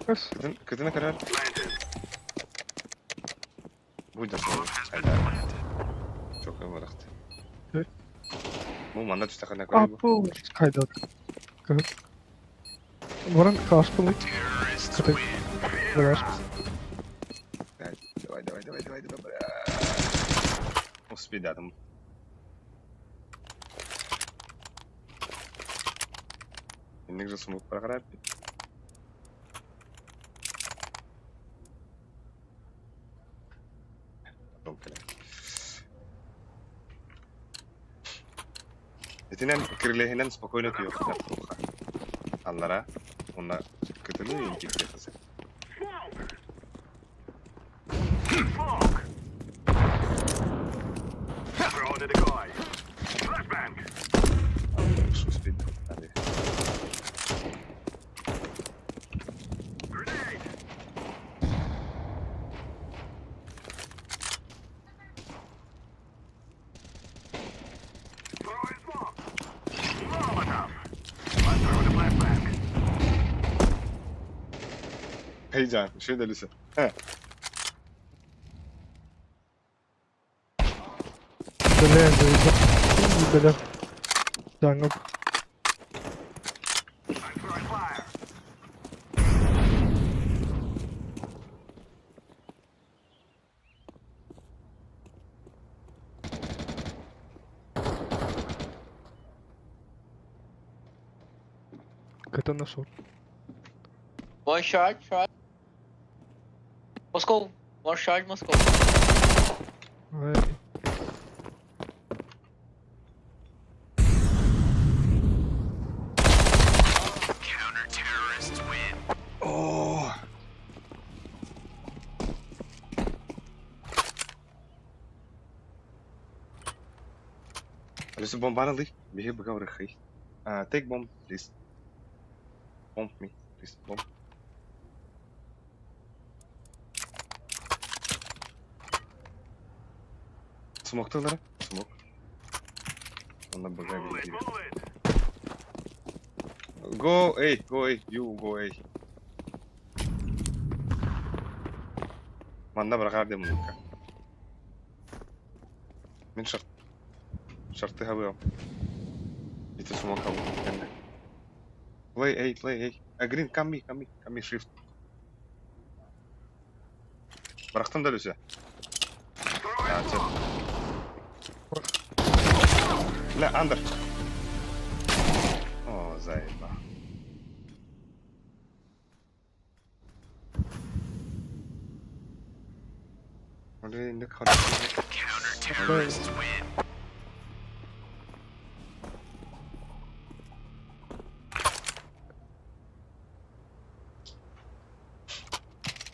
E: Раз.
A: Кытын кытына карар. Будет Çok бодохта.
E: Evet.
A: Бу манна түстәхәнә көрөр.
E: Апыл кайда. Баран кашпылы. Кыты. Дагаш.
A: Давай, давай, давай, давай, давай. Успедадым. Инник же смог програть. Потом кэлэн. Итинэн кирилэһинэн спокойно туйуохтар туха. Аллара онна кытылы инкитте хасы. Успеть. Hadi. Heyecan, şey delisi. He.
E: Бля, бля. Жаңыл. Это на short.
K: One shot, shot. Moscow. One shot, Moscow.
E: Ай.
A: Оо. Алиса бомбаны ылый. Биһи быга барыхый. Take bomb, please. Bomb me, please. Bomb. Смоктылара? Смок. Онно быга биһи. Go A, go A, you go A. Манна быраҕаар диэн муннукка. Мин шарт шарты хабыам. Ити смок хабы кэннэ. Play A, play A. А, green, come me, come me, come me, shift. Бырахтым да Люся. А, сөп. Бля, under. О, заеба. Блин, да хорошо.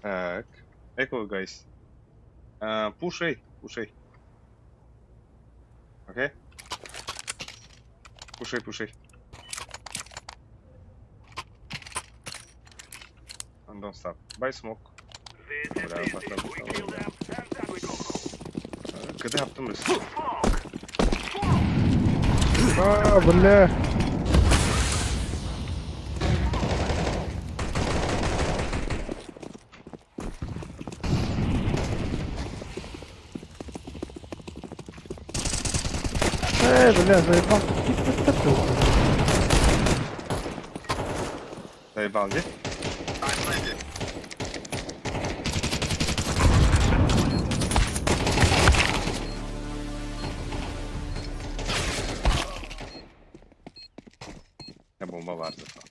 A: Так. Echo, guys. Push A, push A. Okay? Push A, push A. And don't stop. Buy smoke. Бля, пошла, пошла. Когда хаптым
E: А, бля. Эй, бля, заебал.
A: Заебал, где? Ya bomba var zaten.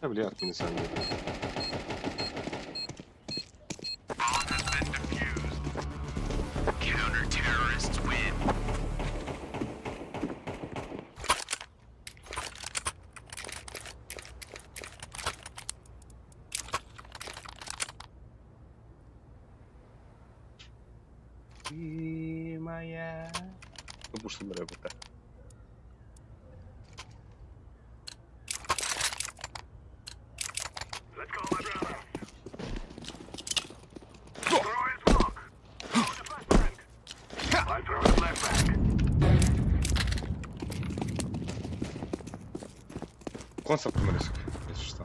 A: Ya бля, отмени сам. Ты моя. Выпушил работа. Концепт риск, если что.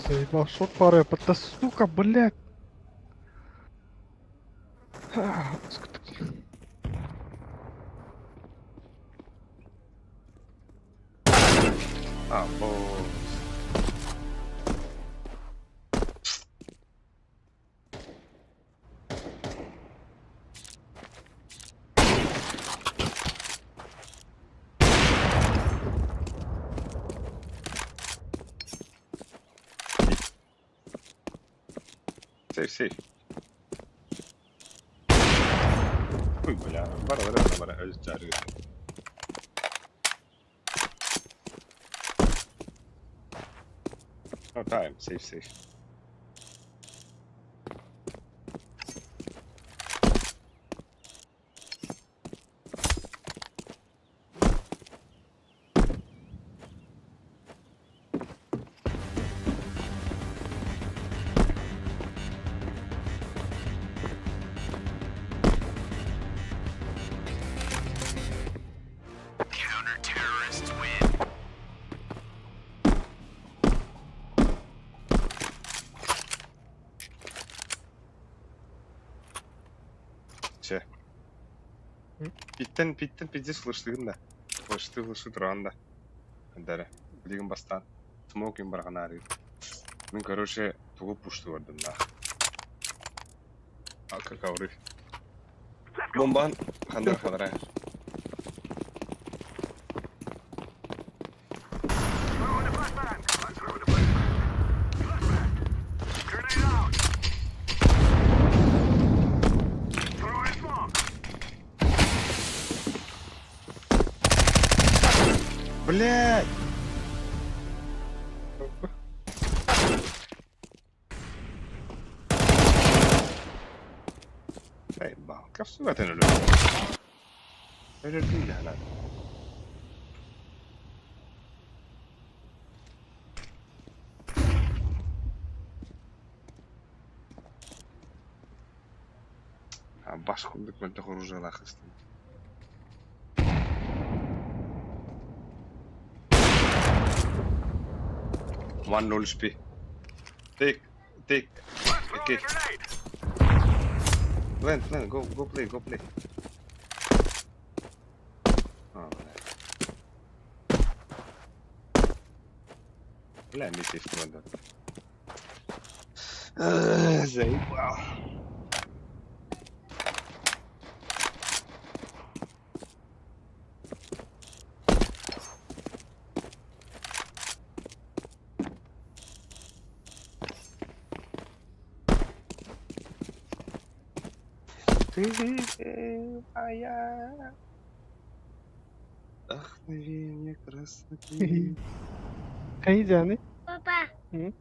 E: Заебал, short пары, да сука, блядь. А, сука, ты.
A: А, босс. Safe, safe. Ой, бля, бара, бара, бара, бара, өз No time, safe, safe. Питтен, питтен пиздец флешлыгын да. Флешлы, флешлы туран да. Дәрі. Билигин бастаан. Смокинг барҕанаары. Мин, короче, тугу пушту бардым да. Алка ковры. Бомбан хандар ханара. Блядь! Заебал. Кавсугатын өлөр. Өлөрдүм дьаһанан. Бас курдук мөлтөх оружиелаах ыстым. One ноль спи. Take, take, okay. Plant, plant, go, go play, go play. А, бля. Бля, миссия надо. Заебал. Ты моя вдохновение красоты.
E: Хайдяны.
L: Папа.
E: М?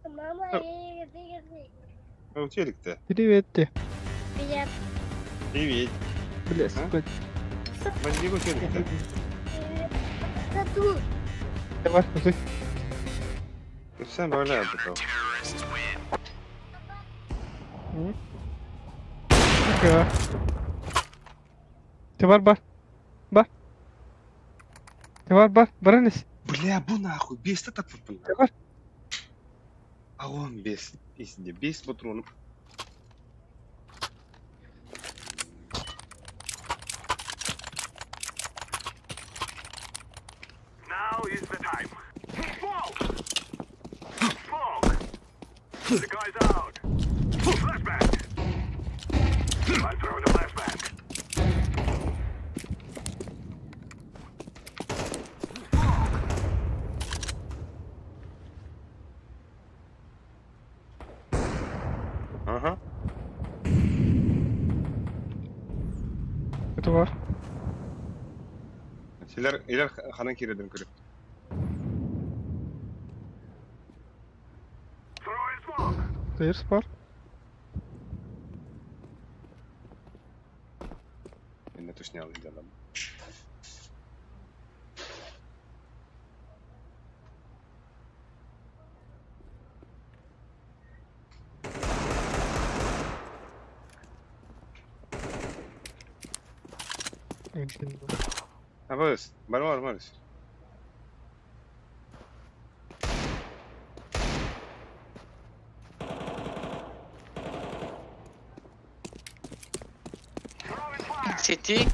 L: Мама,
A: О, телек-то.
E: Привет те.
L: Привет.
A: Привет.
E: Бля, сука.
A: Бандиго телек-то.
L: Тату.
E: Давай, слушай.
A: Ты сам бля, потом.
E: Ага. Ты бар бар. Бар. Ты бар бар. Баранис.
A: Бля, бу нахуй, бес та таппын.
E: Ты бар.
A: Агон бес. Исінде бес патронов.
I: Now is the time. Smoke! Smoke! The guy's out. Flashbang! I'm throwing a flashbang.
A: Ага.
E: Это бар.
A: Силер, илер ханан киреден көрүп.
E: Stairs бар.
A: Мен точно алып делам. Абыз, бар бар бар.
K: City.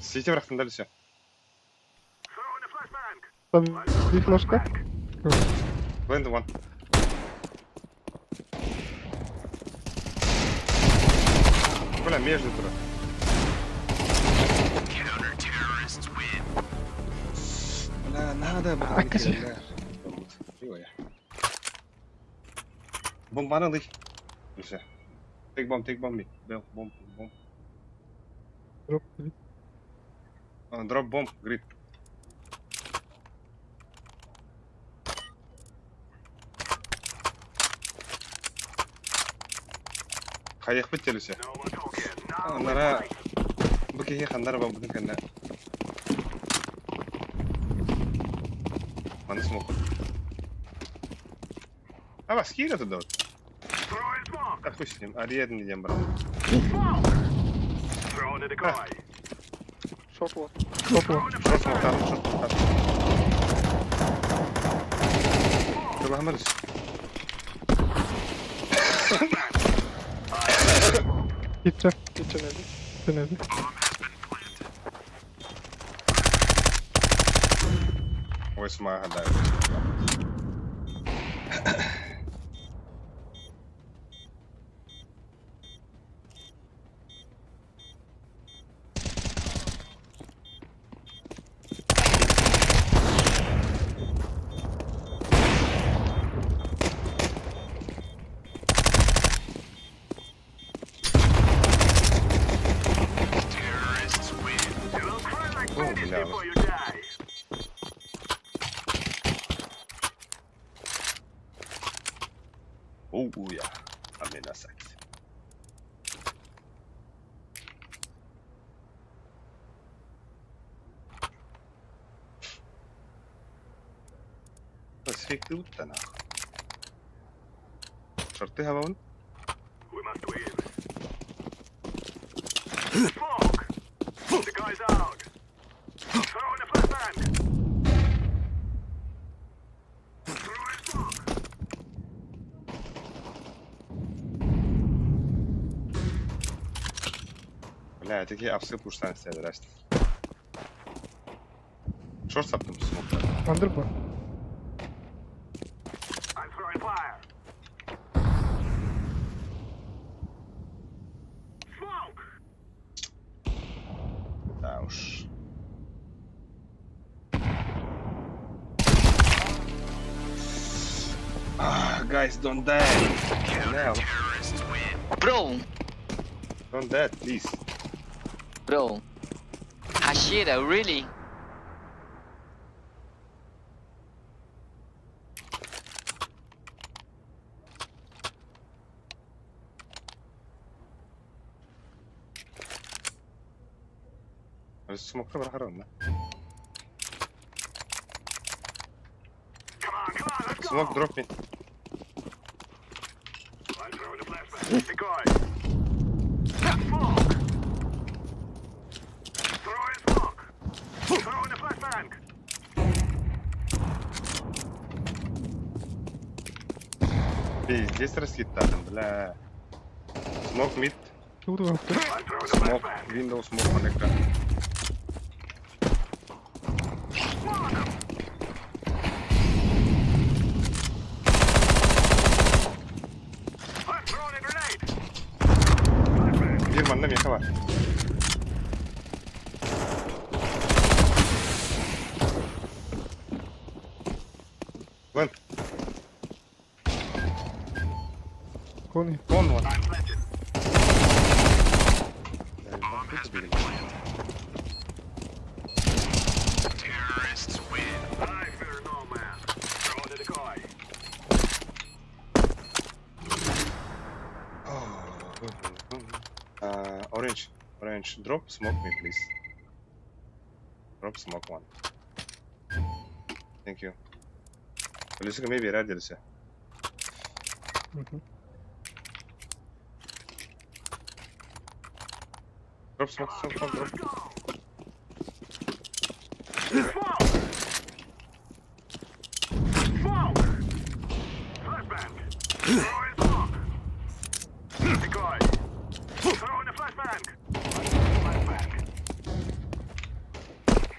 A: Сити бырахтын дальше.
E: Там две флажка.
A: Land one. Бля, между туда. Бля, надо, бля.
E: Акажи.
A: Бомбаны лый. Все. Take bomb, take bomb me. Bomb, bomb, bomb.
E: Drop.
A: Drop bomb, grid. Хайах бит телесе. Анара бу киһи ханнара бабытын кэннэ. Маны смок. А вас киирэ туда. Так хуй с ним. Ариадны диэн баран.
E: Шот вот. Шот вот.
A: Шот смоктан, шот смоктан. Атылаһамарыс.
E: Kitchen.
J: Kitchen öldü.
E: Kitchen öldü.
A: Ой, смага, да. О, бля. Oh yeah, I'm in a sec. بس فيك تلوت شرطيها بون
I: We must win. Smoke! The guy's out. Throw in the flashbang. Throw in smoke.
A: Бля, такие овсы пуштан все, здрасте. Шорт саптым смок.
E: Under bu.
I: I'm throwing fire. Smoke!
A: Да уж. Ah, guys, don't die. No,
K: Bro,
A: don't die, please.
K: bro. Hashira, really?
A: Смокта барахарна.
I: Come on, come on, let's go!
A: Smoke drop me.
I: I'm throwing the flashbang. Decoy. Smoke! Throw in smoke! Throw in the flashbang!
A: Пиздец раскидали, бля. Smoke mid,
E: Тут yaptı.
I: I'm throwing the
A: smoke,
I: flashbang.
A: window smoke connector.
I: I'm throwing a grenade!
A: Bir manna меха var. One,
E: Konu.
A: one, one.
I: I'm planted. I fear no man. Throw the decoy.
A: Orange, orange, drop smoke me, please. Drop smoke one. Thank you. Listen, maybe ready, listen.
E: Hı hı.
A: Drop smoke, smoke, smoke, drop.
I: Smoke! Smoke! Flashbang! Throw in smoke! Decoy! Throw in the flashbang! Flashbang!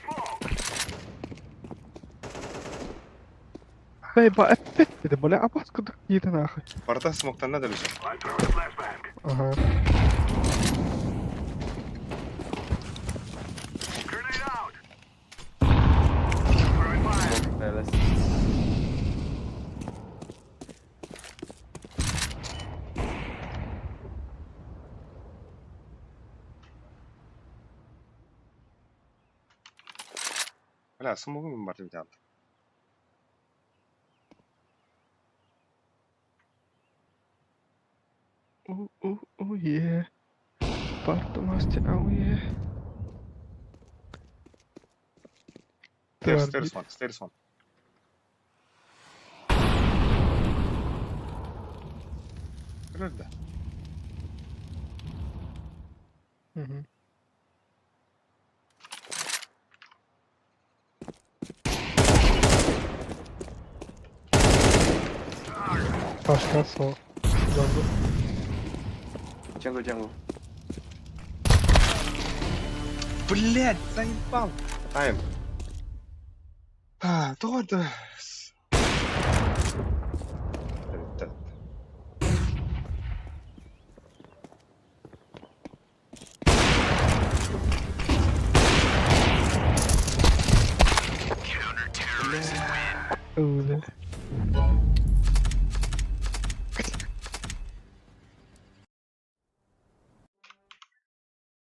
I: Smoke!
E: Бля, опять это, бля, а откуда какие-то нахуй?
A: Барта смоктан надо лежит.
I: I'm throwing the flashbang!
E: Ага.
I: Grenade out! Throwing fire!
J: Palace.
A: Бля, смогу Мартин театр.
E: Oh, oh, oh yeah. Partомасти, oh yeah.
A: Stairs, stairs one, stairs one. Nerede?
E: Hı hı. Пашка сол. Jungle.
J: Jungle, jungle.
A: Блять, заебал! Тайм. А, то это...
E: Öyle.